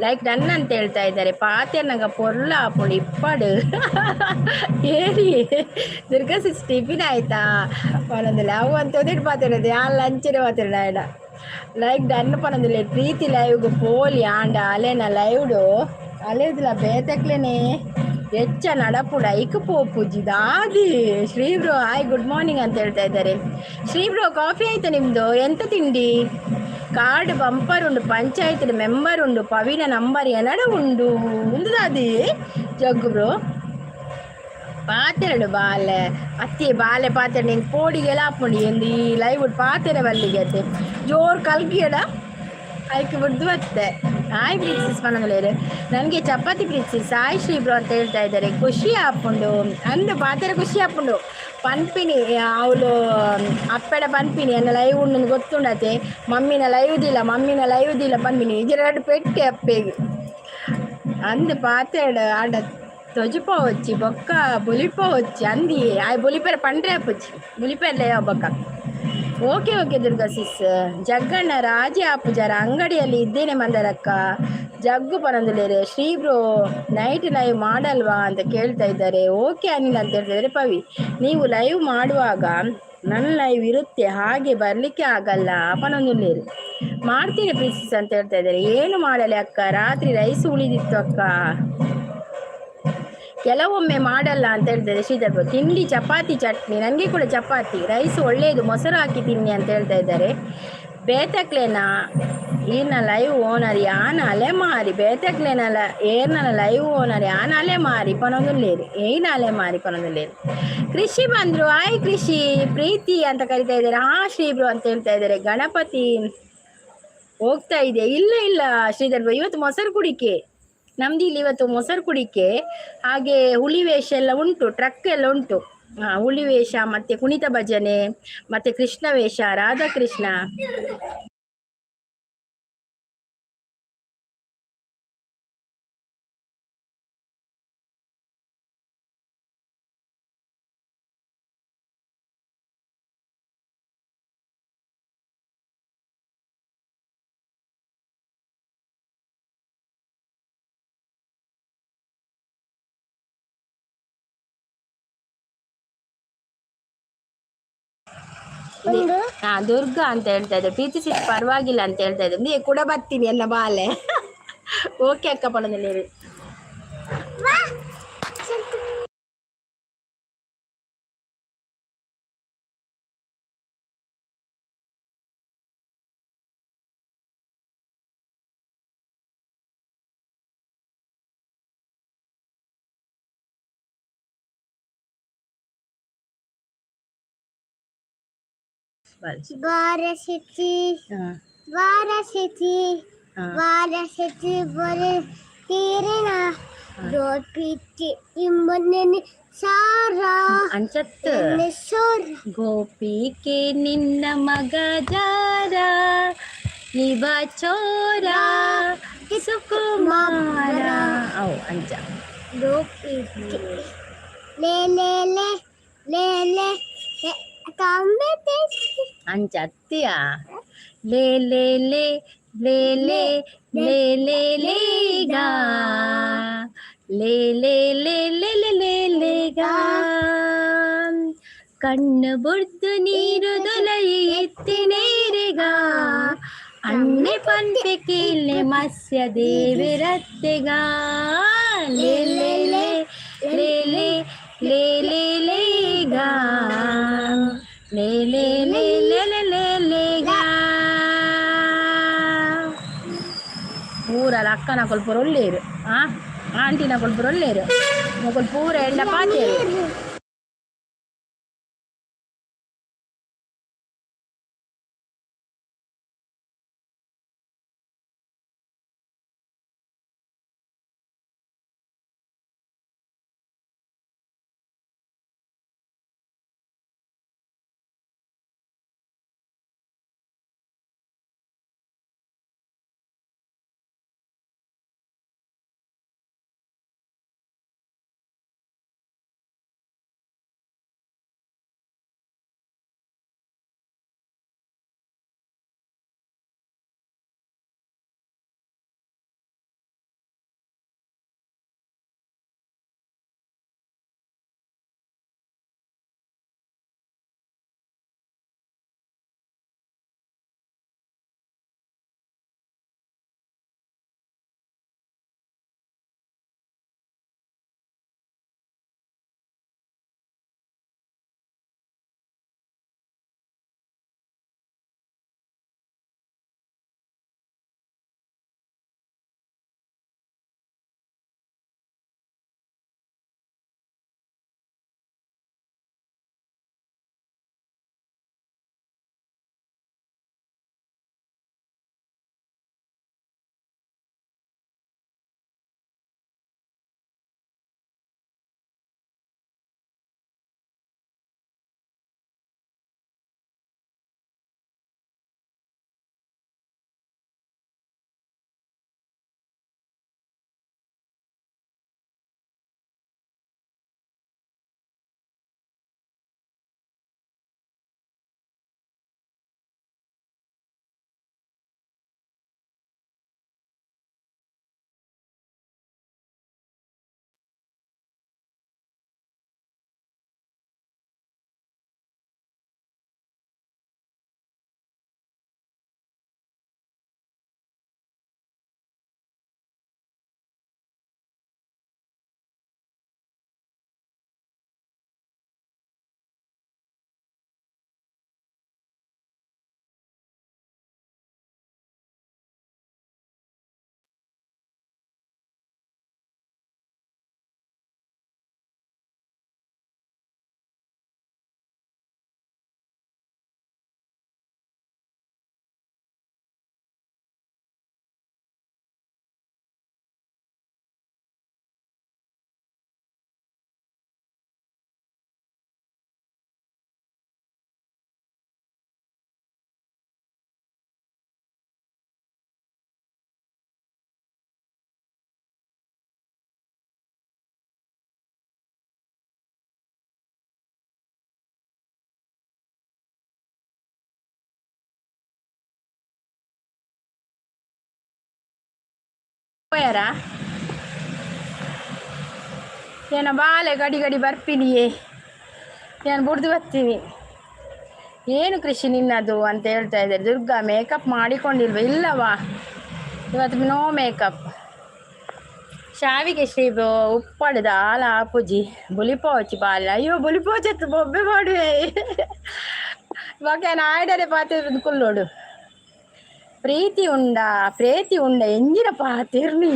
Like done ಅಂತ ಹೇಳ್ತಾ ಇದ್ದಾರೆ. ಪಾತೆರ್ನಗ ಪೊರ್ಲ ಆಪುಂಡು ಇಪ್ಪಡು ಏರಿ. ದುರ್ಗಾ ಸಿಸ್ ಟಿಫಿನ್ ಆಯ್ತಾ ಪನೊಂದುಲ್ಲೆ. ಅವು ಅಂತ ಒಂದಿಟ್ಟು ಪಾತೆರದು ಯಾನ್ ಲಂಚನೆ ಪಾತೆರಡ ಆಯ್ಡ. Like done ಪನೊಂದುಲ್ಲೆ. ಪ್ರೀತಿ ಲೈವ್ಗ್ ಪೋಲಿ ಆಂಡ ಅಲೆನ ಲೈವ್ಡು ಅಲೆದ್ಲ ಬೇತೆಕ್ಲೆನೆ ಹೆಚ್ಚ ನಡಪುಡ ಐಕ್ ಪೋಪುಜಿ ದಾದಿ. Shri bro hi, good morning ಅಂತ ಹೇಳ್ತಾ ಇದ್ದಾರೆ. ಶ್ರೀ ಬ್ರೋ, ಕಾಫಿ ಆಯ್ತಾ ನಿಮ್ಮದು? ಎಂತ ತಿಂಡಿ? ಕಾರ್ಡ್ ಬಂಪರ್ ಉಂಡು, ಪಂಚಾಯತ್ ಮೆಂಬರ್ ಉಂಡು, ಪವಿನ ನಂಬರ್ ಎನಡ ಉಂಡು ಉಂದು ದಾದಿ ಜಗ್ಗು ಬ್ರೋ? ಪಾತೆರಡು ಬಾಲೆ ಅತ್ತಿ ಬಾಲೆ ಪಾತೆರ. ನಿಂಗೆ ಪೋಡಿಗೆಲ್ಲ ಆಪುಂಡು ಎಂದು ಈ ಲೈವ್ ಪಾತೆರ ಬಲ್ಲಿಗೆ ಅತ್ತೆ ಜೋರು ಕಲ್ಕಿಯಡ ಐಕ್ ಬಿಡ್ದು ಬತ್ತೆ. ಹಾಯ್ ಪ್ರೀತಿಸ್ ಪನಂದಲೇರು. ನನಗೆ ಚಪಾತಿ ಪ್ರೀತಿಸ್. ಹಾಯ್ ಶ್ರೀ ಬ್ರೋ ಅಂತ ಹೇಳ್ತಾ ಇದ್ದಾರೆ. ಖುಷಿ ಆಪುಂಡು ಅಂದು ಪಾತೆರ, ಖುಷಿ ಆಪುಂಡು. ಪನ್ಪಿನಿ ಅವಳು ಅಪ್ಪೆಡ ಪನ್ಪಿನಿ, ಎನ್ನ ಲೈವ್ ಉಂಡು ಗೊತ್ತುಂಡತೆ, ಮಮ್ಮಿನ ಲೈವ್ ದಿಲ್ಲ, ಮಮ್ಮಿನ ಲೈವ್ ದಿಲ್ಲ ಪನ್ಪಿನಿ. ಇಜೆರಡು ಪೆಟ್ಟೆ ಅಪ್ಪೆಗೆ ಅಂದು ಪಾತೆರಡು. ಆಂಡ ತೊಜುಪ వచ్చಿ ಬೊಕ್ಕ ಬುಲಿಪ వచ్చಿ ಅಂದಿ ಆಯ್ ಬುಲಿಪೆರ ಪಂಡ್ರೆ ಅಪ್ಪುಜಿ ಬುಲಿಪೆರ್ಲೆ ಬೊಕ್ಕ. Okay okay Durga sis. ಜಗ್ಗಣ್ಣ ರಾಜಿ ಆಪುಜಾರ ಅಂಗಡಿಯಲ್ಲಿ ಇದ್ದೇನೆ ಮಂದರಕ್ಕ ಜಗ್ಗು ಪನಂದುಲೇರು. ಶ್ರೀ ಬ್ರೋ, ನೈಟ್ ಲೈವ್ ಮಾಡಲ್ವಾ ಅಂತ ಕೇಳ್ತಾ ಇದ್ದಾರೆ. ಓಕೆ ಅನಿಲ್ ಅಂತ ಹೇಳ್ತಿದ್ದಾರೆ. ಪವಿ, ನೀವು ಲೈವ್ ಮಾಡುವಾಗ ನನ್ನ ಲೈವ್ ಇರುತ್ತೆ, ಹಾಗೆ ಬರಲಿಕ್ಕೆ ಆಗಲ್ಲ ಪನೊಂದುಲ್ಲೇರು. ಮಾಡ್ತೀನಿ ಪ್ರೀತಿಸ್ ಅಂತ ಹೇಳ್ತಾ ಇದ್ದಾರೆ. ಏನು ಮಾಡಲಿ ಅಕ್ಕ, ರಾತ್ರಿ ರೈಸ್ ಉಳಿದಿತ್ತು ಅಕ್ಕ. ಕೆಲವೊಮ್ಮೆ ಮಾಡಲ್ಲ ಅಂತ ಹೇಳ್ತಾರೆ ಶ್ರೀಧರ್ ಬ್ರೋ. ತಿಂಡಿ ಚಪಾತಿ ಚಟ್ನಿ. ನನಗೆ ಕೂಡ ಚಪಾತಿ. ರೈಸ್ ಒಳ್ಳೆಯದು, ಮೊಸರು ಹಾಕಿ ತಿನ್ನಿ ಅಂತ ಹೇಳ್ತಾ ಇದ್ದಾರೆ. ಬೇತಕ್ಲೇನ ಈರ್ನ ಲೈವ್ ಓನರ್ ಯಾನ ಅಲೆ ಮಾರಿ. ಬೇತಕ್ಲೇನಲ್ಲ ಏರ್ನ ಲೈವ್ ಓನರ್ ಯಾನ ಅಲೆ ಮಾರಿ ಪನೊಂದುಲ್ಲೇರು. ಏನ ಅಲೆ ಮಾರಿ ಪನೊಂದುಲ್ಲೇರು. ಕೃಷಿ ಬಂದ್ರು. ಆಯ್ ಕೃಷಿ. ಪ್ರೀತಿ ಅಂತ ಕರಿತಾ ಇದ್ದಾರೆ. ಹಾ ಶ್ರೀ ಬ್ರೋ ಅಂತ ಹೇಳ್ತಾ ಇದ್ದಾರೆ. ಗಣಪತಿ ಹೋಗ್ತಾ ಇದೆ. ಇಲ್ಲ ಇಲ್ಲ ಶ್ರೀಧರ್ ಬ್ರೋ, ಇವತ್ತು ಮೊಸರು ಕುಡಿಕೆ ನಮ್ದು ಇಲ್ಲಿ. ಇವತ್ತು ಮೊಸರು ಕುಡಿಕೆ, ಹಾಗೆ ಹುಲಿ ವೇಷ ಎಲ್ಲ ಉಂಟು, ಟ್ರಕ್ ಎಲ್ಲ ಉಂಟು. ಹುಲಿ ವೇಷ ಮತ್ತೆ ಕುಣಿತ ಭಜನೆ ಮತ್ತೆ ಕೃಷ್ಣ ವೇಷ, ರಾಧಾಕೃಷ್ಣ. ಒಂದು ಹಾ, ದುರ್ಗಾ ಅಂತ ಹೇಳ್ತಾ ಇದ್ದೆ. ಪ್ರೀತಿ ಸಿಟ್ ಪರವಾಗಿಲ್ಲ ಅಂತ ಹೇಳ್ತಾ ಇದ್ದೆ. ನೀ ಕೂಡ ಬರ್ತೀನಿ ಎಲ್ಲ ಬಾಲೆ. ಓಕೆ ಅಕ್ಕ ಪಣದಲ್ಲಿ. ವಾ. ಬಾರಸಿತಿ ಬಾರಸಿತಿ ಬಾರಸಿತಿ ಬರೆ ತೀರಿನ ಗೋಪಿತಿ ಇಂಬನೆ ಸಾರ ಅಂಚತ್ತು ಸೋರ. ಗೋಪಿಕೆ ನಿನ್ನ ಮಗ ಜಾರ ನಿವ ಚೋರ ಸುಕುಮಾರ ಅವು ಅಂಚ. ಗೋಪಿತಿ ಲೇ ಲೇ ಲೇ ಲೇ ಲೇ ಲೇ ಕಾಂಬೆ. ಅಂಚ ಅತ್ತಿಯ ಲೇ ಲೇ ಲೇ ಲೇ ಲೇ ಲೇ ಲೇ ಲೇ ಗಾ ಲೇ ಲೇ ಲೇ ಲೇ ಲೇ ಲೇ ಲೇ ಗಾ. ಕಣ್ಣು ಬುಡ್ದು ನೀರು ದೊಲಯಿ ಎತ್ತಿನೇರೆಗ ಅಣ್ಣೆ ಪನ್ಪೆ ಕೀಲೆ ಮತ್ಸ್ಯ ದೇವಿರತ್ತೆಗ ಲೇ ಲೇ ಲೇ ಲೇ ಲೇ ಲೇ ಲೇ ಲೇ ಗಾ ಲೇ ಲೇ ಲೇ ಲೇ ಲೇ ಲೇ ಲೇ ಗಾ. ಪೂರಲ ಅಕ್ಕನ ಕೊಲ್ಪುರ ಒಳ್ಳೇರು, ಆ ಆಂಟಿನ ಕೊಲ್ಪುರ ಒಳ್ಳೇರು, ಮೊಕುಲು ಪೂರ ಎಣ್ಣ ಪಾತೇರು. ಪೋಯಾರ? ಏನ ಬಾಲೆ ಗಡಿ ಗಡಿ ಬರ್ಪಿನಿಯೇ, ನಾನು ಬುಡ್ದು ಬರ್ತೀನಿ. ಏನು ಕೃಷಿ ನಿನ್ನದು ಅಂತ ಹೇಳ್ತಾ ಇದ್ದಾರೆ. ದುರ್ಗಾ ಮೇಕಪ್ ಮಾಡಿಕೊಂಡಿಲ್ವ? ಇಲ್ಲವಾ, ಇವತ್ತು ನೋ ಮೇಕಪ್. ಶಾವಿಗೆ ಶ್ರೀ ಉಪ್ಪಡದ ಆಲ ಆಪುಜಿ ಬುಲಿಪೋಚಿ ಬಾಲ. ಅಯ್ಯೋ, ಬುಲಿಪೋಚತ್ತು ಬೊಬ್ಬೆ ಮಾಡುವೆ. ಇವಾಗ ಆಯ್ಡರೆ ಪಾತೆ ಕುಲ್ಲೋಡು. ಪ್ರೀತಿ ಉಂಡ ಪ್ರೇತಿ ಉಂಡ ಎಂಜಿನ ಪಾತಿರ್ನಿ.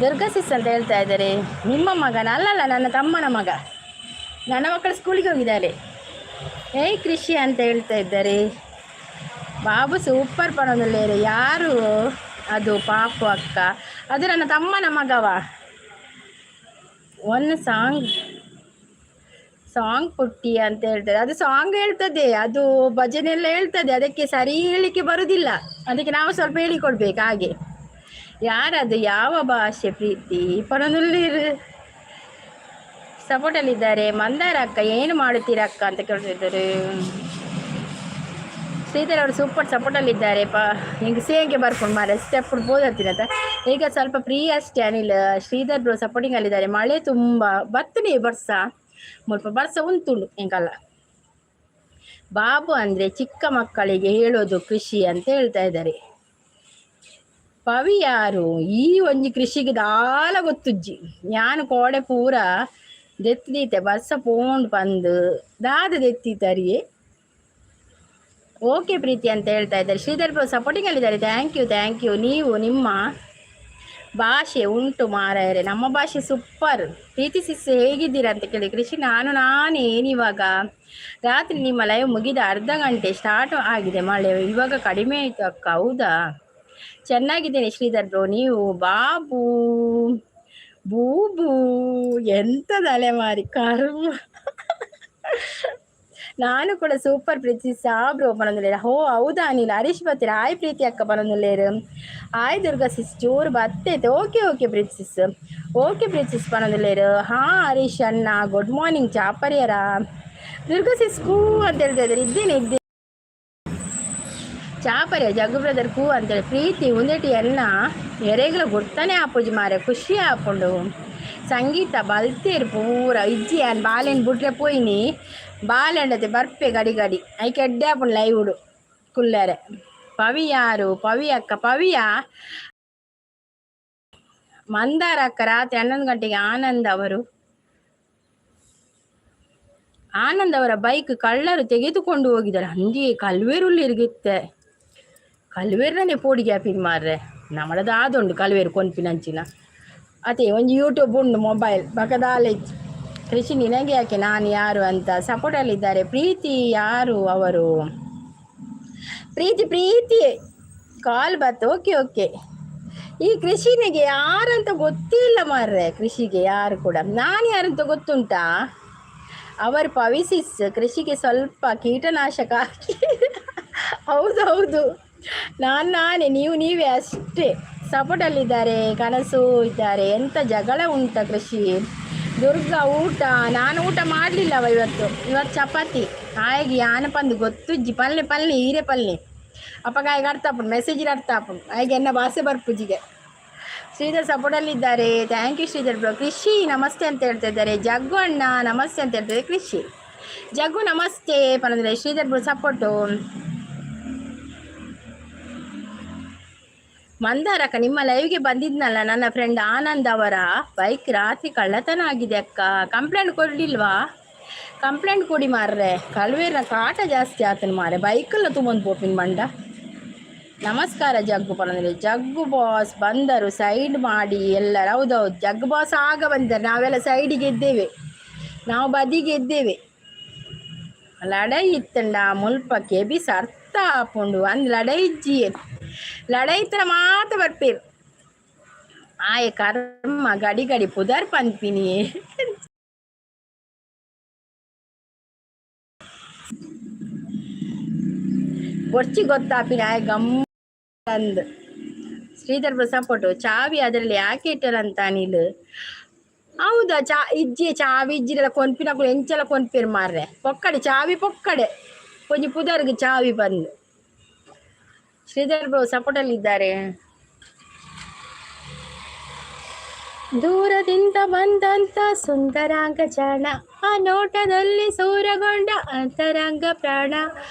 ದುರ್ಗಾ ಸಿಸ್ ಅಂತ ಹೇಳ್ತಾ ಇದ್ದಾರೆ. ನಿಮ್ಮ ಮಗನ? ಅಲ್ಲಲ್ಲ, ನನ್ನ ತಮ್ಮನ ಮಗ. ನನ್ನ ಮಕ್ಕಳು ಸ್ಕೂಲಿಗೆ ಹೋಗಿದ್ದಾರೆ. ಏಯ್ ಕೃಷಿ ಅಂತ ಹೇಳ್ತಾ ಇದ್ದಾರೆ. ಬಾಬು ಸೂಪರ್ ಪಣದಲ್ಲೇರೆ. ಯಾರು ಅದು? ಪಾಪು ಅಕ್ಕ, ಅದು ನನ್ನ ತಮ್ಮನ ಮಗವ. ಒನ್ ಸಾಂಗ್ ಸಾಂಗ್ ಪುಟ್ಟಿ ಅಂತ ಹೇಳ್ತಾರೆ. ಅದು ಸಾಂಗ್ ಹೇಳ್ತದೆ, ಅದು ಭಜನೆ ಎಲ್ಲ ಹೇಳ್ತದೆ. ಅದಕ್ಕೆ ಸರಿ ಹೇಳಲಿಕ್ಕೆ ಬರುದಿಲ್ಲ, ಅದಕ್ಕೆ ನಾವು ಸ್ವಲ್ಪ ಹೇಳಿಕೊಡ್ಬೇಕು ಹಾಗೆ. ಯಾರದು? ಯಾವ ಭಾಷೆ? ಪ್ರೀತಿ ಪಣನುಲ್ಲಿರು ಸಪೋರ್ಟಲ್ಲಿದ್ದಾರೆ. ಮಂದಾರ ಅಕ್ಕ, ಏನು ಮಾಡುತ್ತೀರ ಅಕ್ಕ ಅಂತ ಕೇಳ್ತಿದ್ದಾರೆ. ಶ್ರೀಧರ್ ಅವರು ಸೂಪರ್ ಸಪೋರ್ಟಲ್ಲಿದ್ದಾರೆ. ಹಿಂಗೆ ಸೇಂಗೆ ಬರ್ಕೊಂಡು ಮಾರೆ ಸ್ಟೆಪ್ ಬೋದತ್ತೀನಂತ. ಈಗ ಸ್ವಲ್ಪ ಫ್ರೀ ಅಷ್ಟೇ. ಅನಿಲ್ ಶ್ರೀಧರ್ ಬ್ರೋ ಸಪೋರ್ಟಿಂಗ್ ಅಲ್ಲಿದ್ದಾರೆ. ಮಳೆ ತುಂಬ ಬತ್ತನೇ ಬರ್ಸ, ಮುಲ್ಪ ಬರ್ಸ ಉಂಟುಂಡು ಎಂಕಲ್ಲ. ಬಾಬು ಅಂದರೆ ಚಿಕ್ಕ ಮಕ್ಕಳಿಗೆ ಹೇಳೋದು ಕೃಷಿ ಅಂತ ಹೇಳ್ತಾ ಇದ್ದಾರೆ. ಪವಿ ಯಾರು? ಈ ಒಂಜಿ ಕೃಷಿಗೆ ದಾಲ ಗೊತ್ತುಜ್ಜಿ. ಯಾನು ಕೋಡೆ ಪೂರ ದೆತ್ತೀತೆ, ಬರ್ಸ ಪೋಂಡು ಪಂದು ದಾದ ದೆತ್ತಿತರಿಯೇ. ಓಕೆ ಪ್ರೀತಿ ಅಂತ ಹೇಳ್ತಾ ಇದ್ದಾರೆ. ಶ್ರೀಧರ್ ಬ್ರೋ ಸಪೋರ್ಟಿಂಗ್ ಅಲ್ಲಿದ್ದಾರೆ. Thank you, thank you. ನೀವು ನಿಮ್ಮ ಭಾಷೆ ಉಂಟು ಮಾರಾಯರೆ, ನಮ್ಮ ಭಾಷೆ ಸೂಪರ್. ಪ್ರೀತಿ ಸಿಸ್ ಹೇಗಿದ್ದೀರಾ ಅಂತ ಕೇಳಿ. ಕೃಷಿ ನಾನು ನಾನೇನಿವಾಗ ರಾತ್ರಿ ನಿಮ್ಮ ಲೈವ್ ಮುಗಿದ ಅರ್ಧ ಗಂಟೆ ಸ್ಟಾರ್ಟ್ ಆಗಿದೆ ಮಳೆ, ಇವಾಗ ಕಡಿಮೆ ಆಯಿತು ಅಕ್ಕ. ಹೌದಾ? ಚೆನ್ನಾಗಿದ್ದೇನೆ ಶ್ರೀಧರ್ ಬ್ರೋ, ನೀವು? ಬಾಬು ಬೂಬು ಎಂತದಲೆ ಮಾರಿ ಕರ್ಮ. ನಾನು ಕೂಡ ಸೂಪರ್. ಪ್ರೀತಿ ಸಾ ಬ್ರೋ ಬರೋದಿಲ್ಲ. ಹೋ, ಹೌದಾ ಅನಿಲ್? ಹರೀಶ್ ಬರ್ತೀರಾ? ಹಾಯ್ ಪ್ರೀತಿ ಅಕ್ಕ ಬರೋದಿಲ್ಲೇರು. ಹಾಯ್ ದುರ್ಗಾ ಸಿಸ್, ಜೋರು ಬತ್ತೈತೆ. ಓಕೆ ಓಕೆ ಪ್ರೀತಿ ಸಿಸ್, ಓಕೆ ಪ್ರೀತಿ ಸಿಸ್ ಬರೋದಿಲ್ಲೇರು. ಹಾಂ ಹರೀಶ್ ಅಣ್ಣ, ಗುಡ್ ಮಾರ್ನಿಂಗ್. ಚಾಪರಿಯರ? ದುರ್ಗಾ ಸಿಸ್ ಕೂ ಅಂತ ಹೇಳ್ತಾ ಇದ್ದಾರೆ. ಇದ್ದೇನೆ, ಇದ್ದೇನೆ. ಚಾಪರಿಯ ಜಗ್ಗು ಬ್ರದರ್ ಕೂ ಅಂತೇಳಿ. ಪ್ರೀತಿ ಉಂದೆಟಿ ಅನ್ನ ಎರೆಗ್ಲ ಗುರ್ತಾನೆ ಆಪುಜಿ ಮಾರೆ, ಖುಷಿ ಆಪುಂಡು. ಸಂಗೀತ ಬಲ್ತೇರು ಪೂರ. ಇಜ್ಜಿ ಅನ್ ಬಾಲೆನ್ ಬುಟ್ರೆ ಪೋಯಿನಿ, ಬಾಲೆಂಡತೆ ಬರ್ಪೆ ಗಡಿ ಗಡಿ. ಐಕೆ ಎಡ್ಡೆ ಆಪುಂಡು ಲೈವುಡು ಕುಲ್ಲರೆ. ಪವಿ ಯಾರು? ಪವಿ ಅಕ್ಕ, ಪವಿಯ ಮಂದಾರ ಅಕ್ಕ, ರಾತ್ರಿ 11 ಗಂಟೆಗೆ ಆನಂದ್ ಅವರ ಬೈಕ್ ಕಳ್ಳರು ತೆಗೆದುಕೊಂಡು ಹೋಗಿದ್ದಾರೆ. ಹಂದಿ ಕಲ್ವೇರುಲ್ಲಿರ್ಗಿತ್ತೆ. ಕಲ್ವೇರ್ನೇ ಪೋಡಿಗೆ ಆಪಿನ್ ಮಾರ್ರೆ. ನಮ್ಮಳದ ಆದುಂಡು ಕಲ್ವೇರು ಕೊನ್ಪಿನಂಚಿನ ಅದೇ ಒಂಜಿ ಯೂಟ್ಯೂಬ್ ಉಂಡು, ಮೊಬೈಲ್ ಬಕದಾಲೆ. ಕೃಷಿ ನಿನಗೆ ಯಾಕೆ, ನಾನು ಯಾರು ಅಂತ ಸಪೋರ್ಟಲ್ಲಿದ್ದಾರೆ. ಪ್ರೀತಿ ಯಾರು ಅವರು? ಪ್ರೀತಿ ಪ್ರೀತಿ ಕಾಲ್ ಬತ್ತು. Okay okay. ಈ ಕೃಷಿನಿಗೆ ಯಾರಂತ ಗೊತ್ತಿಲ್ಲ ಮಾರ್ರೆ. ಕೃಷಿಗೆ ಯಾರು ಕೂಡ ನಾನು ಯಾರಂತ ಗೊತ್ತುಂಟಾ? ಅವರು ಪವಿಸಿಸ್. ಕೃಷಿಗೆ ಸ್ವಲ್ಪ ಕೀಟನಾಶಕ ಹಾಕಿ. ಹೌದು ಹೌದು, ನಾನು ನಾನೇ, ನೀವು ನೀವೇ ಅಷ್ಟೇ. ಸಪೋರ್ಟಲ್ಲಿದ್ದಾರೆ, ಕನಸು ಇದ್ದಾರೆ. ಎಂಥ ಜಗಳ ಉಂಟ ಕೃಷಿ? ದುರ್ಗಾ ಊಟ? ನಾನು ಊಟ ಮಾಡಲಿಲ್ಲವ ಇವತ್ತು. ಇವತ್ತು ಚಪಾತಿ ಆಯ್ಗೆ ಯಾನಪಂದು ಗೊತ್ತುಜ್ಜಿ. ಪಲ್ಲೆ ಪಲ್ಲೆ ಹೀರೆ ಪಲ್ಲೆ ಅಪ್ಪಗಾಯಿಗೆ ಅರ್ಥ ಆಪುಂಡು, ಮೆಸೇಜ್ ಅರ್ಥ ಆಪುಂಡು. ಆಯ್ಗೆ ಎನ್ನ ಭಾಷೆ ಬರ್ಪುಜಿಗೆ. Sridhar ಸಪೋರ್ಟಲ್ಲಿದ್ದಾರೆ. Thank you Sridhar bro. ಕೃಷಿ ನಮಸ್ತೆ ಅಂತ ಹೇಳ್ತಾ ಇದ್ದಾರೆ. ಜಗ್ಗು ಅಣ್ಣ ನಮಸ್ತೆ ಅಂತ ಹೇಳ್ತಾರೆ. ಕೃಷಿ ಜಗ್ಗು ನಮಸ್ತೆ ಪನಂದ್ರೆ. Sridhar bro support. ಮಂದಾರಕ್ಕ, ನಿಮ್ಮ ಲೈವ್ಗೆ ಬಂದಿದ್ನಲ್ಲ ನನ್ನ ಫ್ರೆಂಡ್ ಆನಂದ್ ಅವರ ಬೈಕ್ ರಾತ್ರಿ ಕಳ್ಳತನ ಆಗಿದೆ ಅಕ್ಕ. ಕಂಪ್ಲೇಂಟ್ ಕೊಡಲಿಲ್ವಾ? ಕಂಪ್ಲೇಂಟ್ ಕೊಡಿ ಮಾರ್ರೆ. ಕಲ್ವೇರ್ನ ಕಾಟ ಜಾಸ್ತಿ ಆತನ ಮಾರೆ, ಬೈಕೆಲ್ಲ ತುಂಬೊಂದು ಪೋಪಿನ ಮಂಡ. ನಮಸ್ಕಾರ ಜಗ್ಗು ಪರಂದ್ರೆ. ಜಗ್ಗು ಬಾಸ್ ಬಂದರು, ಸೈಡ್ ಮಾಡಿ ಎಲ್ಲರೂ. ಹೌದೌದು, ಜಗ್ಗು ಬಾಸ್ ಆಗ ಬಂದರು, ನಾವೆಲ್ಲ ಸೈಡಿಗೆ ಇದ್ದೇವೆ, ನಾವು ಬದಿಗೆ ಇದ್ದೇವೆ. ಲಡೈ ಇತ್ತಂಡ ಮುಲ್ಪ ಕೆಬಿಸ್ ಅರ್ಥ ಆಪುಂಡು ಅಂದ್ ಲಡೈ ಇಜ್ಜಿ. ಲಡೈ ಇತ್ತರ ಮಾತ ಬರ್ಪೇರು. ಆಯೆ ಕರ್ಮ, ಗಡಿ ಗಡಿ ಪುದರ್ ಪನ್ಪಿನಿ. ಬೊರ್ಚಿ ಗೊತ್ತಾಪಿನ ಆಯ್ ಗಮ್ ಅಂದ್. ಶ್ರೀಧರ್ ಸಪೋರ್ಟು. ಚಾವಿ ಅದರಲ್ಲಿ ಯಾಕೆ ಇಟ್ಟರಂತ ಅನಿಲ್. ಹೌದಾ? ಚಾ ಇಜ್ಜಿ, ಚಾವಿ ಇಜ್ಜಿರೆಲ್ಲ ಕೊನ್ಪಿನಕುಲು ಎಂಚಲ ಕೊನ್ಪಿರ್ ಮಾರ್ರೆ. ಪೊಕ್ಕಡೆ ಚಾವಿ, ಪೊಕ್ಕಡೆ ಒಂಜಿ ಪುದರ್ಗ್ ಚಾವಿ ಬಂದು. ಶ್ರೀಧರ್ ಬ್ರೋ ಸಪೋರ್ಟಲ್ಲಿ ಇದ್ದಾರೆ. ದೂರದಿಂದ ಬಂದಂತ ಸುಂದರಾಂಗ ಜಾಣ, ಆ ನೋಟದಲ್ಲಿ ಸೂರಗೊಂಡ ಅಂತರಂಗ ಪ್ರಾಣ,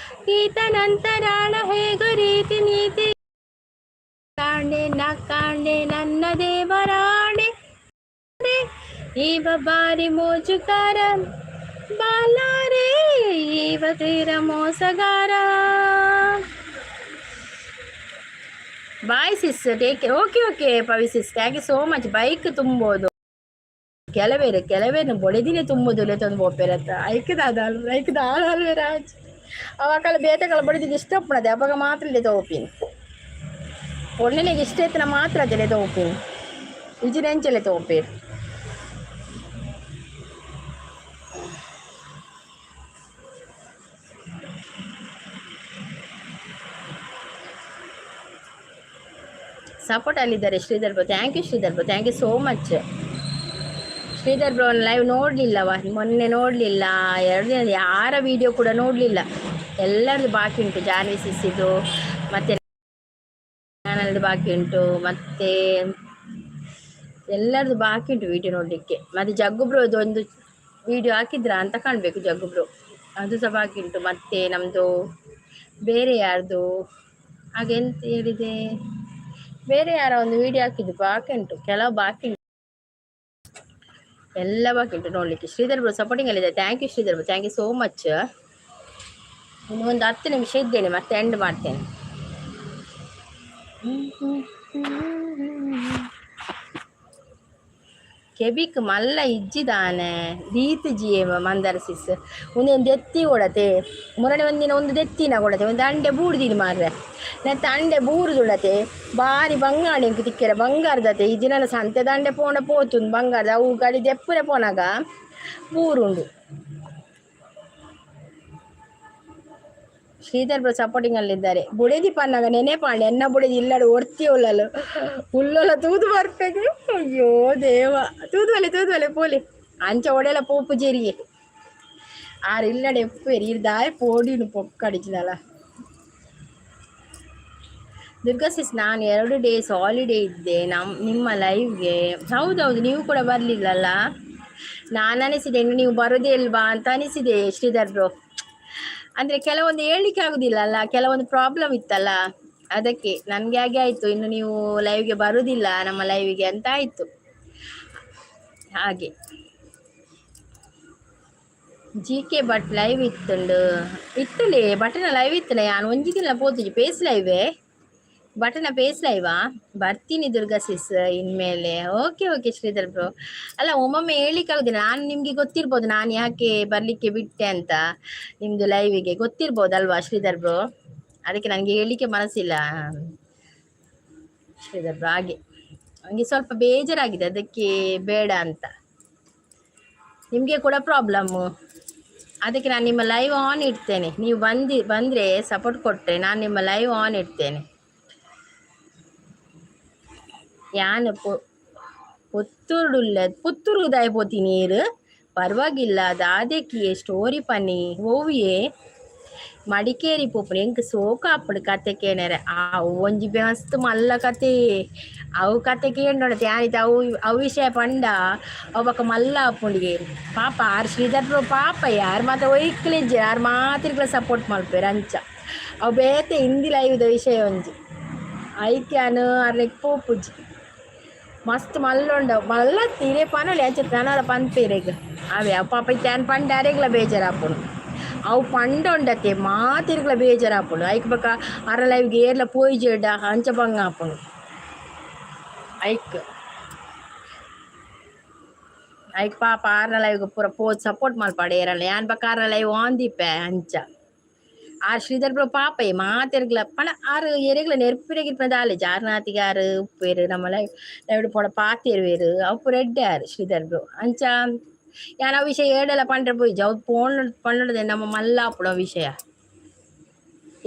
ಈತನಂತರಾಣ ಹೇಗೋ ರೀತಿ ನೀತಿ ಕಾಣೆ ನ ಕಾಣೆ ನನ್ನ ದೇವರಾಣೆ. ಇವ ಬಾರಿ ಮೋಜುಗಾರ ಬಾಲಾರೆ, ಇವ ತೀರ ಮೋಸಗಾರ. Bye sis, take. Okay okay Pavi sis, thank you so much. Bike ತುಂಬೋದು ಕೆಲವೇರು ಕೆಲವೇರು ಬೊಡೆದಿನೇ ತುಂಬುದು ತಂದು ಪೋಪೆರತ್ತ ಐಕದ ಐಕದ ರಾಜ್ ಅವಾಕಲ ಬೇತೆಗಳ ಬಡಿದಿದ್ದು ಇಷ್ಟ ಉಪ್ಪಣದೆ ಅವಾಗ ಮಾತ್ರ ಇಲ್ಲೇ ತಗೋಪಿನಿ. ಪೊಣ್ಣನಿಗೆ ಇಷ್ಟ ಇತ್ತನ ಮಾತ್ರ ಅದೆಲೆ ತಗೋಪಿನಿ, ಇಜಿನೆಂಚಲೆ ತಗೋಪೇರು. ಸಪೋರ್ಟ್ ಅಲ್ಲಿದ್ದಾರೆ Sridhar bro. Thank you Sridhar bro, thank you so much. Sridhar bro live ನೋಡಲಿಲ್ಲವ, ಮೊನ್ನೆ ನೋಡಲಿಲ್ಲ, 2 ದಿನ ಯಾರ ವಿಡಿಯೋ ಕೂಡ ನೋಡಲಿಲ್ಲ. ಎಲ್ಲರದ್ದು ಬಾಕಿ ಉಂಟು, ಜಾನ್ವಿ ಸಿಸಿದು ಮತ್ತು ಚಾನಲ್ದು ಬಾಕಿ ಉಂಟು, ಮತ್ತು ಎಲ್ಲರದ್ದು ಬಾಕಿ ಉಂಟು ವಿಡಿಯೋ ನೋಡಲಿಕ್ಕೆ. ಮತ್ತು ಜಗ್ಗು ಬ್ರೋದು ಒಂದು ವಿಡಿಯೋ ಹಾಕಿದ್ರಾ ಅಂತ ಕಾಣಬೇಕು, ಜಗ್ಗು ಬ್ರೋ ಅದು ಸಹ ಬಾಕಿ ಉಂಟು. ಮತ್ತು ನಮ್ಮದು ಬೇರೆ ಯಾರ್ದು ಹಾಗೆಂತ ಹೇಳಿದೆ, ಬೇರೆ ಯಾರೋ ಒಂದು ವಿಡಿಯೋ ಹಾಕಿದ್ದು ಬಾಕಿ ಉಂಟು, ಕೆಲವು ಬಾಕಿ ಉಂಟು, ಎಲ್ಲ ಬಾಕಿ ಉಂಟು ನೋಡಲಿಕ್ಕೆ. ಶ್ರೀಧರ್ ಬ್ರೋ ಸಪೋರ್ಟಿಂಗ್ ಅಲ್ಲಿದೆ. Thank you Sridhar bro, thank you so much. ಇನ್ನು ಒಂದು 10 ನಿಮಿಷ ಇದ್ದೇನೆ, ಮತ್ತೆ ಎಂಡ್ ಮಾಡ್ತೇನೆ. ಕೆಬಿಕ್ ಮಲ್ಲ ಇಜ್ಜಿದಾನೆ ದೀತ್ ಜಿಯೆ ಮಂದರ ಸಿಸ್ ಒಂದೊಂದು ದೆತ್ತಿ ಕೊಡತೆ ಮುರಣೆ ಒಂದಿನ ಒಂದು ದೆತ್ತಿನ ಕೊಡತೆ ಒಂದು ಅಂಡೆ ಬೂಡ್ದಿನಿ ಮಾರ್ರೆ ನೆತ್ತ ಅಂಡೆ ಬೂರುದುಳತೆ ಬಾರಿ ಬಂಗಾಡಿ ಇಂಕ್ ತಿಕ್ಕೆರೆ ಬಂಗಾರದತೆ. ಈ ದಿನ ಸಂತೆ ದಂಡೆ ಪೋಂಡ ಪೋತುಂದು ಬಂಗಾರದ ಅವು ಗಡಿ ದೆಪ್ಪುರೆ ಪೋನಾಗ ಬೂರುಂಡು. ಶ್ರೀಧರ್ ಬ್ರೋ ಸಪೋರ್ಟಿಂಗ್ ಅಲ್ಲಿದ್ದಾರೆ. ಬುಡೆದಿ ಪನ್ನಾಗ ನೆನೆ ಪಾಂಡೆ ಎನ್ನ ಬುಡೆದಿ ಇಲ್ಲಡು ಒರ್ತಿ ಉಳ್ಳಲು ಉಲ್ಲೊಲ ತೂದು ಬರ್ಪೆಗೆ. ಅಯ್ಯೋ ದೇವ, ತೂದುವಲೆ ತೂದುವಲೆ ಪೋಲಿ ಅಂಚ ಒಡೆಲ ಪೋಪು ಜೇರಿಗೆ ಆರು ಇಲ್ಲಡೆ ಎಪ್ಪೇರಿ ಇರ್ದಾಯ ಪೋಡಿನು ಪೊಕ್ಕಡಿಚಿನಲ್ಲ. ದುರ್ಗಾ ಸಿಸ್, ನಾನು 2 ಡೇಸ್ ಹಾಲಿಡೇ ಇದ್ದೆ ನಿಮ್ಮ ಲೈವ್ಗೆ. ಹೌದೌದು, ನೀವು ಕೂಡ ಬರಲಿಲ್ಲಲ್ಲ. ನಾನು ಅನಿಸಿದೆ ನೀವು ಬರೋದೇ ಇಲ್ವಾ ಅಂತ ಅನಿಸಿದೆ ಶ್ರೀಧರ್ ಬ್ರೋ. ಅಂದರೆ ಕೆಲವೊಂದು ಹೇಳಲಿಕ್ಕೆ ಆಗುದಿಲ್ಲ ಅಲ್ಲ, ಕೆಲವೊಂದು ಪ್ರಾಬ್ಲಮ್ ಇತ್ತಲ್ಲ, ಅದಕ್ಕೆ ನನಗೆ ಹಾಗೆ ಆಯಿತು. ಇನ್ನು ನೀವು ಲೈವ್ಗೆ ಬರುವುದಿಲ್ಲ ನಮ್ಮ ಲೈವ್ಗೆ ಅಂತ ಆಯಿತು. ಹಾಗೆ ಜಿ ಕೆ ಭಟ್ ಲೈವ್ ಇತ್ತುಂಡು ಇತ್ತಲೇ ಬಟನ ಲೈವ್ ಇತ್ತಲ್ಲ. ನಾನು ಒಂಜಿ ದಿನ ಪೋತುಜಿ ಪೇಸ್ ಲೈವೇ ಬಟನ ಪೇಸ್ ಲೈವಾ ಬರ್ತೀನಿ ದುರ್ಗಾ ಸಿಸ್ ಇನ್ಮೇಲೆ. Okay okay Sridhar bro. ಅಲ್ಲ, ಒಮ್ಮೊಮ್ಮೆ ಹೇಳಲಿಕ್ಕೆ ಆಗುದಿಲ್ಲ. ನಾನು ನಿಮಗೆ ಗೊತ್ತಿರ್ಬೋದು ನಾನು ಯಾಕೆ ಬರಲಿಕ್ಕೆ ಬಿಟ್ಟೆ ಅಂತ, ನಿಮ್ಮದು ಲೈವಿಗೆ ಗೊತ್ತಿರ್ಬೋದಲ್ವಾ ಶ್ರೀಧರ್ ಬ್ರೋ? ಅದಕ್ಕೆ ನನಗೆ ಹೇಳಲಿಕ್ಕೆ ಮನಸ್ಸಿಲ್ಲ ಶ್ರೀಧರ್ ಬ್ರೋ. ಹಾಗೆ ನನಗೆ ಸ್ವಲ್ಪ ಬೇಜಾರಾಗಿದೆ, ಅದಕ್ಕೆ ಬೇಡ ಅಂತ. ನಿಮಗೆ ಕೂಡ ಪ್ರಾಬ್ಲಮ್ಮು, ಅದಕ್ಕೆ ನಾನು ನಿಮ್ಮ ಲೈವ್ ಆನ್ ಇಡ್ತೇನೆ. ನೀವು ಬಂದರೆ ಸಪೋರ್ಟ್ ಕೊಟ್ಟರೆ ನಾನು ನಿಮ್ಮ ಲೈವ್ ಆನ್ ಇಡ್ತೇನೆ. ಯಾನ್ ಪುತ್ತೂರುಡುಲ್ಲ ಪುತ್ತೂರುದಾಯ ಪೋತಿ ನೀರು ಪರವಾಗಿಲ್ಲ ದಾದೆಕಿಯೆ ಸ್ಟೋರಿ ಪನ್ನಿ ಓವಿಯೇ ಮಡಿಕೇರಿ ಪೋಪುನು ಎಂಕ್ ಸೋಕು ಆಪುಂಡು ಕತೆ ಕೇನರೆ. ಅವು ಒಂಜಿ ಮಸ್ತ್ ಮಲ್ಲ ಕತೆ, ಅವು ಕತೆ ಕೇಂಡೊಡತೆ ಯಾನಿತ ಅವು ಅವು ವಿಷಯ ಪಂಡ ಅವು ಬೊಕ ಮಲ್ಲ ಆಪುಂಡಿಗೆ. ಪಾಪ ಆರ್ ಶ್ರೀಧರ್ ಬ್ರೋ ಪಾಪ, ಯಾರು ಮಾತ ಒಯ್ಕ್ಲಿಜ್ಜೆರ್, ಆರ್ ಮಾತೆರ್ಗ್ಲ ಸಪೋರ್ಟ್ ಮಲ್ಪೆರ್ ಅಂಚ. ಅವು ಬೇತೆ ಹಿಂದಿ ಲೈವ್ದ ವಿಷಯ ಒಂಜಿ ಐಕ್ ಯಾನ್ ಅರ್ನೆಗ್ ಪೋಪುಜಿ. ಮಸ್ತ್ ಮಲ್ಲುಂಡು ಮಲ್ಲ ಇರೆ ಪನೊಲಿ ಅಂಚ ನನಲ ಪನ್ಪೆರೆಗ್ ಅವೇ ಅವು ಪಾಪ ಇತ್ತೆ ಯಾನ್ ಪಂಡ ಅರೆಗ್ಲ ಬೇಜಾರಾಪುಂಡು. ಅವು ಪಂಡ ಉಂಡತೆ ಮಾತೆರ್ಗ್ಲ ಬೇಜಾರಾಪುಂಡು. ಐಕ್ ಬೊಕ ಅರ ಲೈವ್ಗೆ ಏರ್ಲ ಪೋಯಿಜೆರ್ಡ ಅಂಚ ಬಂಗ ಆಪುಂಡು. ಐಕ್ ಐಕ್ ಪಾಪ ಆರ್ನ ಲೈವ್ಗೆ ಪೂರ ಪೋದು ಸಪೋರ್ಟ್ ಮಲ್ಪಡ ಏರಲ್ಲ. ಯಾನ್ ಬೊಕ ಆರ್ನ ಲೈವ್ ಆನ್ ದೀಪೆ ಅಂಚ. ಆರ್ ಶ್ರೀಧರ್ ಬ್ರೋ ಪಾಪ ಮಾತೆರ್ಗ್ಲ ಪಂಡ ಆರ್ ಎರೆಗ್ಲ ನೆರ್ಪಿರೆಗಿರ್ಪುನ ದಾಲೆ ಜಾರ್ನಾತಿಗೆ ಆರ್ ಉಪ್ಪೇರು ನಮ್ಮ ಲೈವ್ ಲೈವ್ ಪೋಡ ಪಾತೆರುವೆರ್ ಅವು ಪೂರ ಎಡ್ಡೆ ಆರ್ ಶ್ರೀಧರ್ ಬ್ರೋ ಅಂಚ. ಯಾನ್ ಆ ವಿಷಯ ಏಡಲ ಪಂಡ್ರೆ ಪೋಯಿಜಿ, ಅವು ಪೋನ್ ಪಂಡದೆ ನಮ್ಮ ಮಲ್ಲ ಆಪುಂಡು ಆ ವಿಷಯ.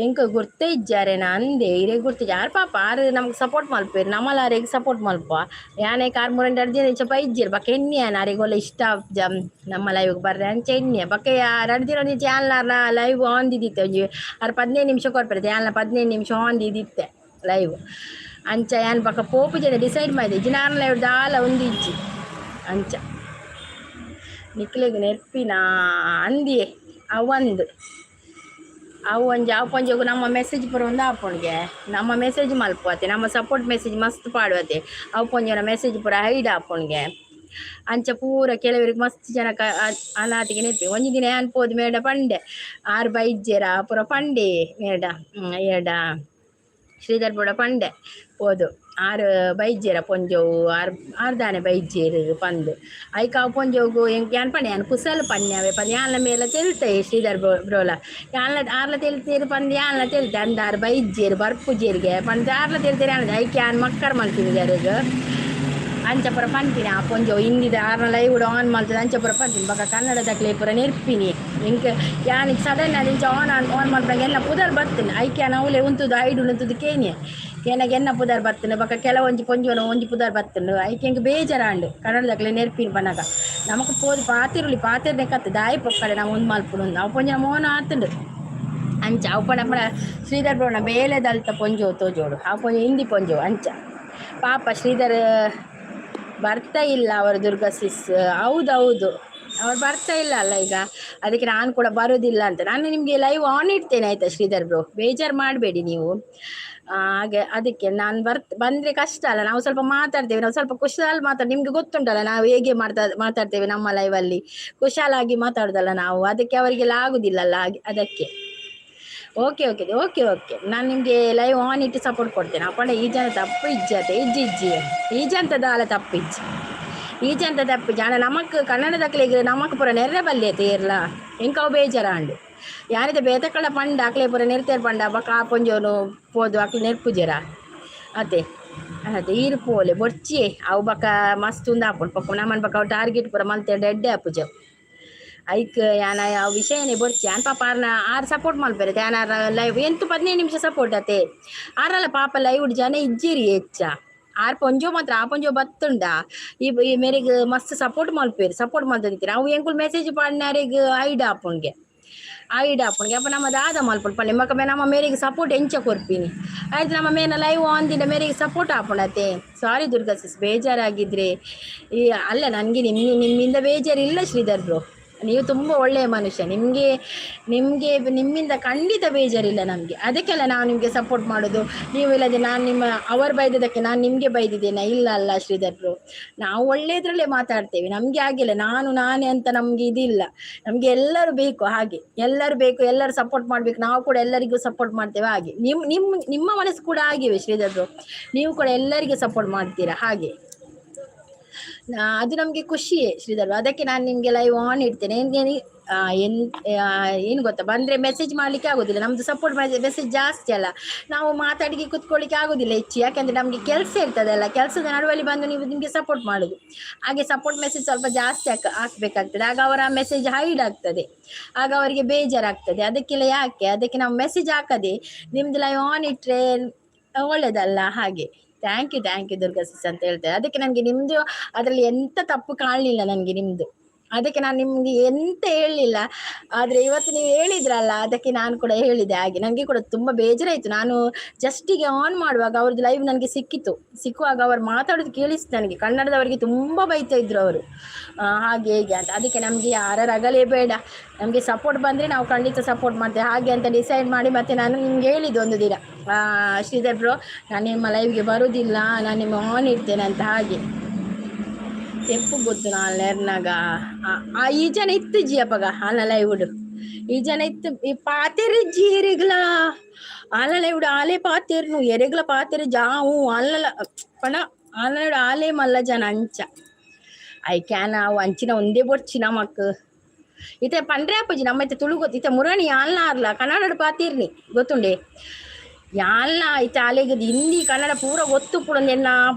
ಎಂಕ್ ಗುರ್ತೆ ಇಜ್ಜಾರೇನ ಅಂದೆ ಇರೆಗ್ ಗುರ್ತಿಜ್ಜಿ. ಆರ್ ಪಾಪ ಆರ್ ನಮ್ಗೆ ಸಪೋರ್ಟ್ ಮಲ್ಪೆರ್, ನಮಲ ಆರೆಗ್ ಸಪೋರ್ಟ್ ಮಲ್ಪ. ಯಾನ್ ಐಕ್ ಆರ್ ಮುರಂಡ ರಡ್ಡ್ ದಿನ ಇಂಚ ಬೈಜ್ಜೆರ್ ಬೊಕ ಎನ್ನಿಯ ಯಾನ್ ಆರೆಗ್ ಓಲ ಇಷ್ಟ ನಮ್ಮ ಲೈವ್ಗ್ ಬರ್ರೆ ಅಂಚ ಎನ್ನಿಯ. ಬೊಕ 2 ದಿನ ಒಂಜಿ ಯಾನ್ಲ ಲೈವ್ ಆನ್ ದೀದಿತ್ತೆ ಒಂಜಿ ಆರ್ 15 ನಿಮಿಷ ಕೊರ್ಪೆರ್, ಯಾನ್ಲ 15 ನಿಮಿಷ ಆನ್ ದೀದಿತ್ತೆ ಲೈವ್. ಅಂಚ ಯಾನ್ ಬೊಕ ಪೋಪುಜೆ ಡಿಸೈಡ್ ಮಲ್ದೆ. ಇಜ್ಜಿಂಡ ಆರ್ನ ಲೈವ್ ದಾಲ ಉಂದು ಇಜ್ಜಿ. ಅಂಚ ನಿಕ್ಲೆಗ್ ನೆರ್ಪಿನ ಅಂದಿಯೇ ಅವಂದ್ ಅವು ಒಂಜಿ ಅವು ಪೊಂಜೊಗು ನಮ್ಮ ಮೆಸೇಜ್ ಪೂರ ಒಂದು ಆಪುಂಡುಗೆ. ನಮ್ಮ ಮೆಸೇಜ್ ಮಲ್ಪುವತೆ, ನಮ್ಮ ಸಪೋರ್ಟ್ ಮೆಸೇಜ್ ಮಸ್ತ್ ಪಾಡುವತೆ. ಅವು ಪೊಂಜೊನ ಮೆಸೇಜ್ ಪೂರ ಹೈಡ್ ಆಪುಂಡುಗೆ. ಅಂಚ ಪೂರ ಕೆಲವರಿಗೆ ಮಸ್ತ್ ಜನಕ ಅನಾತಿಗೆ ನೆರ್ಪಿ. ಒಂಜಿ ದಿನ ಯಾನ್ ಪೋದು ಮೇಡ ಪಂಡೆ, ಆರ್ ಬೈಜ್ಜೆರ ಪೂರ ಪಂಡೆ ಮೇಡ ಏಡ ಶ್ರೀಧರ್ ಪೂರ ಪಂಡೆ ಪೋದು, ಆರ್ ಬೈಜ್ಜೆರ ಪೊಂಜೋವು, ಆರ್ ಆರ್ ದಾನೆ ಬೈಜ್ಜೆರ್ ಪಂದ್. ಐಕ್ ಅವು ಪೊಂಜೋಗು ಎಂಕ್ ಯಾನ್ ಪಂಡೆ, ಯಾನ್ ಕುಸಲ್ ಪನ್ಯವೆ ಪಂದ್. ಯಾನ್ಲ ಮೇಲ ತೆಲ್ತೆ ಶ್ರೀಧರ್ ಬ್ರೋಲ, ಯಾನ್ಲ ಆರ್ಲ ತೆಲ್ತೇರ್ ಪಂದ್, ಯಾನ್ಲ ತೆಲ್ತೆ ಅಂದ್ ಆರ್ ಬೈಜ್ಜೆರ್ ಬರ್ಪುಜೆರ್ಗೆ ಪಂದ್ ಆರ್ಲ ತೆಲ್ತೇರ್. ಯಾನ್ ಐಕ್ ಯಾನ್ ಮಕ್ಕರ್ ಮಲ್ತಿನಿ ಅರೆಗ್. ಅಂಚ ಪೂರ ಪನ್ಪಿನಿ. ಆ ಪೊಂಜೋವು ಹಿಂದಿದ ಆರ್ನ ಲೈವ್ ಆನ್ ಮಲ್ತದ ಅಂಚ ಪೂರ ಪನ್ಪಿನಿ. ಬೊಕ ಕನ್ನಡದಕ್ಲೆ ಪೂರ ನೆರ್ಪಿನಿ. ಎಂಕ್ ಯಾನ್ ಸಡನ್ ಆದ್ ಇಂಚ ಆನ್ ಆನ್ ಮಲ್ಪುನಗ ಎನ್ನ ಪುದರ್ ಬತ್ತುಂಡು. ಐಕ್ ಯಾನ್ ಅವ್ಲೆ ಉಂತುದು ಐಡ್ ಉಂತುದು ಕೇನಿಯೆ. ಕೇನಗ ಎನ್ನ ಪುದರ್ ಬತ್ತುಂಡು, ಬೊಕ ಕೆಲವೊಂಜಿ ಪೊಂಜೋನ ಒಂಜಿ ಪುದರ್ ಬತ್ತುಂಡು. ಐಕ್ ಎಂಕ್ ಬೇಜಾರಾಂಡ್. ಕನ್ನಡದಕ್ಲೆ ನೆರ್ಪಿನಿ ಪನ್ನಗ ನಮಕ್ ಪೋದು ಪಾತೆರುಲಿ, ಪಾತೆರ್ನೆ ಕತ್ತು ದಾಯಿ ಪೊಕ್ಕಡೆ ನಾವು ಉಂದು ಮಲ್ಪುನು. ಅವು ಪೊಂಜನ ಮೋನ ಆತುಂಡು. ಅಂಚ ಅವು ಪಂಡ ಪಂಡ ಶ್ರೀಧರ್ ಬ್ರೋನ ಬೇಲೆದಲ್ತ ಪೊಂಜೋವು ತೋಜೋಡು. ಅವು ಪೊಂಜೊ ಹಿಂದಿ ಪೊಂಜೋವು. ಅಂಚ ಪಾಪ ಶ್ರೀಧರ್ ಬರ್ತಾ ಇಲ್ಲ ಅವರು. ದುರ್ಗಾ ಸಿಸ್, ಹೌದೌದು, ಅವ್ರು ಬರ್ತಾ ಇಲ್ಲ ಅಲ್ಲ ಈಗ. ಅದಕ್ಕೆ ನಾನು ಕೂಡ ಬರೋದಿಲ್ಲ ಅಂತ. ನಾನು ನಿಮಗೆ ಲೈವ್ ಆನ್ ಇಡ್ತೇನೆ, ಆಯ್ತಾ ಶ್ರೀಧರ್ ಬ್ರೋ? ಬೇಜಾರು ಮಾಡಬೇಡಿ ನೀವು. ಹಾಗೆ ಅದಕ್ಕೆ ನಾನು ಬಂದ್ರೆ ಕಷ್ಟ ಅಲ್ಲ. ನಾವು ಸ್ವಲ್ಪ ಮಾತಾಡ್ತೇವೆ, ನಾವು ಸ್ವಲ್ಪ ಕುಶಾಲ್ ಮಾತಾಡ್, ನಿಮ್ಗೆ ಗೊತ್ತುಂಟಲ್ಲ ನಾವು ಹೇಗೆ ಮಾತಾಡ್ತೇವೆ. ನಮ್ಮ ಲೈವಲ್ಲಿ ಕುಶಾಲಾಗಿ ಮಾತಾಡುದಲ್ಲ ನಾವು. ಅದಕ್ಕೆ ಅವರಿಗೆಲ್ಲ ಆಗುದಿಲ್ಲಲ್ಲ ಹಾಗೆ. ಅದಕ್ಕೆ ಓಕೆ ಓಕೆ ಓಕೆ ಓಕೆ ನಾನು ನಿಮಗೆ ಲೈವ್ ಆನ್ ಇಟ್ಟು ಸಪೋರ್ಟ್ ಕೊಡ್ತೇನೆ. ಅಪ್ಪಂಡ ಈ ಜನ ತಪ್ಪು ಇಜ್ಜತೆ, ಇಜ್ಜಿ ಇಜ್ಜಿ, ಈ ಜಂತದ ತಪ್ಪು ಇಜ್ಜಿ, ಈ ಜಂತ ತಪ್ಪು ಇಜ್ಜಿ. ಆಂಡ ನಮಕ್ ಕನ್ನಡದಕ್ಲೆಗ್ ನಮಕ್ ಪೂರ ನೆರ್ರೆ ಬಲ್ಯತೆ ಏರ್ಲ. ಎಂಕ್ ಅವು ಬೇಜಾರಾಂಡು. ಯಾರಿದ ಬೇತಕಳ ಪಂಡ ಅಕ್ಲೆ ಪೂರ ನೆರ್ತೇರ್ ಪಂಡ ಬೊಕ ಆ ಪೊಂಜೋನು ಪೋದು ಅಕ್ಲೆ ನೆರ್ಪುಜೆರ ಅತೆ ಅತೆ. ಈರ್ ಪೋಲೆ ಬೊರ್ಚಿಯೇ. ಅವು ಬೊಕ ಮಸ್ತ್ ಉಂದಾಪುಂಡು ಪೊಕ್ಕ ನಮನ್. ಬೊಕ ಅವು ಟಾರ್ಗೆಟ್ ಪೂರ ಮಲ್ತೆ ಎಡ್ಡೆ ಆಪುಜ. ಐಕ್ ಯಾನ ಆ ವಿಷಯನೇ ಬೊರ್ಚಿ. ಯಾನ್ ಪಾಪ ಆರ್ನ ಆರ್ ಸಪೋರ್ಟ್ ಮಲ್ಪೆರೆ ಯಾನ್ ಆರ್ನ ಲೈವ್ ಎಂತು 15 ನಿಮಿಷ ಸಪೋರ್ಟ್ ಅತೆ. ಆರಲ್ಲ ಪಾಪ ಲೈವ್ ಜನ ಇಜ್ಜಿರಿ ಹೆಚ್ಚ. ಆರ್ ಪೊಂಜೋ ಮಾತ್ರ, ಆ ಪೊಂಜೋ ಬತ್ತುಂಡ ಈ ಈ ಮೇರೆಗ್ ಮಸ್ತ್ ಸಪೋರ್ಟ್ ಮಲ್ಪೇರು, ಸಪೋರ್ಟ್ ಮಲ್ತದಿತ್ತೀರಿ. ಅವು ಎಂಕುಲು ಮೆಸೇಜ್ ಪಾಡ್ನಾರೆಗ್ ಐಡ್ ಆಪುಂಡ್ಗೆ, ಐಡ್ ಆಪುಂಡ್ಗೆ. ಅಪ್ಪ ನಮ್ಮ ದಾದ ಮಲ್ಪುಂಡು ಪಂಡೆ ಮಕ್ಕ ನಮ್ಮ ಮೇರೆಗೆ ಸಪೋರ್ಟ್ ಎಂಚ ಕೊರ್ಪಿನಿ? ಆಯ್ತು, ನಮ್ಮ ಮೇನ ಲೈವ್ ಆನ್ ದಿಂದ ಮೇರೆಗೆ ಸಪೋರ್ಟ್ ಆಪುಂಡತೆ. ಸಾರಿ ದುರ್ಗಾ ಸಿಸ್, ಬೇಜಾರಾಗಿದ್ರೆ. ಈ ಅಲ್ಲ, ನನಗೆ ನಿಮ್ಮಿಂದ ಬೇಜಾರಿಲ್ಲ ಶ್ರೀಧರ್ ಬ್ರೋ. ನೀವು ತುಂಬ ಒಳ್ಳೆಯ ಮನುಷ್ಯ. ನಿಮಗೆ ನಿಮಗೆ ನಿಮ್ಮಿಂದ ಖಂಡಿತ ಬೇಜಾರಿಲ್ಲ ನಮಗೆ. ಅದಕ್ಕೆಲ್ಲ ನಾವು ನಿಮಗೆ ಸಪೋರ್ಟ್ ಮಾಡೋದು. ನೀವು ಇಲ್ಲದೆ ನಾನು ನಿಮ್ಮ ಅವರು ಬೈದದಕ್ಕೆ ನಾನು ನಿಮಗೆ ಬೈದಿದ್ದೇನೆ? ಇಲ್ಲ ಅಲ್ಲ ಶ್ರೀಧರ್ ಬ್ರೋ. ನಾವು ಒಳ್ಳೆಯದ್ರಲ್ಲೇ ಮಾತಾಡ್ತೇವೆ. ನಮಗೆ ಆಗಿಲ್ಲ ನಾನು ನಾನೇ ಅಂತ ನಮಗೆ ಇದಿಲ್ಲ. ನಮಗೆ ಎಲ್ಲರೂ ಬೇಕು, ಹಾಗೆ ಎಲ್ಲರೂ ಬೇಕು, ಎಲ್ಲರೂ ಸಪೋರ್ಟ್ ಮಾಡ್ಬೇಕು. ನಾವು ಕೂಡ ಎಲ್ಲರಿಗೂ ಸಪೋರ್ಟ್ ಮಾಡ್ತೇವೆ. ಹಾಗೆ ನಿಮ್ಮ ನಿಮ್ಮ ನಿಮ್ಮ ಮನಸ್ಸು ಕೂಡ ಆಗಿವೆ ಶ್ರೀಧರ್ ಬ್ರೋ. ನೀವು ಕೂಡ ಎಲ್ಲರಿಗೂ ಸಪೋರ್ಟ್ ಮಾಡ್ತೀರಾ. ಹಾಗೆ ಅದು ನಮಗೆ ಖುಷಿಯೇ ಶ್ರೀಧರ್. ಅದಕ್ಕೆ ನಾನು ನಿಮಗೆ ಲೈವ್ ಆನ್ ಇಡ್ತೇನೆ. ಏನು ಗೊತ್ತಾ, ಬಂದರೆ ಮೆಸೇಜ್ ಮಾಡಲಿಕ್ಕೆ ಆಗೋದಿಲ್ಲ. ನಮ್ಮದು ಸಪೋರ್ಟ್ ಮೆಸೇಜ್ ಜಾಸ್ತಿ ಅಲ್ಲ, ನಾವು ಮಾತಾಡಿಗೆ ಕುತ್ಕೊಳ್ಳಿಕ್ಕೆ ಆಗೋದಿಲ್ಲ ಹೆಚ್ಚು. ಯಾಕೆಂದರೆ ನಮಗೆ ಕೆಲಸ ಇರ್ತದಲ್ಲ, ಕೆಲಸದ ನಡುವಲ್ಲಿ ಬಂದು ನೀವು ನಿಮಗೆ ಸಪೋರ್ಟ್ ಮಾಡೋದು. ಹಾಗೆ ಸಪೋರ್ಟ್ ಮೆಸೇಜ್ ಸ್ವಲ್ಪ ಜಾಸ್ತಿ ಹಾಕ್ಬೇಕಾಗ್ತದೆ. ಆಗ ಅವರ ಮೆಸೇಜ್ ಹೈಡ್ ಆಗ್ತದೆ. ಆಗ ಅವರಿಗೆ ಬೇಜಾರಾಗ್ತದೆ. ಅದಕ್ಕೆಲ್ಲ ಯಾಕೆ, ಅದಕ್ಕೆ ನಾವು ಮೆಸೇಜ್ ಹಾಕದೆ ನಿಮ್ದು ಲೈವ್ ಆನ್ ಇಟ್ಟರೆ ಒಳ್ಳೇದಲ್ಲ ಹಾಗೆ. Thank you, thank you Durga sis ಅಂತ ಹೇಳ್ತಾರೆ. ಅದಕ್ಕೆ ನನಗೆ ನಿಮ್ಮದು ಅದರಲ್ಲಿ ಎಂತ ತಪ್ಪು ಕಾಣಲಿಲ್ಲ ನನಗೆ ನಿಮ್ಮದು. ಅದಕ್ಕೆ ನಾನು ನಿಮ್ಗೆ ಎಂತ ಹೇಳಲಿಲ್ಲ. ಆದರೆ ಇವತ್ತು ನೀವು ಹೇಳಿದ್ರಲ್ಲ, ಅದಕ್ಕೆ ನಾನು ಕೂಡ ಹೇಳಿದೆ. ಹಾಗೆ ನನಗೆ ಕೂಡ ತುಂಬ ಬೇಜಾರಾಯಿತು. ನಾನು ಜಸ್ಟಿಗೆ ಆನ್ ಮಾಡುವಾಗ ಅವ್ರದ್ದು ಲೈವ್ ನನಗೆ ಸಿಕ್ಕಿತು. ಸಿಕ್ಕುವಾಗ ಅವರು ಮಾತಾಡೋದು ಕೇಳಿಸ್ತು ನನಗೆ. ಕನ್ನಡದವರಿಗೆ ತುಂಬ ಬೈತಾ ಇದ್ರು ಅವರು, ಹಾಗೆ ಹೇಗೆ ಅಂತ. ಅದಕ್ಕೆ ನಮಗೆ ಯಾರ ರಗಲೇ ಬೇಡ, ನಮಗೆ ಸಪೋರ್ಟ್ ಬಂದರೆ ನಾವು ಖಂಡಿತ ಸಪೋರ್ಟ್ ಮಾಡ್ತೇವೆ ಹಾಗೆ ಅಂತ ಡಿಸೈಡ್ ಮಾಡಿ ಮತ್ತೆ ನಾನು ನಿಮ್ಗೆ ಹೇಳಿದ್ದು ಒಂದು ದಿನ, ಶ್ರೀಧರ್ ಬ್ರೋ, ನಾನು ನಿಮ್ಮ ಲೈವ್ಗೆ ಬರುವುದಿಲ್ಲ, ನಾನು ನಿಮ್ಮ ಆನ್ ಇಡ್ತೇನೆ ಅಂತ. ಹಾಗೆ ತೆಪ್ಪು ಗೊತ್ತು ನಾಲ್ ನೆರ್ನಾಗ ಆ ಈ ಜನ ಇತ್ತು ಜಿ ಅಪಗ ಆಲ್ನ ಲೈವ್ ಈ ಜನ ಇತ್ತು. ಈ ಪಾತೆರೆ ಜೀರಿಗ್ಲ ಆಲ್ನ ಲೈವ್ ಆಲೆ ಪಾತೆರ್ನು ಎರೆಗ್ಲ ಪಾತೆರೆ ಜಾವು ಆಲ್ನಲ ಪಣ ಆಲ್ನ ಆಲೆ ಮಲ್ಲ ಜನ. ಅಂಚ I can ಅವು ಅಂಚಿನ ಒಂದೇ ಬೊರ್ಚಿ ನಮಕ್. ಇತ್ತೆ ಪಂಡ್ರೆ ಅಪ್ಪಜಿ ನಮ್ಮ ಇತ್ತೆ ತುಳು ಗೊತ್ತು. ಇತ್ತೆ ಮುರಣಿ ಆಲ್ನ ಆರ್ಲ ಕನ್ನಡ ಪಾತಿರ್ನಿ ಗೊತ್ತುಂಡೆ. ಯಾಲ್ನ ಇತ್ತೆ ಆಲೆಗ್ ಹಿಂದಿ ಕನ್ನಡ ಪೂರ ಗೊತ್ತು ಪುಡೊಂದು ಎನ್ನ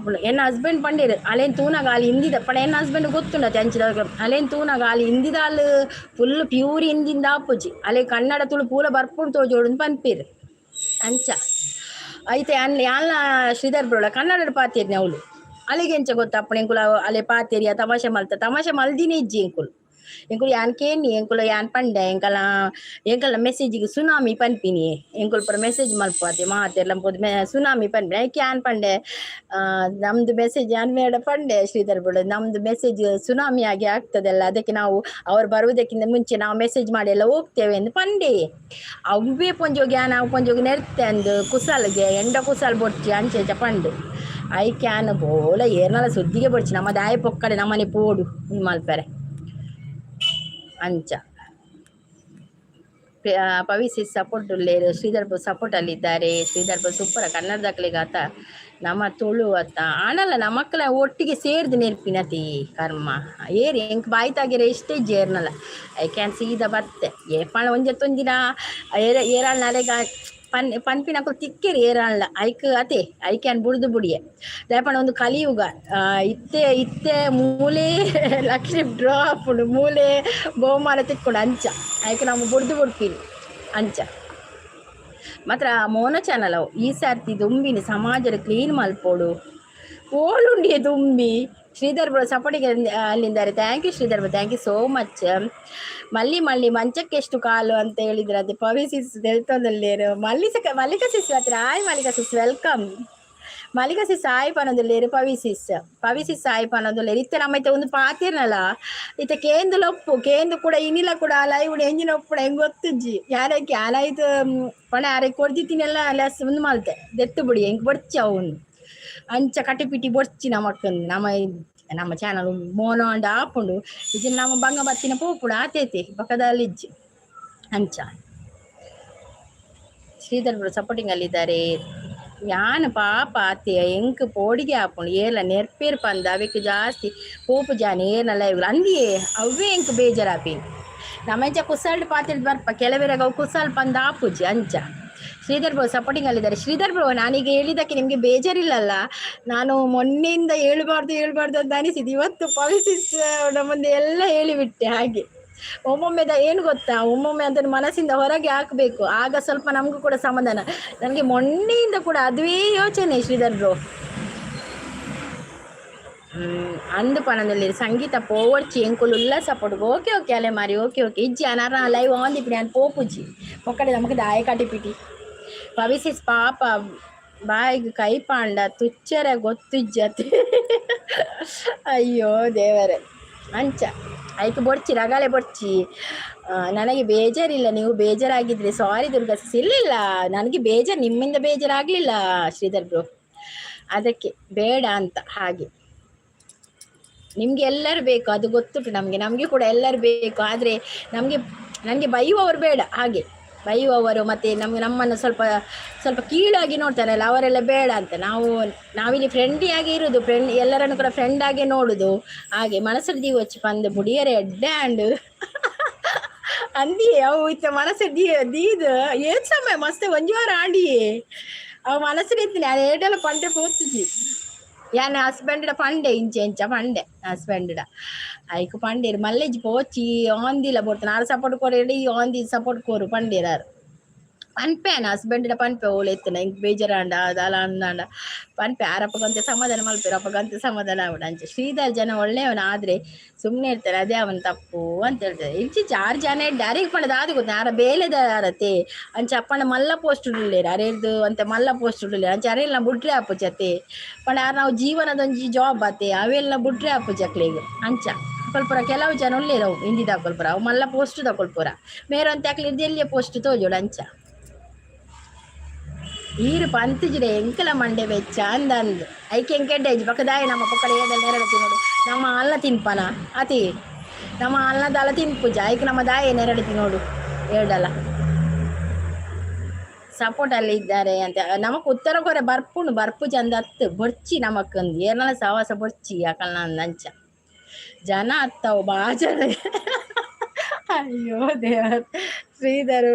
ಎನ್ನ ಹಸ್ಬೆಂಡ್ ಪಂಡೇರು, ಅಲೇನ್ ತೂನಗ ಆಲ್ ಹಿಂದಿದ ಪಂಡ. ಎನ್ನ ಹಸ್ಬೆಂಡ್ ಗೊತ್ತುಂಡತೆ ಅಂಚಿದ. ಅಲೇನ್ ತೂನಗ ಆಲ್ ಹಿಂದಿದಾಲ್ ಫುಲ್ ಪ್ಯೂರ್ ಹಿಂದಿಂದ ಆಪುಜಿ, ಅಲೆ ಕನ್ನಡ ತುಳು ಪೂರ ಬರ್ಪುಂಡು ತೋಜೋಡು ಪನ್ಪೇರು. ಅಂಚ ಐತೆ ಅನ್ ಯಾಲ್ನ ಶ್ರೀಧರ್ ಬ್ರೋಳ ಕನ್ನಡ ಪಾತಿರ್ನಿ ಅವಳು. ಅಲೆಗೆ ಎಂಚ ಗೊತ್ತಪ್ಪಣ ಎಂಕುಲ ಅಲೆ ಪಾತೇರಿಯ ತಮಾಷೆ ಮಲ್ತ, ತಮಾಷೆ ಮಲ್ದಿನೇ ಇಜ್ಜಿ ಎಂಕುಲು. ಎಂಕುಲು ಯಾನ್ ಕೇನಿ, ಎಂಕುಲು ಯಾನ್ ಪಂಡೆ, ಎಂಕಲ ಎಂಕಲ್ನ ಮೆಸೇಜಿಗೆ ಸುನಾಮಿ ಪನ್ಪಿನಿ. ಎಂಕುಲು ಪೂರ ಮೆಸೇಜ್ ಮಲ್ಪುವತೆ ಮಾತೆರ್ಲ ಪೋದು ಸುನಾಮಿ ಪನ್ಪಿನಿ. ಐಕ್ ಯಾನ್ ಪಂಡೆ, ನಮ್ದು ಮೆಸೇಜ್ ಯಾನ್ ಮೇಡ ಪಂಡೆ ಶ್ರೀಧರ್ ಬುಡು, ನಮ್ದು ಮೆಸೇಜ್ ಸುನಾಮಿ ಆಗಿ ಆಗ್ತದಲ್ಲ, ಅದಕ್ಕೆ ನಾವು ಅವರು ಬರುವುದಕ್ಕಿಂತ ಮುಂಚೆ ನಾವು ಮೆಸೇಜ್ ಮಾಡಿ ಎಲ್ಲ ಹೋಗ್ತೇವೆ ಎಂದು ಪಂಡೆ. ಅವ್ವೇ ಪೊಂಜೋಗಿ ನಾವು ಪೊಂಜೋಗಿ ನೆರ್ತೆ ಅಂದು ಕುಸಲ್ಗೆ ಎಂಡ ಕುಸಲ್ ಬೊಡ್ಚಿ ಅಂಚೆ ಪಂಡು. ಐಕ್ ಯಾನ್ ಬೋಲ ಏರ್ನಲ ಸುದ್ದಿಗೆ ಬೊಡ್ಚಿ, ನಮ್ಮ ದಾಯ ಪೊಕ್ಕಡೆ ನಮ್ಮನೆ ಪೋಡು ಮಲ್ಪೆರೆ ಅಂಚ. ಪವಿ ಸಪೋರ್ಟ್ ಉಲ್ಲೇರು. ಶ್ರೀಧರ್ ಸಪೋರ್ಟ್ ಅಲ್ಲಿದ್ದಾರೆ. ಶ್ರೀಧರ್ ಸೂಪರ್ ಕನ್ನಡದಕ್ಲೆಗ್ ಆತ, ನಮ್ಮ ತುಳು ಅತ್ತ ಆನಲ್ಲ. ನಮಕ್ಲ ಒಟ್ಟಿಗೆ ಸೇರ್ದು ನೆರ್ಪಿನತಿ ಕರ್ಮ ಏರ್ ಎಂಕ್ ಬಾಯಿ ತಾಗಿರ ಎಷ್ಟೇ ಜೇರ್ನಲ್ಲ. I can ಸೀದಾ ಬತ್ತೆ ಏಪಾಣ ಒಂಜೆ ತೊಂದಿನ ಏರ ಏರಾಳ್ ನಲೆಗ ಪನ್ ಪನ್ಪಿನಕುಲು ತಿಕ್ಕೆರ್ ಏರಾಳ್ಲ. ಐಕ್ ಅತೆ I can ಬುಡ್ದು ಬುಡಿಯೆ. ದಾಯೆಪಂಡ ಒಂದು ಕಲಿಯುಗ. ಇತ್ತೆ ಇತ್ತೆ ಮೂಲೆ ಲಕ್ಷ್ಮಿ ಡ್ರಾ ಆಪುಂಡು, ಮೂಲೆ ಬಹುಮಾನ ತಿಕ್ಕುಂಡು ಅಂಚ. ಐಕ್ ನಮ್ಮ ಬುಡ್ದು ಬುಡ್ಪಿನಿ ಅಂಚ. ಮಾತ್ರ ಮೋನ ಚಾನಲ್ ಅವು ಈ ಸರ್ತಿ ದುಂಬಿನಿ ಸಮಾಜದ ಕ್ಲೀನ್ ಮಲ್ಪೋಡು. ಓಲುಂಡಿಯೆ ದುಂಬಿ? ಶ್ರೀಧರ್ ಬ್ರೋ ಸಪೋರ್ಟಿಗೆ ಅಲ್ಲಿದ್ದಾರೆ. Thank you Sridhar bro, thank you so much. ಮಲ್ಲಿ ಮಲ್ಲಿ ಮಂಚಕ್ಕೆ ಎಷ್ಟು ಕಾಲು ಅಂತ ಹೇಳಿದ್ರೆ ಅದೇ ಪವಿ ಸಿಸ್ ತೆಲ್ತೊಂದುಲ್ಲೇರು. ಮಲ್ಲಿ ಸಕ ಮಲ್ಲಿಕಾ ಸಿಸ್ ಹತ್ರ. Hi Mallika sis, welcome. Mallika sis hi ಪನೊಂದುಲ್ಲೇರು. Pavi sis, Pavi sis hi ಪನೊಂದುಲ್ಲೇರು. ಇತ್ತೆ ನಮ್ಮ ಇತ್ತೆ ಒಂದು ಪಾತಿರ್ನಲ್ಲ, ಇತ್ತೆ ಕೇಂದ್ಲ ಒಪ್ಪು ಕೇಂದ್ರ ಕೂಡ ಇನಿಲ ಕೂಡ ಲೈವ್ ಎಂಜಿನ ಒಪ್ಪುಡ ಹೆಂಗ್ ಗೊತ್ತುಜ್ಜಿ ಯಾರಕ್ಕೆ ಆಲಾಯ್ತು ಪಣ ಅರೆ ಕೊಡ್ದಿತ್ತೀನೆಲ್ಲ ಲೆಸ್ ಒಂದು ಮಲ್ತೆ ದೆತ್ತು ಬುಡಿ. ಎಂಕ್ ಬೊಡ್ಚಿ ಅವು ಅಂಚ ಕಟಿಪಿಟಿ ಬೊಡ್ಚಿ. ನಮಕ್ ನಮ್ಮ ನಮ್ಮ ಚಾನಲ್ ಮೋನೋ ಅಂಡ ಆಪುಂಡು ಇಜ್ಜಿಂಡ ನಮ್ಮ ಬಂಗ ಬತ್ತಿನ ಪೋಪುಡು ಆತೇತಿ ಪಕ್ಕದಲ್ಲಿ ಇಜ್ಜಿ ಅಂಚ. ಶ್ರೀಧರ್ ಬ್ರೋ ಸಪೋರ್ಟಿಂಗ್ ಅಲ್ಲಿದ್ದಾರೆ. ಯಾನ್ ಪಾಪ ಅತ್ತೆ ಎಂಕ್ ಪೋಡಿಗೆ ಆಪುಂಡು. ಏರ್ಲ ನೆರ್ಪೇರ್ ಪಂದ್ ಅವೆಕ್ ಜಾಸ್ತಿ ಪೋಪು ಜಾನೆ ಏರ್ನ ಲೈವ್ ಅಂದಿಯೇ ಅವ್ವೇ ಎಂಕ್ ಬೇಜಾರಾಪಿನಿ. ನಮ್ಮಂಚ ಕುಸಲ್ಡ್ ಪಾತಿರ್ದ್ ಬರ್ಪ, ಕೆಲವೆರೆಗ್ ಅವು ಕುಸಲ್ ಪಂದ್ ಆಪುಜಿ ಅಂಚ. Sridhar bro supporting Sridhar. ಶ್ರೀಧರ್ ಬ್ರೋ, ನಾನೀಗ ಹೇಳಿದ್ದಕ್ಕೆ ನಿಮಗೆ ಬೇಜಾರಿಲ್ಲಲ್ಲ? ನಾನು ಮೊನ್ನೆಯಿಂದ ಹೇಳ್ಬಾರ್ದು ಹೇಳ್ಬಾರ್ದು ಅಂತ ಅನಿಸಿದ್ದು, ಇವತ್ತು ಪವಿಸಿಸ್ ಮುಂದೆ ಎಲ್ಲ ಹೇಳಿಬಿಟ್ಟೆ. ಹಾಗೆ ಒಮ್ಮೊಮ್ಮೆ ಏನು ಗೊತ್ತಾ, ಒಮ್ಮೊಮ್ಮೆ ಅದನ್ನು ಮನಸ್ಸಿಂದ ಹೊರಗೆ ಹಾಕಬೇಕು. ಆಗ ಸ್ವಲ್ಪ ನಮಗೂ ಕೂಡ ಸಮಾಧಾನ. ನನಗೆ ಮೊನ್ನೆಯಿಂದ ಕೂಡ ಅದುವೇ ಯೋಚನೆ ಶ್ರೀಧರ್ ಬ್ರೋ. ಅಂದು ಪನದಲ್ಲಿ ಸಂಗೀತ ಪೋವರ್ಚಿ, ಎಂಕುಲು ಸಪೋರ್ಟ್. ಓಕೆ ಓಕೆ ಅಲೆ ಮಾರಿ, ಓಕೆ ಓಕೆ. ಇಜ್ಜಿ ಅನಾರ ಲೈವ್ ಆನ್ ದಿಪ್ಪಿ ನಾನು ಪೋಪುಜಿ ಪೊಕ್ಕಡೆ. ನಮಗೆ ದಾಯ ಕಟಿಪಿಟಿ. ಪವಿಸಿಸ್ ಪಾಪ ಬಾಯಿಗೆ ಕೈ ಪಾಂಡ ತುಚ್ಚರ ಗೊತ್ತುಜ್ಜತೆ. ಅಯ್ಯೋ ದೇವರೇ, ಅಂಚ ಐಕ್ ಬೊಡ್ಚಿ ರಗಳೆ ಬೊಡ್ಚಿ. ನನಗೆ ಬೇಜಾರಿಲ್ಲ, ನೀವು ಬೇಜಾರಾಗಿದ್ರೆ ಸಾರಿ ದುರ್ಗಾ. ಇಲ್ಲ, ನನಗೆ ಬೇಜಾರು ನಿಮ್ಮಿಂದ ಬೇಜಾರಾಗಲಿಲ್ಲ ಶ್ರೀಧರ್ ಬ್ರೋ. ಅದಕ್ಕೆ ಬೇಡ ಅಂತ. ಹಾಗೆ ನಿಮಗೆ ಎಲ್ಲರೂ ಬೇಕು, ಅದು ಗೊತ್ತುಂಟು ನಮಗೆ. ನಮಗೆ ಕೂಡ ಎಲ್ಲರೂ ಬೇಕು, ಆದರೆ ನಮಗೆ ನನಗೆ ಬೈಯುವವರು ಬೇಡ. ಹಾಗೆ ಬೈಯುವವರು ಮತ್ತು ನಮಗೆ ನಮ್ಮನ್ನು ಸ್ವಲ್ಪ ಸ್ವಲ್ಪ ಕೀಳಾಗಿ ನೋಡ್ತಾರಲ್ಲ, ಅವರೆಲ್ಲ ಬೇಡ ಅಂತ. ನಾವು ನಾವಿಲ್ಲಿ ಫ್ರೆಂಡ್ಲಿಯಾಗಿ ಇರುವುದು, ಫ್ರೆಂಡ್ ಎಲ್ಲರನ್ನು ಕೂಡ ಫ್ರೆಂಡ್ ಆಗಿ ನೋಡುದು. ಹಾಗೆ ಮನಸ್ಸು ದೀವಚ್ಚು ಪಂದ್ ಬುಡಿಯರೆ ಎಡ್ಡೆ ಅಂಡ್ ಅಂದಿಯೇ. ಅವು ಇತ್ತ ಮನಸ್ಸು ದೀ ದೀದ್ ಏತ್ ಸಮಯ ಮಸ್ತ್ ಒಂಜಿ ವಾರ ಆಂಡಿಯೇ. ಅವು ಮನಸ್ಸು ಇತ್ತಿನಿ ಅದು ಏಟೆಲ್ಲ ಪಂಡೆ ಪೋತುಜಿ. ಯಾನ್ ಹಸ್ಬೆಂಡ್ ಪಂಡೆ ಇಂಚೆ ಇಂಚ ಪಂಡೆ ಹಸ್ಬೆಂಡ್. ಐಕ್ ಪಂಡೇರು ಮಲ್ಲೆಜ್ ಪೋಚಿ ಆಂದಿಲ್ಲ ಬೋಡ್ತಾನೆ. ಆರ್ ಸಪೋರ್ಟ್ ಕೊರೇಡಿ ಆಂದಿ ಸಪೋರ್ಟ್ ಕೋರು ಪಂಡೇರಾರು. ಪನ್ಪೆ ಹಸ್ಬೆಂಡ್ ಪನ್ಪೆ, ಓಲು ಎತ್ತನ ಇಂಕ್ ಬೇಜಾರಾಂಡ ದಾಲ ಅಂದಾಂಡ ಪನ್ಪೆ. ಆರಪ್ಪಗಂತೆ ಸಮಾಧಾನ ಮಲ್ಪೆರು, ಅಪ್ಪಗಂತೆ ಸಮಾಧಾನ ಆವಡ ಅಂಚ. ಶ್ರೀಧರ್ ಜನ ಒಳ್ಳೆಯವನ, ಆದ್ರೆ ಸುಮ್ಮನೆ ಇರ್ತಾರೆ, ಅದೇ ಅವನ ತಪ್ಪು ಅಂತ ಹೇಳ್ತಾರೆ. ಇಂಚಿ ಆರು ಜನ ಇಡ್ಡೆ ಪಂಡದ ಅದು ಗೊತ್ತ ಆರ ಬೇಲೆದ ಅರತೆ ಅಂಚ. ಅಪ್ಪಣ ಮಲ್ಲ ಪೋಸ್ಟ್ ಉಳ್ಳೇರು ಅರೇರ್ದು ಅಂತ ಮಲ್ಲ ಪೋಸ್ಟ್ ಉಳ್ಳೇರು ಅಂಚ. ಅರೆಲ್ಲ ಬುಡ್ರೆ ಆಪುಜತೆ ಪಂಡ ಆರ್ ನಾವು ಜೀವನದೊಂಜಿ ಜಾಬ್ ಆತೆ, ಅವೆಲ್ಲ ಬುಡ್ರೆ ಆಪುಜಕ್ಲೆಗ್ ಅಂಚ. ಕೊಲ್ಪುರ ಕೆಲವು ಜನ ಉಳ್ಳೇರು ಅವು ಹಿಂದಿ ತಕೊಲ್ಪುರ, ಅವು ಮಲ್ಲ ಪೋಸ್ಟ್ ತಕೊಲ್ಪುರ ಮೇರಂತೆ ಅಕ್ಲೆ ಎಲ್ಲಿಯ ಪೋಸ್ಟ್ ತೋಜೋಡು ಅಂಚ. ಈರು ಪಂತಿಜಿಡೆ ಎಂಕಲ ಮಂಡೆ ಬೆಚ್ಚ ಅಂದಂದು. ಐಕೆ ಎಂಕೆಡ್ಡೆ ಪಕ್ಕದಾಯ ನಮ್ಮ ಪಕ್ಕಡ ಏದಲ್ಲ ನೆರಳು ತಿನ್ನೋಡು. ನಮ್ಮ ಅಲ್ಲ ತಿನ್ಪನ ಅತಿ ನಮ್ಮ ಅಲ್ಲದಲ್ಲ ತಿನ್ಪುಜ. ಐಕ್ ನಮ್ಮ ದಾಯ ನೆರಳು ತಿನ್ನೋಡು ಎರಡಲ್ಲ. ಸಪೋರ್ಟ್ ಅಲ್ಲಿ ಇದ್ದಾರೆ ಅಂತ ನಮಕ್ ಉತ್ತರ ಕೊರೆ ಬರ್ಪುಂಡು, ಬರ್ಪು ಚಂದ ಅತ್ತು ಬೊರ್ಚಿ ನಮಕ್ ಏರ್ನಲ ಸವಾಸ ಬೊರ್ಚಿ ಅಕಲ್ನ ಅಂಚ. ಜನ ಅತ್ತವು ಬಾಜನ. ಅಯ್ಯೋ ದೇವ. ಶ್ರೀಧರ್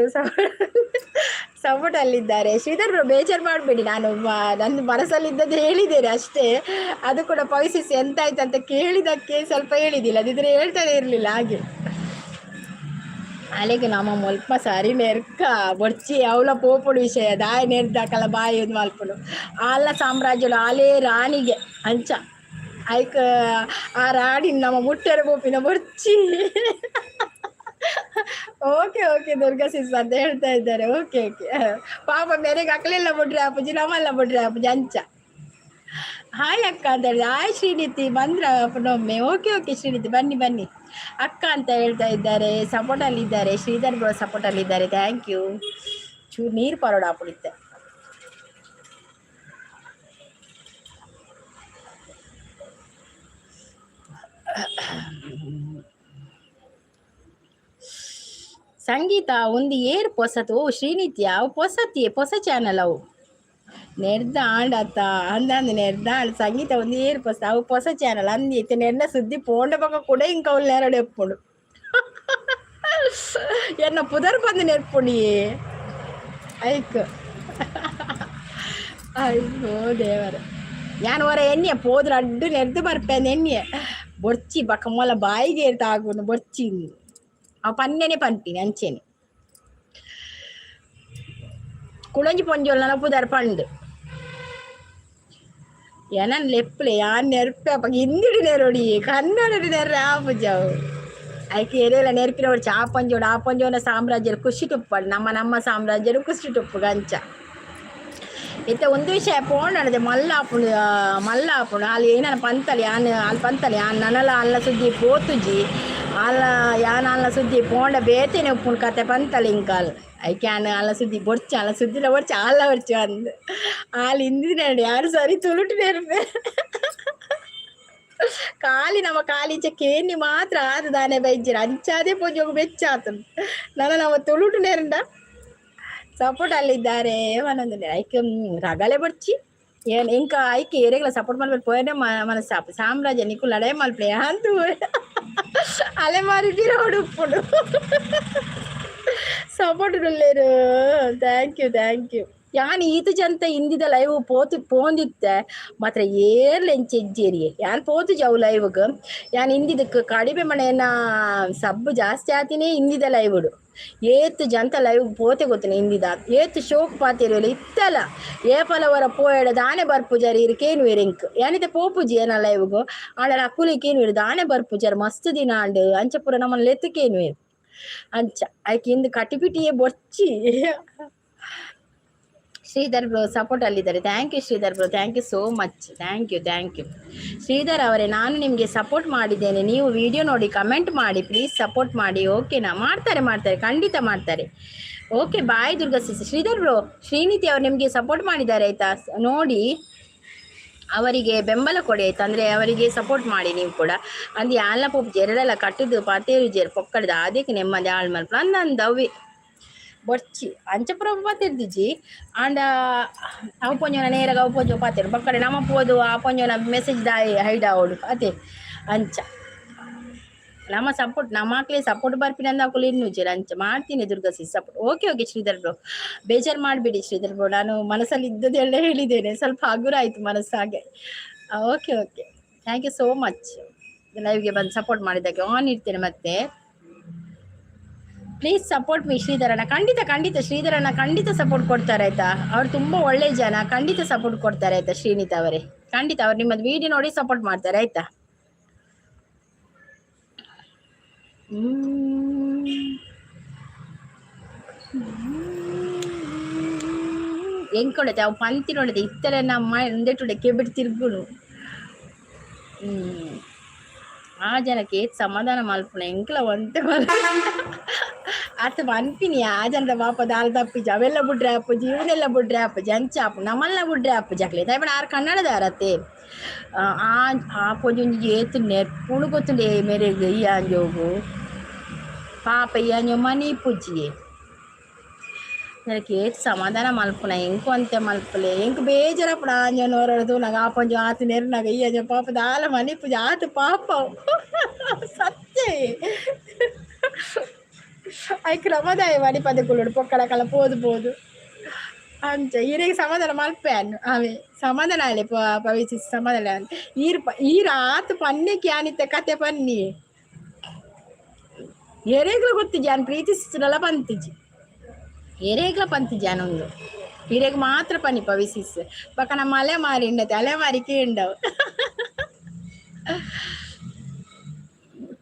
ಸಪೋರ್ಟ್ ಅಲ್ಲಿದ್ದಾರೆ. ಶ್ರೀಧರ್ ಬೇಜಾರು ಮಾಡಬೇಡಿ, ನಾನು ನನ್ನ ಮನಸ್ಸಲ್ಲಿದ್ದದ್ದು ಹೇಳಿದ್ದೇನೆ ಅಷ್ಟೇ. ಅದು ಕೂಡ ಪವಿಸಿಸ್ ಎಂತಾಯ್ತು ಅಂತ ಕೇಳಿದಕ್ಕೆ ಸ್ವಲ್ಪ ಹೇಳಿದ್ದಿಲ್ಲ, ಅದಿದ್ರೆ ಹೇಳ್ತಾನೆ ಇರಲಿಲ್ಲ. ಹಾಗೆ ಅಲೆಗೆ ನಮ್ಮ ಮುಲ್ಪ ಸರಿ ನೆರ್ಕ ಬೊರ್ಚಿ ಅವಳ ಪೋಪುಡು ವಿಷಯ ದಾಯ ನೆರ್ದಾಕಲ ಬಾಯಿ ಮಲ್ಪುಡು. ಆಲ ಸಾಮ್ರಾಜ್ಯಡು ಆಲೇ ರಾಣಿಗೆ ಅಂಚ. ಐಕ್ ಆ ರಾಡಿ ನಮ್ಮ ಮುಟ್ಟೆರ ಬೋಪಿನ ಬೊರ್ಚಿ. ಓಕೆ ಓಕೆ ದುರ್ಗಾ ಸಿಸ್ ಅಂತ ಹೇಳ್ತಾ ಇದ್ದಾರೆ. ಓಕೆ ಓಕೆ, ಪಾಪ ಮೇರೆಗೆ ಅಕ್ಕಲೆಲ್ಲ ಬಿಡ್ರಿ ಅಪ್ಪುಜಿ, ನಮ್ಮಲ್ಲ ಬಿಡ್ರಿ ಅಪ್ಪುಜಿ ಅಂಚ. ಹಾಯ್ ಅಕ್ಕ ಅಂತ ಹೇಳಿದೆ. ಹಾಯ್ ಶ್ರೀನಿತಿ, ಬಂದ್ರ ಒಮ್ಮೆ? ಓಕೆ ಓಕೆ ಶ್ರೀನಿತಿ, ಬನ್ನಿ ಬನ್ನಿ. ಅಕ್ಕ ಅಂತ ಹೇಳ್ತಾ ಇದ್ದಾರೆ, ಸಪೋರ್ಟಲ್ಲಿ ಇದ್ದಾರೆ. ಶ್ರೀಧರ್ ಬ್ರೋ ಸಪೋರ್ಟಲ್ಲಿ ಇದ್ದಾರೆ. Thank you. ಚೂರು ನೀರು ಪರೋಡ ಹಾಪುಡಿತ್ತೆ. ಸಂಗೀತ ಒಂದು ಏರ್ ಪೊಸತ್. ಓ ಶ್ರೀನಿತ್ಯ, ಅವು ಪೊಸತಿ ಪೊಸ ಚಾನಲ್ ಅವು. ನೆರ್ದ ಆಂಡತ್ತ ಅಂದಂದು ನೆರ್ದ ಆಂಡ್. ಸಂಗೀತ ಒಂದು ಏರ್ ಪೊಸ, ಅವು ಪೊಸ ಚಾನಲ್ ಅಂದಿ. ಇತ್ತೆ ನೆರ್ನ ಸುದ್ದಿ ಪೋಂಡ ಪಕ್ಕ ಕೂಡ ಇಂಕ ಅವ್ಲು ನೆರಡು ಎಪ್ಪುಂಡು. ಎನ್ನ ಪುದರ್ ಬಂದು ನೆರ್ಪುಂಡಿಯೇ ಐಕ್. ಅಯ್ಯೋ ದೇವರ, ಯಾನ್ ಹೊರ ಎಣ್ಣೆ ಪೋದ್ರ ಅಡ್ಡು ನೆರ್ದು ಬರ್ಪೇನೆ. ಎಣ್ಣೆ ಬೊರ್ಚಿ ಬಕ್ಕ ಮೊಲ ಬಾಯಿಗೆ ಏರ್ತ ಆಗುನು ಬೊರ್ಚಿ. ಅವು ಪನ್ನೆನೆ ಪನ್ಪಿನಿ ಅಂಚೆನೆ. ಕುಳಂಜಿ ಪೊಂಜೋಲ್ನ ಪುದರ್ ಪಂಡು ಏನನ್ ಲೆಪ್ಪಲೆ ಯಾನ್ ನೆರ್ಪೆ ಅಪ್ಪ. ಹಿಂದಿಡಿ ನೆರೊಡಿ, ಕನ್ನಡಡಿ ನೆರ್ರೆ ಆಪುಜವು. ಐಕೆ ಎರೆಲ್ಲ ನೆರ್ಪಿನವರು ಆ ಪಂಜೋಡು ಆ ಪಂಜೋನ ಸಾಮ್ರಾಜ್ಯರು ಖುಷಿ ತುಪ್ಪಡು, ನಮ್ಮ ನಮ್ಮ ಸಾಮ್ರಾಜ್ಯರು ಖುಷಿ ತುಪ್ಪು ಗಂಚ. ಇತ್ತೆ ಒಂದು ವಿಷಯ ಪೋಂಡದೆ ಮಲ್ಲ ಆಪುಂಡು, ಮಲ್ಲ ಆಪುಂಡು. ಅಲ್ಲಿ ಏನನ ಪಂತಲಿ ಯಾನ್ ಅಲ್ಲಿ ಪಂತಲಿ ಯಾನ್ ನನಲ ಅಲ್ಲ ಸುದ್ದಿ ಪೋತುಜಿ ಅಲ್ಲ. ಯಾನ್ ಅಲ್ಲ ಸುದ್ದಿ ಪೋಂಡ ಬೇತೆನೆ ಉಪ್ಪುಂಡು ಕತೆ ಪಂತಲಿ ಇಂಕಾಲ್. ಐಕೆ ಯಾನ್ ಅಲ್ಲ ಸುದ್ದಿ ಬೊರ್ಚ, ಅಲ್ಲ ಸುದ್ದಿಲ ಬೊರ್ಚ, ಅಲ್ಲ ಬೊರ್ಚ ಅಂದ್. ಆಲ್ ಇಂದಿನ ಯಾರು ಸರಿ ತುಳುಟು ನೆರ್ಪೆ. ಖಾಲಿ ನಮ್ಮ ಖಾಲಿ ಕೇನಿ ಮಾತ್ರ ಆದ ದಾನೆ ಬೈಜಿರ ಅಂಚಾದೆ ಪೂಜೆಗೆ ಬೆಚ್ಚಾತನು. ನನ್ನ ನಮ್ಮ ತುಳುಟು ನೇರಂಡ ಸಪೋರ್ಟ್ ಅಲ್ಲಿದ್ದಾರೆ ಒಂದೊಂದು. ಐಕ್ ರಗಳೆ ಬಡ್ಚಿ ಏನ್ ಇಂಕ ಐಕೆ ಏರೆಗ್ಲ ಸಪೋರ್ಟ್ ಮಲ್ಪೆ ಪೋಯನೆ ಮನಸ್ಸಾಪ. ಸಾಮ್ರಾಜ್ಯ ನಿಕ್ಕು ಲಡಾಯಿ ಮಲ್ಪೆ ಅಂತು ಅಲೆ ಮಾರಿ ಬಿರೋಡು ಉಪ್ಪುಂಡು. Support ಉಲ್ಲೇರು. Thank you, thank you. ಯಾನ್ ಈತ ಜಂತ ಇಂದಿದ ಲೈವ್ ಪೋತು ಪೋಂದಿತ್ತೆ ಮಾತ್ರ ಏರ್ಲ ಎಂಚೆಜ್ಜೇರಿಯೆ. ಯಾನ್ ಪೋತು ಜವು ಲೈವ್ಗ್. ಯಾನ್ ಇಂದಿದಕ್ಕೆ ಕಡಿಮೆ ಮಣೆನ ಸಬ್ಬು ಜಾಸ್ತಿ ಆತಿನೇ ಇಂದಿದ ಲೈವ್ಡು. ಏತ್ ಜಂತ ಲೈವ್ ಪೋತೆ ಗೊತ್ತನೆ ಇಂದಿದ. ಏತ್ ಶೋಕ್ ಪಾತೆರುವಲ್ಲ ಇತ್ತಲ ಏಪಲವರ ಪೋಯಡ ದಾನೆ ಬರ್ಪುಜಾರಿ ಇರು ಕೇನುವೆರ್ ಎಂಕ್. ಯಾನಿತೆ ಪೋಪುಜಿ ಏನ ಲೈವ್ಗು ಆಂಡ ಅಕುಲಿ ಕೇನುವೆರ್ ದಾನೆ ಬರ್ಪುಜಾರ್ ಮಸ್ತ್ ದಿನ ಆಂಡ್ ಅಂಚ ಪೂರ ನಮ್ಮನ್ನ ಲೆತ್ತು ಕೇನುವೆರ್ ಅಂಚ. ಐಕ್ ಇಂದು ಕಟಿಪಿಟಿಯೇ ಬೊರ್ಚಿ. ಶ್ರೀಧರ್ ಬ್ರೋ ಸಪೋರ್ಟ್ ಅಲ್ಲಿದ್ದಾರೆ. Thank you Sridhar bro, thank you so much. Thank you, thank you Sridhar ಅವರೇ. ನಾನು ನಿಮಗೆ ಸಪೋರ್ಟ್ ಮಾಡಿದ್ದೇನೆ. ನೀವು ವಿಡಿಯೋ ನೋಡಿ ಕಮೆಂಟ್ ಮಾಡಿ, ಪ್ಲೀಸ್ ಸಪೋರ್ಟ್ ಮಾಡಿ. ಓಕೆನಾ? ಮಾಡ್ತಾರೆ ಮಾಡ್ತಾರೆ, ಖಂಡಿತ ಮಾಡ್ತಾರೆ. Okay bye Durga sis. Sridhar bro, Srinidhi ಅವರು ನಿಮಗೆ ಸಪೋರ್ಟ್ ಮಾಡಿದ್ದಾರೆ ಆಯ್ತಾ? ನೋಡಿ, ಅವರಿಗೆ ಬೆಂಬಲ ಕೊಡಿ ಆಯ್ತಾ? ಅಂದರೆ ಅವರಿಗೆ ಸಪೋರ್ಟ್ ಮಾಡಿ ನೀವು ಕೂಡ. ಅಂದ್ ಯಾನ್ಲ ಪೋಪುಜಿ ಎರಡೆಲ್ಲ ಕಟ್ಟುದು ಪಾತೇರು ಜೇರ್ ಪೊಕ್ಕಡ್ದು ಅದಕ್ಕೆ ನೆಮ್ಮದಿ ಆಳ್ ಮಲ್ಪ ಅಂದಂದು ಅವೆ ಬೊರ್ಚಿ. ಅಂಚ ಪೂರ ಪಾತೆರ್ದಿಜಿ ಆಂಡ ಅವು ಪೊಂಜೋನ ನೇರಗ ಅವು ಪೊಂಜೋ ಪಾತೆರು ಬಕ್ಕಡೆ ನಮ ಪೋದು ಆ ಪೊಂಜೋನ ಮೆಸೇಜ್ ದಾಯಿ ಹೈಡ್ ಆವೊಡು ಅತೆ ಅಂಚ. ನಮ್ಮ ಸಪೋರ್ಟ್ ನಮಾಕ್ಲೆ ಸಪೋರ್ಟ್ ಬರ್ಪಿನಂದ ಅಕುಲು ಇನ್ನುಜೆರ್ ಅಂಚ ಮಾಡ್ತೀನಿ Durga sis support. Okay okay Sridhar bro, ಬೇಜಾರು ಮಾಡಬೇಡಿ ಶ್ರೀಧರ್ ಬ್ರೋ. ನಾನು ಮನಸ್ಸಲ್ಲಿ ಇದ್ದದ್ದೆಲ್ಲ ಹೇಳಿದ್ದೇನೆ. ಸ್ವಲ್ಪ ಹಗುರ ಆಯ್ತು ಮನಸ್ಸು ಹಾಗೆ. Okay okay, thank you so much ಲೈವ್ಗೆ ಬಂದು ಸಪೋರ್ಟ್ ಮಾಡಿದ್ದಕ್ಕೆ. ಆನ್ ಇಡ್ತೇನೆ ಮತ್ತೆ. ಪ್ಲೀಸ್ ಸಪೋರ್ಟ್ ಮೀ ಶ್ರೀಧರಣ್ಣ. ಖಂಡಿತ ಖಂಡಿತ ಶ್ರೀಧರಣ್ಣ ಖಂಡಿತ ಸಪೋರ್ಟ್ ಕೊಡ್ತಾರೆ ಆಯ್ತಾ? ಅವ್ರು ತುಂಬಾ ಒಳ್ಳೆ ಜನ, ಖಂಡಿತ ಸಪೋರ್ಟ್ ಕೊಡ್ತಾರೆ ಆಯ್ತಾ ಶ್ರೀನಿತ್ ಅವರೇ? ಖಂಡಿತ ಅವ್ರು ನಿಮ್ಮದು ವಿಡಿಯೋ ನೋಡಿ ಸಪೋರ್ಟ್ ಮಾಡ್ತಾರೆ ಆಯ್ತಾ? ಎಂಕೊಡತೆ ಅವು ಪಂತಿನೊಡತೆ ಇತ್ತಲೆ ನಮ್ಮ ಉಂದೆಟುಡೆ ಕೆಬಿಟ್ ತಿರ್ಗುನು. ಆ ಜನಕ್ಕೆ ಏತ್ ಸಮಾಧಾನ ಮಲ್ಪುನ ಎಂಕ್ಲ ಒಂತೆ ಅತ್ ಪನ್ಪಿನಿ. ಆ ಜನದ ಪಾಪ ದಾಲ್ ತಪ್ಪಿಜಿ ಅವೆಲ್ಲ ಬುಡ್ರೆ ಅಪ್ಪುಜಿ, ಇವನೆಲ್ಲ ಬುಡ್ರೆ ಅಪ್ಪುಜಿ ಅಂಚ ಆಪು ನಮ್ಮಲ್ಲ ಬುಡ್ರೆ ಅಪ್ಪುಜಿ ಅಕ್ಲೆ ದಾಯೆ ಆರ್ ಕನ್ನಡದಾರತ್ತೆ. ಆ ಆ ಪೊಂಜಿ ಏತ್ ನೆರ್ಪುಣು ಗೊತ್ತುಂಡೆ ಮೇರೆಗ್ ಈ ಆಂಜೋಗು. ಪಾಪ ಈ ಆಂಜೋ ಮನಿ ಪುಜ್ಜಿಯೇ. ನನಗೆ ಏತ್ ಸಮಾಧಾನ ಮಲ್ಪುನ ಎಂಕು ಅಂತೆ ಮಲ್ಪಲೆ. ಎಂಕ್ ಬೇಜಾರಪ್ಪಣ ಆಂಜನೋರದು ನಾಗ ಆ ಪಂಜು ಆತು ನೆರ್ನಾಗ ಈ ಆಂಜೋ ಪಾಪ ದಾಲ ಮನಿ ಪೂಜೆ ಆತು ಪಾಪ ಸತ್ಯ. ಐಕ್ ರಮದಾಯ ಮನಿ ಪದ ಕುಲ್ಲುಡು ಪೊಕ್ಕಡ ಕಲ ಪೋದು ಪೋದು ಅಂಚ. ಈರೆಗೆ ಸಮಾಧಾನ ಮಲ್ಪೆ ಅನ್ನು ಆಮೆ ಸಮಾಧಾನ ಆಲೆ ಪವಿಸಿ ಸಮಾಧಾನ ಈರ್ ಈರ್ ಆತು ಪನ್ನೆಕ್ಕೆ ಆನಿತ್ತ ಕತೆ ಪನ್ನಿ ಎರೆಗ್ಲ ಗೊತ್ತಿಜಿ ಅನ್ ಪ್ರೀತಿಸಿನಲ್ಲ ಪಂತಿಜಿ ಎರೆಗ್ಲ ಪಂತಿಜಿ ಅನೊಂದು ಈರೆಗ್ ಮಾತ್ರ ಪನ್ನಿ ಪವಿಸಿಸ್. ಬಕ ನಮ್ಮ ಅಲೆ ಮಾರಿ ಉಂಡತೆ ಅಲೆ ಮಾರಿ ಕೇಂಡವು.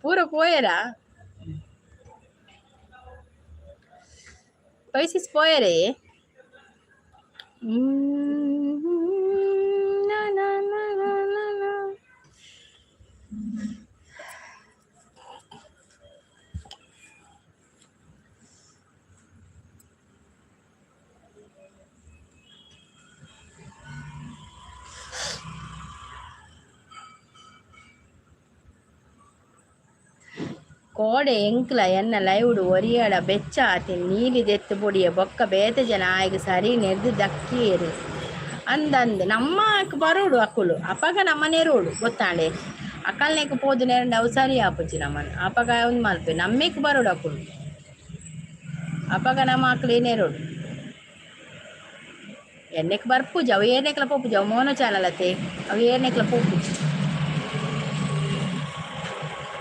ಪೂರ ಪೋಯರಾ? ಪೈಸಿಸ್ ಪೋಯರೇ? ಕೋಡೆ ಎಂಕ್ಲ ಎನ್ನ ಲೈವ್ಡ್ ಒರಿಯಡ ಬೆಚ್ಚ ಆತಿನ್ ನೀಲಿ ದೆತ್ತ್ ಬೊಡಿಯ ಬೊಕ್ಕ ಬೇತೆ ಜನ ಆಯ್ಗ್ ಸರಿ ನೆರ್ದ್ ದಕ್ಕಿಯೆರ್. ಅಂದಂದ್ ನಮ್ಮಕ್ ಬರೋಡು ಅಕುಲು, ಅಪಗ ನಮ್ಮ ನೆರೋಡು ಗೊತ್ತಾಂಡೆ. ಅಕಲ್ನೆಕ್ ಪೋದು ನೆರಂಡ ಅವು ಸರಿ ಆಪುಜಿ ನಮ್ಮನ್. ಅಪಗ ಉಂದು ಮಲ್ಪೆ ನಮ್ಮೆಕ್ ಬರೋಡು ಅಕುಲು, ಅಪಗ ನಮ್ಮ ಅಕ್ಲೆ ನೆರೋಡು. ಎನ್ನೆಕ್ ಬರ್ಪುಜಿ ಅವು, ಏರ್ನೆಕ್ಲ ಪೋಪುಜಿ ಅವು. ಮೋನೋ ಚಾನಲ್ ಅತ್ತೆ ಅವು, ಏರ್ನೆಕ್ಲ ಪೋಪುಜಿ.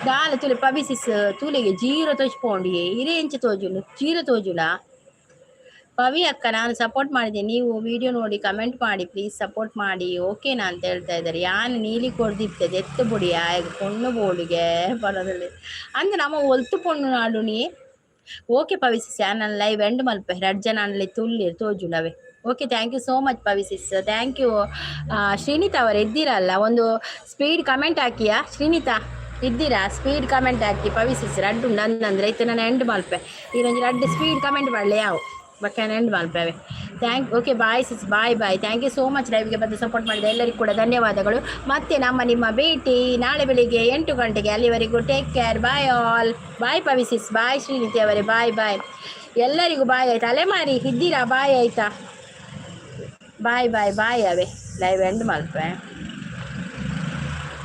ದಾಲ ತೂಲೆ ಪಬಿಸಿಸ್ ತೂಲೆಗೆ ಜೀರೋ ತೋಜ್ಪೋಂಡು. ಇರೆ ಎಂಚ ತೋಜುಂಡು? ಜೀರೋ ತೋಜುಂಡಾ? ಪವಿ ಅಕ್ಕ, ನಾನು ಸಪೋರ್ಟ್ ಮಾಡಿದೆ. ನೀವು ವಿಡಿಯೋ ನೋಡಿ ಕಮೆಂಟ್ ಮಾಡಿ, ಪ್ಲೀಸ್ ಸಪೋರ್ಟ್ ಮಾಡಿ, ಓಕೆನಾ ಅಂತ ಹೇಳ್ತಾ ಇದ್ದಾರೆ. ಯಾನ್ ನೀಲಿ ಕೊರ್ದಿತ್ತೆ, ದೆತ್ತು ಬುಡಿ ಆಯ್ಗ್ ಪೊಣ್ಣು ಬೋಡಿಗೆ ಪರದಲ್ಲಿ ಅಂದ್ರೆ ನಮ್ಮ ಒಲ್ತು ಪೊಣ್ಣು ನಾಡುನಿ. ಓಕೆ ಪವಿಸಿಸ್, ನಾನು ಲೈವ್ ಎಂಡ್ ಮಲ್ಪೆ. ರಡ್ಡ್ ಜನ ಅನ್ಲೆ ತುಲ್ಲಿರ್ ತೋಜುಂಡವೆ. Okay, thank you so much ಪವಿಸಿಸ್, thank you. Srinitha ಅವರು ಇದ್ದೀರಲ್ಲ, ಒಂದು ಸ್ಪೀಡ್ ಕಮೆಂಟ್ ಹಾಕಿಯಾ? ಶ್ರೀನಿತಾ ಇದ್ದೀರಾ? ಸ್ಪೀಡ್ ಕಮೆಂಟ್ ಹಾಕಿ. ಪವಿಸಿಸ್ ರಡ್ಡು ನಂದಂದ್ರೆ ಇತ್ತೆ ನಾನು ಎಂಡ್ ಮಲ್ಪೆ. ಈರೊಂಜಿ ರಡ್ಡ್ ಸ್ಪೀಡ್ ಕಮೆಂಟ್ ಮಾಡಲಿ ಯಾವು ಬೊಕ್ಕ and ಮಲ್ಪೆವೆ. Thank, okay, bye sis, bye bye, thank you so much. ಲೈವ್ಗೆ ಬಂದು ಸಪೋರ್ಟ್ ಮಾಡಿದ ಎಲ್ಲರಿಗೂ ಕೂಡ ಧನ್ಯವಾದಗಳು. ಮತ್ತೆ ನಮ್ಮ ನಿಮ್ಮ ಭೇಟಿ ನಾಳೆ ಬೆಳಿಗ್ಗೆ 8 ಗಂಟೆಗೆ. ಅಲ್ಲಿವರೆಗೂ take care, bye all, bye Pavi sis, bye Srinidhi ಅವರೇ, ಬಾಯ್ ಬಾಯ್. ಎಲ್ಲರಿಗೂ ಬಾಯ್ ಆಯ್ತಾ? ಅಲೆಮಾರಿ ಇದ್ದೀರಾ? ಬಾಯ್ ಆಯ್ತಾ? Bye bye bye. ಅವೇ ಲೈವ್ ಎಂಡ್ ಮಲ್ಪೆ.